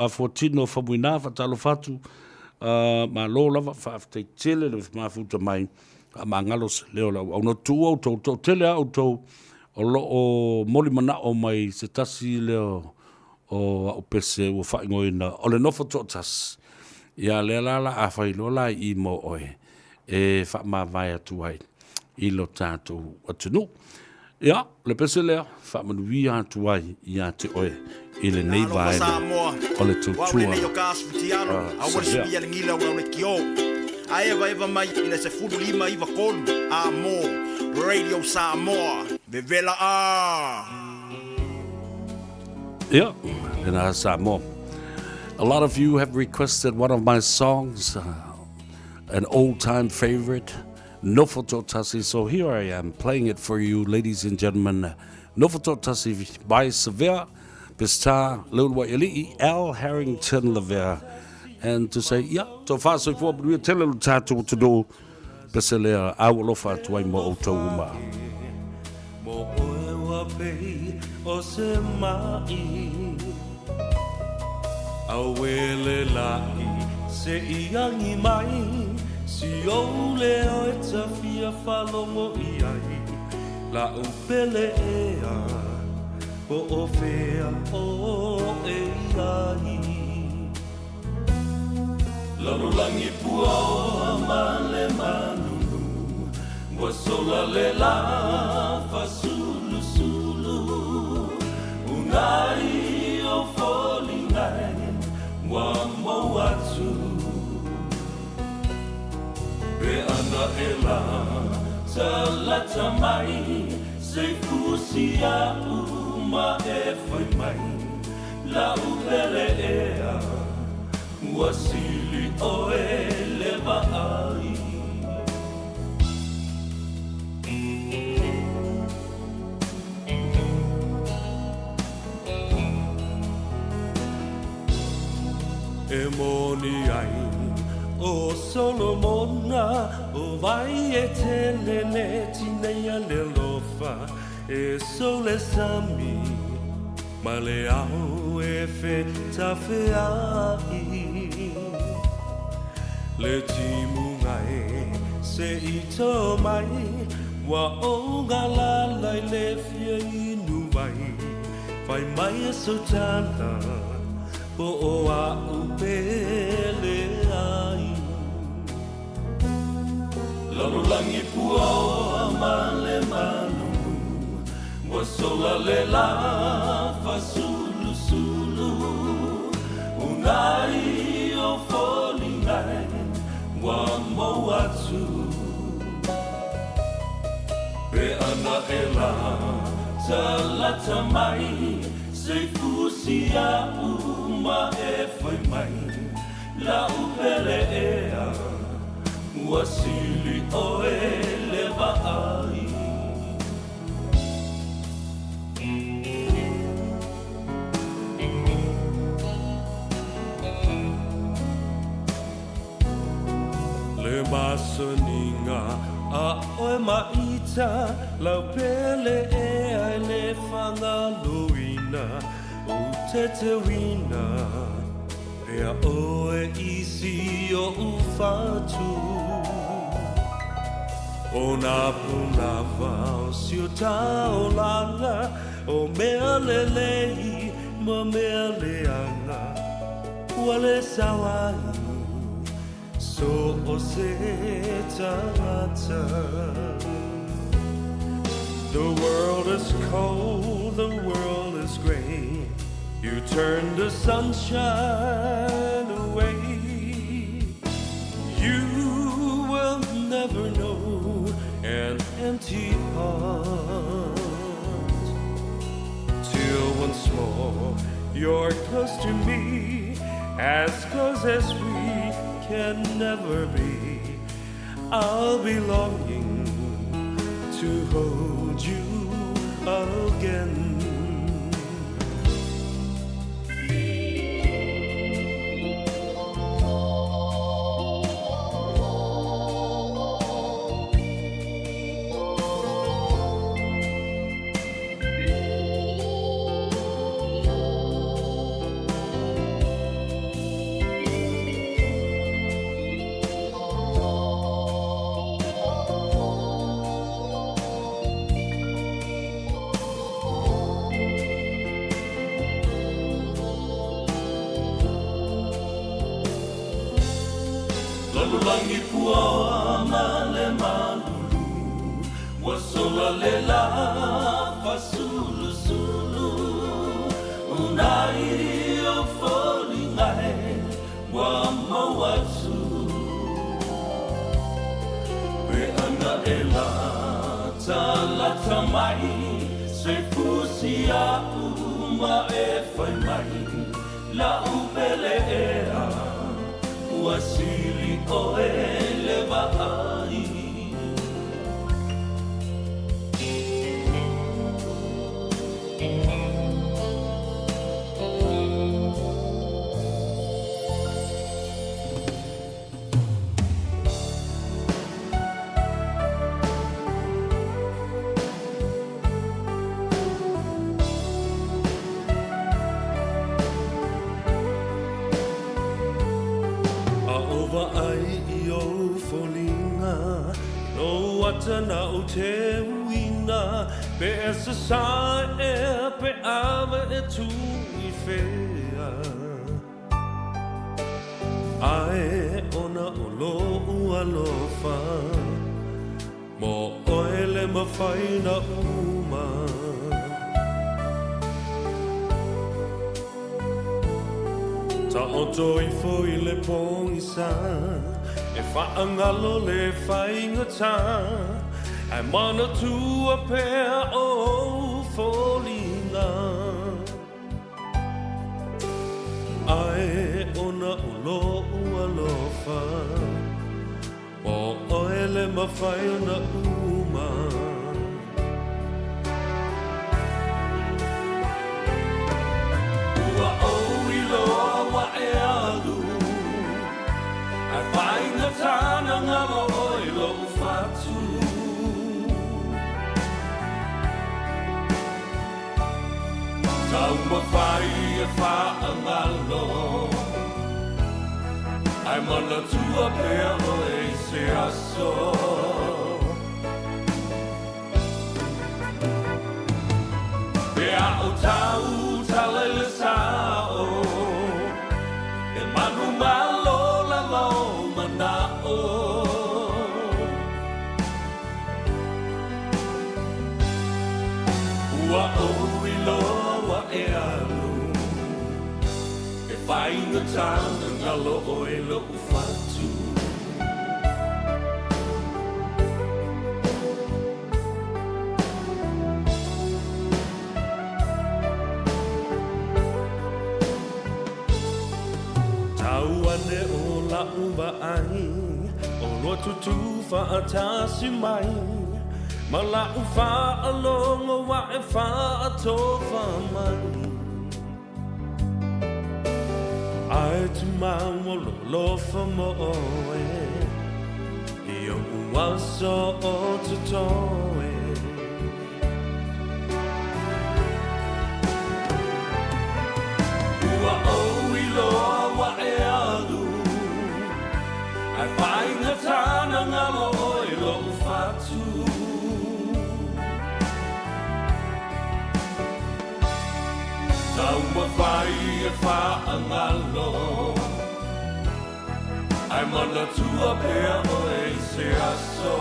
fuatino famuina. Faatalofa atu, malo lava, faafetai tele le mafuta mai. Faamagalo se leo o le auauna. Tuua outou, toatele lava outou o lo o moli manao mai se tasi lea o au pese ua faaigoaina o le nofo toatasi. Ia lea la la a fai loa la i i mo oe e faamavae atu ai i lo tatou atunuu. Ia, le pese lea, faamanuia atu ai ia te oe i lenei vaega o le tautua a Savea. A evaeva mai i le 15 9 3 a mo Radio Samoa. Vevela a! Ia, lena Samoa. A lot of you have requested one of my songs, an old-time favorite, Nofo To'atasi. So here I am playing it for you, ladies and gentlemen. Nofo To'atasi by Savea, Peseta, Leulua'iali'i, Al Harrington Lavea. And to say, ia, to whāsoifua manuia tele lo tātou atunuu, pese lea au alofa atu ai mo outou uma. Mo oe ua pei o se ma'i Auē le la'i se i agi mai Si ou leo e ta fia faalogo i ai La'u pele ea po o fea oe i ai Lalolagi puaoa ma le malulu Ua sola le lā fasulusulu Unai o foliga e ua mou atu Pe ana e la talata mai Se i fusi a'u ma e fai mai La'u pele ea Ua sili ʻoe le vaai. E moni ai ʻo Solomona, ʻO wai e tele le tineia le alofa, E sou le sami ma le ao e fetafea'i. Le timuga e se i tō mai, Ua ou galala i le fia inu wai. Fai mai e sou tala, po o a'u pele ai. Lalolagi puaoa ma le malulu, Ua sola le lā fasulusulu. Unai o foliga e ua mou atu. Pe ana e la talata mai, Se i fusi a'u ma e fai mai. La'u pele ea, ua sili ʻoe le vaai. Le masaniga a ʻoe maʻita, Lau pele ea e le fagaloina, Ou tetewina. Pea ʻoe i si oʻu fatu O nā pūlava o si o taolaga O mea lelei ma mea leaga Ua le sao ai so o se tagata The world is cold, the world is gray You turn the sunshine away You will never know an empty heart Till once more you're close to me As close as we can never be I'll be longing to hold you again. Lalolagi puaoa ma le malulu, Ua sola le lā fasulusulu, Unai o foliga e Ua mau atu Pe ana e latalata mai Se fusi a'u uma e fai mai La'u pele ea Ua sili ʻoe le vaai. A ou vaai i ou foliga, lou ata na ou teuina, pe e sasā ea pe ava e tū i fea. Ae ona o loʻu alofa Mo ʻoe le mafai ona uma. Taoto ifo i le pogisa E faagalo le faigata Ae manatua pea ou foliga. Ae ona o loʻu alofa Mo ʻoe le mafai ona uma. Ua ou iloa ua e alu Ae faigata na galo ʻoe loʻu fatu. Taumafai e faagalo Ae manatua pea ʻoe i se aso. Pe a ou tau tala i le sao E manumalo lava ou manaʻo. Ua ou iloa ua e alu E faigata na galo ʻoe loʻu fatu. Tau ane o la'u vaai ʻOlua tutū faatasi mai Ma la'u faalogo ua e faatofa mai Ae tumau o lou alofa mo ʻoe I oʻu aso o totoe. Ua ou iloa ua e alu Ae faigata na galo ʻoe loʻu fatu. Taumafai e faagalo Ae manatua pea ʻoe i se aso.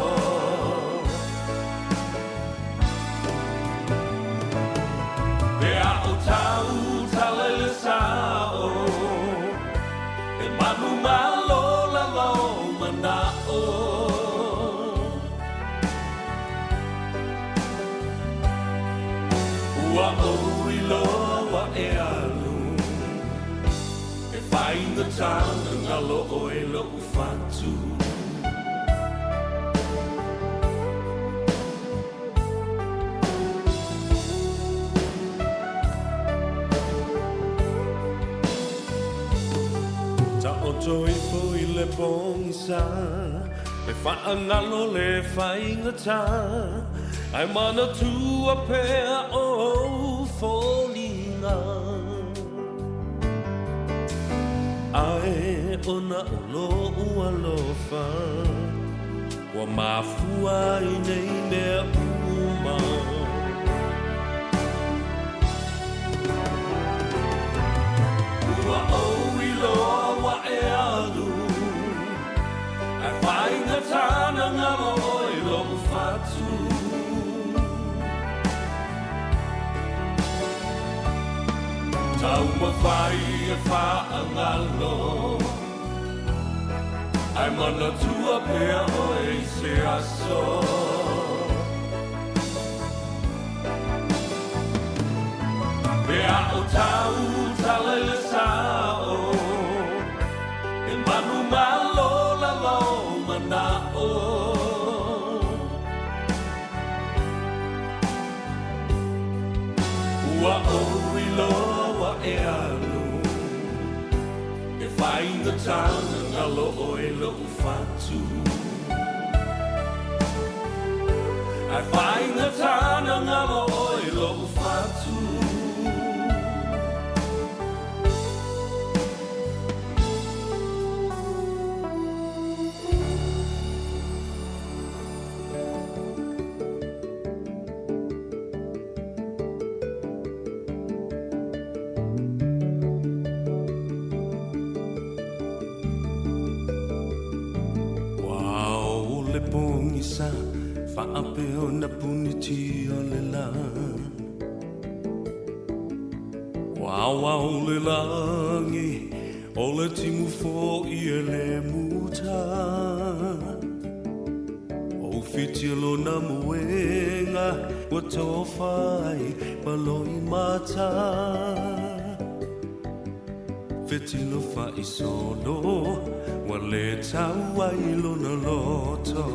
Pe a ou tau tala i le sao E manumalo lava ou manaʻo. Ua ou iloa ua e alu E faigata na galo ʻoe loʻu fatu. Taoto ifo i le pogisa E faagalo le faigata Ae manatua pea ou foliga. Ae ona o loʻu alofa Ua mafua i nei mea uma. Ua ou iloa ua e alu Ae faigata na galo ʻoe loʻu fatu. Taumafai e faagalo Ae manatua pea ʻoe i se aso. Pe a ou mana'o. Ua ou iloa e alu E faigata ona galo ʻoe loʻu fatu Ae faigata ona galo ʻoe loʻu fatu. Ua ao le pogisa faapea ona punitia le lā. Ua aoao le lagi o le timu foʻi e le muta. Ua ufitia lona moega ua tofa ai ma loimata. Fetilo faisolo ua le tau ai lona loto.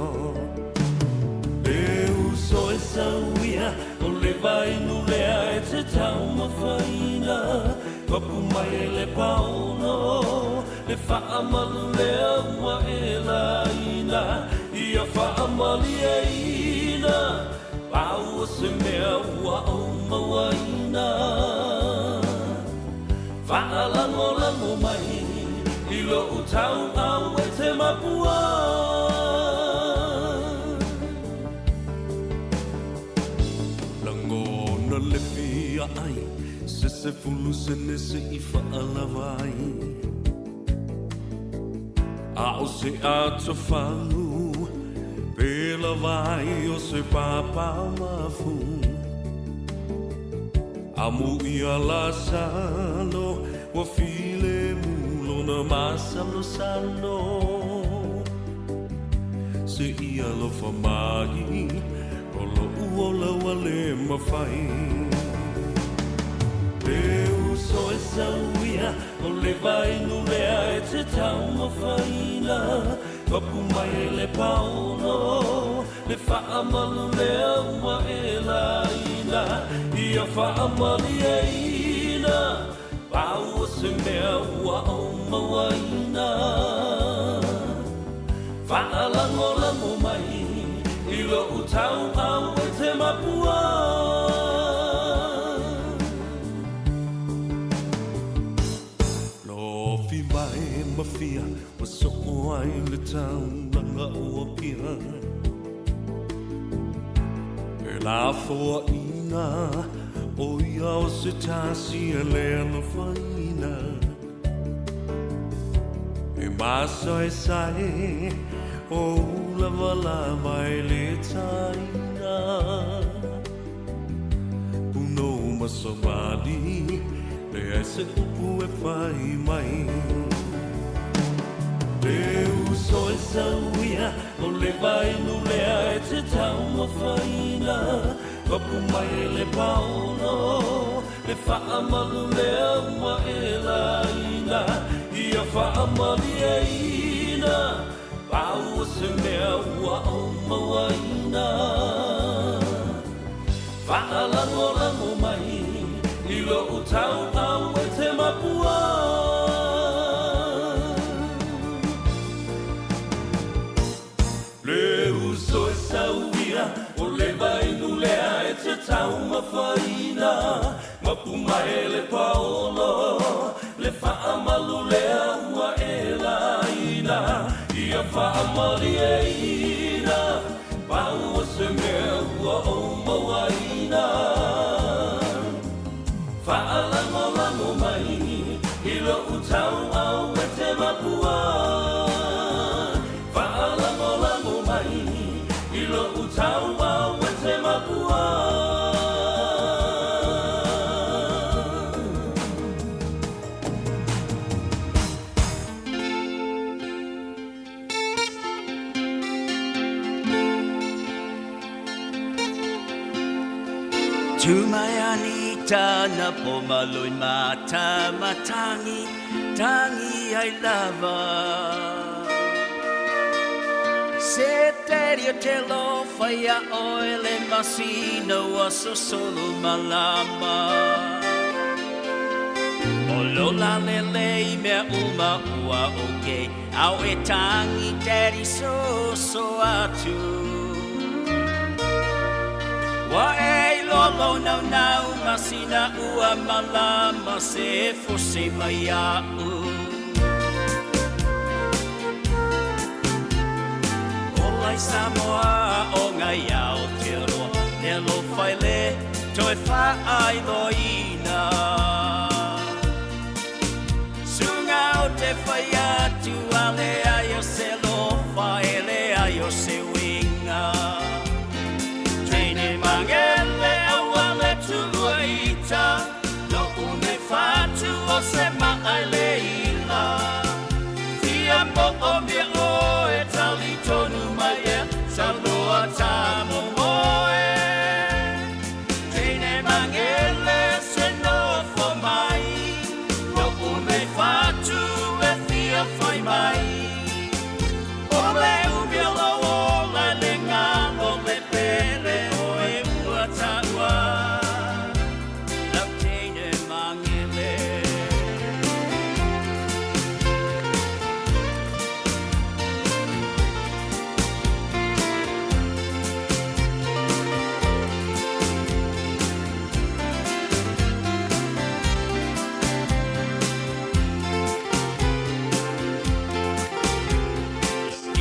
E uso e sauia o le vainu lea e te taumafaina. Papu mai e le paolo le faamalu lea ua e laina. Ia faamalieina pau o se mea ua ou mauaina. Faalagolago mai i lou tauau e te mapua. Lagona le fia ai se 10 sene se i faalava ai. A o se atofagu pe lava ai o se papamafu. Amu ia Lasalo ua filemu lona masalosalo. Se i alofa mai o loʻu ola ua le mafai. E uso e sauia o le vainu lea e te taumafaina. Papu mai e le paolo le faamalu lea ua e laina. Ia faamalieina pau o se mea ua ou mauaina. Faalagolago mai i lou tauau e te mapua. Lofi mai ma fia ua soo ai le taulaga o Apia. E lafoaʻina ʻo ia o se tasi e le alofaina. E masaesae o ulavalava e le taina. Punou ma savali, leai se upu e fai mai. E uso e sauia o le vainu lea e te taumafaina. Papu mai e le paolo le faamalu lea ua e laina. Ia faamalieina pau o se mea ua ou mauaina. Faalagolago mai i lou tauau e te mapua. Le uso e sauia o le vainu lea e te taumafaina. Mapu mai e le paolo le faamalu lea ua e laina. Ia faamalieina pau o se mea ua ou mauaina. Faalagolago mai i lou tauau e te mapua. Faalagolago mai i lou tauau e te mapua. Tu mai ani tana po maloi mata matangi, tangi ai lava. Se daddy o te lofa ia oe le masina ua sosolo malama. O lo la lelei mea uma ua okay, Au e tangi daddy so so atu. Wa e lolo nau nau masina ua malama se fose mai au. O lai Samoa o ngai Aotearoa, ne lo whaile toe whaai loina. Sunga o te whai atu a le ai o se lofa e le ai o se winga. Teine mangele aua le tua ita, no une whatu o se maa le ila. Fia mo o mea o e tali tonu mai e, sauloa tā mo moe. Teine mangele se nofo mai, no une whatu e fia whai mai. O le umia lo o lai le ngalo le pele o e ua taua. Lau teine mangele.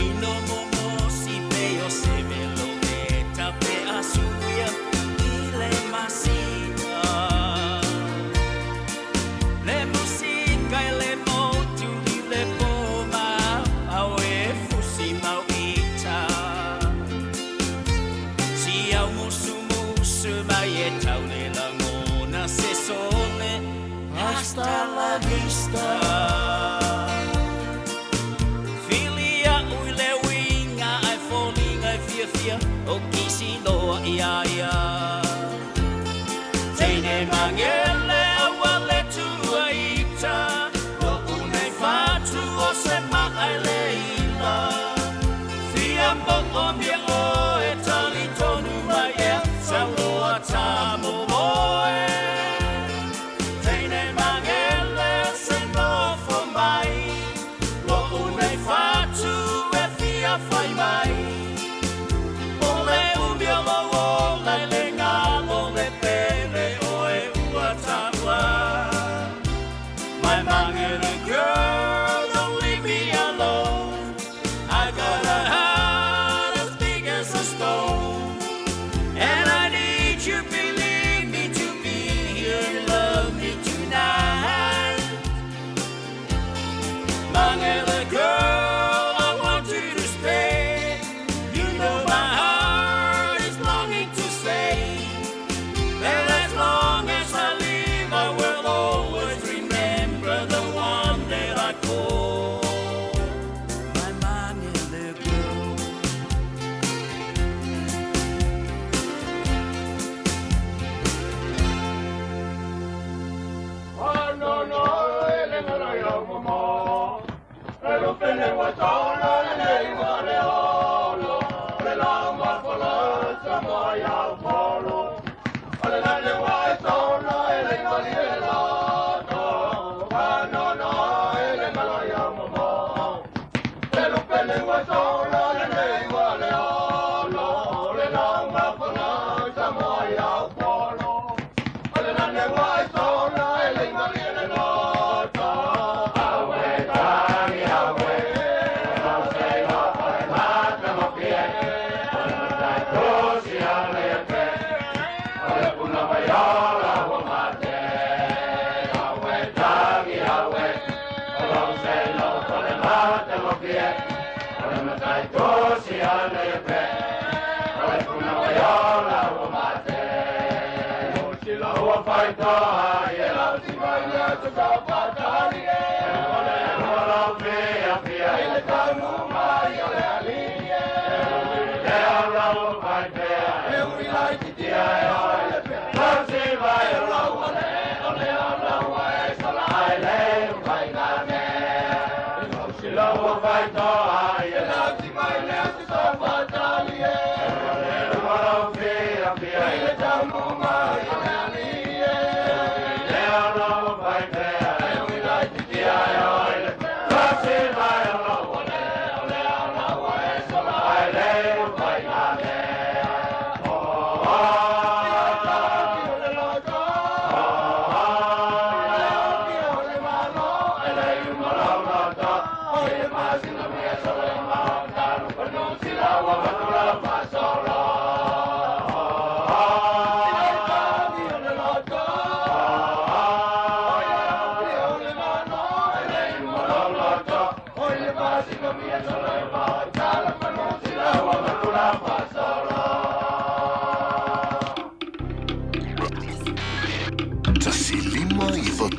Ino momo si pe o se velo e tape a suia i le masina. Le musika e le motu i le poma, au e fusi mau ita. Si au musu musu mai e tau le langona se sole, hasta la vista. Filia ui le winga ai folinga e fia fia o kisi loa ia ia. Teine mangele aua le tua ita, no une whatu o se maa le ila. Fia mo o mea o e tali tonu mai e, sauloa tā mo moe. Teine mangele se nofo mai, no une whatu e fia whai mai. O le umia lo o le le ngalo le pele o e ua taua. My mangere girl, don't leave me alone. I got a heart as big as a stone. And I need you, believe me, to be here, love me tonight. Mangere girl, I want you to stay. You know my heart is longing to say that as long as I live, I will always remember the one that I call my Mangere girl.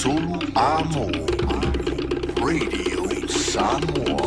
Sulu Amo Radio Samoa.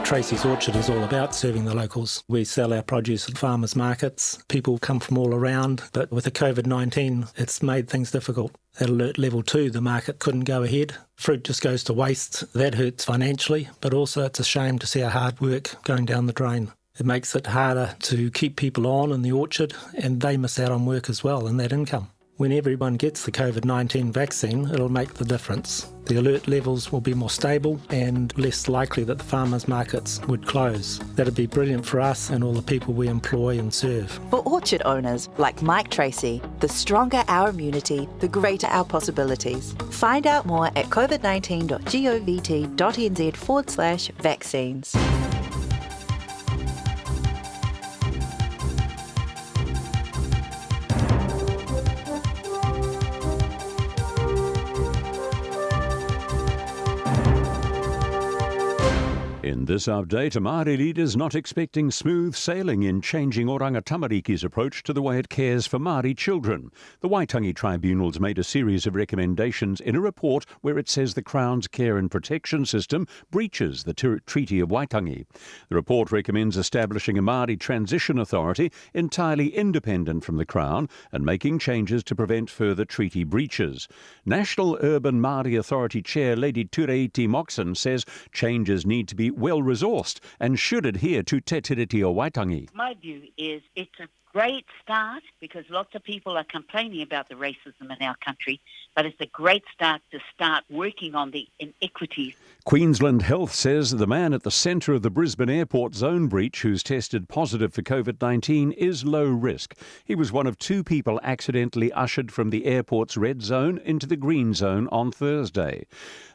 Tracy's Orchard is all about serving the locals. We sell our produce at farmers markets. People come from all around, but with the COVID-19, it's made things difficult. At alert level 2, the market couldn't go ahead. Fruit just goes to waste. That hurts financially, but also it's a shame to see our hard work going down the drain. It makes it harder to keep people on in the orchard, and they miss out on work as well and that income. When everyone gets the COVID-19 vaccine, it'll make the difference. The alert levels will be more stable and less likely that the farmers' markets would close. That'd be brilliant for us and all the people we employ and serve. For orchard owners like Mike Tracy, the stronger our immunity, the greater our possibilities. Find out more at covid19.govt.nz/vaccines. In this update, Māori leaders not expecting smooth sailing in changing Oranga Tamariki's approach to the way it cares for Māori children. The Waitangi Tribunal's made a series of recommendations in a report where it says the Crown's care and protection system breaches the Treaty of Waitangi. The report recommends establishing a Māori transition authority entirely independent from the Crown and making changes to prevent further treaty breaches. National Urban Māori Authority Chair Lady Tureiti Moxon says changes need to be well-resourced and should adhere to Te Tiriti o Waitangi. My view is it's a great start because lots of people are complaining about the racism in our country, but it's a great start to start working on the inequities. Queensland Health says the man at the centre of the Brisbane Airport zone breach who's tested positive for COVID-19 is low risk. He was one of two people accidentally ushered from the airport's red zone into the green zone on Thursday.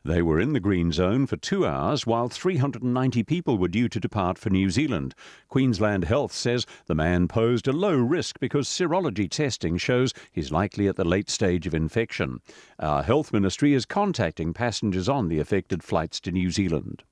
They were in the green zone for 2 hours while 390 people were due to depart for New Zealand. Queensland Health says the man posed a low risk because serology testing shows he's likely at the late stage of infection. Our health ministry is contacting passengers on the affected flights to New Zealand.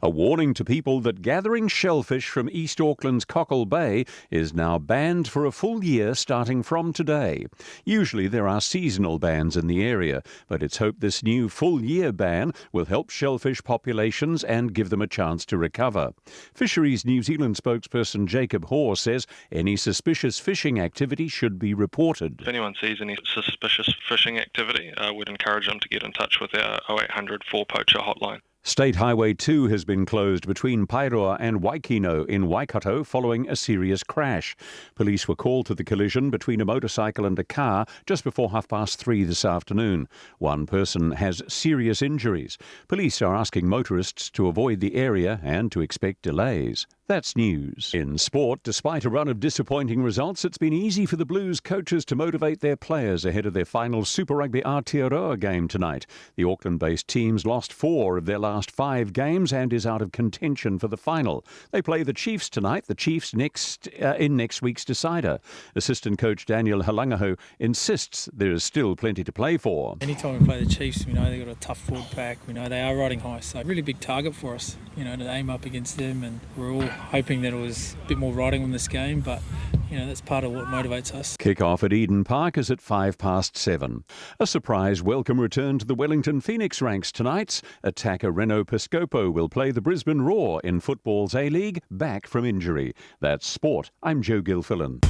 A warning to people that gathering shellfish from East Auckland's Cockle Bay is now banned for a full year starting from today. Usually there are seasonal bans in the area, but it's hoped this new full year ban will help shellfish populations and give them a chance to recover. Fisheries New Zealand spokesperson Jacob Hoare says any suspicious fishing activity should be reported. If anyone sees any suspicious fishing activity, we'd encourage them to get in touch with our 0800 4 Poacher hotline. State Highway 2 has been closed between Paeroa and Waikino in Waikato following a serious crash. Police were called to the collision between a motorcycle and a car just before 3:30 this afternoon. One person has serious injuries. Police are asking motorists to avoid the area and to expect delays. That's news. In sport, despite a run of disappointing results, it's been easy for the Blues coaches to motivate their players ahead of their final Super Rugby Aotearoa game tonight. The Auckland-based team's lost 4 of their last 5 games and is out of contention for the final. They play the Chiefs tonight, the Chiefs next in next week's decider. Assistant coach Daniel Halangahu insists there is still plenty to play for. Anytime we play the Chiefs, we know they've got a tough forward pack. We know they are riding high, so really big target for us, you know, to aim up against them, and we're all hoping that it was a bit more riding on this game, but you know, that's part of what motivates us. Kick-off at Eden Park is at 7:05. A surprise welcome return to the Wellington Phoenix ranks tonight. Attacker Reno Piscopo will play the Brisbane Roar in football's A-League, back from injury. That's sport. I'm Joe Gilfillan.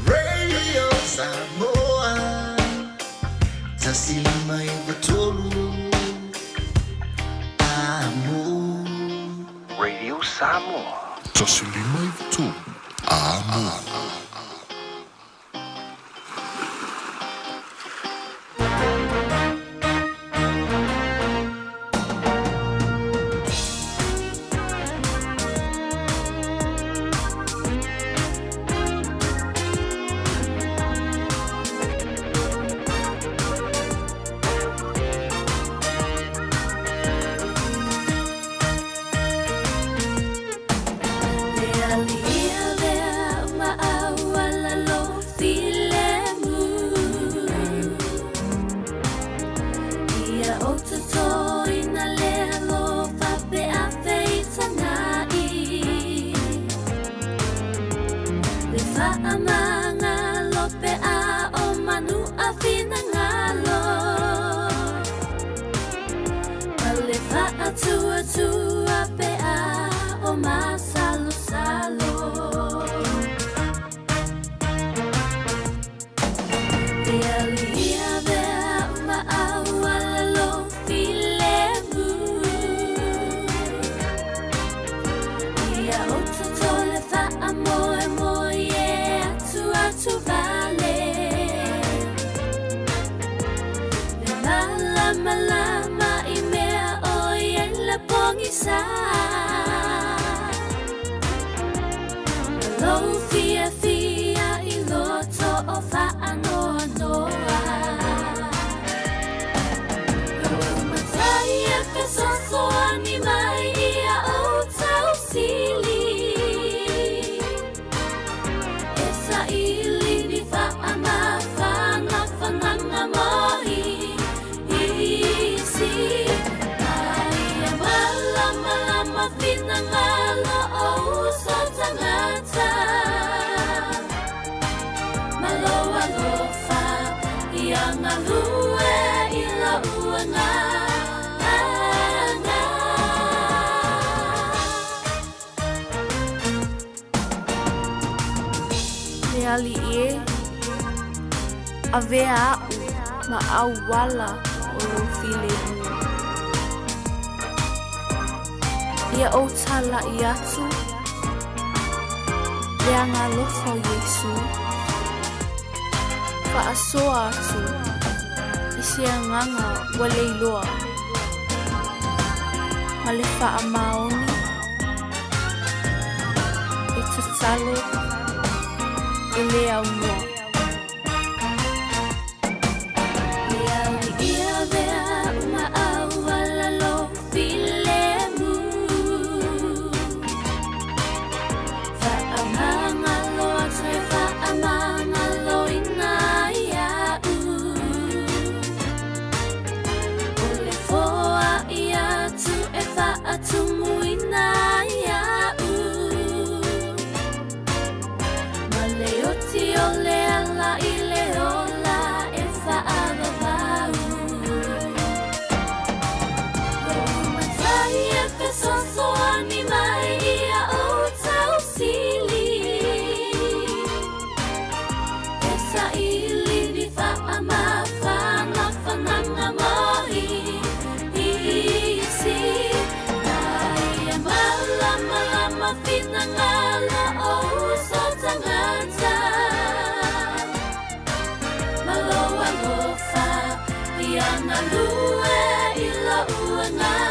Radio Samoa, Tasilima Ivatolu, Amo. Radio Samoa. Tasilima Ivatolu, Amo. finagalo o uso tagata. Ma lou alofa ia galue i lou agaga. Le Alii e, avea a'u ma auala o lou filemu. Ia ou tala'i atu le agalofa o Iesu, faasoa atu i se agaga ua leiloa ma le faamaoni e tatalo e le aunoa. Le Alii e avea a'u ma auala lou filemu. Faamagalo atu e faamagaloina ia'u. O le foa'i atu e faatumuina ia'u. Ma le oti o le ala i le ola e faavavau. Lou Matai e fesoasoani mai ia ou tausili. E saili ni faamafanafanaga mo isi. A ia malamalama finagalo o uso tagata. Ma lou alofa ia galue i lou agaga.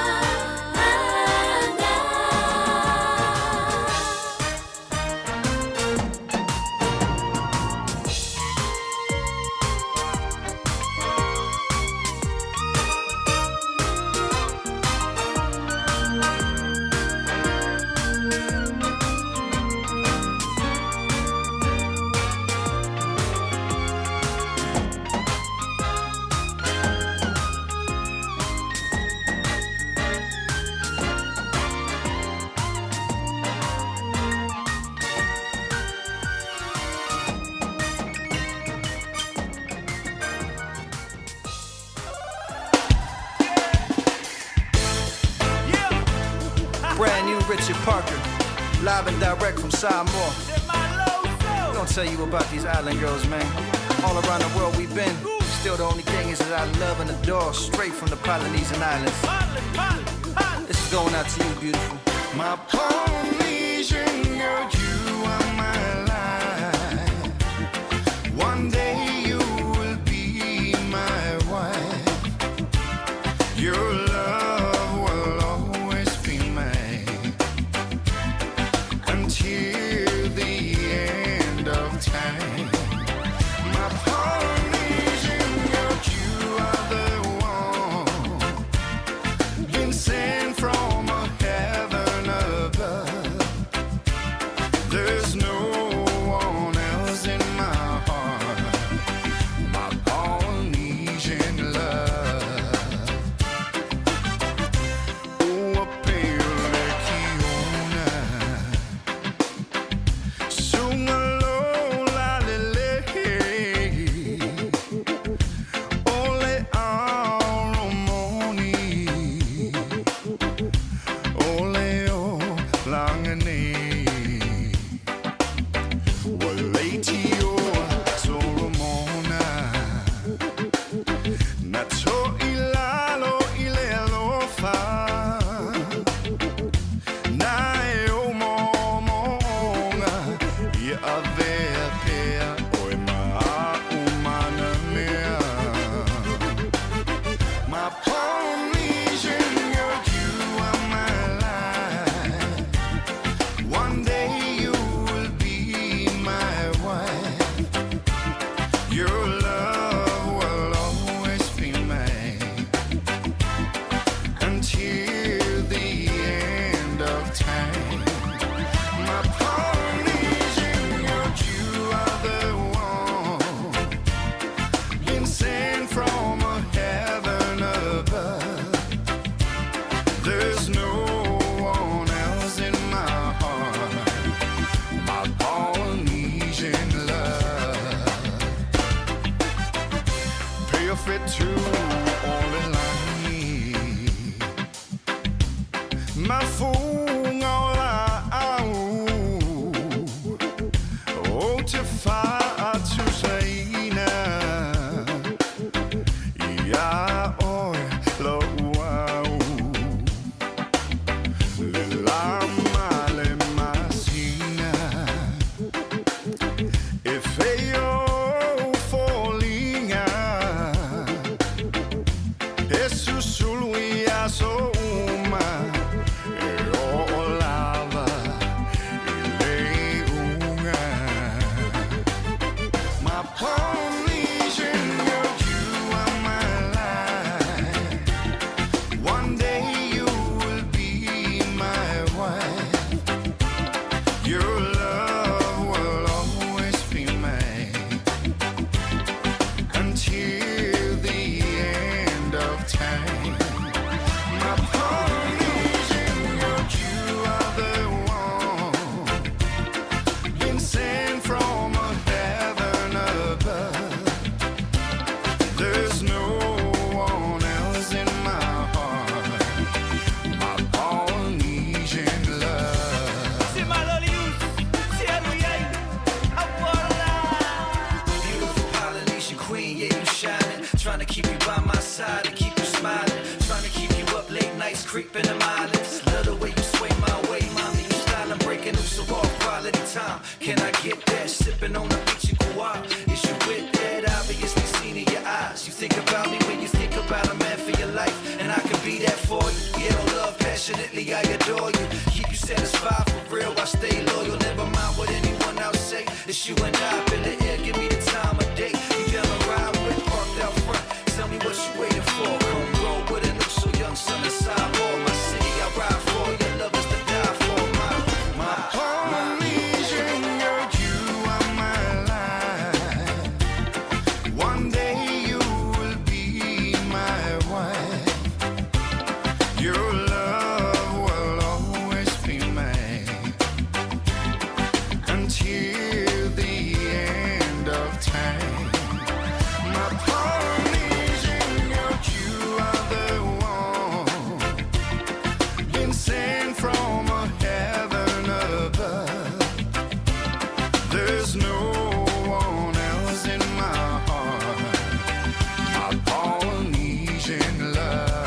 Brand new Richard Parker, live and direct from Samoa. We gonna tell you about these island girls, man. All around the world we've been. Still the only thing is that I love and adore straight from the Polynesian Islands. This is going out to you, beautiful. My Polynesian girl, you are my life. One day you will be my wife. Your love will always be mine until the end of time. My Polynesian girl, you are the one been sent from a heaven above. There's no one else in my heart, my Polynesian love. Oh, pele kiona, sungalo la lele, ole aromoni, ole o langane. Waleiti o Solomona, na to ilalo ile alofa, na e o momonga, ia avea pea oe maau mea. My Polynesian girl, you are my life. Creeping in my eyelids. Love the way you sway my way, mommy. You stylin' breaking loose of all quality time. Can I get that? Sipping on the beach in Kauai. Is you with that? Obviously seen in your eyes. You think about me when you think about a man for your life, and I can be that for you. Yeah, oh, love passionately, I adore you. Keep you satisfied for real. I stay loyal. Never mind what anyone else say. It's you and I. Feel the air, give me the time of day. You down to ride with, parked out front. Tell me what you waiting for. Come roll with an so young son of Samoa. My city, I ride for. Your love is to die for. My, my. Polynesian girl, you are my life. One day you will be my wife. Your love will always be mine until the end of time. My Polynesian girl, you are the one been sent from a heaven above. There's no one else in my heart. My Polynesian love.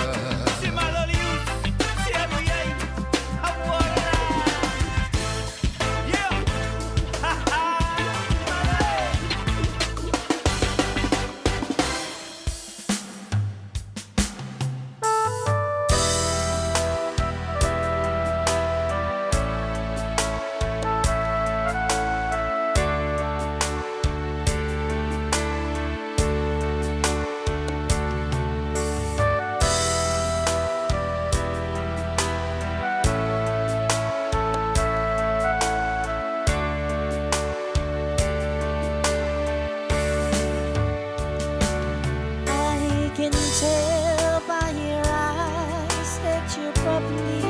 I can tell by your eyes that you've probably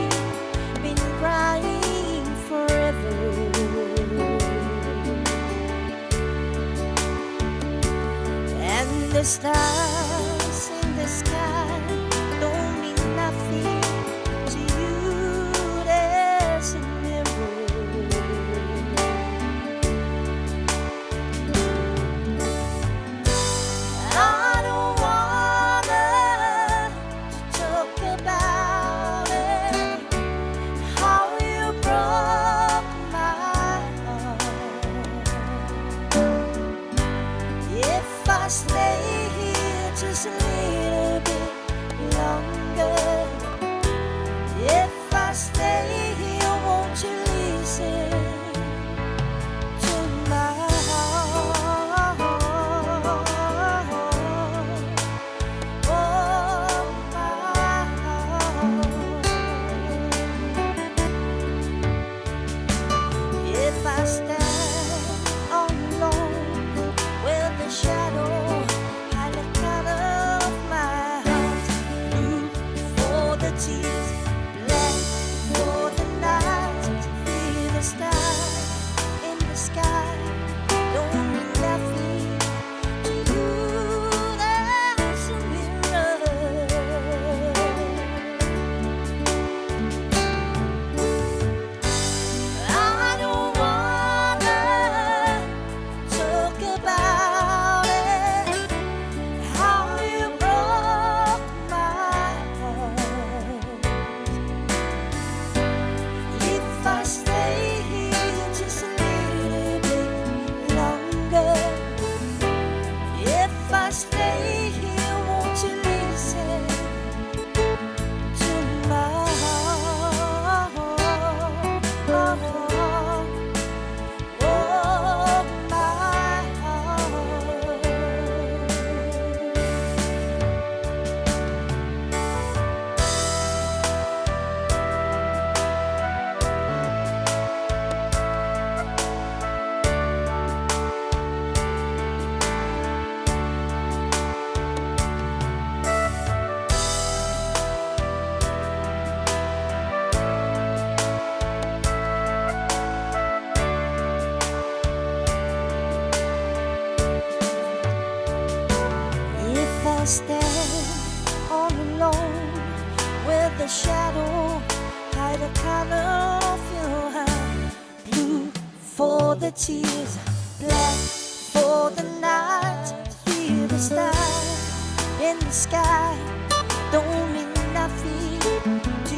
been crying forever. And the stars in the sky don't mean nothing to you. There's a mirror. I don't wanna to talk about it. How you broke my heart. If I stay here just a little bit longer, if I stay here, won't you listen to my heart? Oh, my heart. If I stand all alone with the shadow hide the color of my heart, blue for the tears, black for the night, feel the stars in the sky don't mean nothing to you. There's a mirror. I don't wanna talk about it. How you broke my heart. If I stay here just a little bit longer, if I stay here, won't you listen to my heart? Oh, my heart. If I stand all alone with the shadow, hide the color of your heart. Blue for the tears, black for the night. Feel the stars in the sky, don't mean nothing to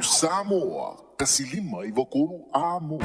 Samoa, 153 Amo.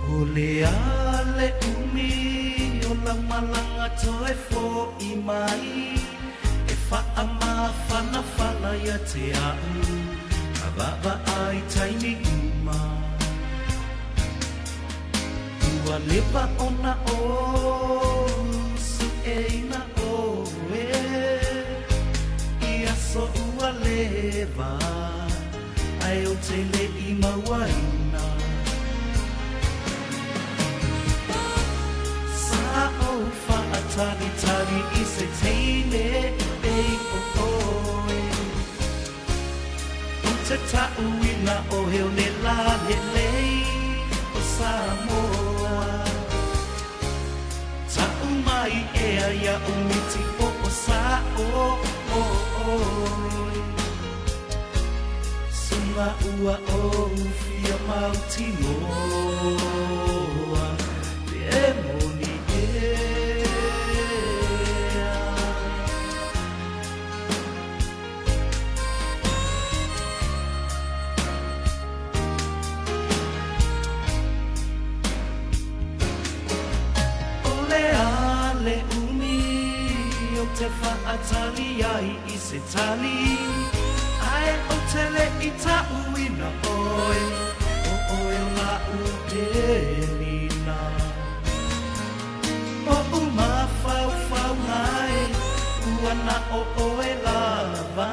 O le ale umi o lau malaga toe fo'i mai e fa'amafanafana ia te a'u ka va'ava'ai taimi uma ua leva ona ou su'eina oe i aso ua leva ae o te le'i mauaina Sa ou fa'atalitali i se teine pei o oe O te ta'uina oe o le lalelei o Samoa Ta'u mai ea ia'u miti o sa'o o oe Suga ua ou fia mautinoa Pe moni ea. O le a le umi o te fa'atali ai i se tali Ae o te le'i ta'uina oe O oe o la'u penina O umafaufauga e ua na o oe lava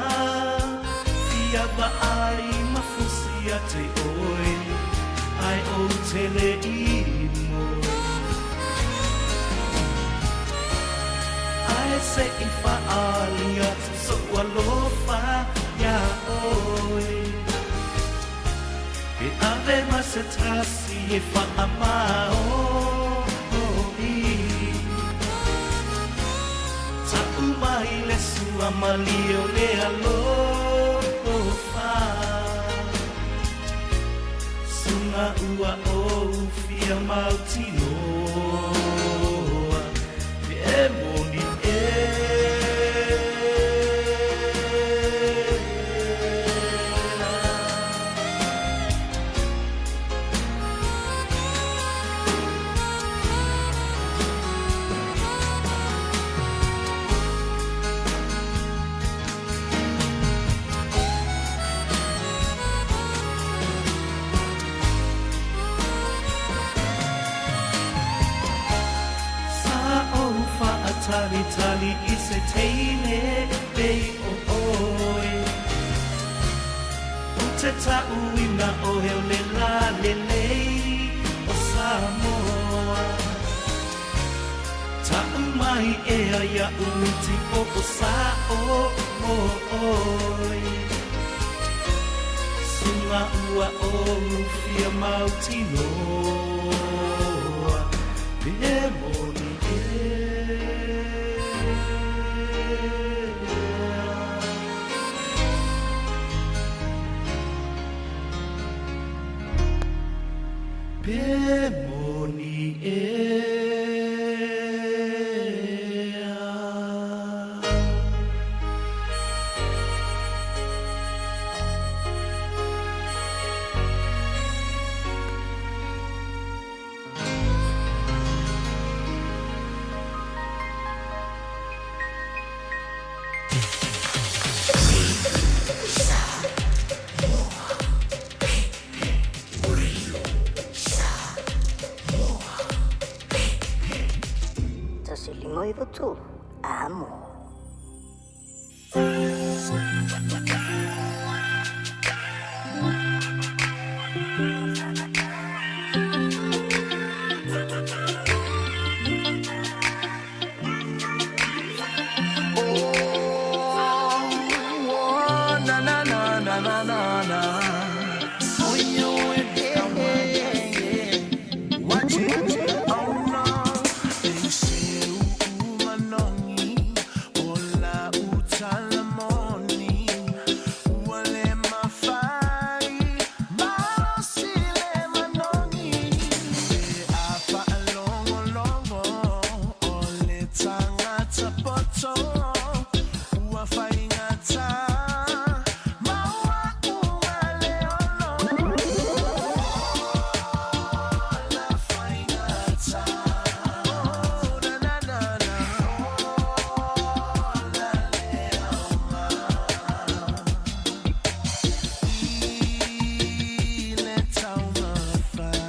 Fia va'ai mafusi ia te oe Ae ou te le'i moe Ae se'i fa'aali atu so'u alofa iā oe E ave ma se tasi e fa'amao'i Ta'u mai le sua malie o le alofa Suga ua ou fia mautinoa Pe moni ea. Sa ou fa'atalitali i se teine pei o oe O te ta'uina oe o le lalelei o Samoa Ta'u mai ea ia'u miti o sa'o mo oe Suga ua ou fia mautinoa. 593 Amo. Oh, na na na na na na na. Oh, you yeah, Watch it, oh no. They say umanongi, ola utalamoni, uale mafai, malosile manongi. Afa alongo longo, ole tangata poto. Ua faingata, maua ua leolo. Ola faingata, oh na na na na. Ola leoma. Ile taumafai,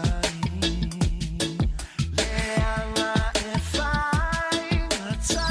leanga e faingata.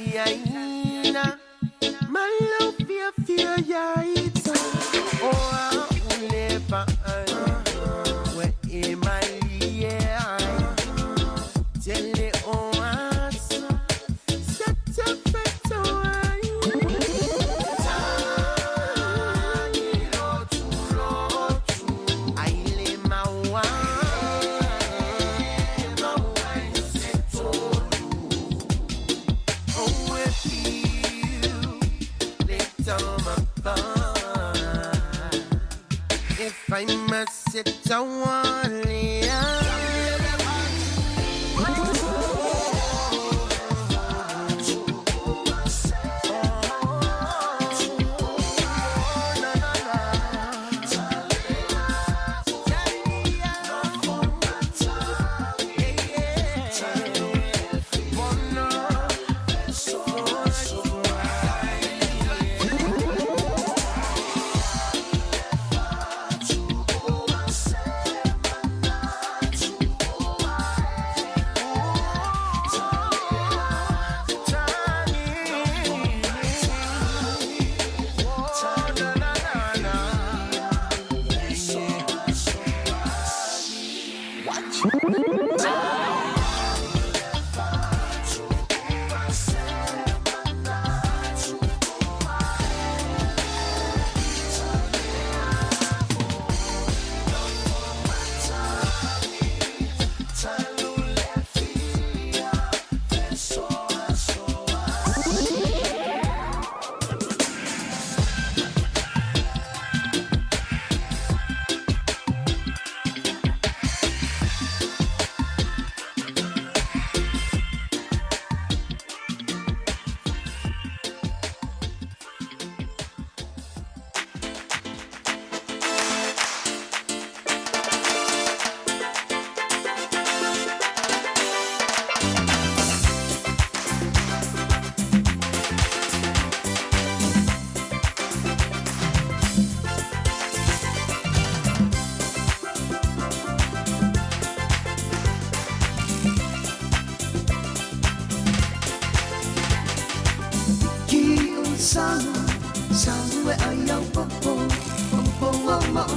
Italiana, malo fia fia ya ita. Oh, uleva, we emalie, tele oas, sete feto Aile mawa, mawa Oh, if you let down my thigh, if I must sit down one.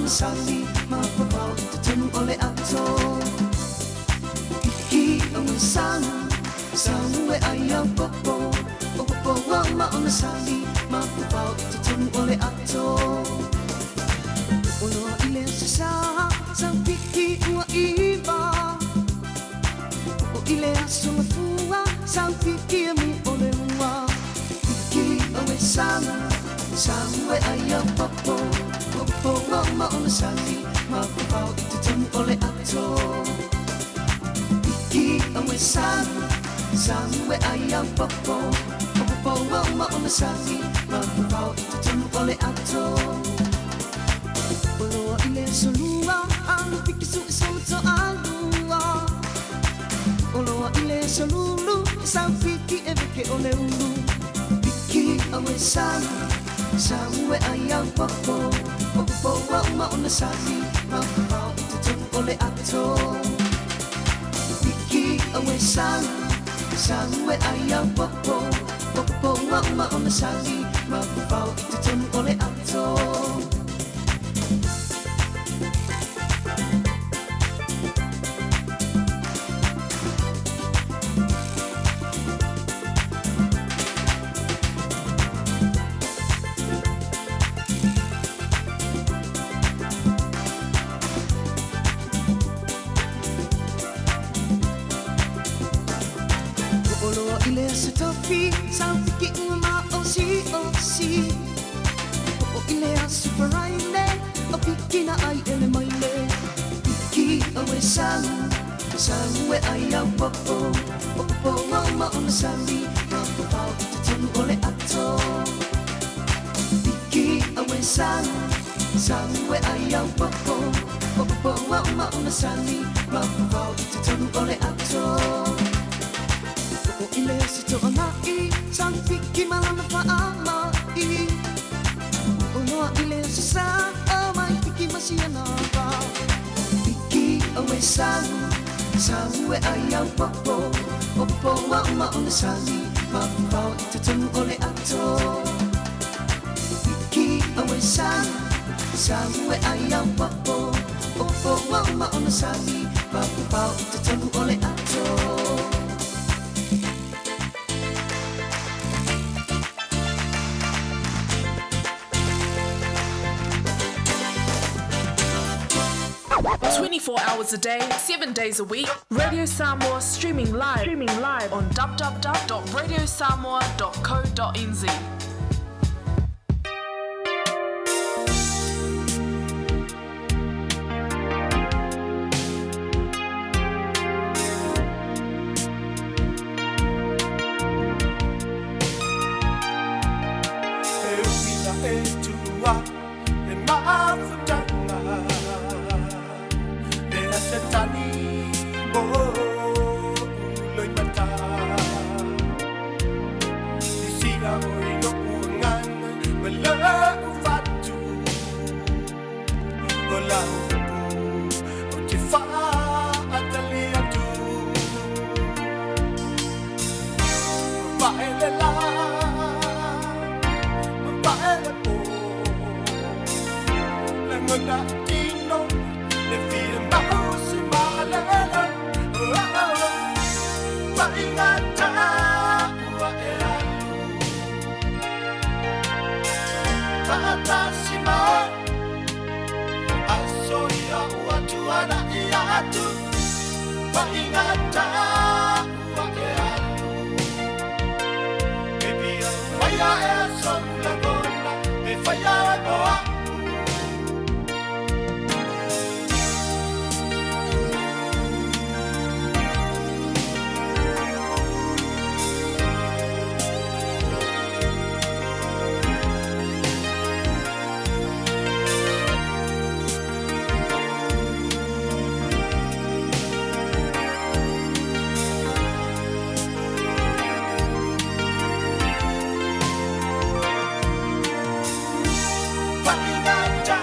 Sali mapapau te tonu o le ato Ki o sang Sang e ai au popo O popo ua uma ona sali ma fafao i totonu o le ato. O'oloa i le aso Sā, saupiki ua iva. O'o i le aso Gafua, saupiki e mu o le ua. Piki au e saga, sau e ai au popo. Popo ua uma ona sali ma fafao i totonu o le ato. Piki au e saga, sau e ai au popo. Popo ua uma ona sali ma fafao i totonu o le ato. Oloa i le aso Lua, alu piki suʻe solo toalua. Oloa i le aso Lulu, saupiki e weke o le ulu. Piki au e saga, sau e ai au popo. Popo ua uma ona sali ma fafao i totonu o le ato. Piki au e saga, sau e ai au popo. Popo ua uma ona sali ma fafao i totonu o le ato. O'oloa i le aso Tofi, saupiki ua maʻosiʻosi. O'o i le aso Faraile, o piki na ai e le maile. Piki au e saga, sau e ai au popo. Popo ua uma ona sali ma fafao i totonu o le ato. Piki au e saga, sau e ai au popo. Popo ua uma ona sali ma fafao i totonu o le ato. O'o i le aso Toʻanaʻi, saupiki ma lana faamaʻi. O'oloa i le aso Sā, mai piki ma siana vā. Piki au e saga, sau e ai au popo. Popo ua uma ona sali ma fafao i totonu o le ato. Piki au e saga, sau e ai au popo. Popo ua uma ona sali ma fafao i totonu o le ato. 24 hours a day, 7 days a week. Radio Samoa streaming live, on www.radiosamoa.co.nz. E uila e tua le mafutaga Le a Setani mo uloimata Lisia o i lo'u agaga ma la'u fatu O lau upu ou te fa'atali atu Mavae le lā mavae le pō Lagona i tino le fia mausi malele. Oh, oh, oh. Faigata ua e alu Fa'atasi mai Aso ia ua tuana'i atu Faigata ua e alu Baby, faia e sou lagona Pe faia e mo a'u. Faigata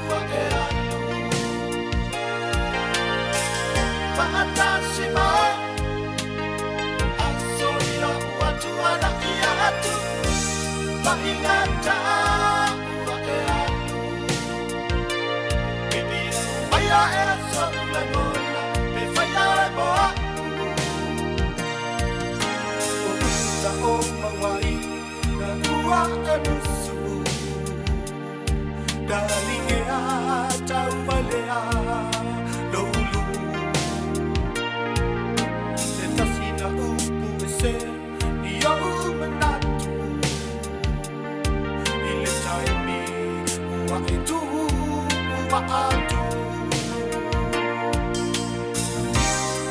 ua e alu Fa'atasi mai Aso ia ua tuana'i atu Faigata ua e alu Baby, faia e sou lagona Pe faia e mo a'u O uta o mauai. ua e musu Darling ea tauvalea loulu Se tasi na upu e se i ou manatu I le taimi ua e tuu ua atu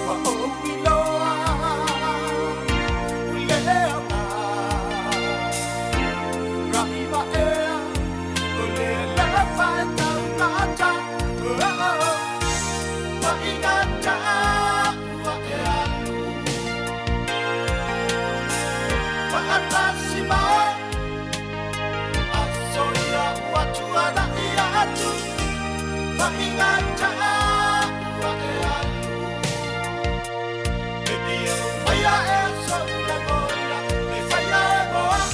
Ua ou iloa le aoga Raiva ea o le lefa e taugata. Oh, oh, Faigata ua e alu Faatasi mai Aso ia ua tuana'i atu. Faigata ua e alu Baby e umaia e so'u lagona E faia e mo a'u.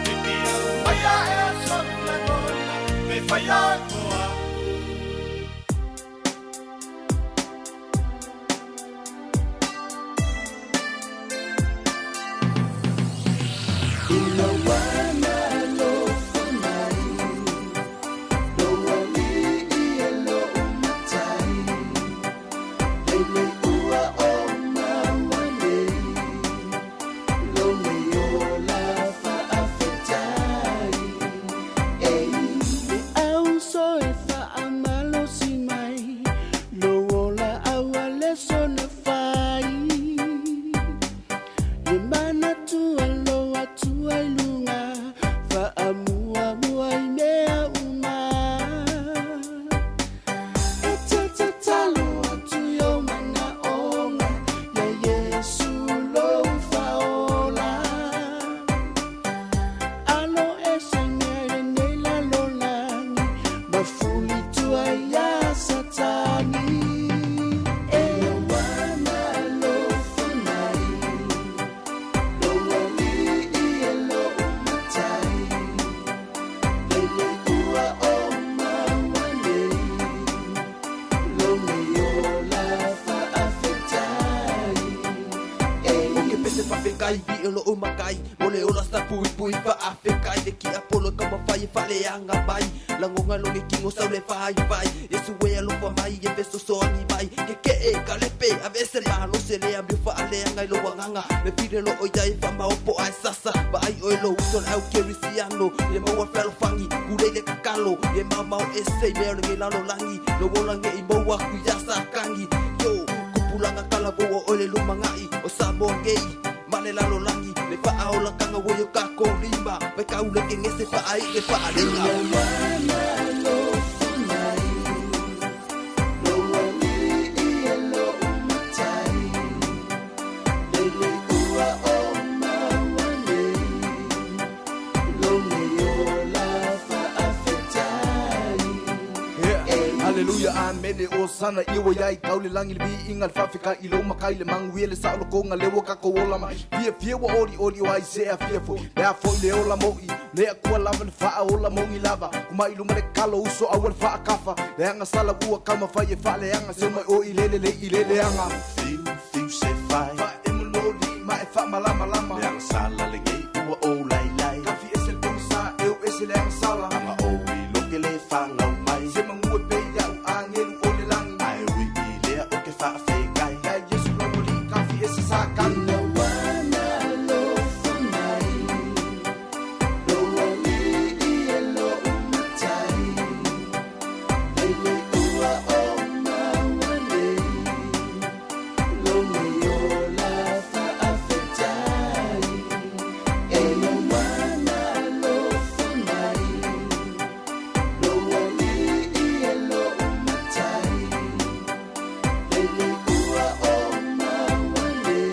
Baby e umaia e so'u lagona E faia e mo a'u. Ina ua alofa mai lou alii e lou matai, leilei ua o maua nei lou nei ola faafetai. Ei. E auso e faamalosi mai lou ola aua le sona fai. E manatu alo atu ai luga faamuamua i mea uma. E te tatalo atu i ou manaoga ia Iesu lou faaola. Alo ese mea i lenei lalolagi ma fulitua iā Satani. E ua alofa mai lou alii e lou matai, leilei ua o maua nei lou nei ola faafetai. Ei. O ke pese faafekai vi o loo makai mo le ola sa puipui faafekai le kiapolo taumafai e faaleaga mai lagoga loge kino sau le faivai Iesu e alofa mai e fesosoagi mai kekeʻe kalepe avese malose le amio faaleaga i lou agaga le file loo iai faamaopo ae sasa vaai oe lou uso le au kerisiano ie maua fealofagi kulei le kakalo ie maomao ese i mea o lege lalolagi lou ola geʻi maua aku iā sakagi yo kupulaga kalavoua oe le lumagaʻi o Samoa nei ma le lalolagi le faaolataga ua i o takou lima vaitau le kegese faaii le faalega. Ina ua alofa mai lou alii e lou matai, leilei ua o maua nei lou nei ola faafetai. Yeah. Hallelujah, amene, osana, ia ua iai tau le lagi le viiga le faafekai i lou makai le maguia le saolokoga le ua takou ola mai. Fiafia ua olioli o ai se afia foi. Le a foi le ola mo'i, le akua lava le faaola mogi lava. Kumaʻi luma le kalo uso aua le faakafa. Leaga sala ua taumafai e faaleaga seu mai o i lele le i le leaga. Fiu fiu se fai Faaemolomoli ma e faamalamalama. Leaga sala lenei ua o lailai Kafi ese le pogisa eu ese le agasala. Aga o i loke le fagau mai Se magua e pei ia'u agelu o le lagi. Ae ui i lea o ke faafekai Ia Iesu lou alii kafi ese sakagi. Ina ua alofa mai lou alii e lou matai, leilei ua o maua nei lou nei ola faafetai. Ina ua alofa mai lou alii e lou matai, leilei ua o maua nei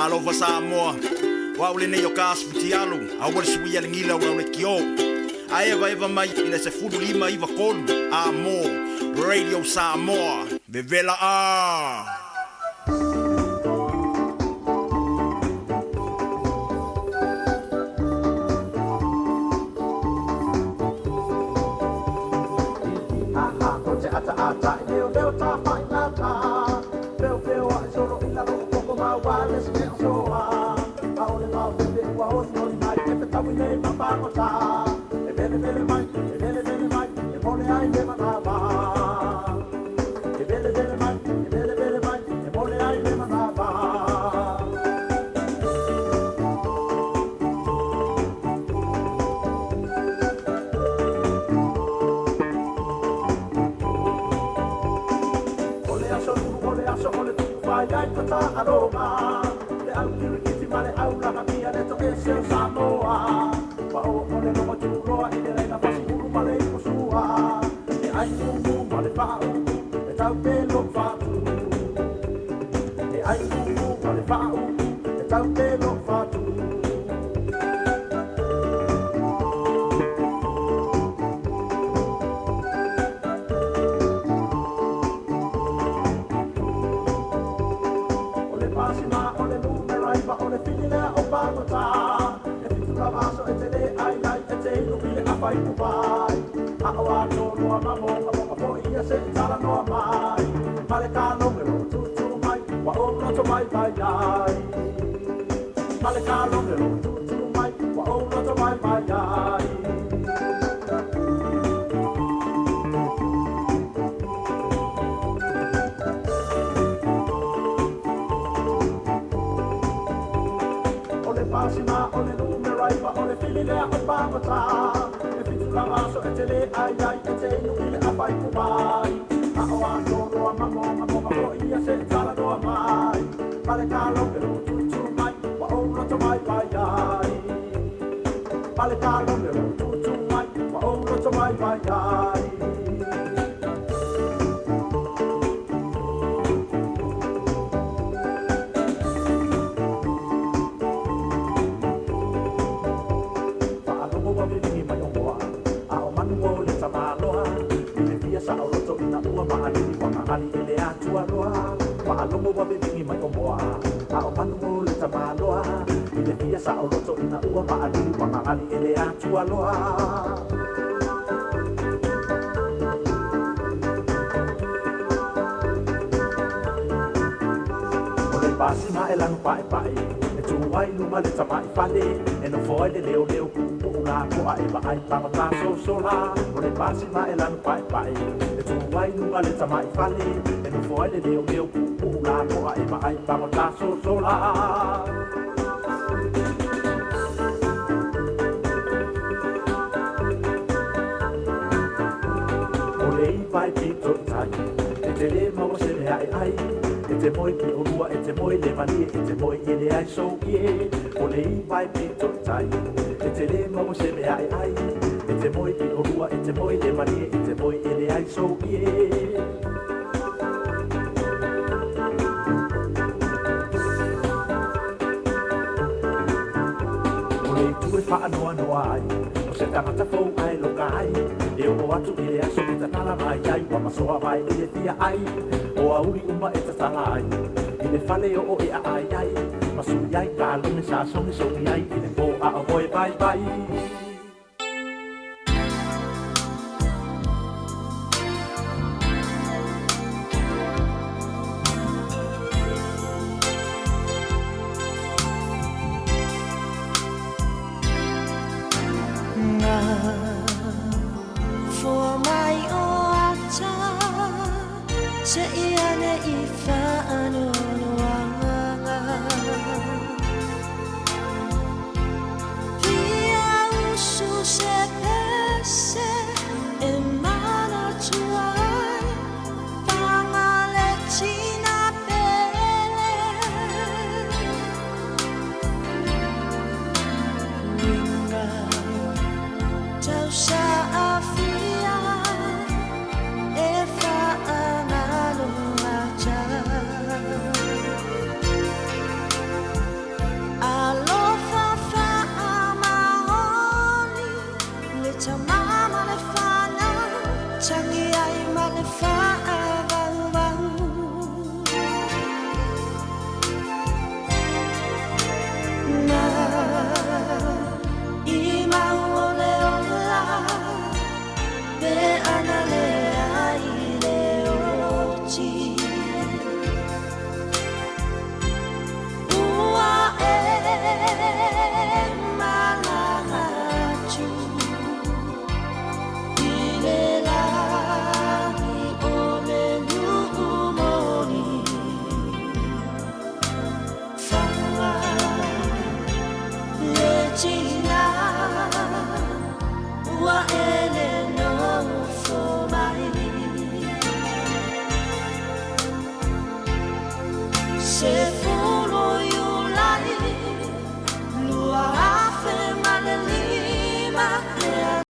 Alofa Samoa, o au lenei o ka Asifutialu, aua le suia le gila o lau lekiō. Ae evaeva mai i le 15 93 Amo, Radio Samoa, vevela a!